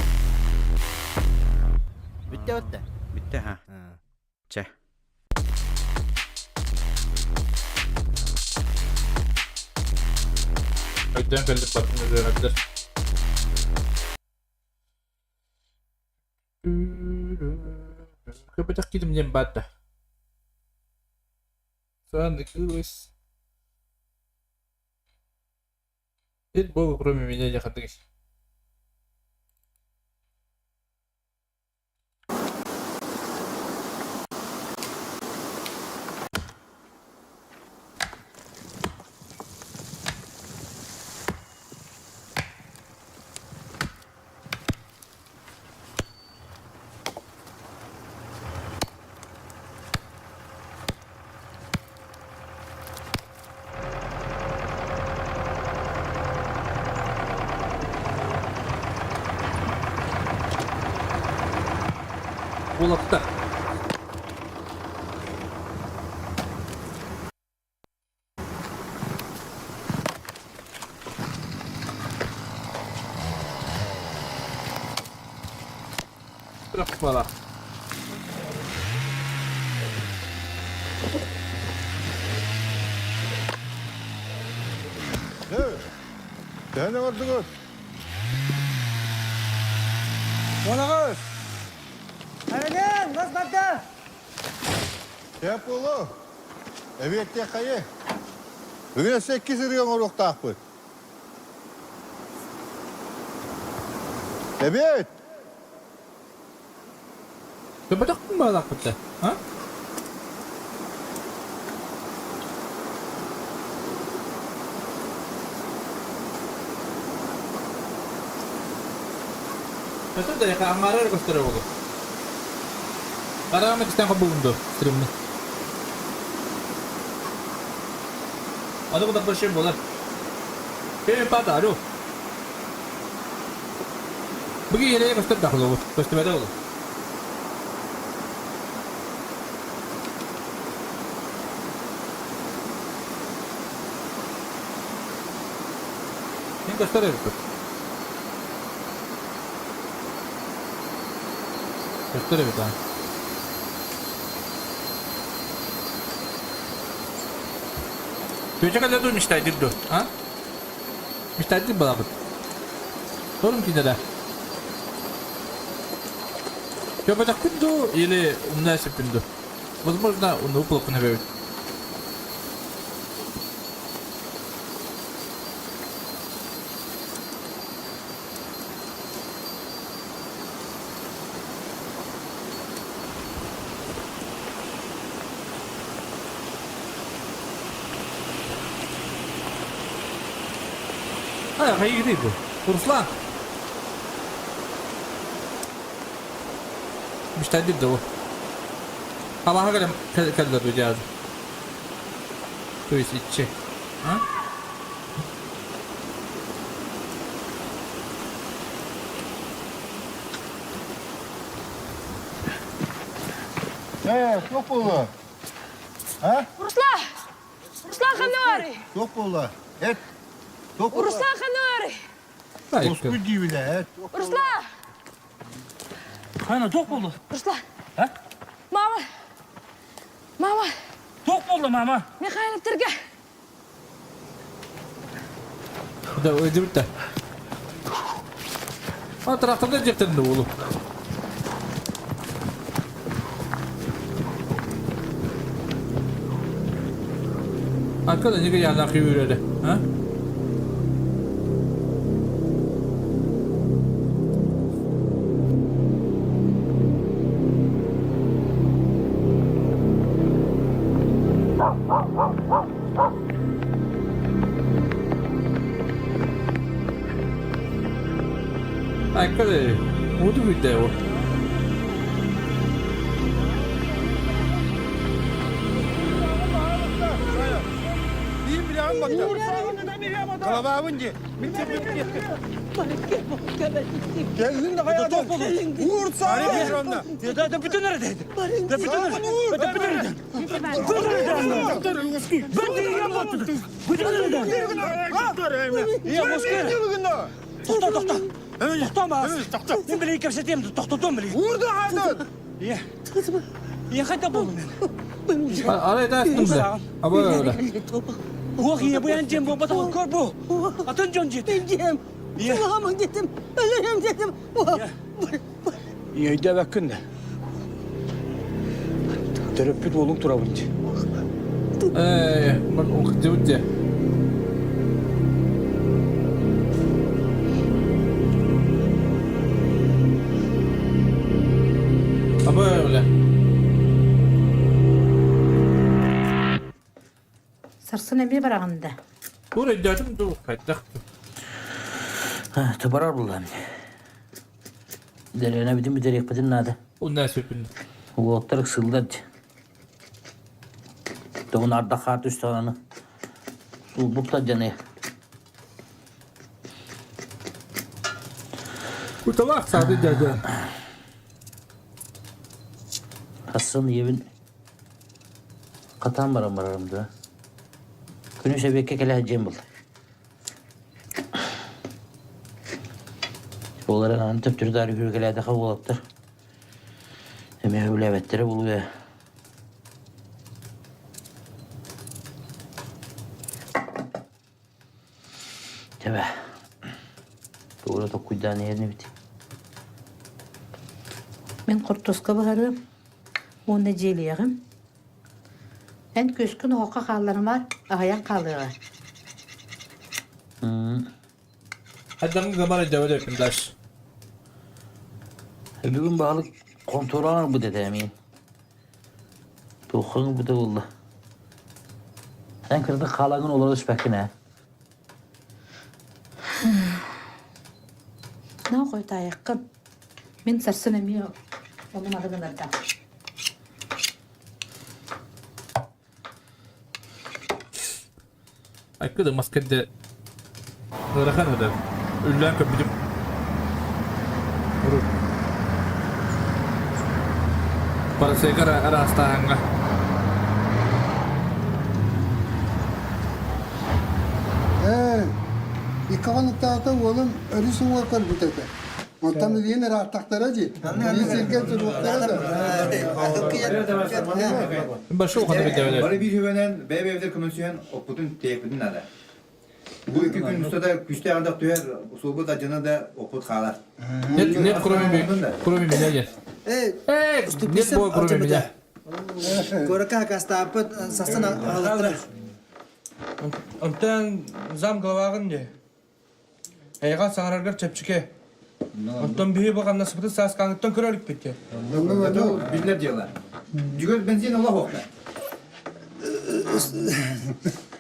Бүттэ бүтте. Бүттэ ха. Чэ. Өйдөөн кэллик баттын ырыаҕырдар. Көпөтөх киирим диэн баар да. Сан кылыс. Нет бога, кроме меня, не хатыгыс. Буолапта. Бала. Төһөнү оҥордугут? Уонаҕыс! Араган, бас барда! Сөп буолуо. Эбиэттиэххэйи. Бүгүн өссө икки сырыы оҥоруохтаахпыт. Эбиэт! Көбөтөхпүн баалаахпыт а? Көтөр да яка аңара эрэ көстөрө буолуо. Хараҕым иккистээн холбуубун дуо стриммин. Аны куда большой буолар. Эй, пата, алло. Бүгүн еле көстөр да холобур. Көстүбэтэ болу. Мен көстөр эбиппит. Көстөр эбит а. Тетя когда ду мечтает ду, а? Мечтает балабыт. Торум кинеде. Көбөтөхпүн ду или умная сөппүн ду? Возможно, уну плохо наберет. А, хайгы бу. Руслан. Мечтайдыр да бу. Абаха кэлэн кэллэр дьаады. То есть иччи. А? Ээ, туох буолла? А? Руслан! Руслан Хануары! Туох буолла? Эт! Туох буолла? Руслан Хануары! Успуй диибилэ, эт. Руслан! Хана туох буолла? Руслан! А? Мама! Мама! Туох буолла, мама? Михайловтарга! Да, өйдөбүт да. А тракторда дьиэхтэрин да буолу. Аккада неге яна күйүреді, а? Айкады, уду бүйтэ ол. Головабын ди. Келдин да хаядын. Уурса. Да бүтін әрі Да бүтін әрі. Да бүтін әрі. Тоқта, тоқта. Тоқтама. Мен білейін кепсетемді, тоқтатам білейін. Уурда хайдын. Е. Е, қайда болдым мен? Арай да астым да. Аба öyle. Ох, е, bu yan cem bu, batı kor bu. Atın can jet. Cem. Kulağımın dedim. Ölürüm dedim. Е, бәккін де. Төрөппүт болуң турабын. Эй, бak okuyucu. Аба öyle. Сарсын әме барағында. Тур өйдәтім ду кайттак. Табарар булам. Дерена битин битерек битин нада. Онdan сөпүн. Уоттар сылдар. Тоғын арда қар түсті аны. Сул бутта жаны. Куталак сады дәдә. Хасын ебин катан барам барарым да. Күнү себекке келе жем болды. Олар аны төптүр дары хүргеләде кабылаптыр. Эме хүләбәттере булуя. Тебе. Doğru da kuydan yerini bit. Мен куртуска барым. Онда желиягым. Эн көскүн оққа қалларым бар, аяқ қалыға. Адамның заманы жабы деп даш. Бүгін bağlı kontrol bu dedi emin. Toxun bu da oldu. Sen kırdı kalagın olur üspekine. На қойта аяққын. Мен сарсын әме оның алығынарда. Айкыды маскеде. Рахан öder. Үллән көпүдүм. Уру. Парасекара арастаанга. Иккағаныктаата уолум өрүс уңар көрбүтөтө. Оттан биен ырааттактара жи. Сирге туруктара да. Башы уханы бит Бары bir hüvenen бәбәвдер көмөнсүйен опутун тепүтүн ада. Бу iki күн үстәдә күстә андак түһәр, сулбу да жана да опут халар. Нет, нет, кроме кроме меня нет. Эй, Эй, нет бо кроме меня. Көрөкә кастапыт сасын алыктыра. Онтан зам главагын де. Айга саңараргар чепчике. Онтон биһи баганна сыпыты сааскаңыттан көрөлүк битте. Билер дела. Жүгөр бензин Аллах окта.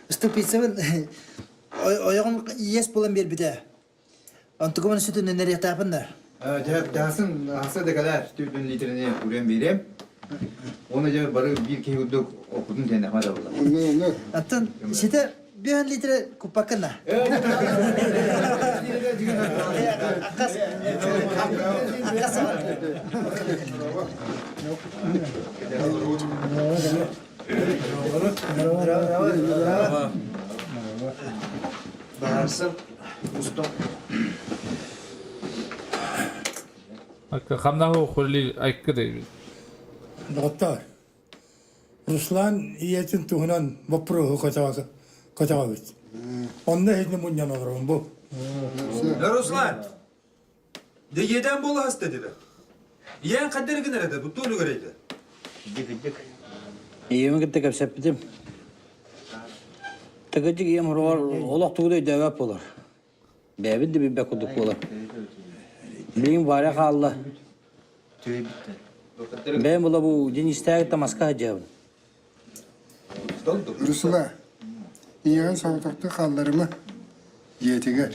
Ступицабын ойогон ес болан бербите. Онтугуман сүтүн нерия тапындар. Жасын хаса декалар түтүн литрine урен берем. Оны же бары бир кеһүдүк окудун тенде хмада була. Антон сите бир литре купакына. Барсын. Устом. Айкы хамнаху хули айкыды. Доктор. Руслан иетин туһунан вопросу качагабыт. Онда хитни муньян олорун бу. Руслан. Де еден бола хаста dedi. Йен каддер генерede бу толу gereydi. Иеме китте кепсеп битим. Тагыжык ием хорор олох тугудай дөбөп болар. Бэбин де бибек кудук болар. Билин баря хаалла. Бэм була бу денистәг тамаска жабын. Руслан. Иеген соғытықты қалларымы иетигер.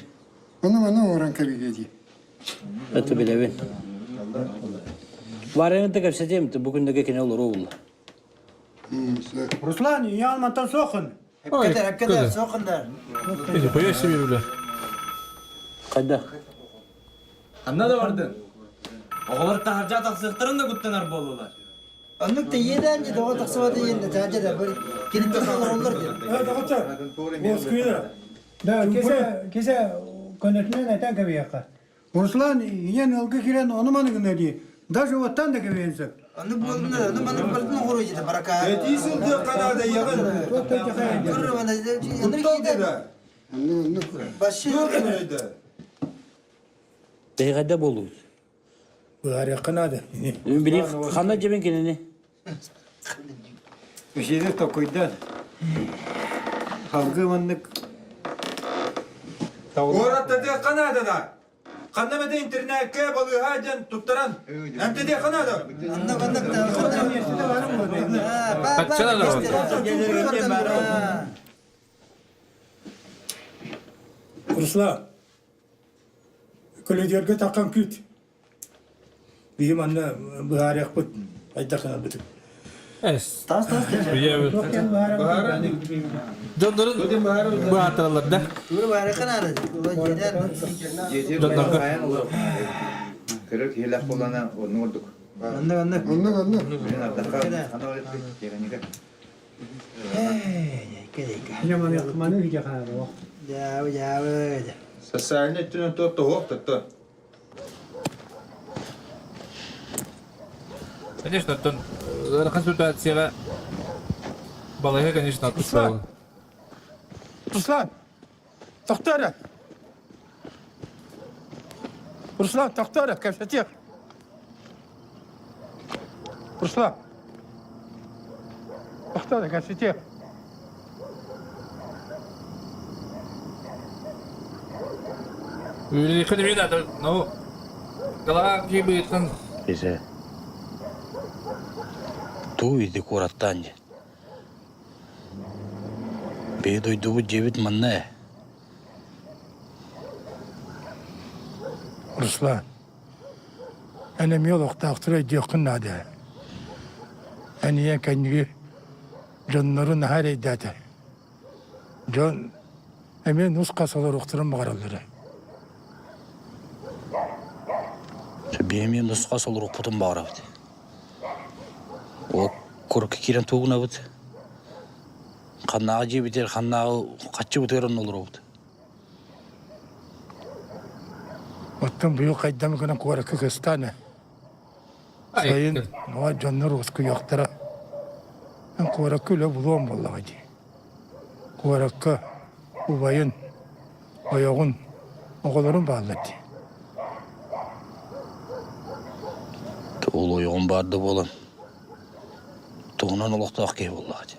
Оны мана оран кебиге Это билебин. Баряны да кепсетем, бу күндөгө кене олор оғулла. Руслан, ян мантан сохын. Ой, Нихуя себе, бля. Хайда? Ханна да бардын? Оҕолор таһырдьа тахсыахтарын да куттанар буоллулар. Оннук да иэдээн дьэ тоҕо тахсыбата иэннэ таадьа да бір киниттэн олороллор диэн. Да, кесе, кесе көнөтүнэн этэн кэбиһиэххэ. Руслан ийэн ылгы кирен ону маны гына дии. Даже оттан да кэбиһэн сөп. Оннук буоллунар, ону маны барытын оҕоруй дьэ барака. Этии сылдьыах канада ягын. Бэйгайда болуут. Быһаарыахха наада. Били ханна дьэбин кинини? Үсиэдэр токуйдан. Халгы маннык Куораттатыахха наада да. Ханна бэтэ интернетке балыыһа дьэн туттаран. Эмтэтиэххэ наада. Анна маннык Руслан, көлөдүөргө таххан күүт. Биһи манна быһаарыахпыт айдахынарбытын. Эс. Дьоннорун быһаатыраллар да. Дьоннорго. Көрөр киһилээх буоллана оннук ордук. Оннук оннук. Оннук оннук. Техника. Социальный өттүнэн туох тоһуох тотто. Конечно, оттон ыарахан ситуацияҕа балыыһа, конечно, Руслан! Руслан! Тохтоо эрэ! Руслан, тохтоо эрэ, кэпсэтиэх! Руслан! Тохтоо эрэ, кэпсэтиэх! Үлэлиэххэ эмиэ да, ну, голова киһи быһыытынан Кисе. Туу иди куораттаан дьэ. Бэйэ дойдубут дьиэбит манна ээ. Руслан, эн эмиэ олохтоохтору өйдүөххүн наада ээ. Эн ийэҥ кэнниги дьоннору наһаа эрэйдээтэ. Дьон эмиэ нус-хас олоруохтарын баҕараллара. Биһи эмиэ нус-хас олоруохпутун баҕарабыт. Ол курукка киирэн тугунабыт. Ханнааҕы дьиэбитигэр, ханнааҕы хаччыбытыгар онно олоробут. Оттон быйыл хайдам гынан куоракка кыстаан ээ. Сайын оҕо дьоннор уоскуйуохтара. Эн куоракка үлэ булуом буоллаҕа дии. Куоракка убайын, ойоҕун, оҕолорун бааллар дии. Ол ойоҕум баар да буолан, туһунан олохтоох киһи буоллаҕа дии.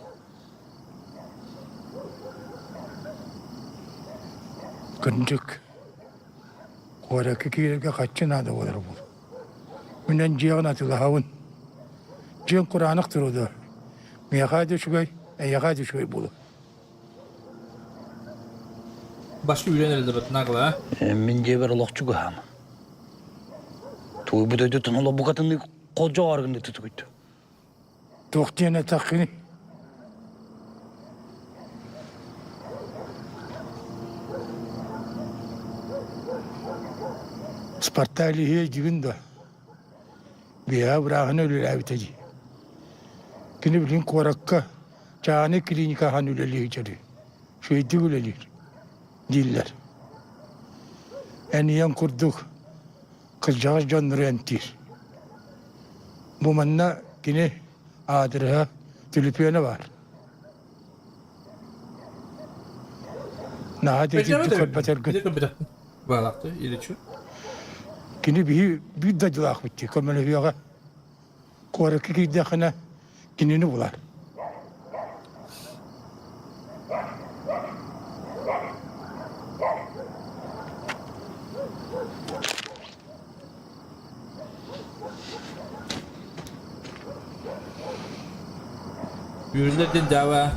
Кырдьык, куоракка киирэргэ хаччы наада буолар буолуо. Мин эн дьиэҕин атыылаһабын. Дьиэҥ кураанах туруо дуо? Миэхэ да үчүгэй, эйиэхэ да үчүгэй буолуо. Башка үүрэн эрэллэр нагло, а? Мин дьиэбэр олох чугаһаама. Туойбут өйдөтөн олобукатыныы холдьоҕор гына тутугуйду. Туох диэн этэххиний? Спартак Лиһиэй дьигин да биһиэхэ бырааһына үлэлээбитэ дии. Кини билигин куоракка чааһынай клиника аһан үлэлии сылдьар. Үчүгэйдик үлэлиир дииллэр. Эн ийэҥ курдук кырдьаҕас дьоннору эмтиир. Бу манна кини аадырыһа, түлүпүөнэ баар. Наһаа дьэ көрбөтөргүн. Баалаахты, или чё? Кини биһи биир дойдулаахпыт дии, көмөлөһүөҕэ. Куоракка киирдэххинэ кинини булар. Үүрүллэр диэн дьаба.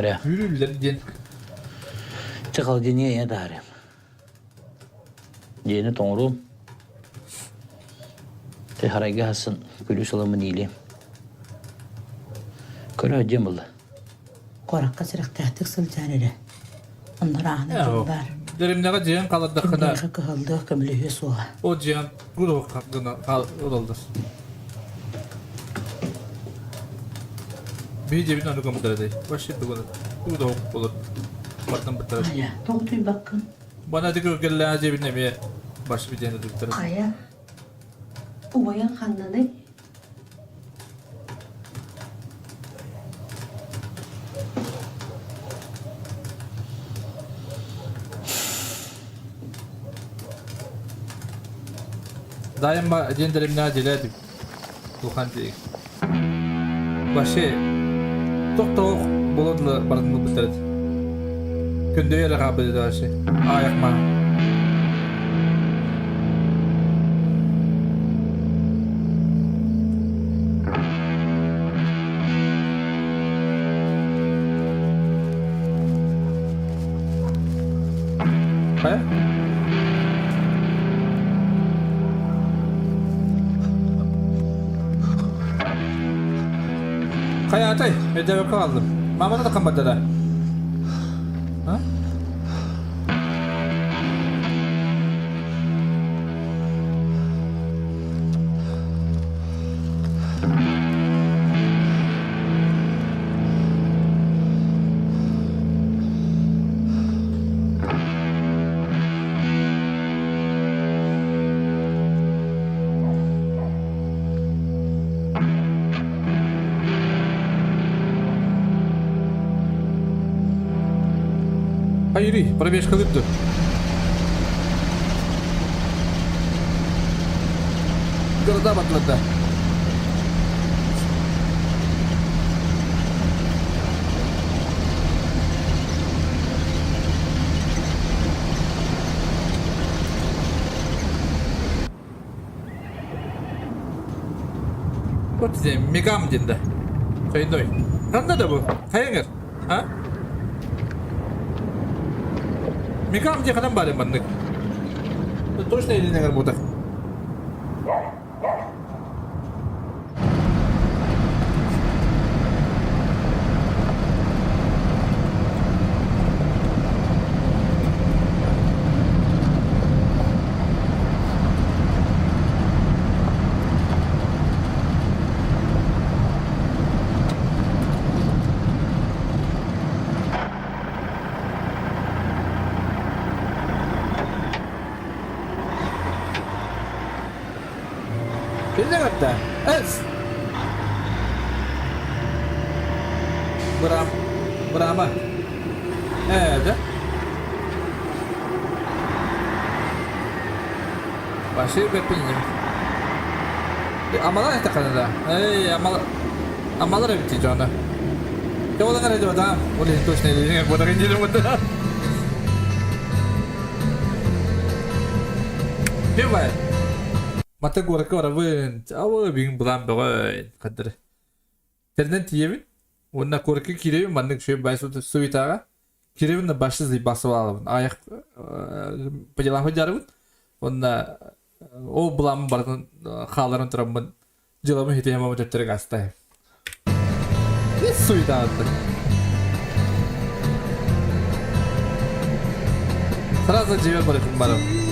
Баря. Үрүллэр диэн. Чэ холодильнига ийэ таһаарыам. Дьиэни тоҥоруом. Ты харайга хассын күлүүс ыламмын иилиэм. Көрө дьиэм булла. Куоракка сүрэхтээхтик сылдьаар эрэ. Оннор ааһына дьон баар. Дэримнэҕэ дьиэҥ халардаххына Кимиэхэ кыһаллыах көмөлөһүө суоҕа. Ол дьиэҥ гуруох гына ылаллар. Биһи дьиэбит ону гыммыттар Вообще тугу тугу болор. Бартан быттар. Хайа, тоҕо утуйбаккын? Бана тик өлгеллээх дьиэбин эмиэ баш бидиэн ыдыттар. Хайа, убайан ханнаный? Дайым диэн дэримнэҕэ дьиэлээтим. Улахан дии. Вообще тохтоох болодла бардын ылбыттар этэ. Күндөй эрэ хаалбыт этэ вообще. Аайах маа. Хайа? Хайаатай, өйдөөбөккө хааллым. Маамата да хаммардара. А? Hayri, пробежка ыытты. Города батлата. Вот Мегам диэн да. Хайдой. Ханна да бу? Хайаңыр? А? Мегам диэн ханан баар маннык? Точно илинэҥэр буотах. Билинэҥэрдэ. Эс! Бырам. Бырама. Ээ, да? Вообще бэппинним. Амалар этэ да. Эй, амал амалар эбит дьоно. Те ол аңар эдэ да. Ол иһин точно илиҥэр буотах иннилим бута. Первое. Мата куоракка барабын. Ауы бүгүн былаан бөҕө хаддыр. Тэринэн тиийэбин. Уонна куоракка киирэбин маннык үчүгэй баай суетаҕа. Киирэбин да башсыз басып алабын. Аяқ по делам дьарыбын. Уонна ол былааммын барытын хаалларан тураммын дьыаламмын хитиһэммин төттөрү гаастайым. Суетаҕыттан. Сразу дьиэбэр барытын барым.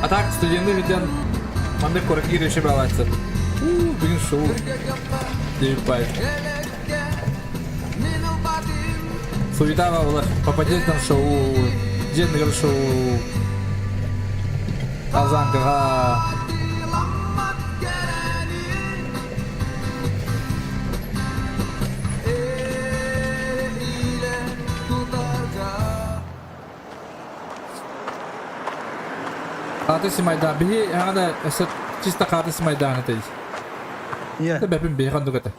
А так, студенты веден маннык куоракка киирэ баалааччы. Уу, бүгүн шоу. Девять Суета была попадет на шоу, дьиэ шоу. Казанкаҕа. Хата симайдаан биһи аҕана өссө чисто хата симайдаан этэ. Иә. Бэпин биһи ханнык этэ.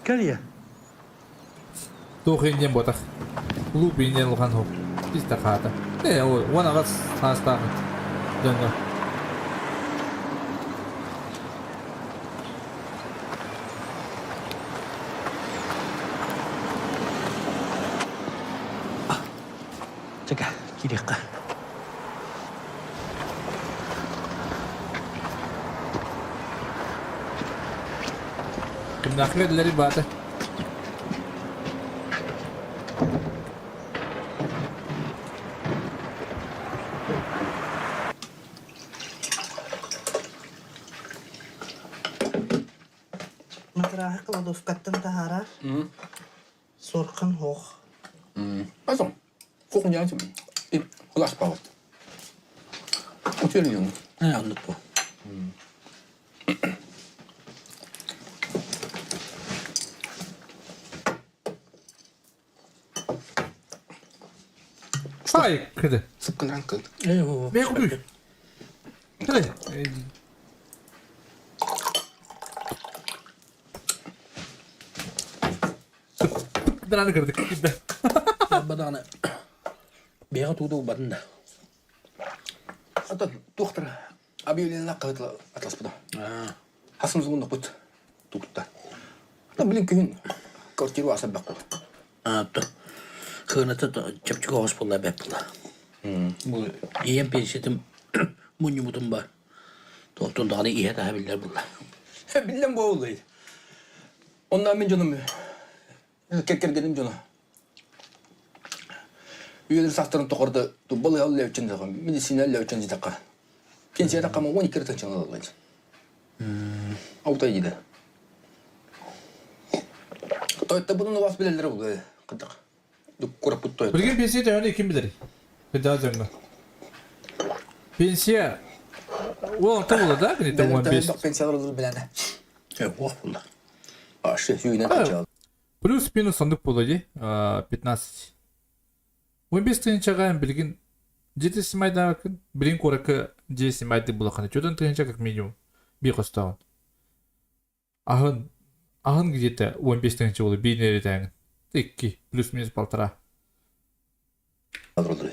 Кэлиэ. Туох индиэн буотах. Клуб индиэн улахан хоп. Чисто хата. Э, уон аҕыс саастаах дьоҥҥо. Чэкэ, киириэххэ. Кимнээххэ эдилери баата. Матырааһы кладовкаттан таһаарар. Суорхан һуох. Азом. Кухня уласпабыт. Утуйан Оннук бу. Ай, кыды. Сыпкынран кыл. Мен куй. Кыды. Драны кырдык. Бадаҕына бэйэҕэ тууда убатын да. Ата туохтара объявление кыһытла атласпыта. Хасын зугундукпут тугутта. Ата билин күһүн квартира аса баккы. Кыыната чэпчэки оҕус буолла бэп буолла. Бу ийэм пенсиятым мунньубутум бар. Туохтун даҕаны иһэ-таһа биллэр буолла. Биллэн буоллай. Онно мин дьонум кэргэним дьоно. Үйэлэр сахтарын тоқорда туббал левчин медицина левчин дитакка. Пенсияда кама 12 тынчан алаллай. Аутай диде. Тойта бұны вас билелер бұл кыдык. Курапут той. Билген пенсия төһөнү ким билэр? Кыдаа дьоҥҥо. Пенсия ол орто буолла да где-то 15. Пенсиялар olur билene. Ох буолла. Ашы сүйүнен тачал. Плюс-минус оннук буолуо дии 15. 15 тыһыынчаҕа билигин дьиэ симайдаабаккын билигин куоракка дьиэ симайдык булаххына 4 тыһыынча как минимум биир хостоон. Аһын аһын где-то 15 тыһыынча буолуо биир нэрэтээҥин. Икки плюс-минус полтора. Үрдүк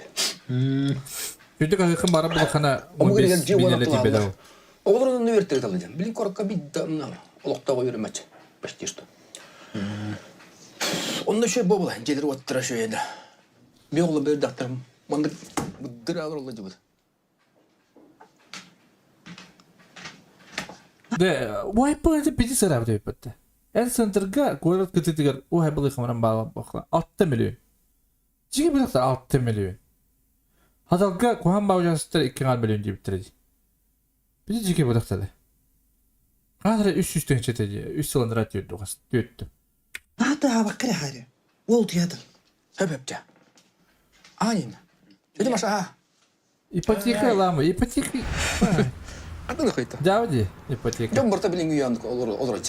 аһыахын бара булаххына 15 биинэлэ тиийбэтэ. Оҕолорун үөртэрэ талыдьан. Билин куоракка бидда олохтоох үөрэммэт почти что. Онно шөй буола дьиэлэр уоттара шөйэдэ. Би оҕолор бэрдахтарым маннык быддыраалар олла дьыбыт. Да, уайпы пити сырабыт эбиппэтте. Эн центрга куорат кытытыгар уһайбылы хамаран баала бохла 6 миллион. Жиги билэхтэр 6 миллион. Хаталга куһан баужастар 2 миллион диэбиттэрэ дии. Бити жиги билэхтэр. Хаатара 300 тыһыынча дии. 3 сыландыра түөрдү түөрттү. Наһаа хаары. Ол туятын. Хөп-хөпчө. Анин. Эти маша. Ипотека лама, ипотека. Атын хыйта. Дяуди ипотека. Дьон барта билин үйәндік олор олор.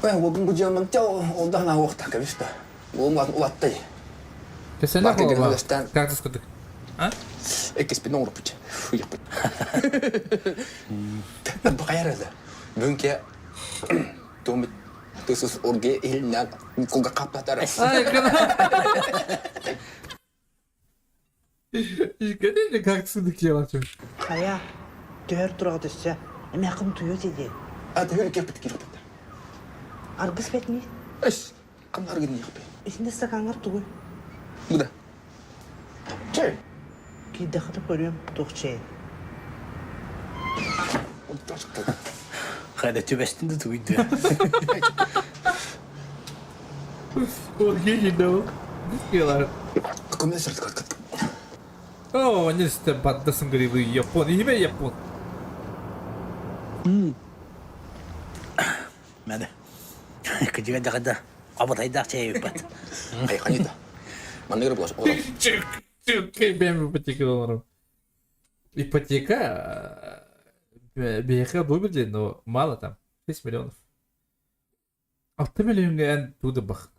Ой, ол бу жаман тяу, олдан ауақта кабиста. Ол матын улаттай. Кесене холба. Как ты А? Эккеспин оңрупут. Фуяппыт. Бақайрады. Бүгінке томит тысыс орге илнен кулга каптатар. Ай, Искәдә как сыдык ялачым. Хайа, түһэр тураҕа түссе, эмээххин туйу тиди. А түһэр кеппит кирпит. Аргыс бэтни. Эс, кам аргын яқпы. Исинде стакангар тугуй. Буда. Чай. Кийдэххэ көрүөм туох чэй. Хайда түбэстин да тугуйду. Вот гений, да. Дискелар. Көмө сырт кат. О, они сте баддасың грибы Япон. Име Япон. Мәне. Кыжыга жагада абатайдаах чай бат. Ай, ханита. Манныгыр булаш. Бэм ипотека долларов. Ипотека биэхэ выбрали, но мало там. 6 миллионов. 6 миллионга эн туда бах.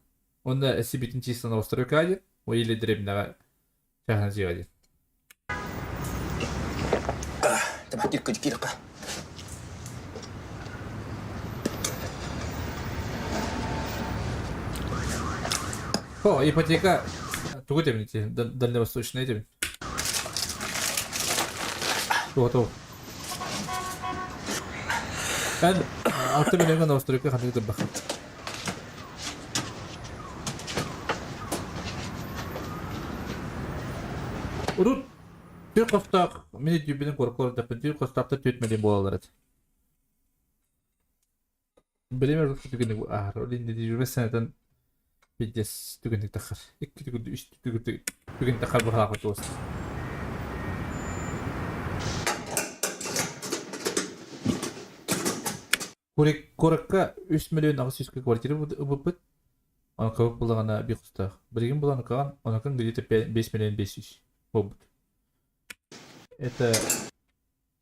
Онно сибитин чисто новостройка один, или дребного чахна один. Табах кир кир кир О, ипотека тугу темните? Дальневосточная темин. Туга Эн алты миллионга новостройка ханнык турбах. Урут түр хостоох, мин дьүбүнүн куоракка олордохпун, түр хостоохтор түөрт миллион буолаллар этэ. Билим түгэнник ааһар. Ол инде дежурный сценатан пиздец түгэнник тахар. Икки түгүрдү, үс түгүрдү түгэн тахар быһаах туос. Куоракка 3 миллион 800 квартира ылбыппыт. Оны кыбык булаҕына биир кустаах. Билигин булан каҕан, онукун где-то 5 миллион 500 буолбут. Это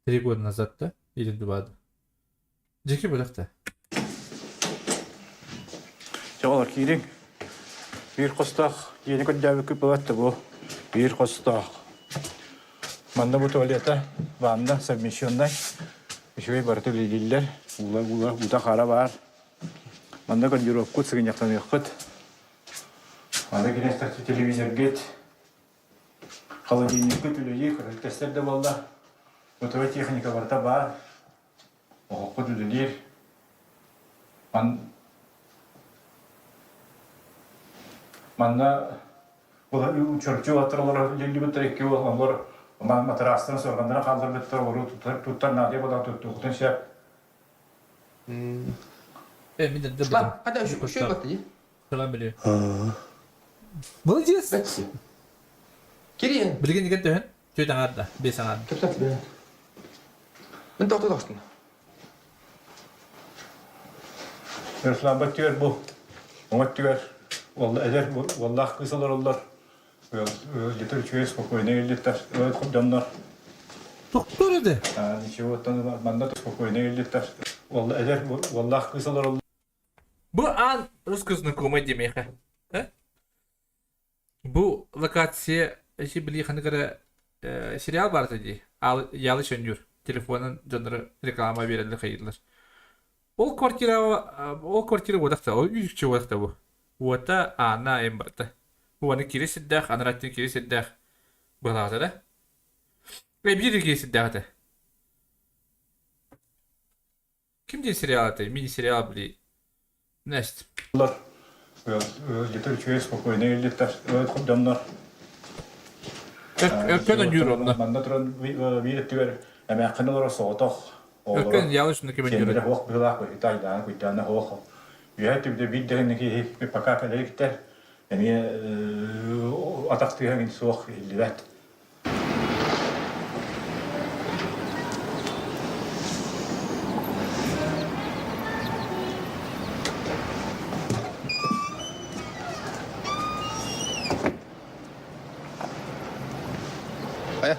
3 года назад да? Или 2 да? Дьикти бөлөх да. Чоҕолор киириҥ. Биир хостоох дьиэни көрдөөбүккүт буолар бу. Биир хостоох. Манна бу туалета, ванна совмещеннай. Үчүгэй барыта үлэлииллэр. Уула-уула, уута хара баар. Манна гардеробкут, сыгынньахтаныаххыт. Манна кириэстахчы телевизоргит, холодильникпыт үлэлиир, көрүлтэстэр да буолла. Бытовой техника барыта баар. Оһоххут үлэлиир. Ман... Манна чорчу уолаттар олорор үлэлиибиттэр икки уол олор матараастарын сорҕаннара хаалларбыттар олору туттар наадыйа буолан туттуохтун сөп. Э, мин эрдэ Руслан, хата үчүгэй батты дии. Сылан билиэ. Молодец! Кириэн. Билигин igen төһөн? Түөт аҥаарда, биэс аҥаарда. Кэпсэт бэйэн. Мин тоқту тохтун. Руслан баттыгар бу оҥот түгэр эдэр уоллаах кыыс олороллор. Ыалдьыттар үчүгэй спокойно илдьиттэр дьоннор. Тохтор еді. Ничего, манна спокойно илдьиттэр. Эдэр уоллаах кыыс олороллор. Бу аан русский знакомый демиэхэ. Бу локация эчи били ханнык эрэ сериал баар этэ дии. Ялы Шөннүүр телефонун дьоннору реклама биэрэллэр хайыыллар. Ол квартира ол квартира буотахта, ол үчүгэй буотахта бу. Уота аана айан барда. Бу аны кири сирдээх, анараттын кири сирдээх быһалаата да. Биир кири сирдээх этэ. Ким диэн сериал этэй? Мини-сериал били. Нест. Ыалдьыттар үчүгэй спокойно илдьиттэр дьоннор. Өркөн өнүүр онно. Манна туран биир өттүгэр эмээххин олорор соҕотох Өркөн ялыш Сиэннэрэ суох быһыылаах быһыыта айдаана куйдаана суох. Үөһэ түбүтэ биир дэһинни киһи пока кэлэ эмиэ атах тыаһа суох иһиллибэт. Хайа?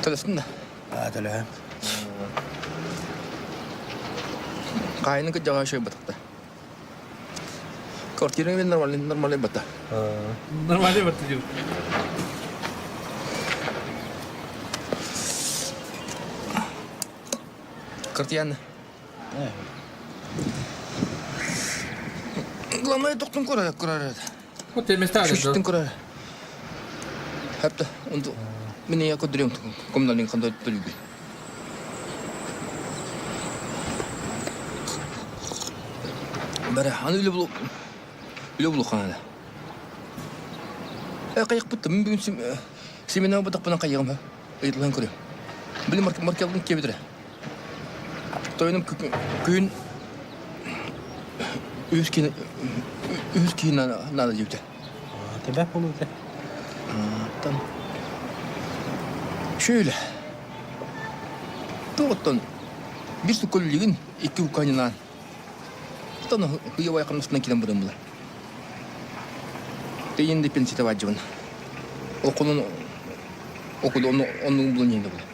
Төлөстүн да? Аа, төлөһөм. Хаайыны кыдьаҕа үчүгэй батахта. Квартираҥ мен нормальный нормальный бата. Нормальный бата диир. Картияны. Главное, тоқтун көрөр, көрөр. Вот я места Шүштүн көрөр. Хәпті, онды мен я көдүрөм коммуналын кандай төлүгү. Бәрі, аны үлі булу үлі булу қанады. Э, кайык бутты. Мен бүгүн семена бутак кайыгым. Ыйытылан көрөм. Били маркелдын кебидире. Тойонум күн үс кин үс кин надо диюте. Тебя болууда. Тан. Şöyle. Тоғыттан bir суккөллүгүн икки уканынан. Тон хыйабай камнасынан килен бұрын бұлар. Тейін де пенсия табаджыбын. Окулун окуду оннугун булун енді бұлар.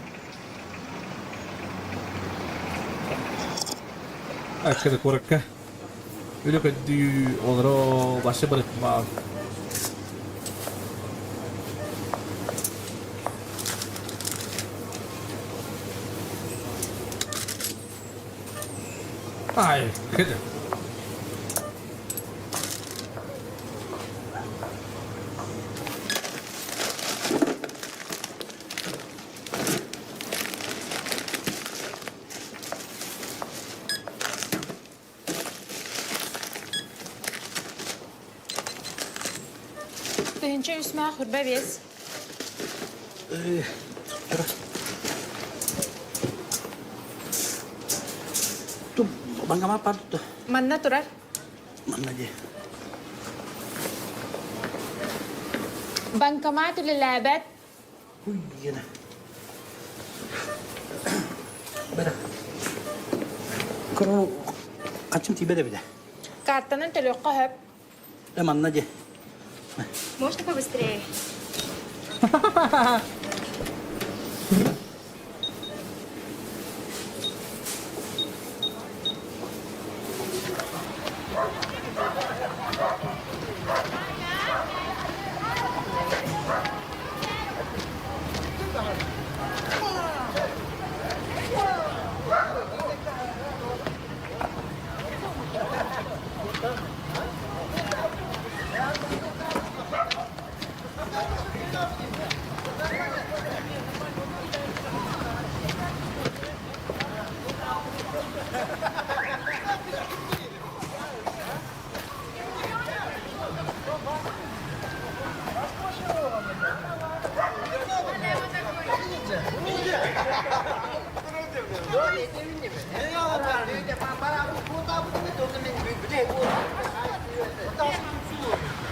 Аккада куоракка үлэ көрдүү олоро башы барытма. Ай, кыды. Тыһыынча үс мээх үрбэ биэс. Ту банкомат бар тутtu. Манна турар. Манна дии. Банкомат үлэлээбэт. Уйгена. Бара. Көрө качым тибе бide. Картанан төлүөххэ сөп. Э манна дии. Можно побыстрее?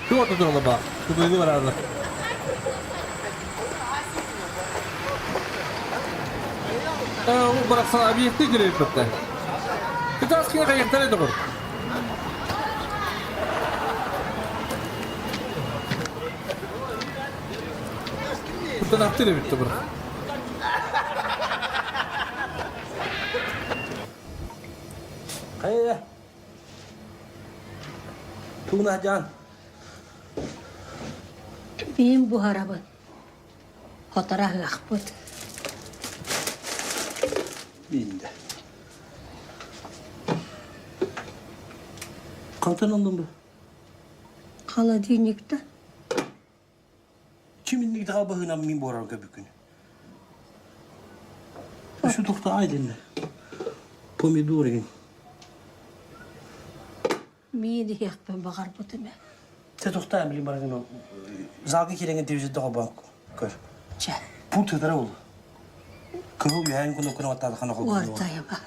Туох да ба. Тубыгы барады. Ол барахсан объекты кирип битте. Кытаскыга кайыктар edi kur. Buradan attı bitti bura. Хайа. Туна жан. Мин буһарабын. Хотора ыахпыт. Бинде. Кантан алдың бу? Холодильникта. Чиминник баһынан мин борар көбүкүн. Şu тухта айдын. Помидор ген. Мин иһиэхпин баҕарбытым ээ. Те тухта билим баргын. Залгы киреген телевизор дага банк. Көр. Чэ. Пункт тыдара ол. Кыһыл үһән күнү күнү аттады хана кол. Уартайыма.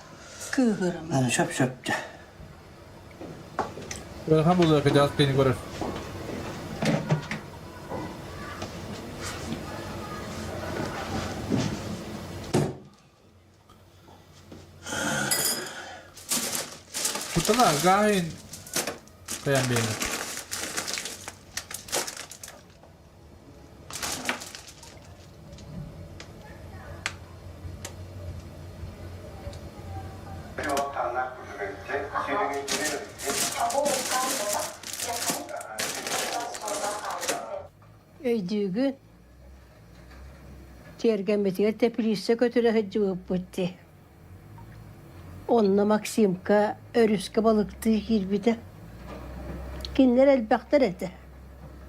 Кыыһырыма. Шөп шөп. Welcome булды кыжаас кени көрөр. Кутана гайын каян бейни. Өйдүүгүн. Тиэргэммитигэр тэпилииссэ көтүрэ сылдьыбыппыт дии. Онно Максимка өрүскэ балыктыы киирбитэ. Кинилэр элбэхтэр этэ.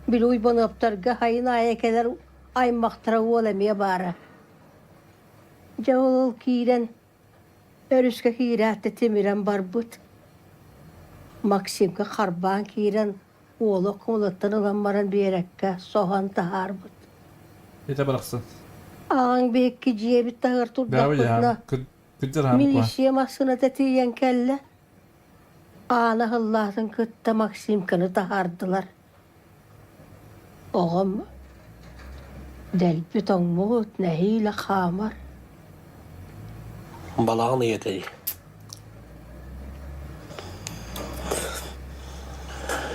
Били Уйбаныаптарга сайын аайы кэлэр аймахтара уол эмиэ баара. Дьэ ол киирэн өрүскэ киирээт да тимирэн барбыт. Максимка харбаан киирэн уолу кумулуттан ылан баран биэрэккэ соһон таһаарбыт. Ете барахсан. Аҕаҥ биһикки дьиэбит таһыгар турдахпытына милиция массыыната тиийэн кэллэ. Аана аһыллаатын кытта Максимканы таһаардылар. Оҕом дэлби тоҥмут, нэһиилэ хаамар. Балаҕан ыйа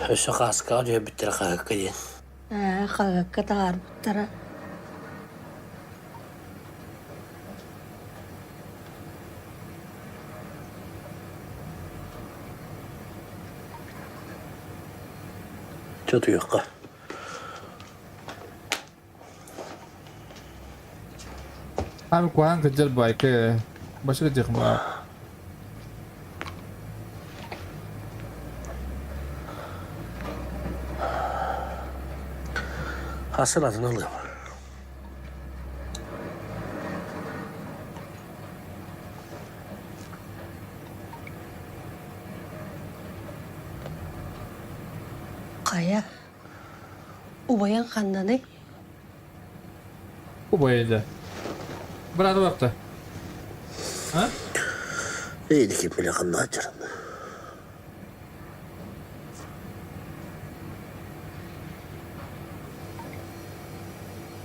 Өссө хааскаҕа түһэрбиттэрэ хаһыакка диэн. Ээ, хаһыакка таһаарбыттара. Чэ утуйуохха. Ами куһаҕан кырдьар баайка башка дьахма. Хасыр атын ылыам. Хайа, убайаҥ ханнаный? Убайа Брат барта. А? Эйдики бile ханнаачырын.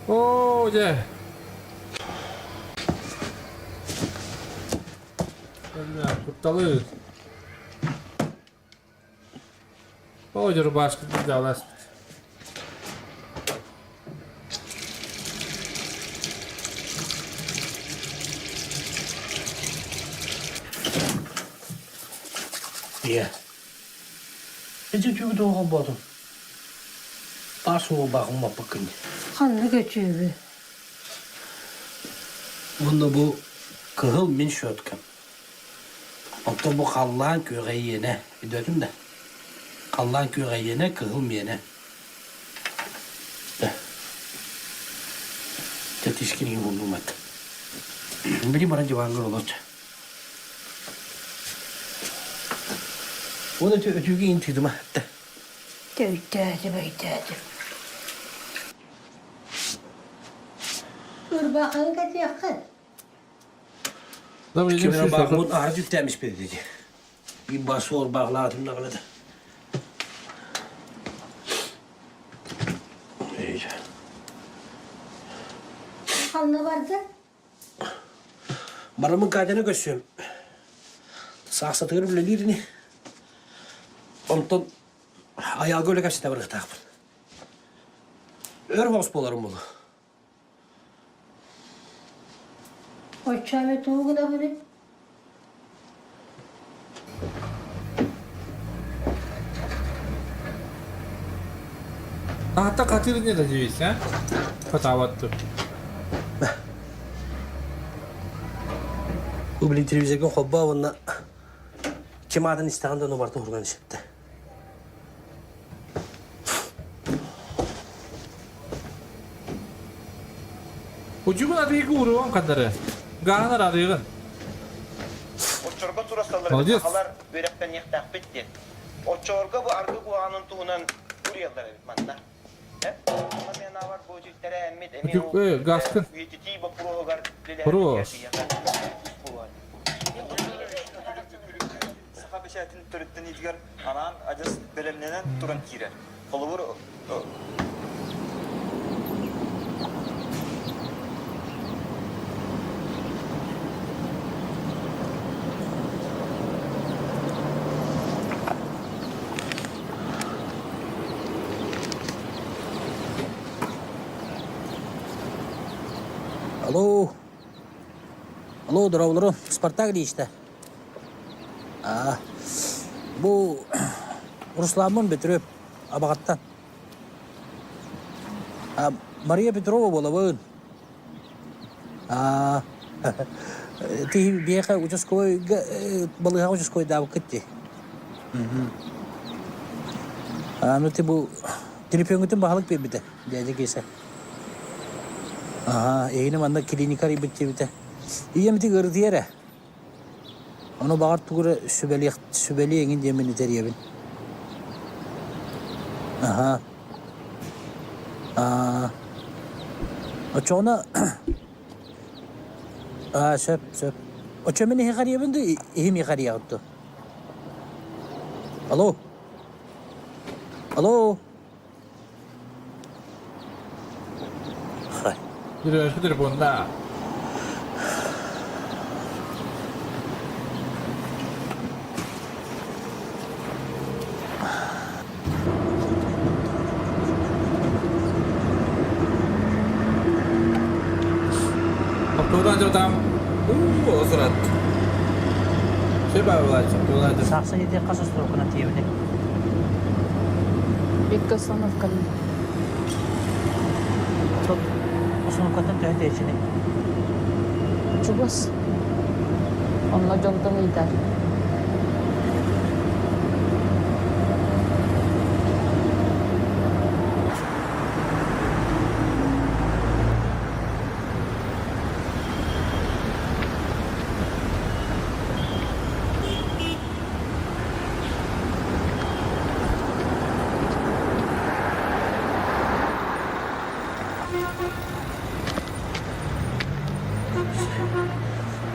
Оо, дьэ. Кутталы. Оо, дьэ, рубашка дьалас. Ийэ. Ити түгү тоҕо болботум. Таас уолбаах умаппыккын дии. Ханнык өтүүгү? Уонна бу кыһыл мин щеткам. Оттон бу халлаан күөҕэйиэнэ, өйдөөтүм да? Халлаан күөҕэйиэнэ, кыһыл миэнэ. Тэтискин буллумат. Били баран диваҥҥа олорчу. Уон өтүүгэ иин тыытыма. Өйдөөтүм, өйдөөтүм. Ырбаахыны кэтиэххин. Кимин баахмут аһара түптэмиспит диди. Bir басуор баахлаатым даҕаны да. Ханна барды? Барымын Катяны көрсүөм. Саахсатыгар үлэлиир ини. Онтон айаалга үлэ кэпсэтэ барыахтаахпын. Өр оҕус буоларым буолуо. Оччоҕо тугу гынабыный? Таһта хатыыр не надеюсь, а? Хатаабаттыр. Бу билин телевизорга холбоо уонна ким аатын истэҕин да барытын уһурунан испиттэ. Учугун арыйгы уруон хадары. Гаанар арыйгын. Оччорго турасаллар Молодец. сахалар үөрэхтэниэхтээхпит диэн. Оччорго бу аргы куһаҕанын туһунан суруйаллар эбит манна. Учук, гаскын. Хорош. Саха бэчээтин төрүттэниитигэр анаан адьас бэлэмнэнэн туран киирэр. Холобур, Алло. Алло, дорооболору. Спартак дииште. Аа, бу Русланмын Бөтүрүөп Абаҕаттан. А, Мария Петрова буолабын. Аа, ти биэхэ участковойга балыыһаҕа участковойдаабыккыт дии. Аа, ну ти бу телефоҥҥутун баһылык биэрбитэ, дядя Киса. Аһаа, эһини манна клиника арыйбыт диэбитэ. Ийэм ити ыарытыйа эрэ. Ону баҕар тугу эрэ сүбэлиэх сүбэлиэ эҥин диэммин итэриэбин. Аһаа. Аа. Оччоҕуна аа сөп сөп. Оччо мин иһи харыйабын дуу, иһим иһи харыйаҕыт дуу? Алло. Алло. Телефонда. Автобудан там осырат. Сахса диэххэ состорукунан тиийэбин. Икки остановканы. Остановкаттан төһө тэйиччиний? Чугас. Онно дьонтон ыйдар.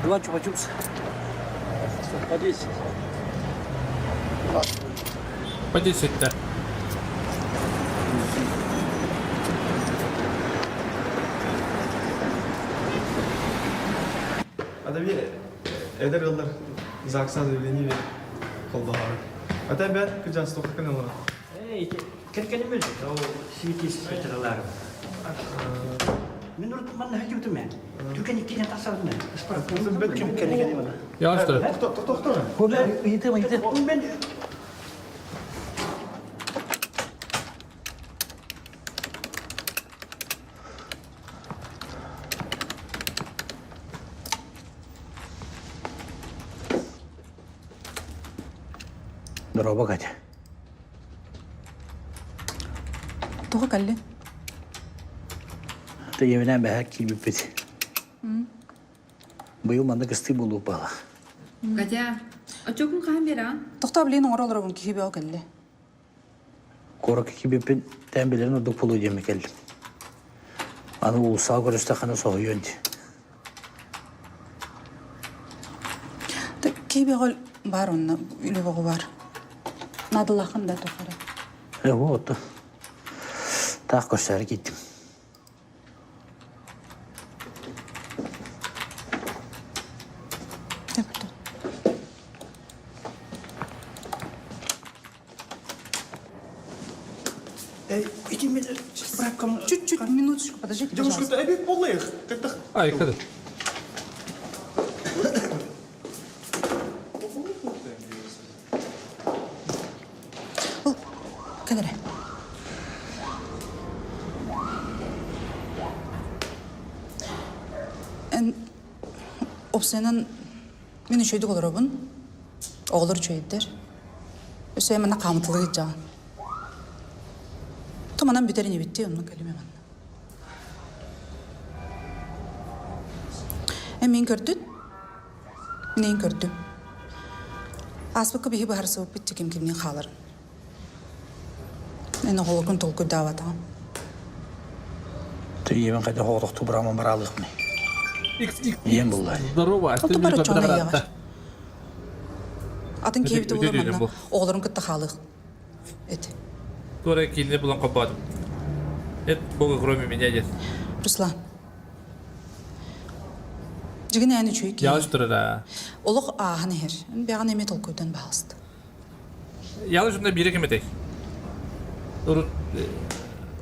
Два чупа-чупс. По 10. По 10 да. Адаби эдэр ыаллар ЗАГСа заявление холбоһор. Ата бэт кыжас тоққан олар. Эй, кэргэним өлбүт, ол сибитиис петраларым. Мен урут манна сылдьыбытым ээ. Түргэн иккитин тахсабын ээ. Ким кэлигэн ивана. Яаштыр. Тоқто, тоқто. Ыйытым, ыйытым. Мен Дороба, Катя. Тоҕо кэллиҥ? Тыйыбынан бэһэ киирбиппит. Быйыл манна кыстыы буолуох баалах. Катя, оччокун хаһан биэрэҕин? Тохтоо билигин оҥоро олоробун киһи бөҕө кэллэ. Куоракка киирбиппин тээн билэрин ордук буолуо диэммин кэллим. Аны уулуссаҕа көрүстэххинэ соһуйуон дии. Киһи бөҕө баар онно, үлэ бөҕө баар. Наадалааххын да тухары. Э, вот. Таах көрсөөрү киирдим. Чуть-чуть, минуточку, подождите, Девушка, пожалуйста. это полых. Как-то... Ай, кады. Кэл эрэ. Эн опсуйанан мин үчүгэйдик олоробун. Оҕолор үчүгэйдэр. Өссө манна хаамытылыы сылдьаҕын. Туманан бүтэр инибит дии, онно кэлимэ манна. Эн мин көрдүн? Мин көрдүм. Ааспыкка биһи быһаарсыбыппыт ким кимниин хааларын. Эн оҕолоргун толкуйдаабатаҕым. Ийэбин хайдах оҕотохтуу бырааман бараалыахпыный? Ийэм булла. Здорово, Оту бар оччоҕуна ийэҕэр. Атын киһибити булар манна оҕолорун кытта хаалыах. Эт. Туора киинне булан хоппоотум. Эт бога кроме меня нет. Руслан. Дьигин эн үчүгэй киһи. Ялыш турара. Олох ааһан иһэр. Бэҕэн эмиэ толкуйдан баҕаста. Ялыш унда бире ким этэй? Урут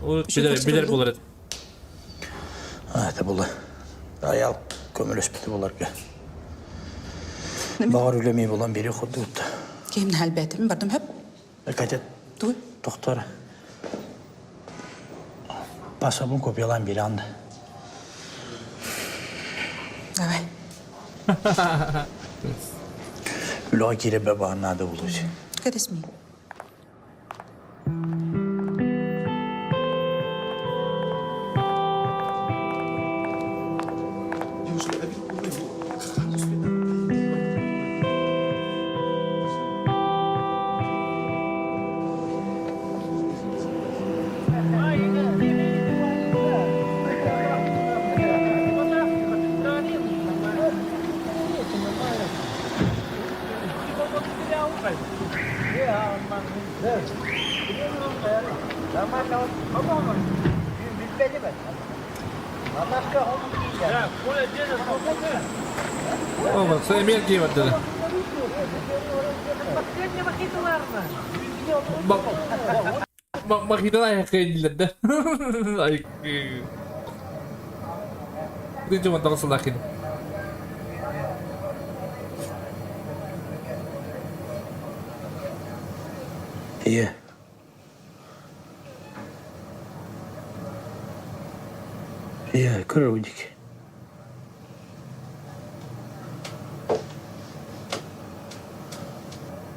урут билер билер болар эт. Это было. Аял көмөлөспүтү буларга. Баҕар үлэмий булан бири курдугут. Киһим нәһәлбәтим бардым хөп. Катя Туй. Доктор. Пасабын копиялаан бири анды. Давай. Үлэҕэ киирэрбэр баҕар наада буолуо. Кэтэсмин. О, энергия бардылы. Махиталай хейнилер да. Ай. Динче мантага сылахин. Ийэ. Ийэ, көрөр дик.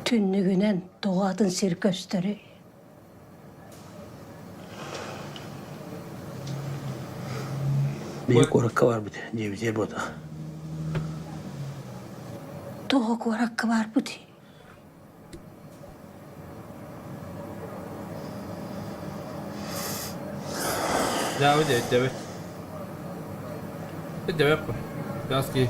Түннүгүнэн тоҕо атын сир көстөрүй? Биһи куоракка барбыт диэбитигэр буотах. Тоҕо куоракка барбытый? Дьаабы дьэ, дьэбит. Дьэбэп. Гаски.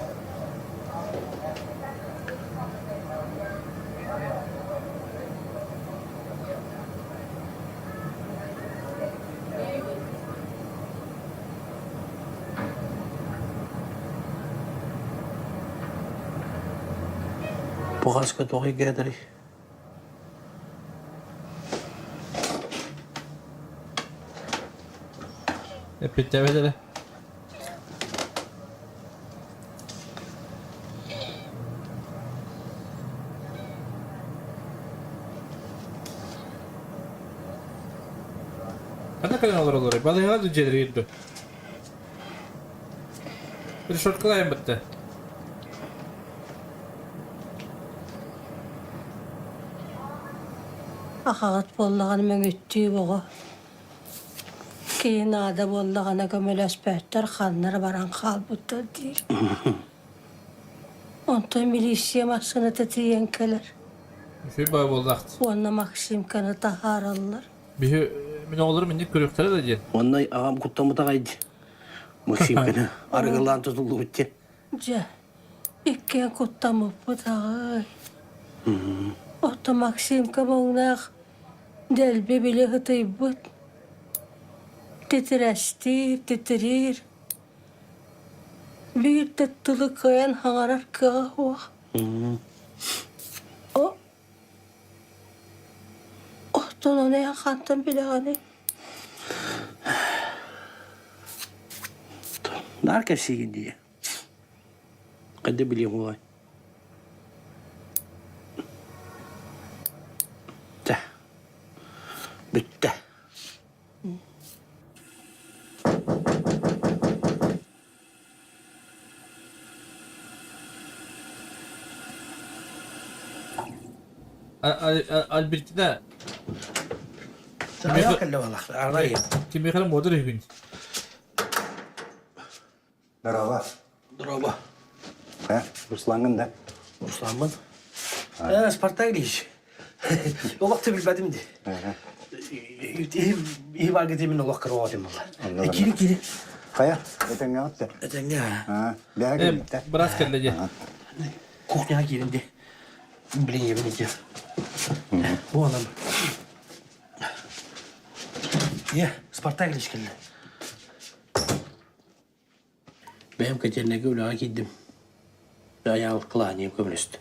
Бу хаска тоҕо игээдэрий? Эппиттээбэтэрэ. Ханна кэлэн олороллорой? Балыыһаҕа да дьиэлэригэр ирдэ. Решеткалайан бытта. Ахаҕыт буоллаҕына мөҥүттүү оҕо. Киһи наада буоллаҕына көмөлөспөттөр, ханна баран хаалбыттар диир. Онтон милиция массыыната тиийэн кэлэр. Үчүгэй баа буоллахт. Уонна Максимканы таһаараллар. Биһи мин оҕолорум инник көрүөхтэрэ да диэн. Онно аҕам куттаммыта аҕай дии. Максимканы арыгылаан тутуллубут диэн. Дьэ, иккиэн куттаммыппыт аҕай. Оттон Максимка муҥнаах дэлби били ытыйбыт. Титирэстиир, титириир. Биир да тылы кыайан хаҥарар кыаҕа суох. О, оттон ону эн хантан билэҕиний? Наар кэпсиигин дии. Хайда билиэм уолай. Чэ, бүттэ. Альбертина Айах кэллэ балах. Арай. Кимиэхэ муодыр үһүгүн. Здорово. Здорово. Э, Руслаҥҥын да? Русланмын. Э, Спартак Ильич. Олох да билбэтим ди. Иһи барга димин олох кыра буолла. Кири кири. Хайа, этэҥҥэ отта. Этэҥҥэ. Бэһэ кэлбиттэ. Бырас кэллэ дии. Кухняға киирин ди. Блин, ебен ити. Бу анам. Е, Спартак Ильич кэллэ. Бэйэм котельнайга үлэҕэ киирдим. Айаал кылаанием көмөлөстө.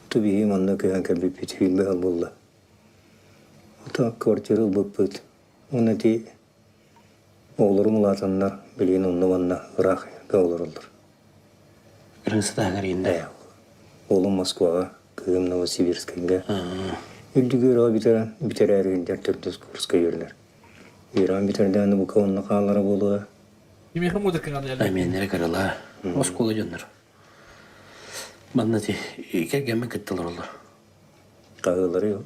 Тубиһи манна көһөн кэлбиппит сүүрбэ буолла. Ото квартира ылбыппыт. Уонна ити оҕолорум улаатаннар билигин онно-манна ыраах олороллор. Кыргызстааҥҥа эргиннэ. Уолум Москваҕа, кыыһым Новосибирскайга. Үрдүк үөрэҕи бүтэрэн бүтэрээри төрдүс курска үөрэнэр. Үөрэҕин бүтэрдэҕинэ бука онно хаалара буолуо. Кимиэхэ муодаркаҥан Эмиэннэрэ кыралаа. Оскуола дьоннор. Манна ти кэргэммин кытта олороллор. Хаһыалары ол?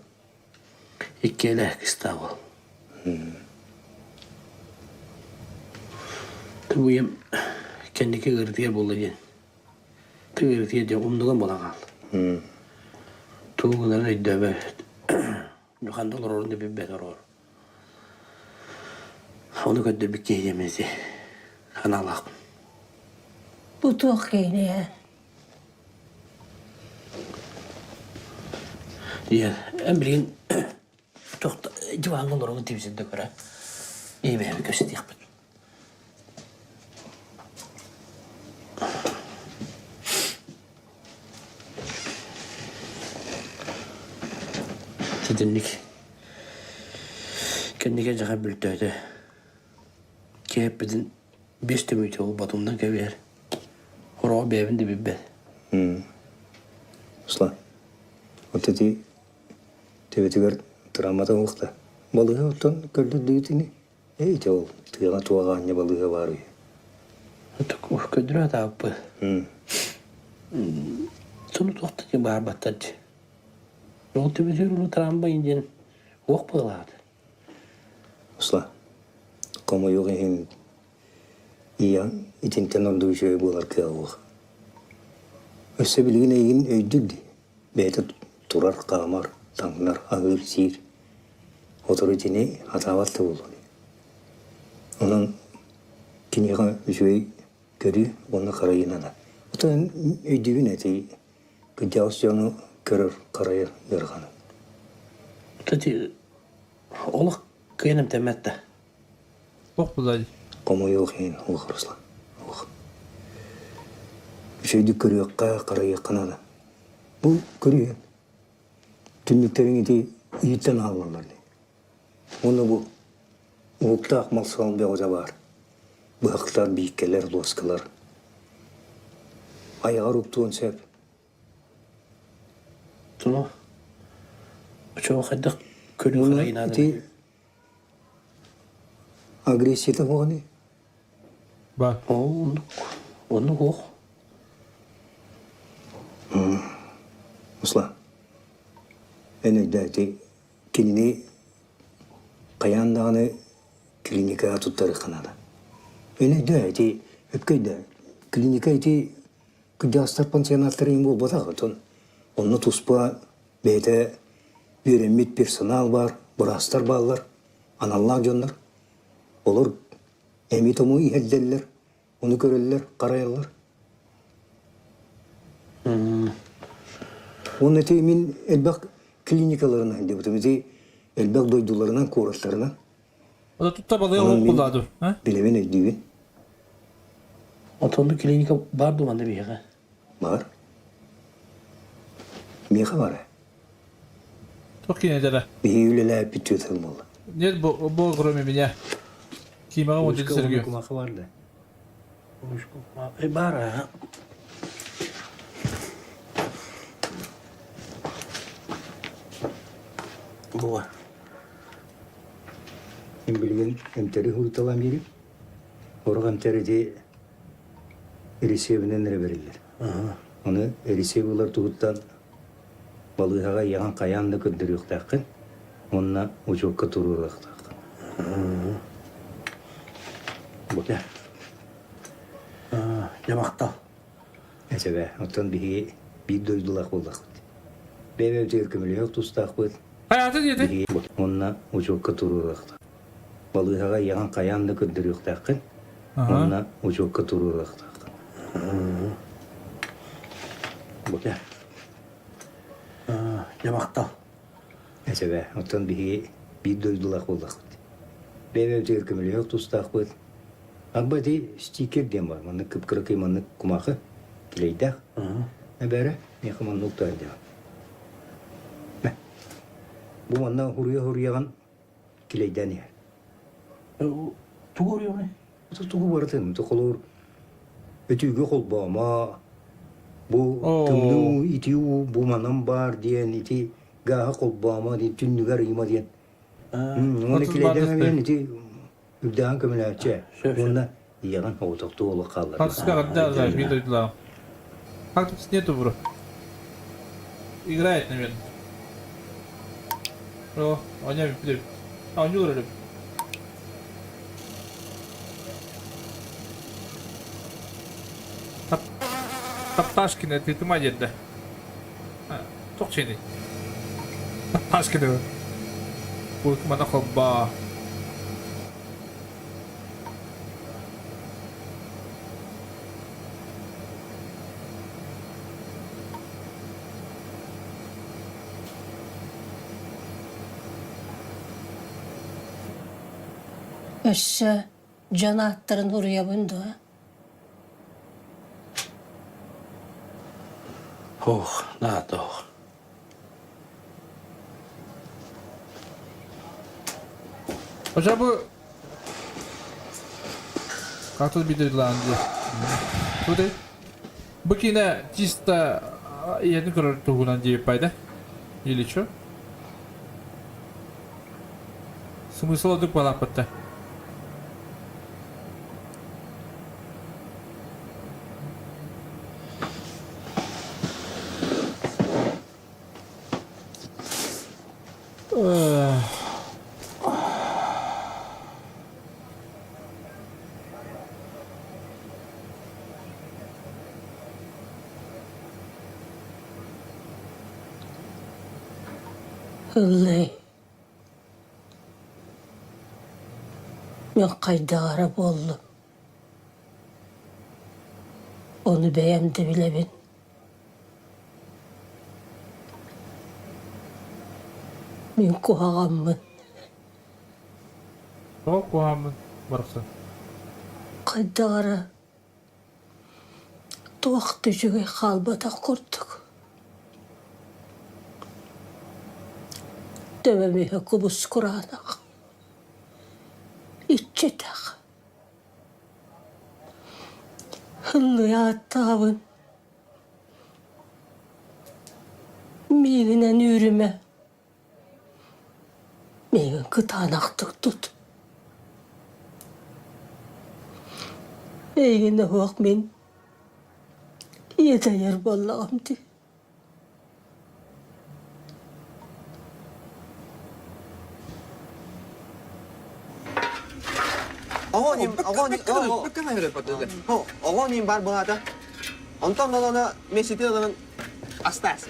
Иккиэлэ кыстаах уол. Тугуйам кэнники ыарытыйар буолла диэн. Тыырытыйар диэн умнуган буолан хаалла. Тугу гынарын өйдөөбөт. Ханна олорорун да билбэт ороор. Ону көрдөрбүт киһи диэммин ити санаалаахпын. Бу туох киһини ээ? Ийэ, эн билигин туох диваҥҥа олороҕун тибисин да көрө. Ийэбэһэби көрсүтүөхпүт. Ситинник кэнники дьаха бүлтөөтө. Киһиппитин биэс түмүүтэ уолбатымнан кэбиһэр. Хороҕо бэйэбин да билбэт. Руслан, вот эти төбөтүгэр травмата уохта. Балыыһа оттон көрдөрдүгүт ини? Ити ол тыаҕа туоҕа аанньа балыыһа баар үһү. Көдүрэ атааппы. Сону туохта диэн баарбаттар дии. Ол төбөтүгэр улуу трамвай диэн уох быалаата. Руслан, хомойуох иһин ийэҥ итинтэн ордук үчүгэй буолар кыаҕа суох. Өссө билигин эйигин өйдүүр дии. Бэйэтэ турар, хаамар, таҥнар, аһыыр-сиир. Сотору итини хатаабат да буолуо. Онон киниэхэ үчүгэй көрүү уонна харайыы наада. Оттон өйдүүбүн эти кырдьаҕас дьону көрөр, харайар ыарахана. Кстати, олох кыайан эмтэммэт да. Туох булай? Хомойуох иһин, олох Руслан, олох. Үчүгэйдик көрүөххэ, харайыахха наада. Бу көрүө. Түннүктэриҥ ити иһиттэн ааллаллар дии. Уонна бу уһуктаах мал-сал бөҕөтө баар. Быһахтар, бииккэлэр, луоскалар. Айаҕар уктуон сөп. Туну очоҕо хайдах көрүү харайынаан Ити агрессията буолан Ба. Оннук. Оннук ох. Руслан, эн өйдөө ити кинини хайаан даҕаны клиникаҕа туттарыахха наада. Эн өйдөө ити өпкө өйдөө. Клиника ити кырдьаҕастар пансионаттар иһин буолбатах, оттон онно туспа бэйэтэ үөрэммит персонал баар, быраастар бааллар, аналлаах дьоннор. Олор эми-тому иһэрдэллэр, ону көрөллөр, харайаллар. Уонна ити мин элбэх клиникаларынан сылдьыбытым, ити элбэх дойдуларынан, куораттарынан. Ота тутта балыга окулааду, а? Билэбин, өйдүүбүн. Отонну клиника бар дуу манна биһиэхэ? Бар. Миэхэ бара. Туох кинилэрэ? Биһиги үлэлээбиппит түөтэл буолла. Нет, бу, бу кроме меня. Кимаҕа Ручка уонча Сергей. кумаха бар да. Ручка кумаха бар а. Буа. Мин билигин эмтэри уһуйталаан биэрим. Сорох эмтэр ити ресебинэн эрэ бэриллэр. Ону ресеп ылар туһуттан балыыһаҕа ийэҕин хайаан да көрдөрүөхтээххин уонна учуокка туруоруохтааххын. Дьэ махтал. Эсэбэ, оттон биһиги биир дойдулаах буоллахпыт. Бэйэ-бэйэбитигэр көмөлөһүөх тустаахпыт. Хайаатын диэтэ? Уонна учуокка туруоруохтаах. Балыыһаҕа ийэҕин хайаан да көрдөрүөхтээххин уонна учуокка туруоруохтааххын. Дьэ махтал. Эсэбэ, оттон биһиги биир дойдулаах буоллахпыт. Бэйэ-бэйэбитигэр көмөлөһүөх тустаахпыт. Арба ити стикер диэн бар, маннык кып-кыракый маннык кумаахы килэйдээх. Эбээрэ, миэхэ маннык уктаан диэҕин. Бу манна уруйа-уруйаҕын килэйдээн иһэр. Тугу уруйаҕыный? Тугу барытын, холуур өтүүгэ холбоомо, бу тымныы итии уу бу манан баар диэн ити гааһы холбоомо диэн түннүгэр ыйыма диэн. Уонна килэйдээн диэн ити үрдээҕин көмөлөөччү уонна ийэҕин оҕотохтуу олох хааллар. Хатыска биир дойдулаах. Как тут нету бро? Играет, наверное. О, оня билеп. Оонньуулар өлөп. Тапташкина тытыма диэнде. Туох чейний? Тапташкина. Бу мана холбаа. Өссө дьон ааттарын уруйабын дуо? Ох, наада ох. Хотя бы Как тут биир дии. Тут бу киинэ чисто ийэтин көрөр туһунан диэбиппай да? Или чё? Смысл одук балааппытта. Ыллый. Мин хайдах эрэ буоллум. Ону бэйэм да билэбин. Мин куһаҕаммын. Тоҕо куһаҕаммын барахсан? Хайдах эрэ туох да үчүгэй хаалбатах курдук. Төбөм иһэ кубус кураанах. Иччитэх. Ыллыйа ааттаабын. Миигинэн үүрүмэ. Миигин кытаанахтык тут. Эйигин оһуох мин иэдэйэр буоллаҕым дии. Оҕо бар былаата. Онтон балана месити ылан астаасы.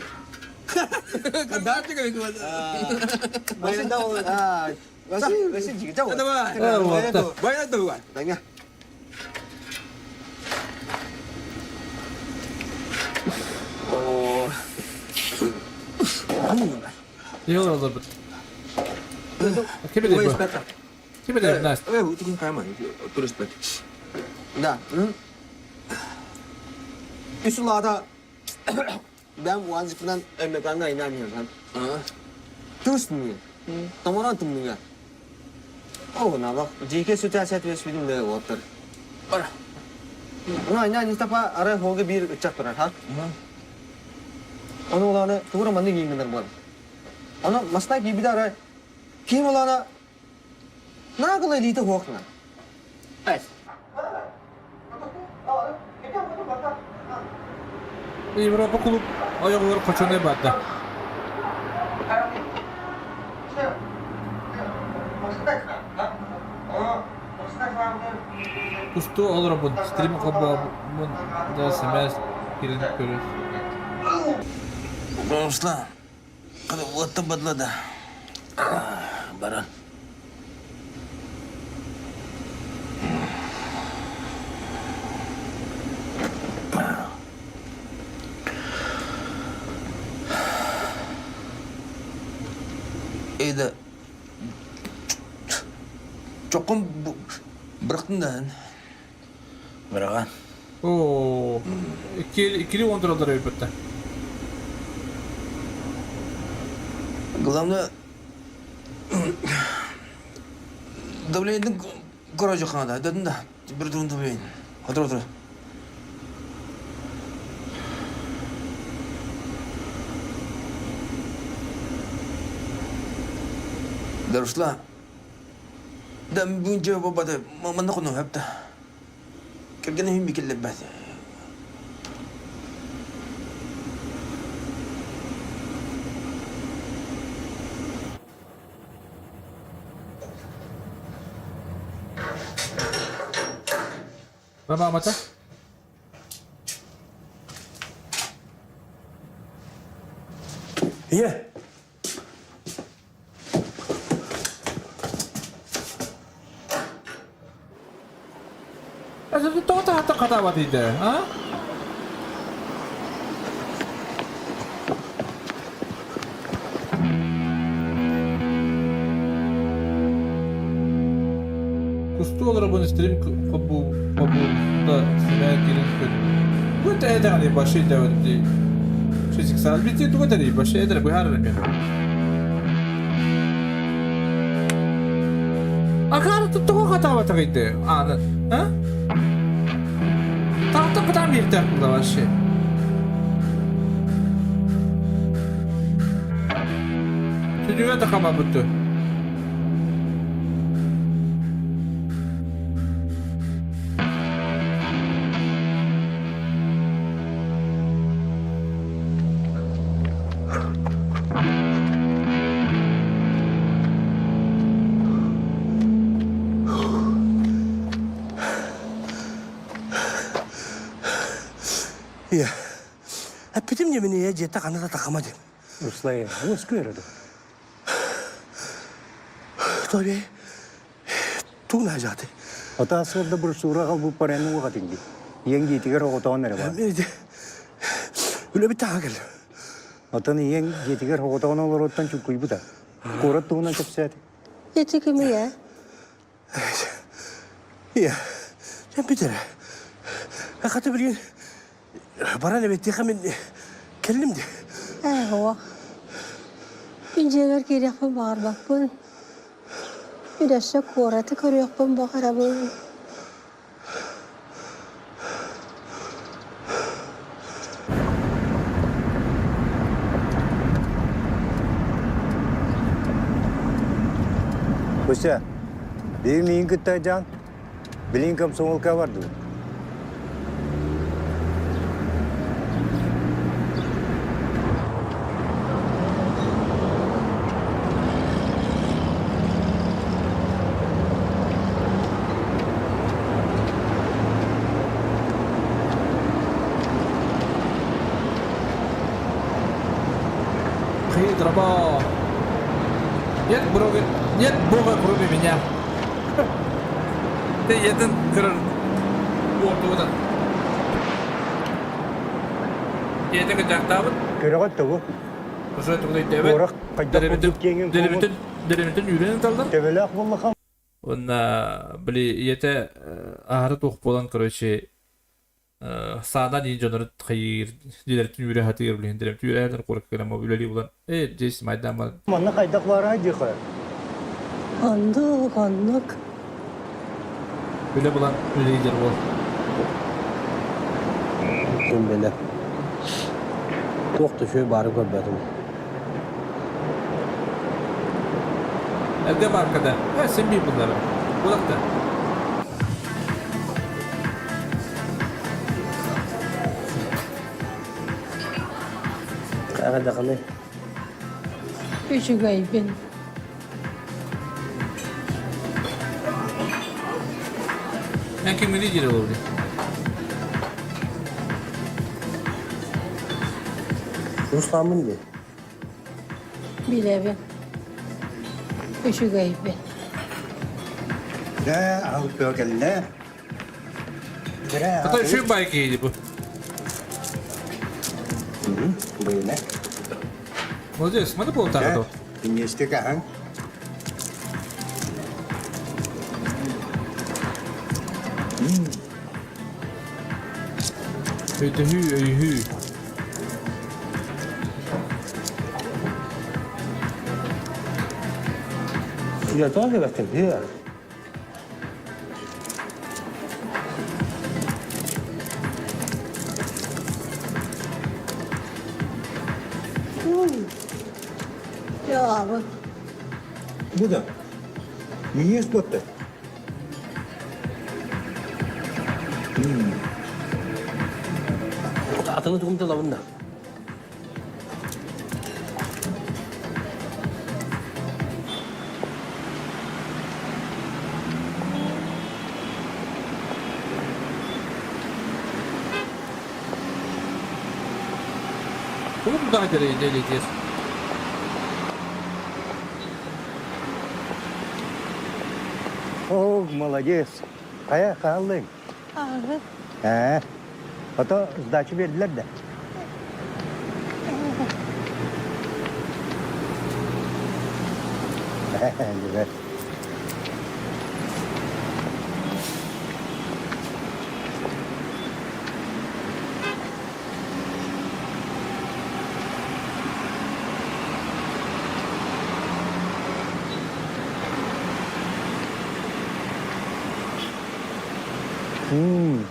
Yol alır. Kim bilir bu? Kim bilir Настя? Да. Үс улаата бэм уазикынан өмеканга инамиырхан. Тустмы. Томоран тымныга. О, набак. Жеке сүтә сәт вес бидим де оттыр. Ара. Ну, ина нистапа ара холга бир ычак турар, ха? Оны уланы тугура манны кийингенер бар. Аны масна кийбиде ара кийим уланы нагыла элите хуакна. Айс. Европа клуб ойоҕугар хочону барда. Устуу олоробун, стрим холбообун да сэмээр киирэн көрөр. Руслан, уоттан бадла да. Баран. Эйда чоккун бырахтын да. Быраҕан. Оо, иккили уонтураллар өлбүттэр. Главное, давлениетин короче ханада, дедин да, температурын давление. Отур, отур. Дарушла. Да, бүгүн дьэ бабата, манна хону хэпта. Кэргэнэ хим бикиллэрбэт. Мамата? Ийэ. Тоҕо таһаттан хатаабат иде, а? Кустуу олоробун стрим хобу хобу да сэмээр киирэн көр. Бу этэҕини баши дэвэдди. Шисиксал бити туга тэри баши эдэр быһаар эме. Акаары тоҕо хатаабатах иде? Аны, а? Tahta кытаан биирдээх буолла вообще. Түдүгэ да хабабытты. Иә. Әппетим неміне я жеті қаны да тақама деп. Руслай, өскөрөдү. Тоби, тугна жаты. Ата сырда бір сураға бұл параны уға теңді. Ең жетігер оғытауын әрі бар. Үлі бітті ағыл. Атаны ең жетігер оғытауын олар оттан чүккүй бұта. Корат туғынан кепсәді. Ити кимий Иә. Жан Питер. Қаты білген баран әбетте мен келдім де. Ээ, Мин дьиэбэр киириэхпин баҕарбаппын. Мин өссө куораты көрүөхпүн баҕарабын. Костя, биһиги миигин кытта дьаан, билигин комсомолка бардыбыт. Хитробо. Нет, бога, нет бога, кроме меня. Ты един кырыр уортугунан. Ийэтэ кытаахтаабыт. Көрөҕөт тугу? Уже тугу өйдөөбөт. Куорак хайдах курдук киэҥин Деребитин деребитин үүрэн ыталлар. Төбөлөөх буллаха. Уонна били ийэтэ аһары туох буолан короче саанан иин дьоннору хайыыр дилэртин үүрэ хатыыр билин деребит үүрэ куоракка кэлэн үлэлии булан э здесь майдан бар. Манна хайдах баарай диэхэ. Оннук, оннук. Үлэ булан үлэлиир буол. Ким билэр. Туох да үчүгэй баары көрбөтүм. Эргэ бааркада. Э, син биир буллара. Булакта. Аҕа даҕаны Үчүгэйбин. Мен ким лидері oldu? Ruslanmın дии. Билэбин. Үчүгэйбин. Дэ, алып кэллэ. Ата үшүн бай киһи бу. Быйна. Молодец, маны буолтаҕа то. Иннестик аһаҥ. Өйдөһүү, өйүһүү. Я тоже кэлбэттим. Дьаабы. Бу да. Минес буотта. Атыны тугум талабын да. Bunu buradan deleceğiz. О, молодец. Хайа, хааллыҥ. Ага. Ээ, ото сдачу биэрдилэр да. Дьэ. М.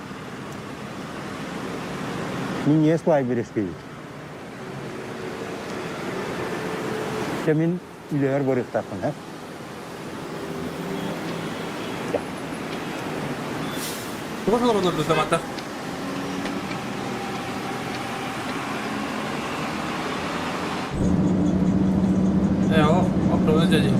Минньигэс баай бирэскэбит. Дьэ мин үлэбэр барыахтаахпын, а? Туга олоролор дутамата? Э, о, опровын дяди.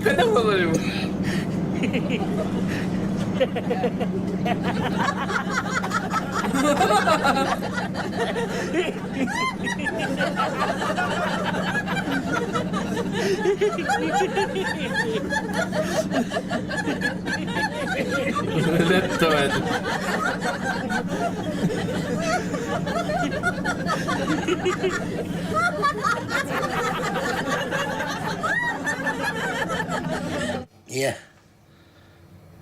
Қайда болар ему? Лет давай. Ийэ,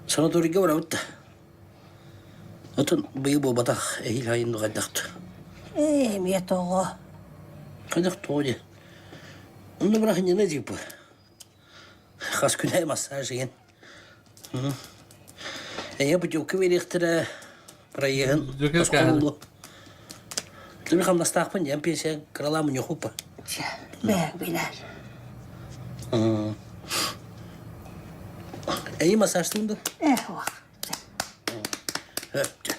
санаторийга барабыт да. Отон быйыл буолбатах, эһиил айын хайдахты. Ээ, эмиэ тоҕо? Хайдах тоҕо диэн. Онно бырахынньана типа. Хас күн аайы массаж игин. Эйэ путевка биэриэхтэрэ, проеһын тосхоллу. Түмү хамнастаахпын диэн пенсия кыралаан мунньуохуппа. Бээ, билэр. Эйи массажтыын да? Э, уох. Өптө.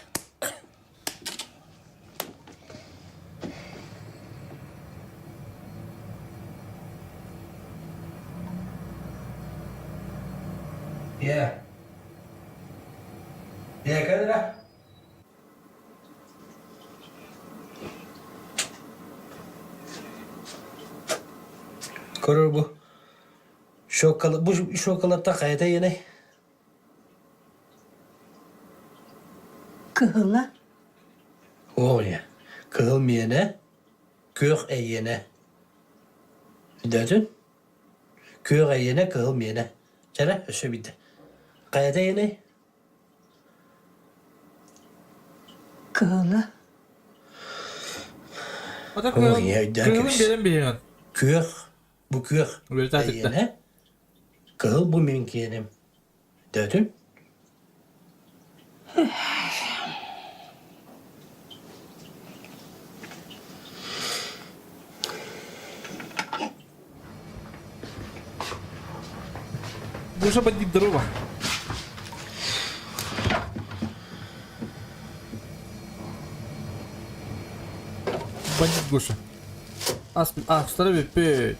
Yeah. Yeah, кэлэрэ. Көрөр бу. Шоколад, бу шоколадта хайата иэнэй? Кыһыла. Оо, ийэ. Кыһыл миэнэ, күөх эйиэнэ. Өйдөөтүн? Күөх эйиэнэ, кыһыл миэнэ. Чэрэ, өссө биирдэ. Хайата эйиэнэй? Кыһыла. Оо, ийэ, өйдөөн Кыһылын кэбис. биэрэн биһиэн. Күөх, бу күөх эйиэнэ, кыһыл бу мин киэним. Өйдөөтүн? Душа бандит здорово. Бандит Гоша. Астара бүппүт.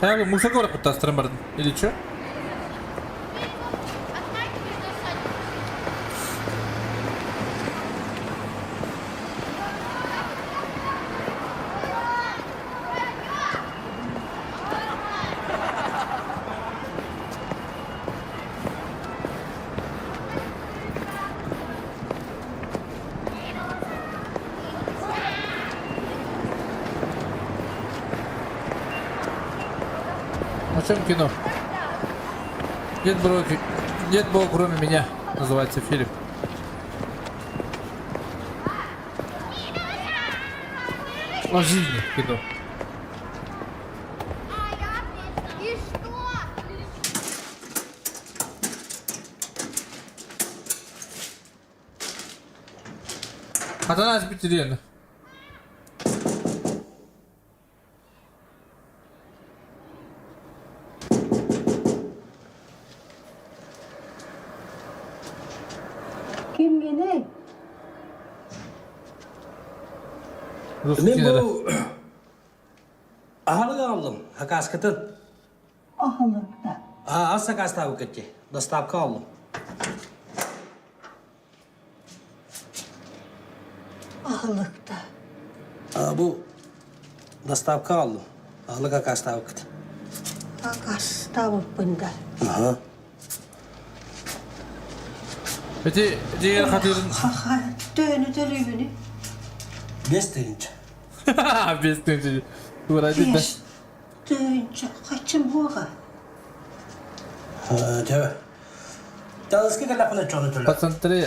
Хайа мусорга бараппыт бардым. Или чё? О чем кино? Нет, бро, нет бога, кроме меня, называется фильм. О жизни кино. Хатанаас бүтүрүөн. Кимҥиний? Мин бу аһылык аҕаллым, сакааскытын. Аһылыкта. Аа, ас сакаастаабыккыт дии. Доставка аҕаллым. Аһылыкта. Аа, бу доставка аҕаллым. Аһылык акаастаабыккыт. Акаастаабыппын да. Аха. Эти дьиҥэр хатыырын... Төһөнү төлүүбүнүй? 5000. 5000. Тура да. 5000. Хаччым буоҕа. Дьэ. Талыска кэллэхпинэ чону төлө. Посмотри,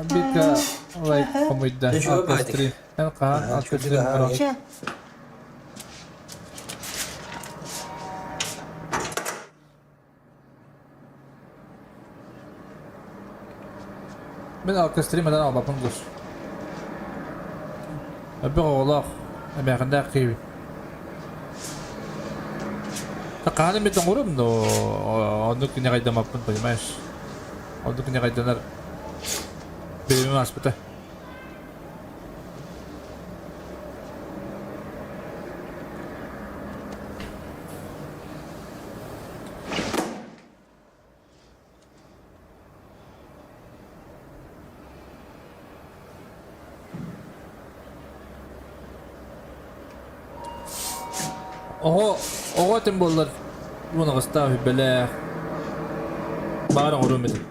бика лайк хомуйда. Алкастри. Эн хаан алкастри. Чэ. Мин алкастрим эдэн албаппын гус. Эбэх оҕолоох, эмээхиндээх киһибин. Хаһан эмит оҥорум, но оннук ньаҕайдамаппын, понимаешь? Оннук ньаҕайданар биримим ааспыта. Оҕо, оҕо этим буоллар, уон аҕыстаах үбэлээх, баар оҥоруом этим.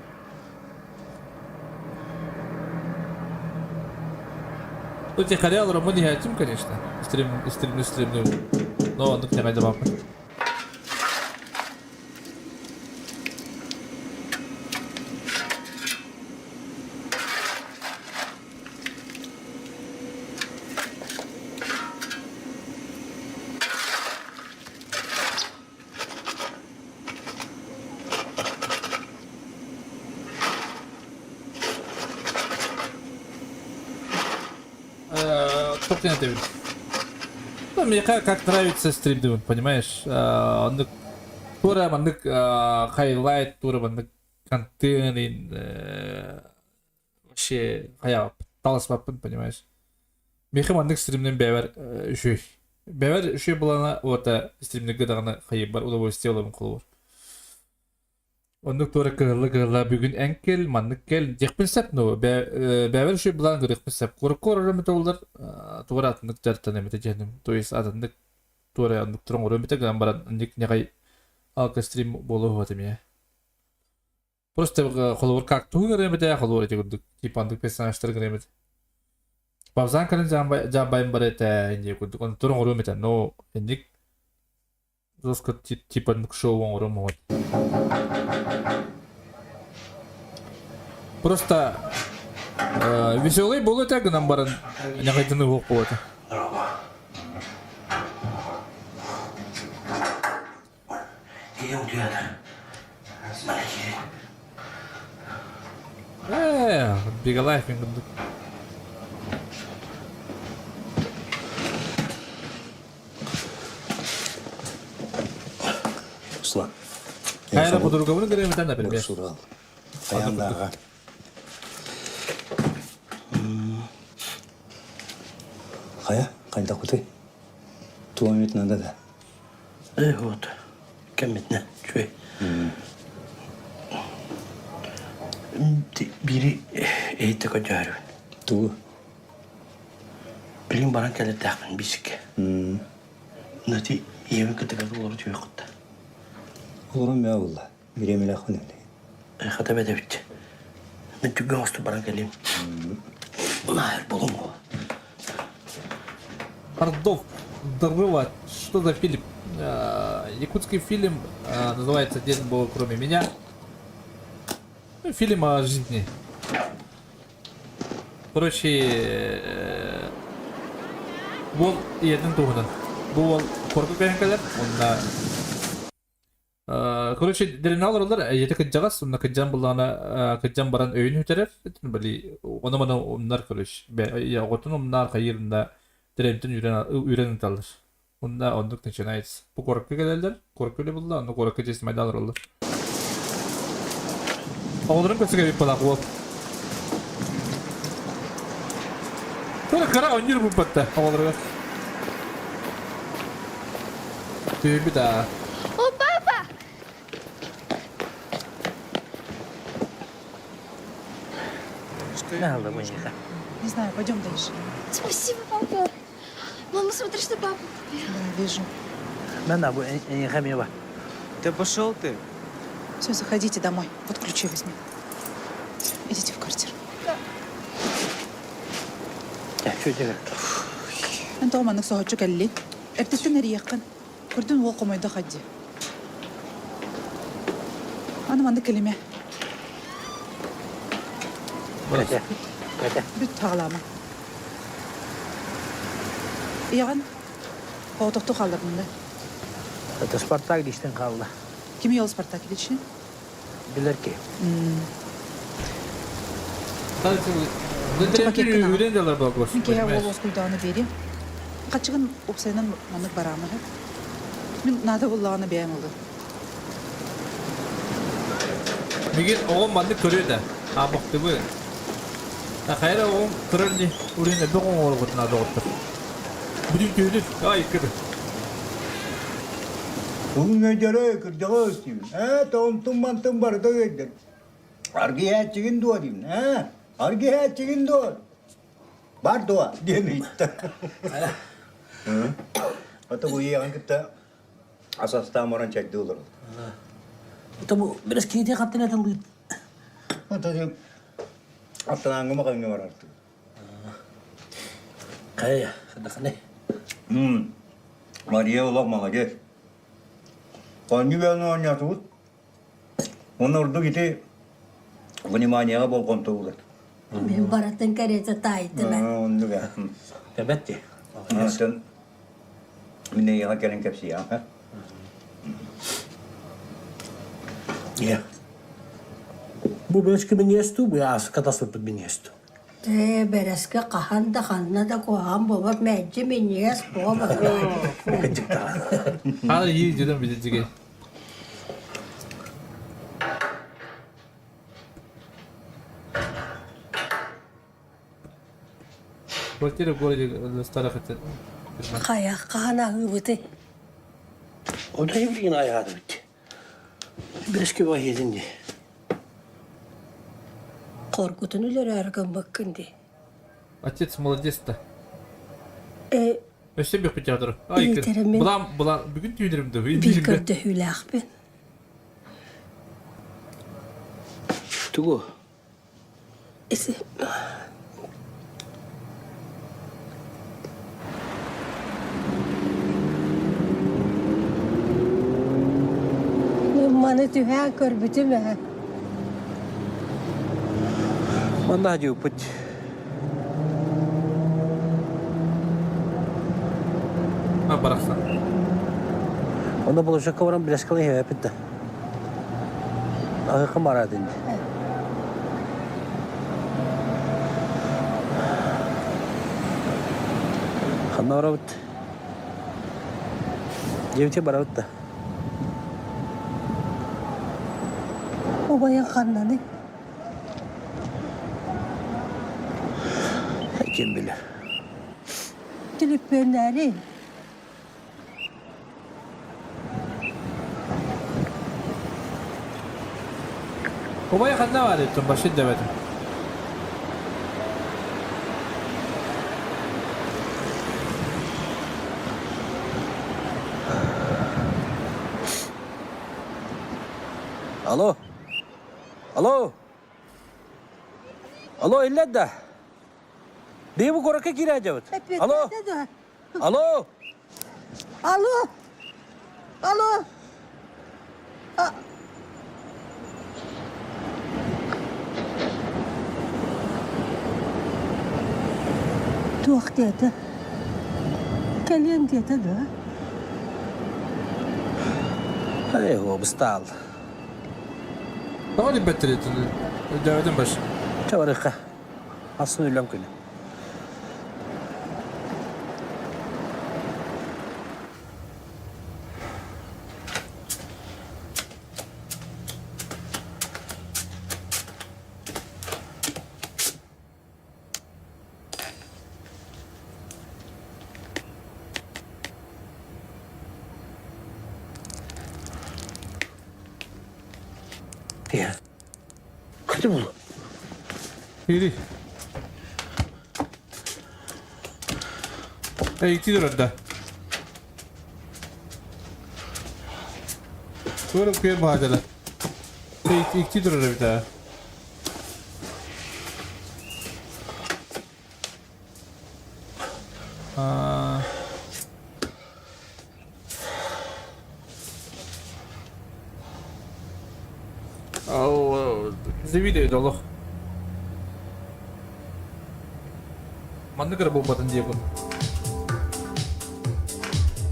Ну, тихаря олороммун иһээччим, конечно. Стрим, стримну, стримну. Но оннук ньаҕай да бааппын. Туох диэн этэбин? Ну, миэхэ как нравится стримдиибин, понимаешь? Оннук туора маннык хайлайт, туора маннык контент вообще хайа таласпаппын, понимаешь? Миэхэ маннык стримнин бэйэбэр үчүгэй. Бэйэбэр үчүгэй буолана уота стримниргэ даҕаны хайыйбар удовольствие ылабын холобур. Оннук туора кыһылла-кыһылла бүгүн эн кэл, маннык кэл диэхпин сөп, но бэйэбэр үчүгэй былаан көрүөхпүн сөп. Курукку орорум этэ буоллар, туора атыннык дьарыктаныам этэ дьиэним. То есть атыннык туора оннук туран оҥоруом этэ гынан баран инник ньаҕай алкострим буолуо этим ээ. Просто холобур кактуһу гыныам этэ, холобур ити курдук типа андык персонажтары гыныам этэ. Павзан кэлин жаамбайым бар этэ инньэ курдук онтон оҥоруом этэ, но инник жестко типа шоу оҥоруом вот. Просто веселый буолуо этэ гынан баран ньаҕайдыны уһуох буолуо этэ. Э, Бегалаев мен курдук. Руслан. Хайра подругабын көрөмүтэн например. Сурал. Аяндаға. Хайа, қайда құты? Туамет надо да. Э, вот. Кэммитинэ үчүгэй. Биири иһиттэ көрдөһөрүбүн. Тугу? Билигин баран кэлэрдээхпин биисиккэ. Нати ийэбин кытта олору түһүөххүттэ. Олорон мэ буолла. Бириэмэлээхпин эбит. Хата бэтэбит. Мин түргэн оҥостон баран кэлиим. Наһар булум. Ордов Здорово. Что за фильм? Якутский фильм называется «Дед был кроме меня». Ну, фильм о жизни. Короче, уол ийэтин туһунан. Бу уол куоракка көһөн кэлэр уонна Короче, дэриэбинэҕэ олороллор, ийэтэ кырдьаҕас, уонна кырдьан буллаҕына, кырдьан баран өйүн сүтэрэр, били ону-маны умнар, короче, оҕотун умнар, хайыыр да дэриэбинтэн үүрэн үүрэн ыыталлар. Уонна оннук начинается. Бу куоракка кэлэллэр, куоракка үлэ булла, онно куоракка дьиэс майда олороллор. Оҕолорун көрсө кэлбит буолаах уол. Кыра кыра оонньуур булбатта оҕолоругар. Түһүбүт аа. О, папа! Не знаю, пойдем дальше. Спасибо, папа. Мама, смотри, что папа купил. Да, вижу. Да пошел ты. Все, заходите домой. Вот ключи возьми. Идите в квартиру. Эн тоҕо маннык соһуччу кэллиҥ? Эрдэттэн эрийиэххин. Көрдүн уол хомойдо хадди. Аны маннык кэлимэ. Бүт таҕалаама. Ийэҕин оҕотохтуу хааллардын да? Это Спартак диистэн хаалла. Кими ол Спартак Ильичи? Билэр киһи. Үрэн дьалар буолгус. Мин киһи уол уоскуйдаҕына биэриэм. Хаччыгын уопсайынан маннык бараама үһү. Мин наада буллаҕына бэйэм ылыам. Мигин оҕом маннык көрүө да, аабахтыбы. Хайа оҕом көрөр ини, урин элбэх оҥоругутуна доҕоттор. Бүтүн түүнүн, ай кыр. Бүгүн өйдөрө кырдьаҕас диибин. Ээ, тоҕунтун мантын барыта өйдөр. Аргыйааччыгын дуо диибин. Ээ, аргыйааччыгын дуо? Бар дуо диэн ыйытта. Ата бу ийэҕин кытта. Асастаан баран чайдыы олорор. Это бу бэрэскиитэ хаттан атыллыыр. Аттанааҥҥы маҕаҥҥа барар. Хайа, хадаханы. Мария олох молодец. Оонньуу бэйэни оонньоотубут. Уонна ордук ити вниманиеҕа болҕомто уурар. Мин барытын кэриэтэ таайдым ээ. Оннук ээ. Тэбэт дии. Онтон мин эйиэхэ кэлэн кэпсиэҕим. Иә. Бу бэрэски миниэсту, бу ааска тасыппыт миниэсту. Ээ, бэрэски хаһан да ханна да куһаҕан буолбат мэлдьи минньигэс буолар. Хана иир дьүдэн билдиги. Квартира в городе старых это. Хайа, хаһан аһыыбытый? Онто билигин айаатыбыт. Бэрэски баһиэтин дии. Хоргутун өлөрөөрү гыммыккын дии. Отец молодец-то. Э, Өссө бүкпүт театр. Ай, Иитеримин. Булан, булан, бүгүн түүнүрүм да. Биир көрдөһүүлээхпин. Тугу? Isi Маны түһээн көрбүтүм ээ. Манна дьууппут. А, барахсан. Онно болошокко баран билэскалай иһэппит да. Аһыкым бараатын. Ханна барабыт? Дьиэбитигэр барабыт да. Убайын ханнаны? Ким билэр. Түлүппүөннээри. Убай ханна бар еттім, башын демедім. Алло. Алло. Алло, иллет да. Биһи бу куоракка киирээдьэбит. Алло. Алло. Алло. Алло. Туох диэтэ? Кэлиэн диэтэ дуо? Эй, обустаал. Тоҕо билбэттэр Өйдөөбөтүм баш. Чэ барыахха. Асын үлэм күнэ. Иә. Қайда бұл? Иди. Эй, ити турар Тура күйер баадала. Икки турар эбит аа. Аа. Завидую долох. Маннык эрэ буолбатын диэбин.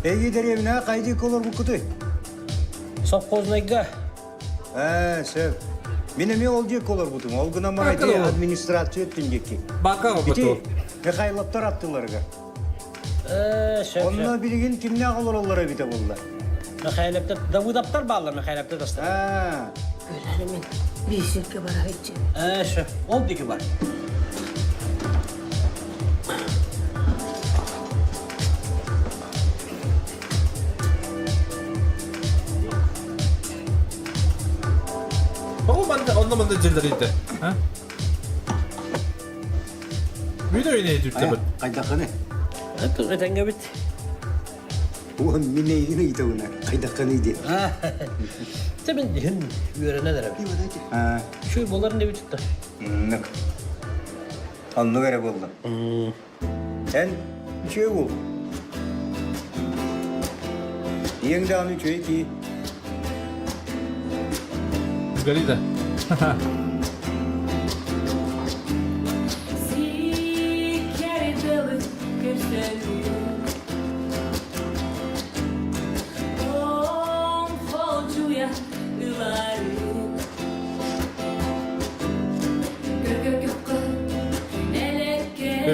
Эйги дэриэбинэҕэ хайдыы олорбуккутуй? Совхознайга. Ээ, сөп. Мин эмиэ ол диэки олорбутум. Ол гынан баран ити администрация өттүн диэки. Бака Ити Михайловтар аттыларыгар. Ээ, сөп, Онно билигин кимнээх олороллоро эбитэ буолла? Михайловтар, Давыдовтар бааллар Михайловтар тастар. Аа. Көрөрүмүн биисиргэ бара сылдьан. Ээ, сөп. Ол диэки бар. Тоҕо манна онно манна дьылларыйда? А? Видео не түртебит. Хайдаххыны? Этэҥҥэбит. Уон мин эйигин ыйытабына, хайдаххыный диэн. Дьэ мин иһин үөрэнэн эрэбин. Үчүгэй буоларын эбит да. Оннук. Оннук эрэ буолла. Эн үчүгэй буол. Ийэҥ даҕаны үчүгэй кии. Сгори да.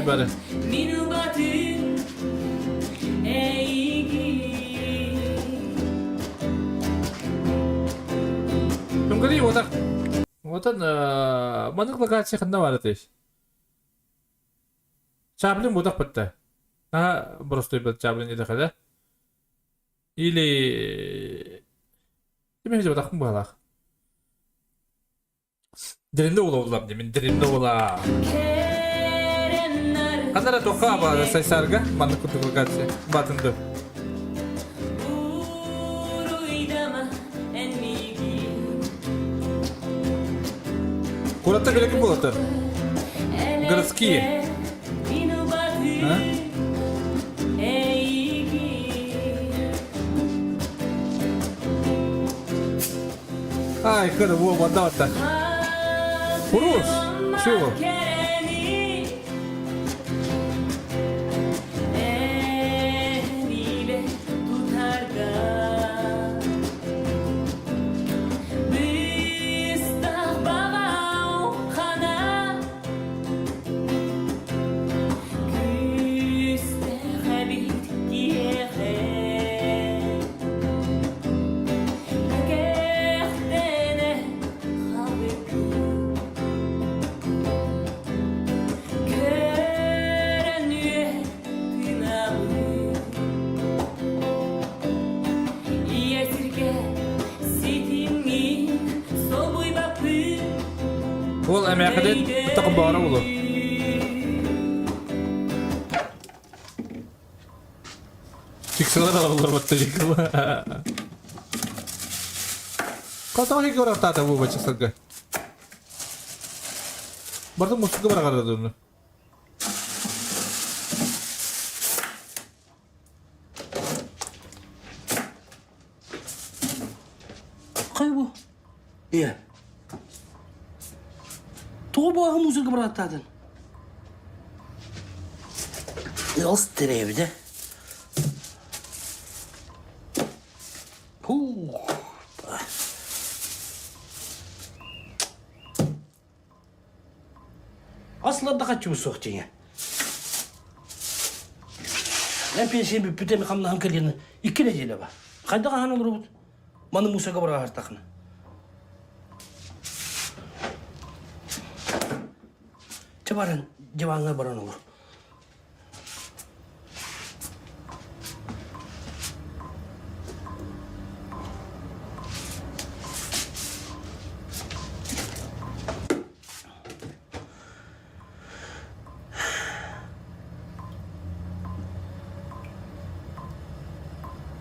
Бары. Түҥкүлүй уотах. Отон маннык локация ханна баар этэй? Чаплин буотах бытта. Наһаа боростуой Чаплин диэтэхэ да. Или... Ким иһи быһалаах. Диринде ула мин диринде ула. Ханара тоха ба сайсарга маннык курдук локация батынды. Курата билеки болотор. Городские. А? Ай, кыра во вода-то. Урус! Чего? Ол эмээхидин баара улу. Чиксалар алалар батта чиксала. Катаҕа көрөхтаата бу баччасарга. Барда мусука бараҕара дурну. Хай бу? Иә. Тоҕо буаһы музыка бараттаатын? Ыал тирээбитэ. Фух. Асларда хаччыбы суох дьиҥэ. Мен пенсия бүппүтэ хамнаһым кэлиэн икки нэдиэлэ бар. Хайдах аһан олоробут? Маны мусорга быраҕартахына. Чэ баран, диваҥҥа баран олор.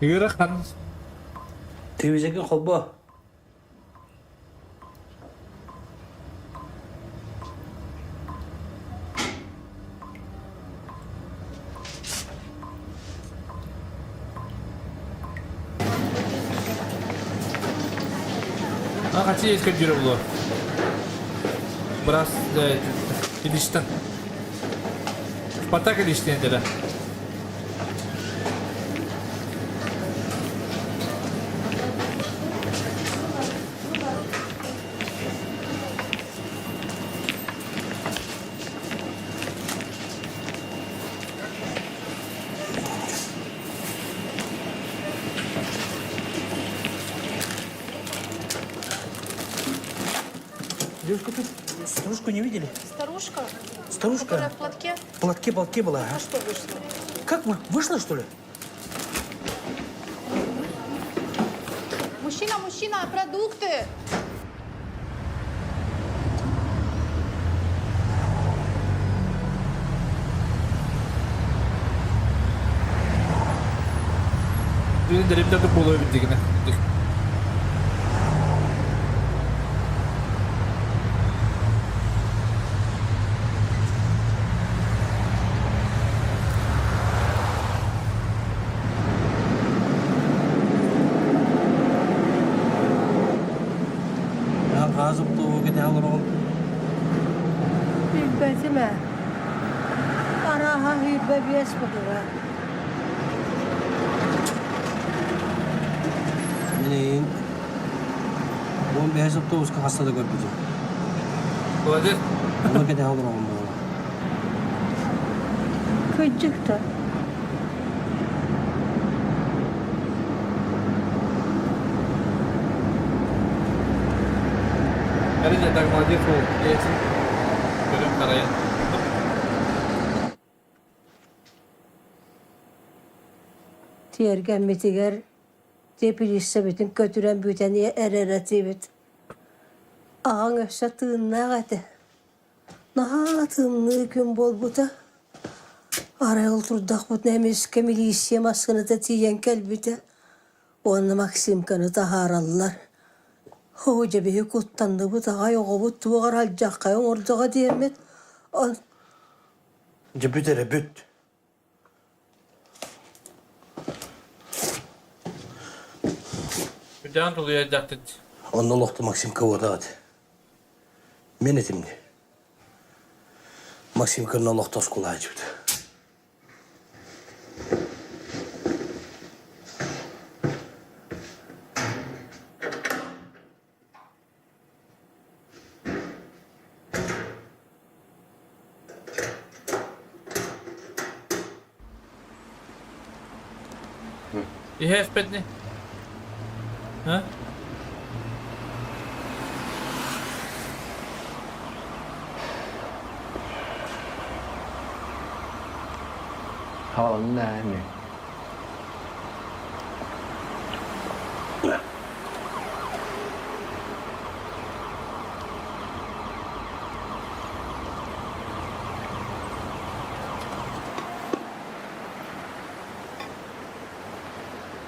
Ыарахан. Телевизоргын холбоо. А хотя есть как было. Брас, илиштен. Спартак илиштен деді. Девушка, тут старушку не видели? Старушка? Старушка? Которая в платке? В платке, платке была. А что вышло? Как вы? Вышла, что ли? Мужчина, мужчина, продукты! Билигин дэриэбинэ да буолуо эбит дигинэ. Билбэтим ээ. Арааһа 25 быһыылаах. Мин эйигин 15 автобуска хаста да көрбүтүм. Молодец. Ону кэтэһэ олороҕун буолуо. Кырдьык да. Әрине, так молодец ол. Ээсин көрөн харайан. Тиэргэммитигэр теплицэбитин көтүрэн бүтэн эрэр этибит. Аҕаҥ өссө тыыннаах этэ. Наһаа тымныы күн буолбута. Арай ол турдахпытына эмискэ милиция массыыната тиийэн кэлбитэ уонна Максимканы таһаараллар. Оо, дьэ биһи куттанныбыт аҕай оҕобут туох эрэ алдьархайы оҥордоҕо диэммит. Дьэ бүт эрэ бүт. Үрдээн тулуйайдахтыт. Онно олохто Максимка уотаҕыт. Мен этим дии. Максимканы олохто оскулаачыбыт. Иһээспэтни? А? Хаалынна эми.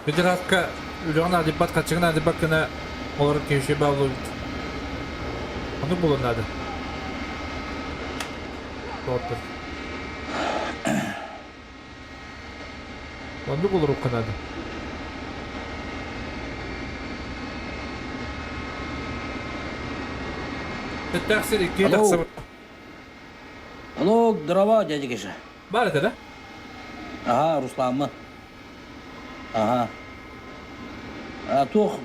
Федератка үлэҕин аадыйбат, хаччыгын аадыйбат гына олорор киһи үчүгэй бааллыбыт. Ону булан наада. Доҕоттор. Оннук олоруохха наада. Эттээх сир икки Алло. тахсыбыт. Алло, здорово, дядя Кеша. Бар этэ да? Ага, Русланмын. Ага. А туох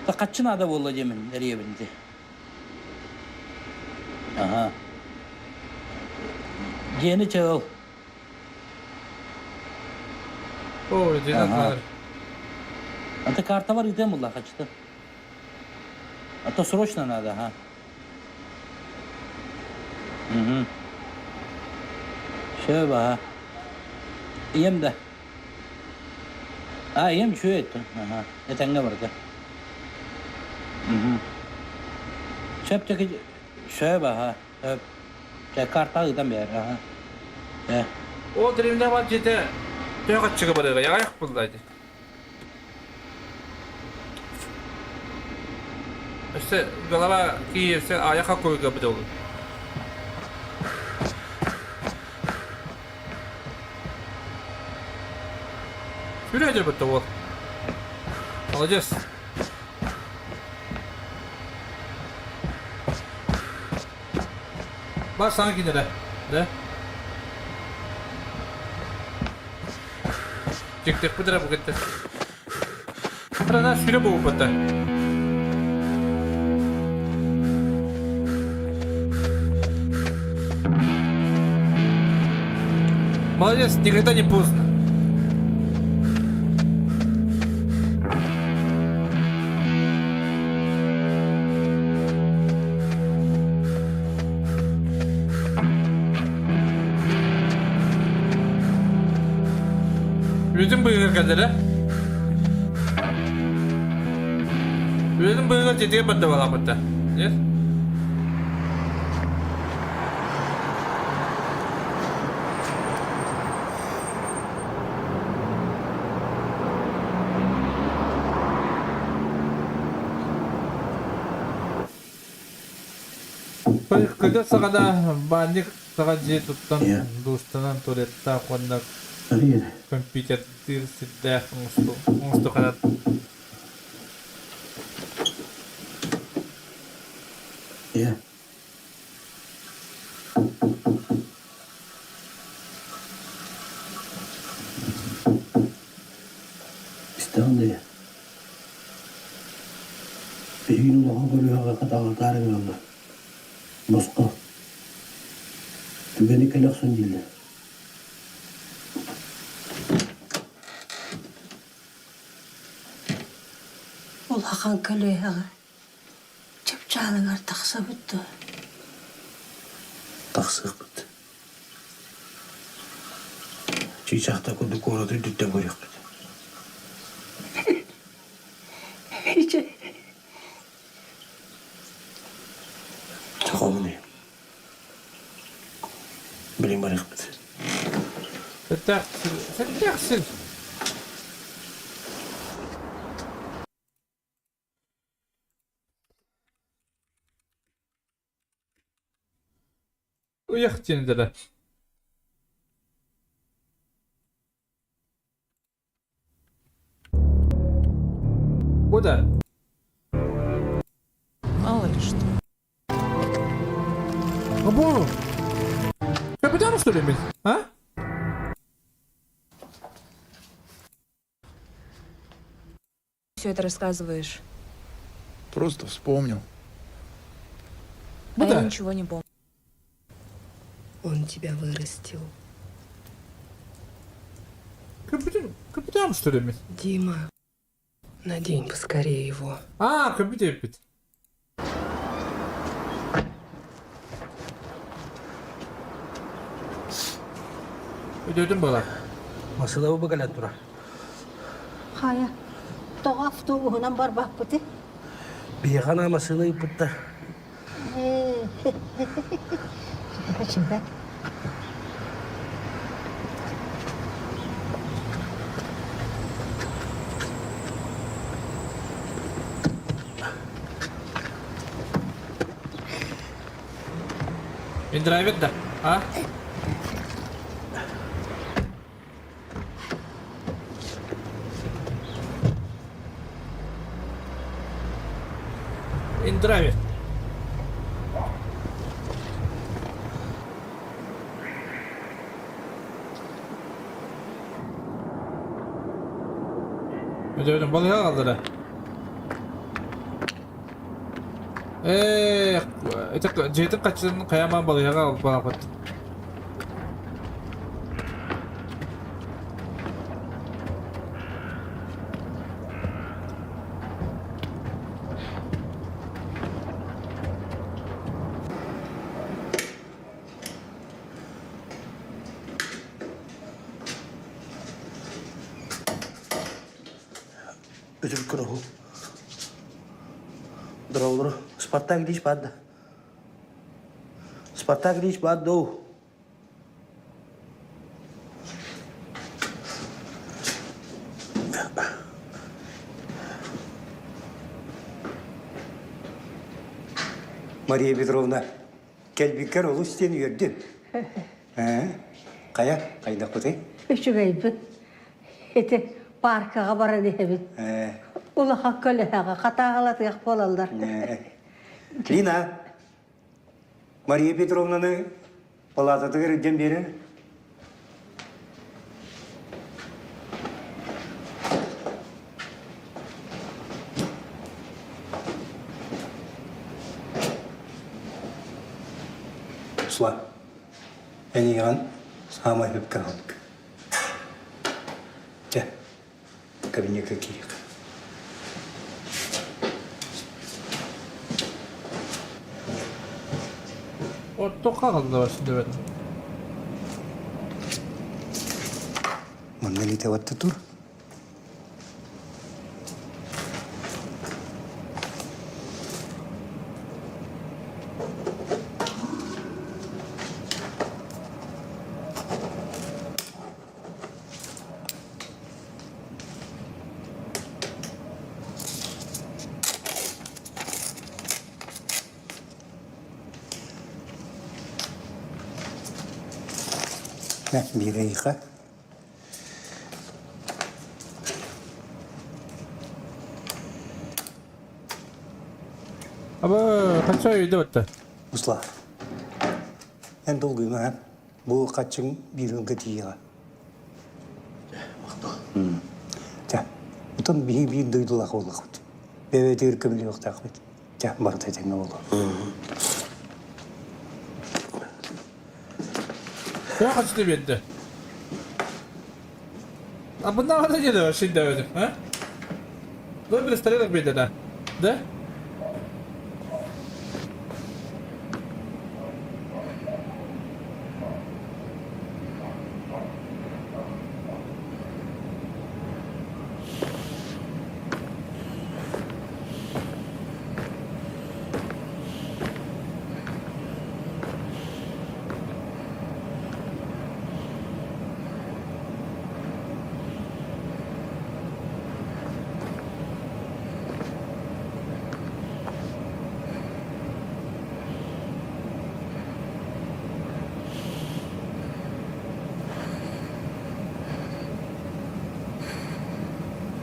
хаччы наада буолла диэмин эрийэбин ити. Ага. Дьиэни чыл. Ой, дьиэни Ага. А ты картабар ыытыам булла хаччыта. А то срочно надо, ага. Угу. Все, ага. Ийэм да. А, ийэм үчүгэй этэ. Ага. Этэҥҥэ барда. Угу. Сөп сөп аха. Сөп. Чэ, карта ыытан биэр. Аха. Э. Ол деревня бар дьиэтэ төһө хаччыга барыаҕай? Аҕыйах буолла ити. Өссө голова киирсэ айаха койга бит ол. Сүрэ дьөрбөттө уол. Молодец. Бар саҥа кинилэ. Да? Дьиктихпит эрэ бу кытта. Страна сүрэ буолбута. Молодец, никогда не поздно. Үлэтин быыһыгар кэллэрэ. Үлэтин быыһыгар дьиэтигэр барда балааппыта. Нет? Кыда саҕана баанньык саҕа дьиэ туттан дуустанан туалеттаах уонна компьютердыыр сирдээх оҥостуохханан Истэҕин да Биһигини улахан көлүөһэҕэ хатаҕалатаары гыналлар. Босхо. Түгэни кэлэ охсон дииллэр. Улахан көлүөһэҕэ чыпчаалыгар тахсабыт дуо? Тахсыахпыт. Чыычаахтар курдук куораты үрдүттэн көрүөхпүт. Чохомуну. Билин барыахпыт. Сэттээх сэттээх сир. Уйах диэн этэ. Куда? Мало ли что. Або! Капитан, что ли, а? Все это рассказываешь? Просто вспомнил. А я да. ничего не помню. Он тебя вырастил. Капитан, капитан, что ли, Дима, надень поскорее его. А, компьютер пит. Өйдөтүм буолар. Масылабы бу кэлэн турар. Хайа, тоҕо автобуһунан барбаппытый? Биһиэхэ анаан массыына ыыппыттар. Чүбэт. Индрайвер да, а? Индрайвер. Өтөбүтүн балыга қалдыра. Ээ, дьиэтин хаччытын хайаан балыйаҕа балаппыт. Өтүрүк көрөһү. Дороолору Спартак Ильич баар да? Спартак Ильич баар доо? Мария Петровна, кэлбиккэр олус диэн үөрдүм. Ээ, хайа, хайдахпытый? Үчүгэйбит. Ити паркаҕа баран иһэбит. Улахан көлөһөҕө хатааһылатыах буолаллар. Лина, Мария Петровнаны палататыгар илдьэн биэрэр. Сла, эйигин саамай сөпкө аҕалбыт. Чэ, кабинекка киириэх. Оттокка қалдылар şimdi Манна илиитэ тур. Биир Аба, қанша үйде өтті? Усла. Эн долгуйма, бу хаччың биир ыалга тиийэҕэ. Чэ, утан биһи биир дойдулаах буоллахпыт. Бэйэбитигэр көмөлүөхтээхпит. Чэ, барыта этэҥҥэ буолуо. Тоҕо хаччыта биэрдэ? А bundan ne geliyor şimdi öyle, ha? Böyle bir starıyla bir de. Да?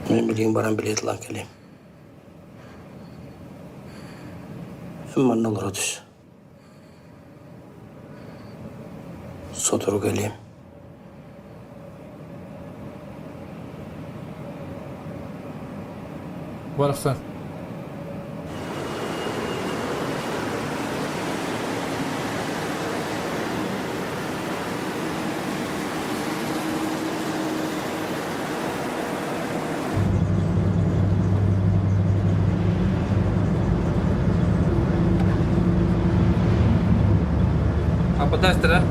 Мин билигин баран билиэт ылан кэлиэм. Манна олоро түс. Сотору кэлиэм. Барахсан. А подасть, да?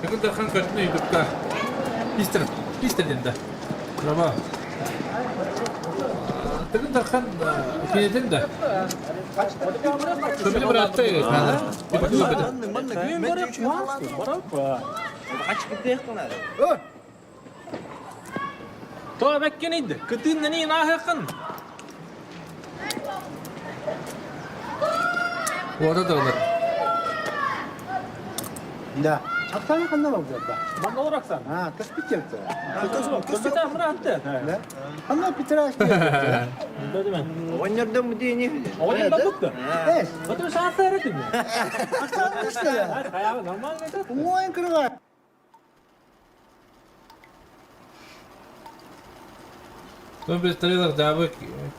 Тыгын Дархан көртүнэ ютубка. Истер, истер да. Браво. Тыгын Дархан кинетин да. Көбүлү быраатты. То бәккен иді. Кытын не нахықын. Orada da olur. Да. Актаны ханна болду да. Манна олораксан. А, каспит келді. Кыспыта мыратты. Да. Ханна Петраш келді. Оҕонньордон бу диэни. Оҕонньордон бутты. Эс. Потому что асы этим. Актаны что? Нормально это. Уңайын кырға. Тон представилах дабы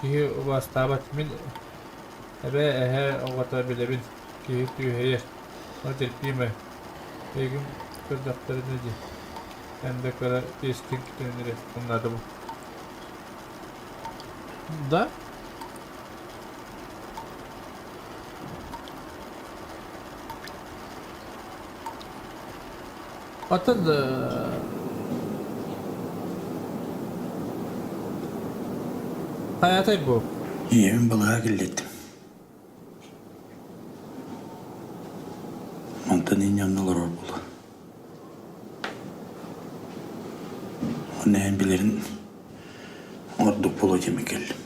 киһи убастаабат мин эбэ эһэ оҕото билэбин киһи түһэйэр но терпимэ эйигин көрдөхтөрүнэ дии эн да кыра тиэскин түннэри умнадым да Оттон хайатай бу? Ийэбин балыга киллэттим. Онтон инньэ олорор буолла. Онно эн билэрин ордук буолуо диэммин кэллим.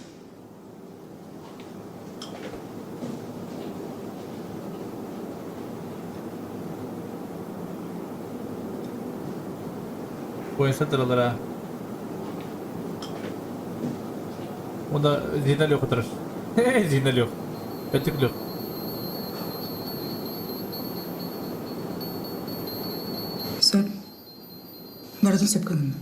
Пояса тураллара. Онно Зина Леха турар. Зина Лех. Өтүк Лех. Сөп. Барытын сөпкө гынна.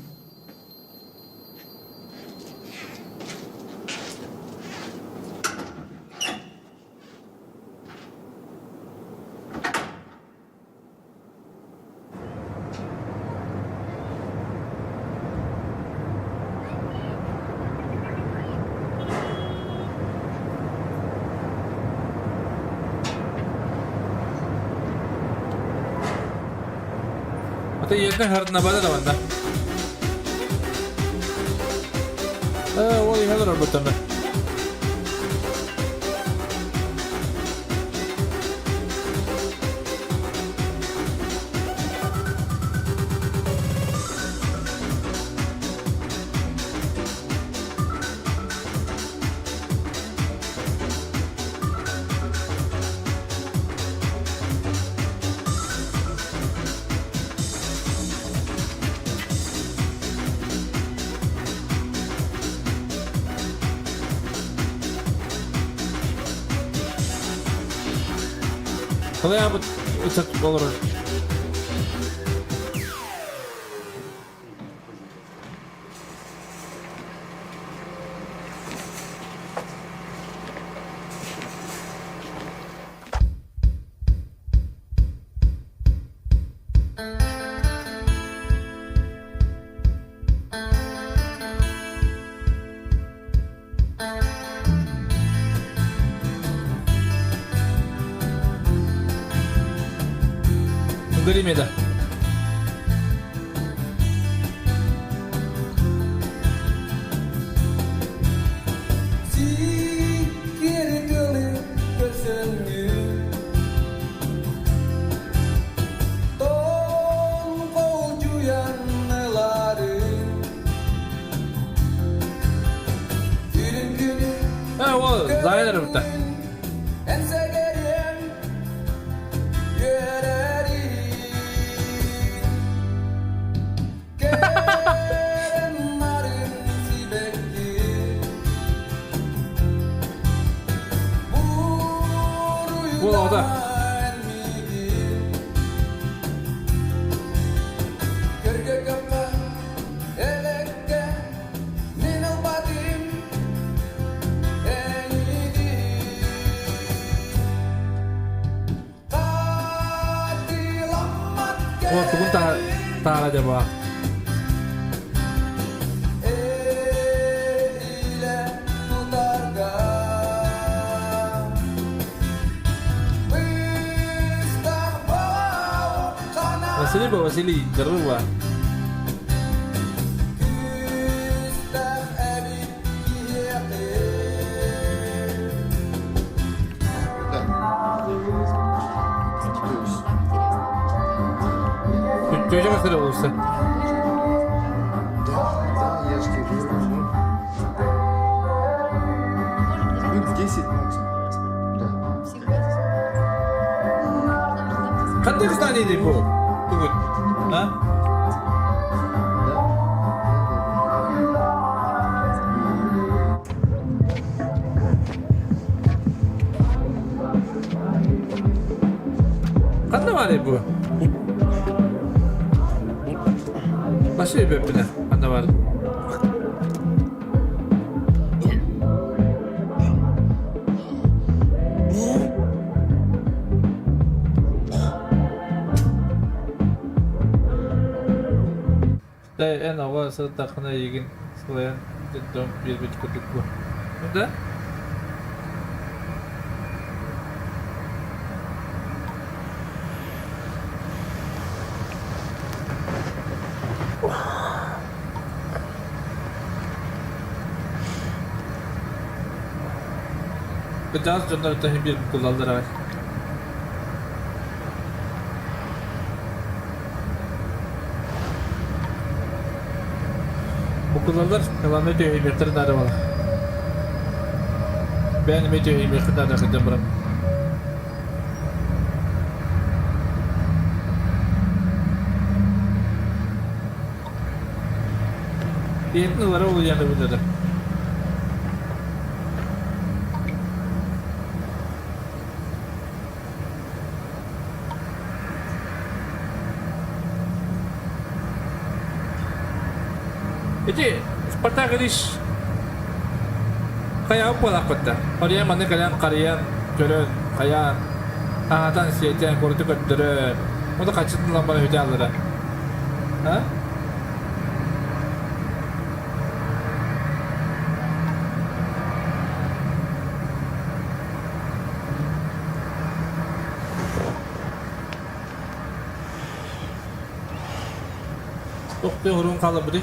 Ата ийэтин хардынабата да манна. Э, ол иһэ олорор буттан Қалай ычат олорор. Гримеда. Э, ол зайдар бутта. Ол ода. Ол тугун таара дьаба. Василий ба Василий, здорово. Тетя выстрелился. Да, я же тебе говорю. Минут 10 максимум. Да. Қандай знание бұл? Бүгін. А? Қандай бар бұл? Башы беппіне. Қандай бар? Дай эн оҕо сырыттаххына эйигин сылайан детдом биэрбит курдук буо. Да? Кырдьаҕас дьоннор иһин биэрбит буолаллар аҕай. Букулалар ыланы түһүймэхтэрин наада буолар. Бэйэн эмиэ түһүймэххин наада сылдьан баран. Ийэтин ылара улуйан да Ити Спартак Ильич хайаҕа буолаахпыт да. Харыйа манна кэлэн харыйан, көрөн, хайаан, аһатан, сиэтэн, куораты көрдөрөн, ону хаччытын ылан баран үтэ аллара. А? Тохтуу оһоруун хаалларбытый?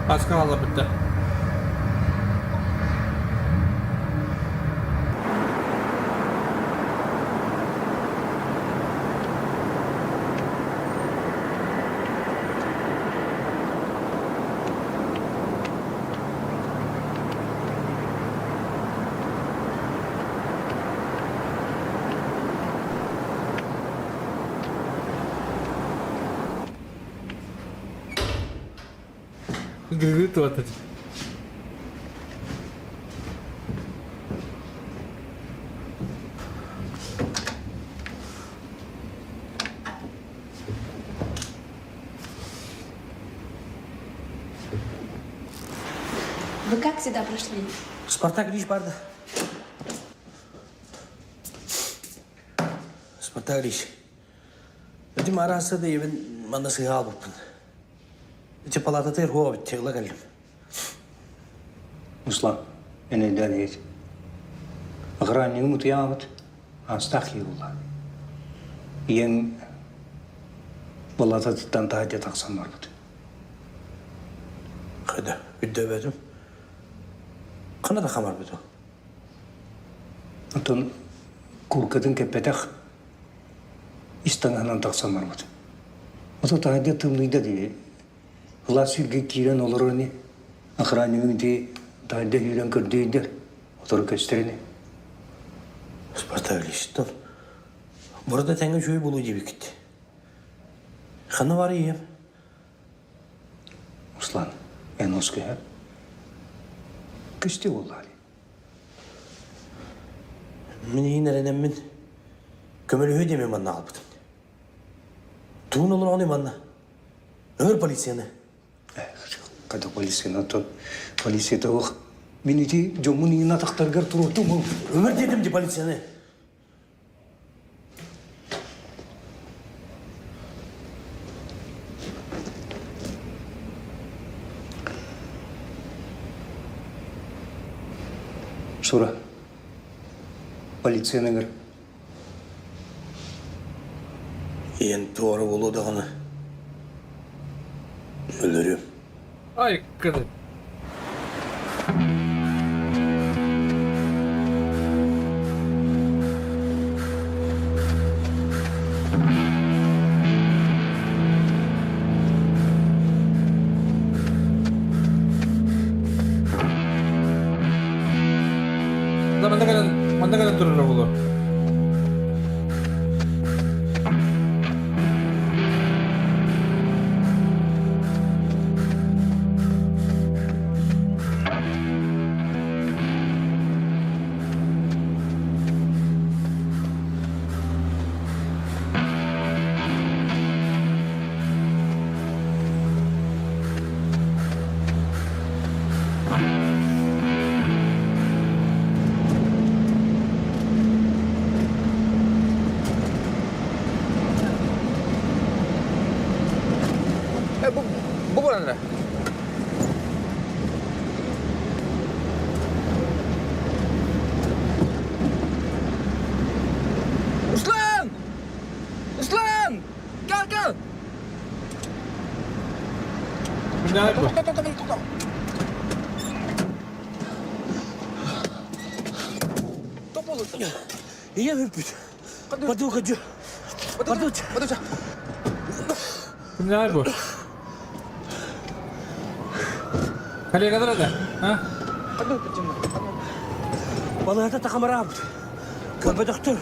Хаска хаалларбыттар. Гыргы туата. Вы как сюда прошли? Спартак Ильич барды. Спартак Ильич. Этим арасы да ебин манна сыға албыппын. Ити палатата хуа бит кэллим. Руслан, энэйдээн иһит. Охраннигым утуйаабыт, аастаах киһи буолла. Ийэҥ балаататыттан таһырдьа тахсан барбыт. Хайда, үрдөөбөтүм. Хана да хамарбыт ол. Оттон кууркатын кэппэтэх ис таҥаһынан тахсан барбыт. Ото таһырдьа тымныйда дии. Кылаас сиргэ киирэн олорор ини. Охраннигым ити таһырдьа киирэн көрдүйдэр. Отору көстөр ини. Спартак Ильичтан. Burada тэҥэ үчүгэй буолуо диэбиккит. Ханна бар ийэм? Руслан, эн оскыһа. Көстүү буоллаа дии. Мин иһин эрэнэммин көмөлөһүө диэмин манна аҕалбытым. Тугун олороҕунуй манна? Ыҥыр полицияны. Когда полицияны оттон полиция туох мин ити дьоммун иҥин атахтаргар туруортум. Ыҥыр диэтим ди полицияны. Шура, полицияны ыҥыр. Ийэн туора буолуо даҕаны өлөрүм. Ай, кыды. Да, манна кэлэн, манна кэлэн турара буолуо. Бу, бу баран Руслан! Руслан! Кел, кел! Ийэм үппүт. Баду кадю. Баду. Баду. Кимнээх бу? Коллегалар да? А? Балыгата тахамараабыт. Көрбөтөхтөр.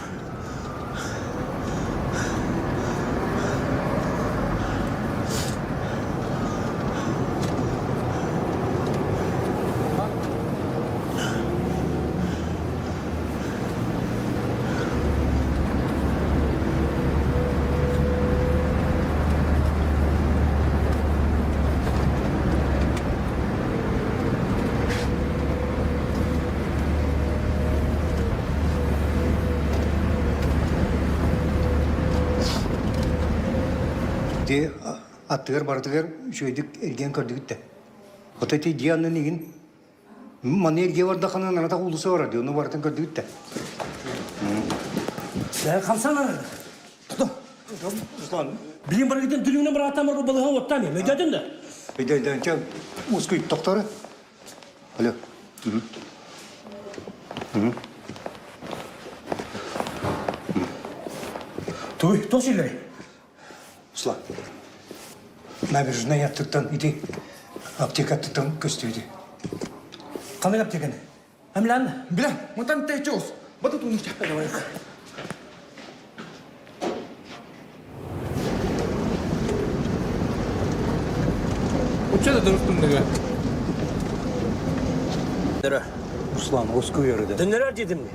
Аттыгар барытыгар үчүгэйдик эргийэн көрдүгүт да. Ото ити дьиэ аннын игин Маны эргийэ бардаххына наратах уулусса барар дии, ону барытын көрдүгүт да. Хамсанар. Тото. Руслан. Билин барыгытын түрүҥнэн барааттан барбы балыһа уоттаан өйдөтүн да. Өйдөөн, чэ, ускуй тохтору. Алло. Туй, тос илери. Руслан. Набережная аттыттан ити аптека аттыттан көстүбүтү. Қандай аптеканы? Амилан? Бля, мантан тэчос. Бата тунуча. Давай. Уча да дұрыстың Руслан, оскуй өрөдө. Дөннөрөр дедим.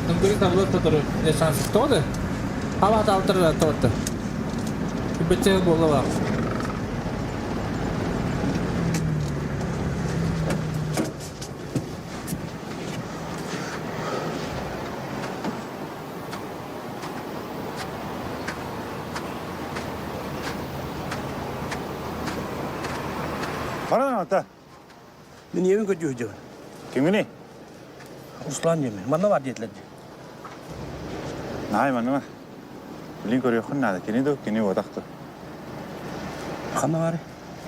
Өнгөрийг таблоо тодор шанс тоды. Хава талтар тоты. Битэ болова. Баран ата. Мен ебин көтү жебин. Кимгини? Руслан деме. Манна бар детлер. Най манна. Билин көрүөхүн наада. Кини ду, кини бодакту. Ханна бар?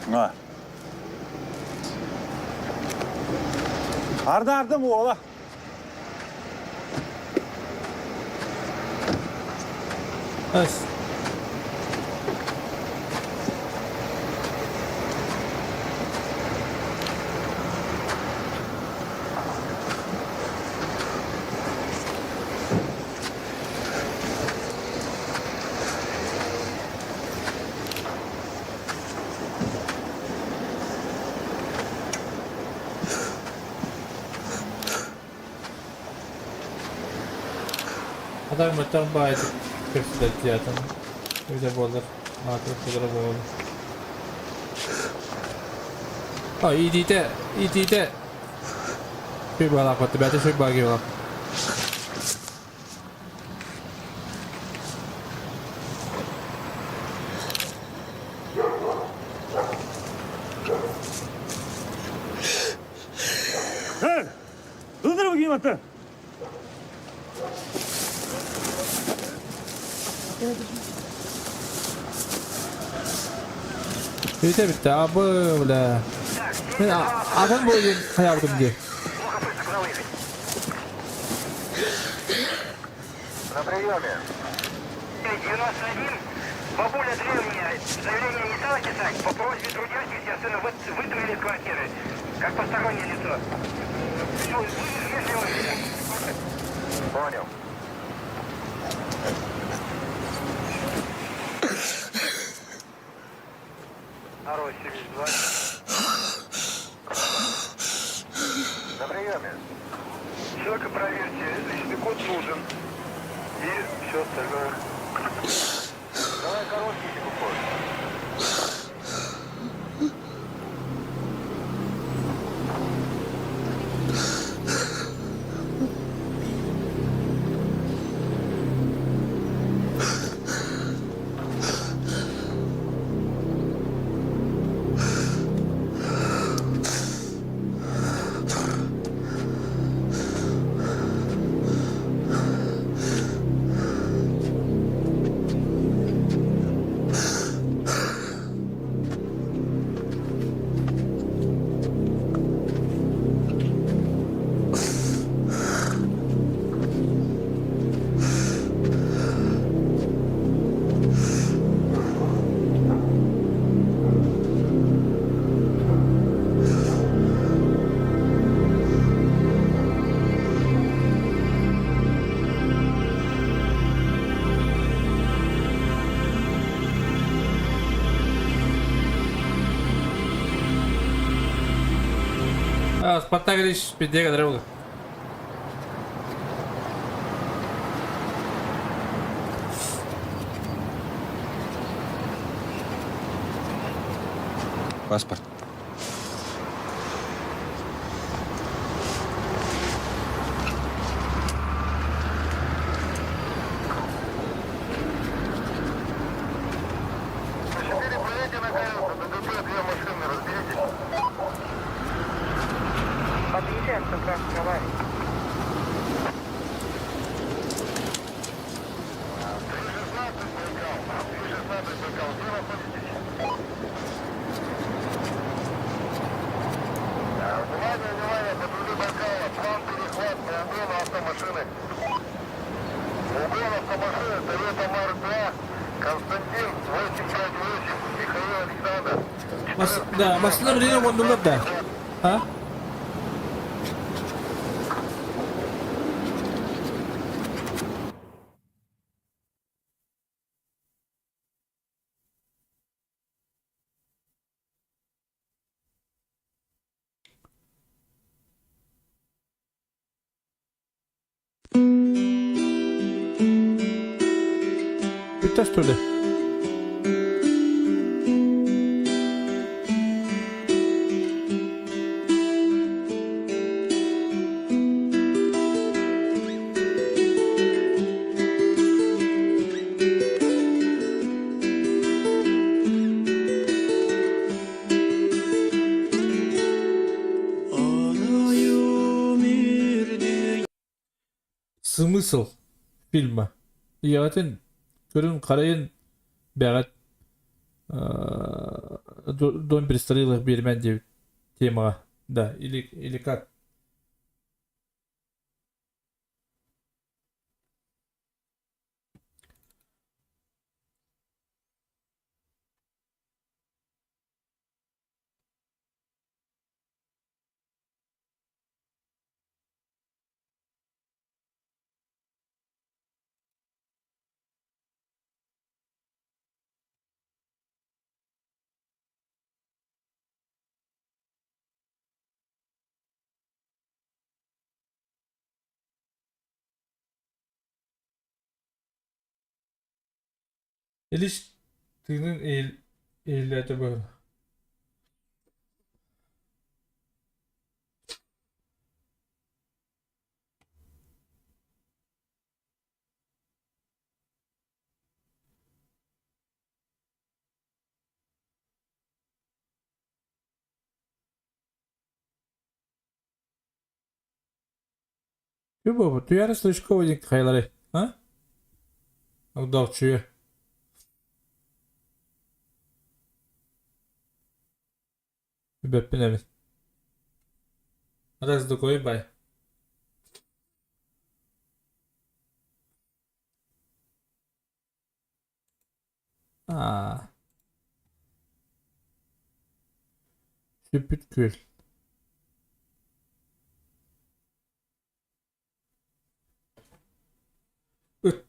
Ма. Арда арда буола. Эс. Адам мөтөн баайд көпсүлөттиятын. Үдэ болар. Маатыр кудара болар. А, идите, идите. Шүй балақ батты, бәті шүй баги балақ. Ылдыр бу аты. Бите битте, абы, бля. Мен адам бойын хаябдым де. На приеме. 91. Бабуля древняя. Заявление не стала писать. По просьбе трудящихся сына вытравили из квартиры. Как постороннее лицо. Ну, вежливо. Понял. Второй 72. На приеме. Человека проверьте, личный код нужен. И все остальное. Давай короткий код. Спартак Ильич пиздега дорога. Паспорт. Да, массыына билигин оҥордулар да. А? Бүттэ что ли? Смысл фильма. Ийэҕитин көрүн-харайын бэҕэт Дом престарелых биэримэн диэбит темаҕа. Да, или, или как? Илиш тыынын иһиллээтэ быһыылаах. Любовь, Туяра Слышкова диэн хайаларый, а? Огдооччуйа. Билбэппин эбит. Раз такой бай. Аа. Сүппүт күөл. Ыт.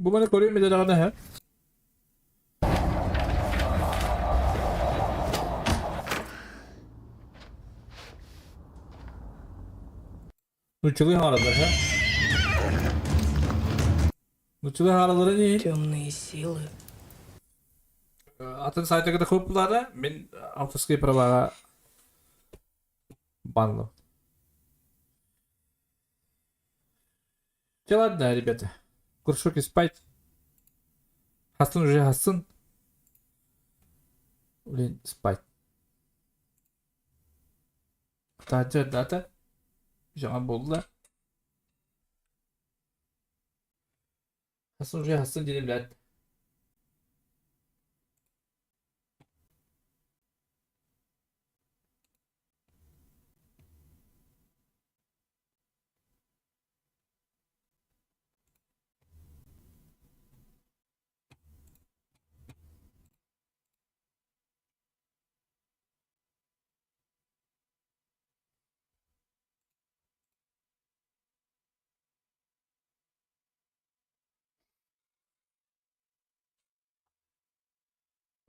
Бу маны көрүөм этэ даҕаны һэ. Нуччалыы хаалаллар һэ. Нуччалыы хаалаллара дии. Темные силы. Атын сайтага да куппулара, мин авторские праваҕа банлым. Те ладно, ребята. Куршуки спать. Хасан уже Хасан. Блин, спать. Таджа дата. Жаңа болды. Хасан уже Хасан диэн блядь.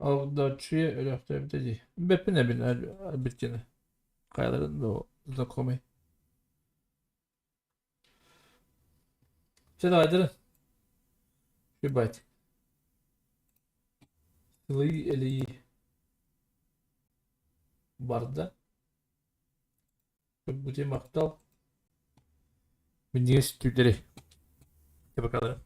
Огдооччуйа өлөөхтөөбүтэ дии. Бэппин эбин Альбертина. Хайаларын да знакомый. Чэ давайдары. Шибать. Сылый элии барда. Бутин махтал. Минньигэс түүннэри. Чэ, бакалары.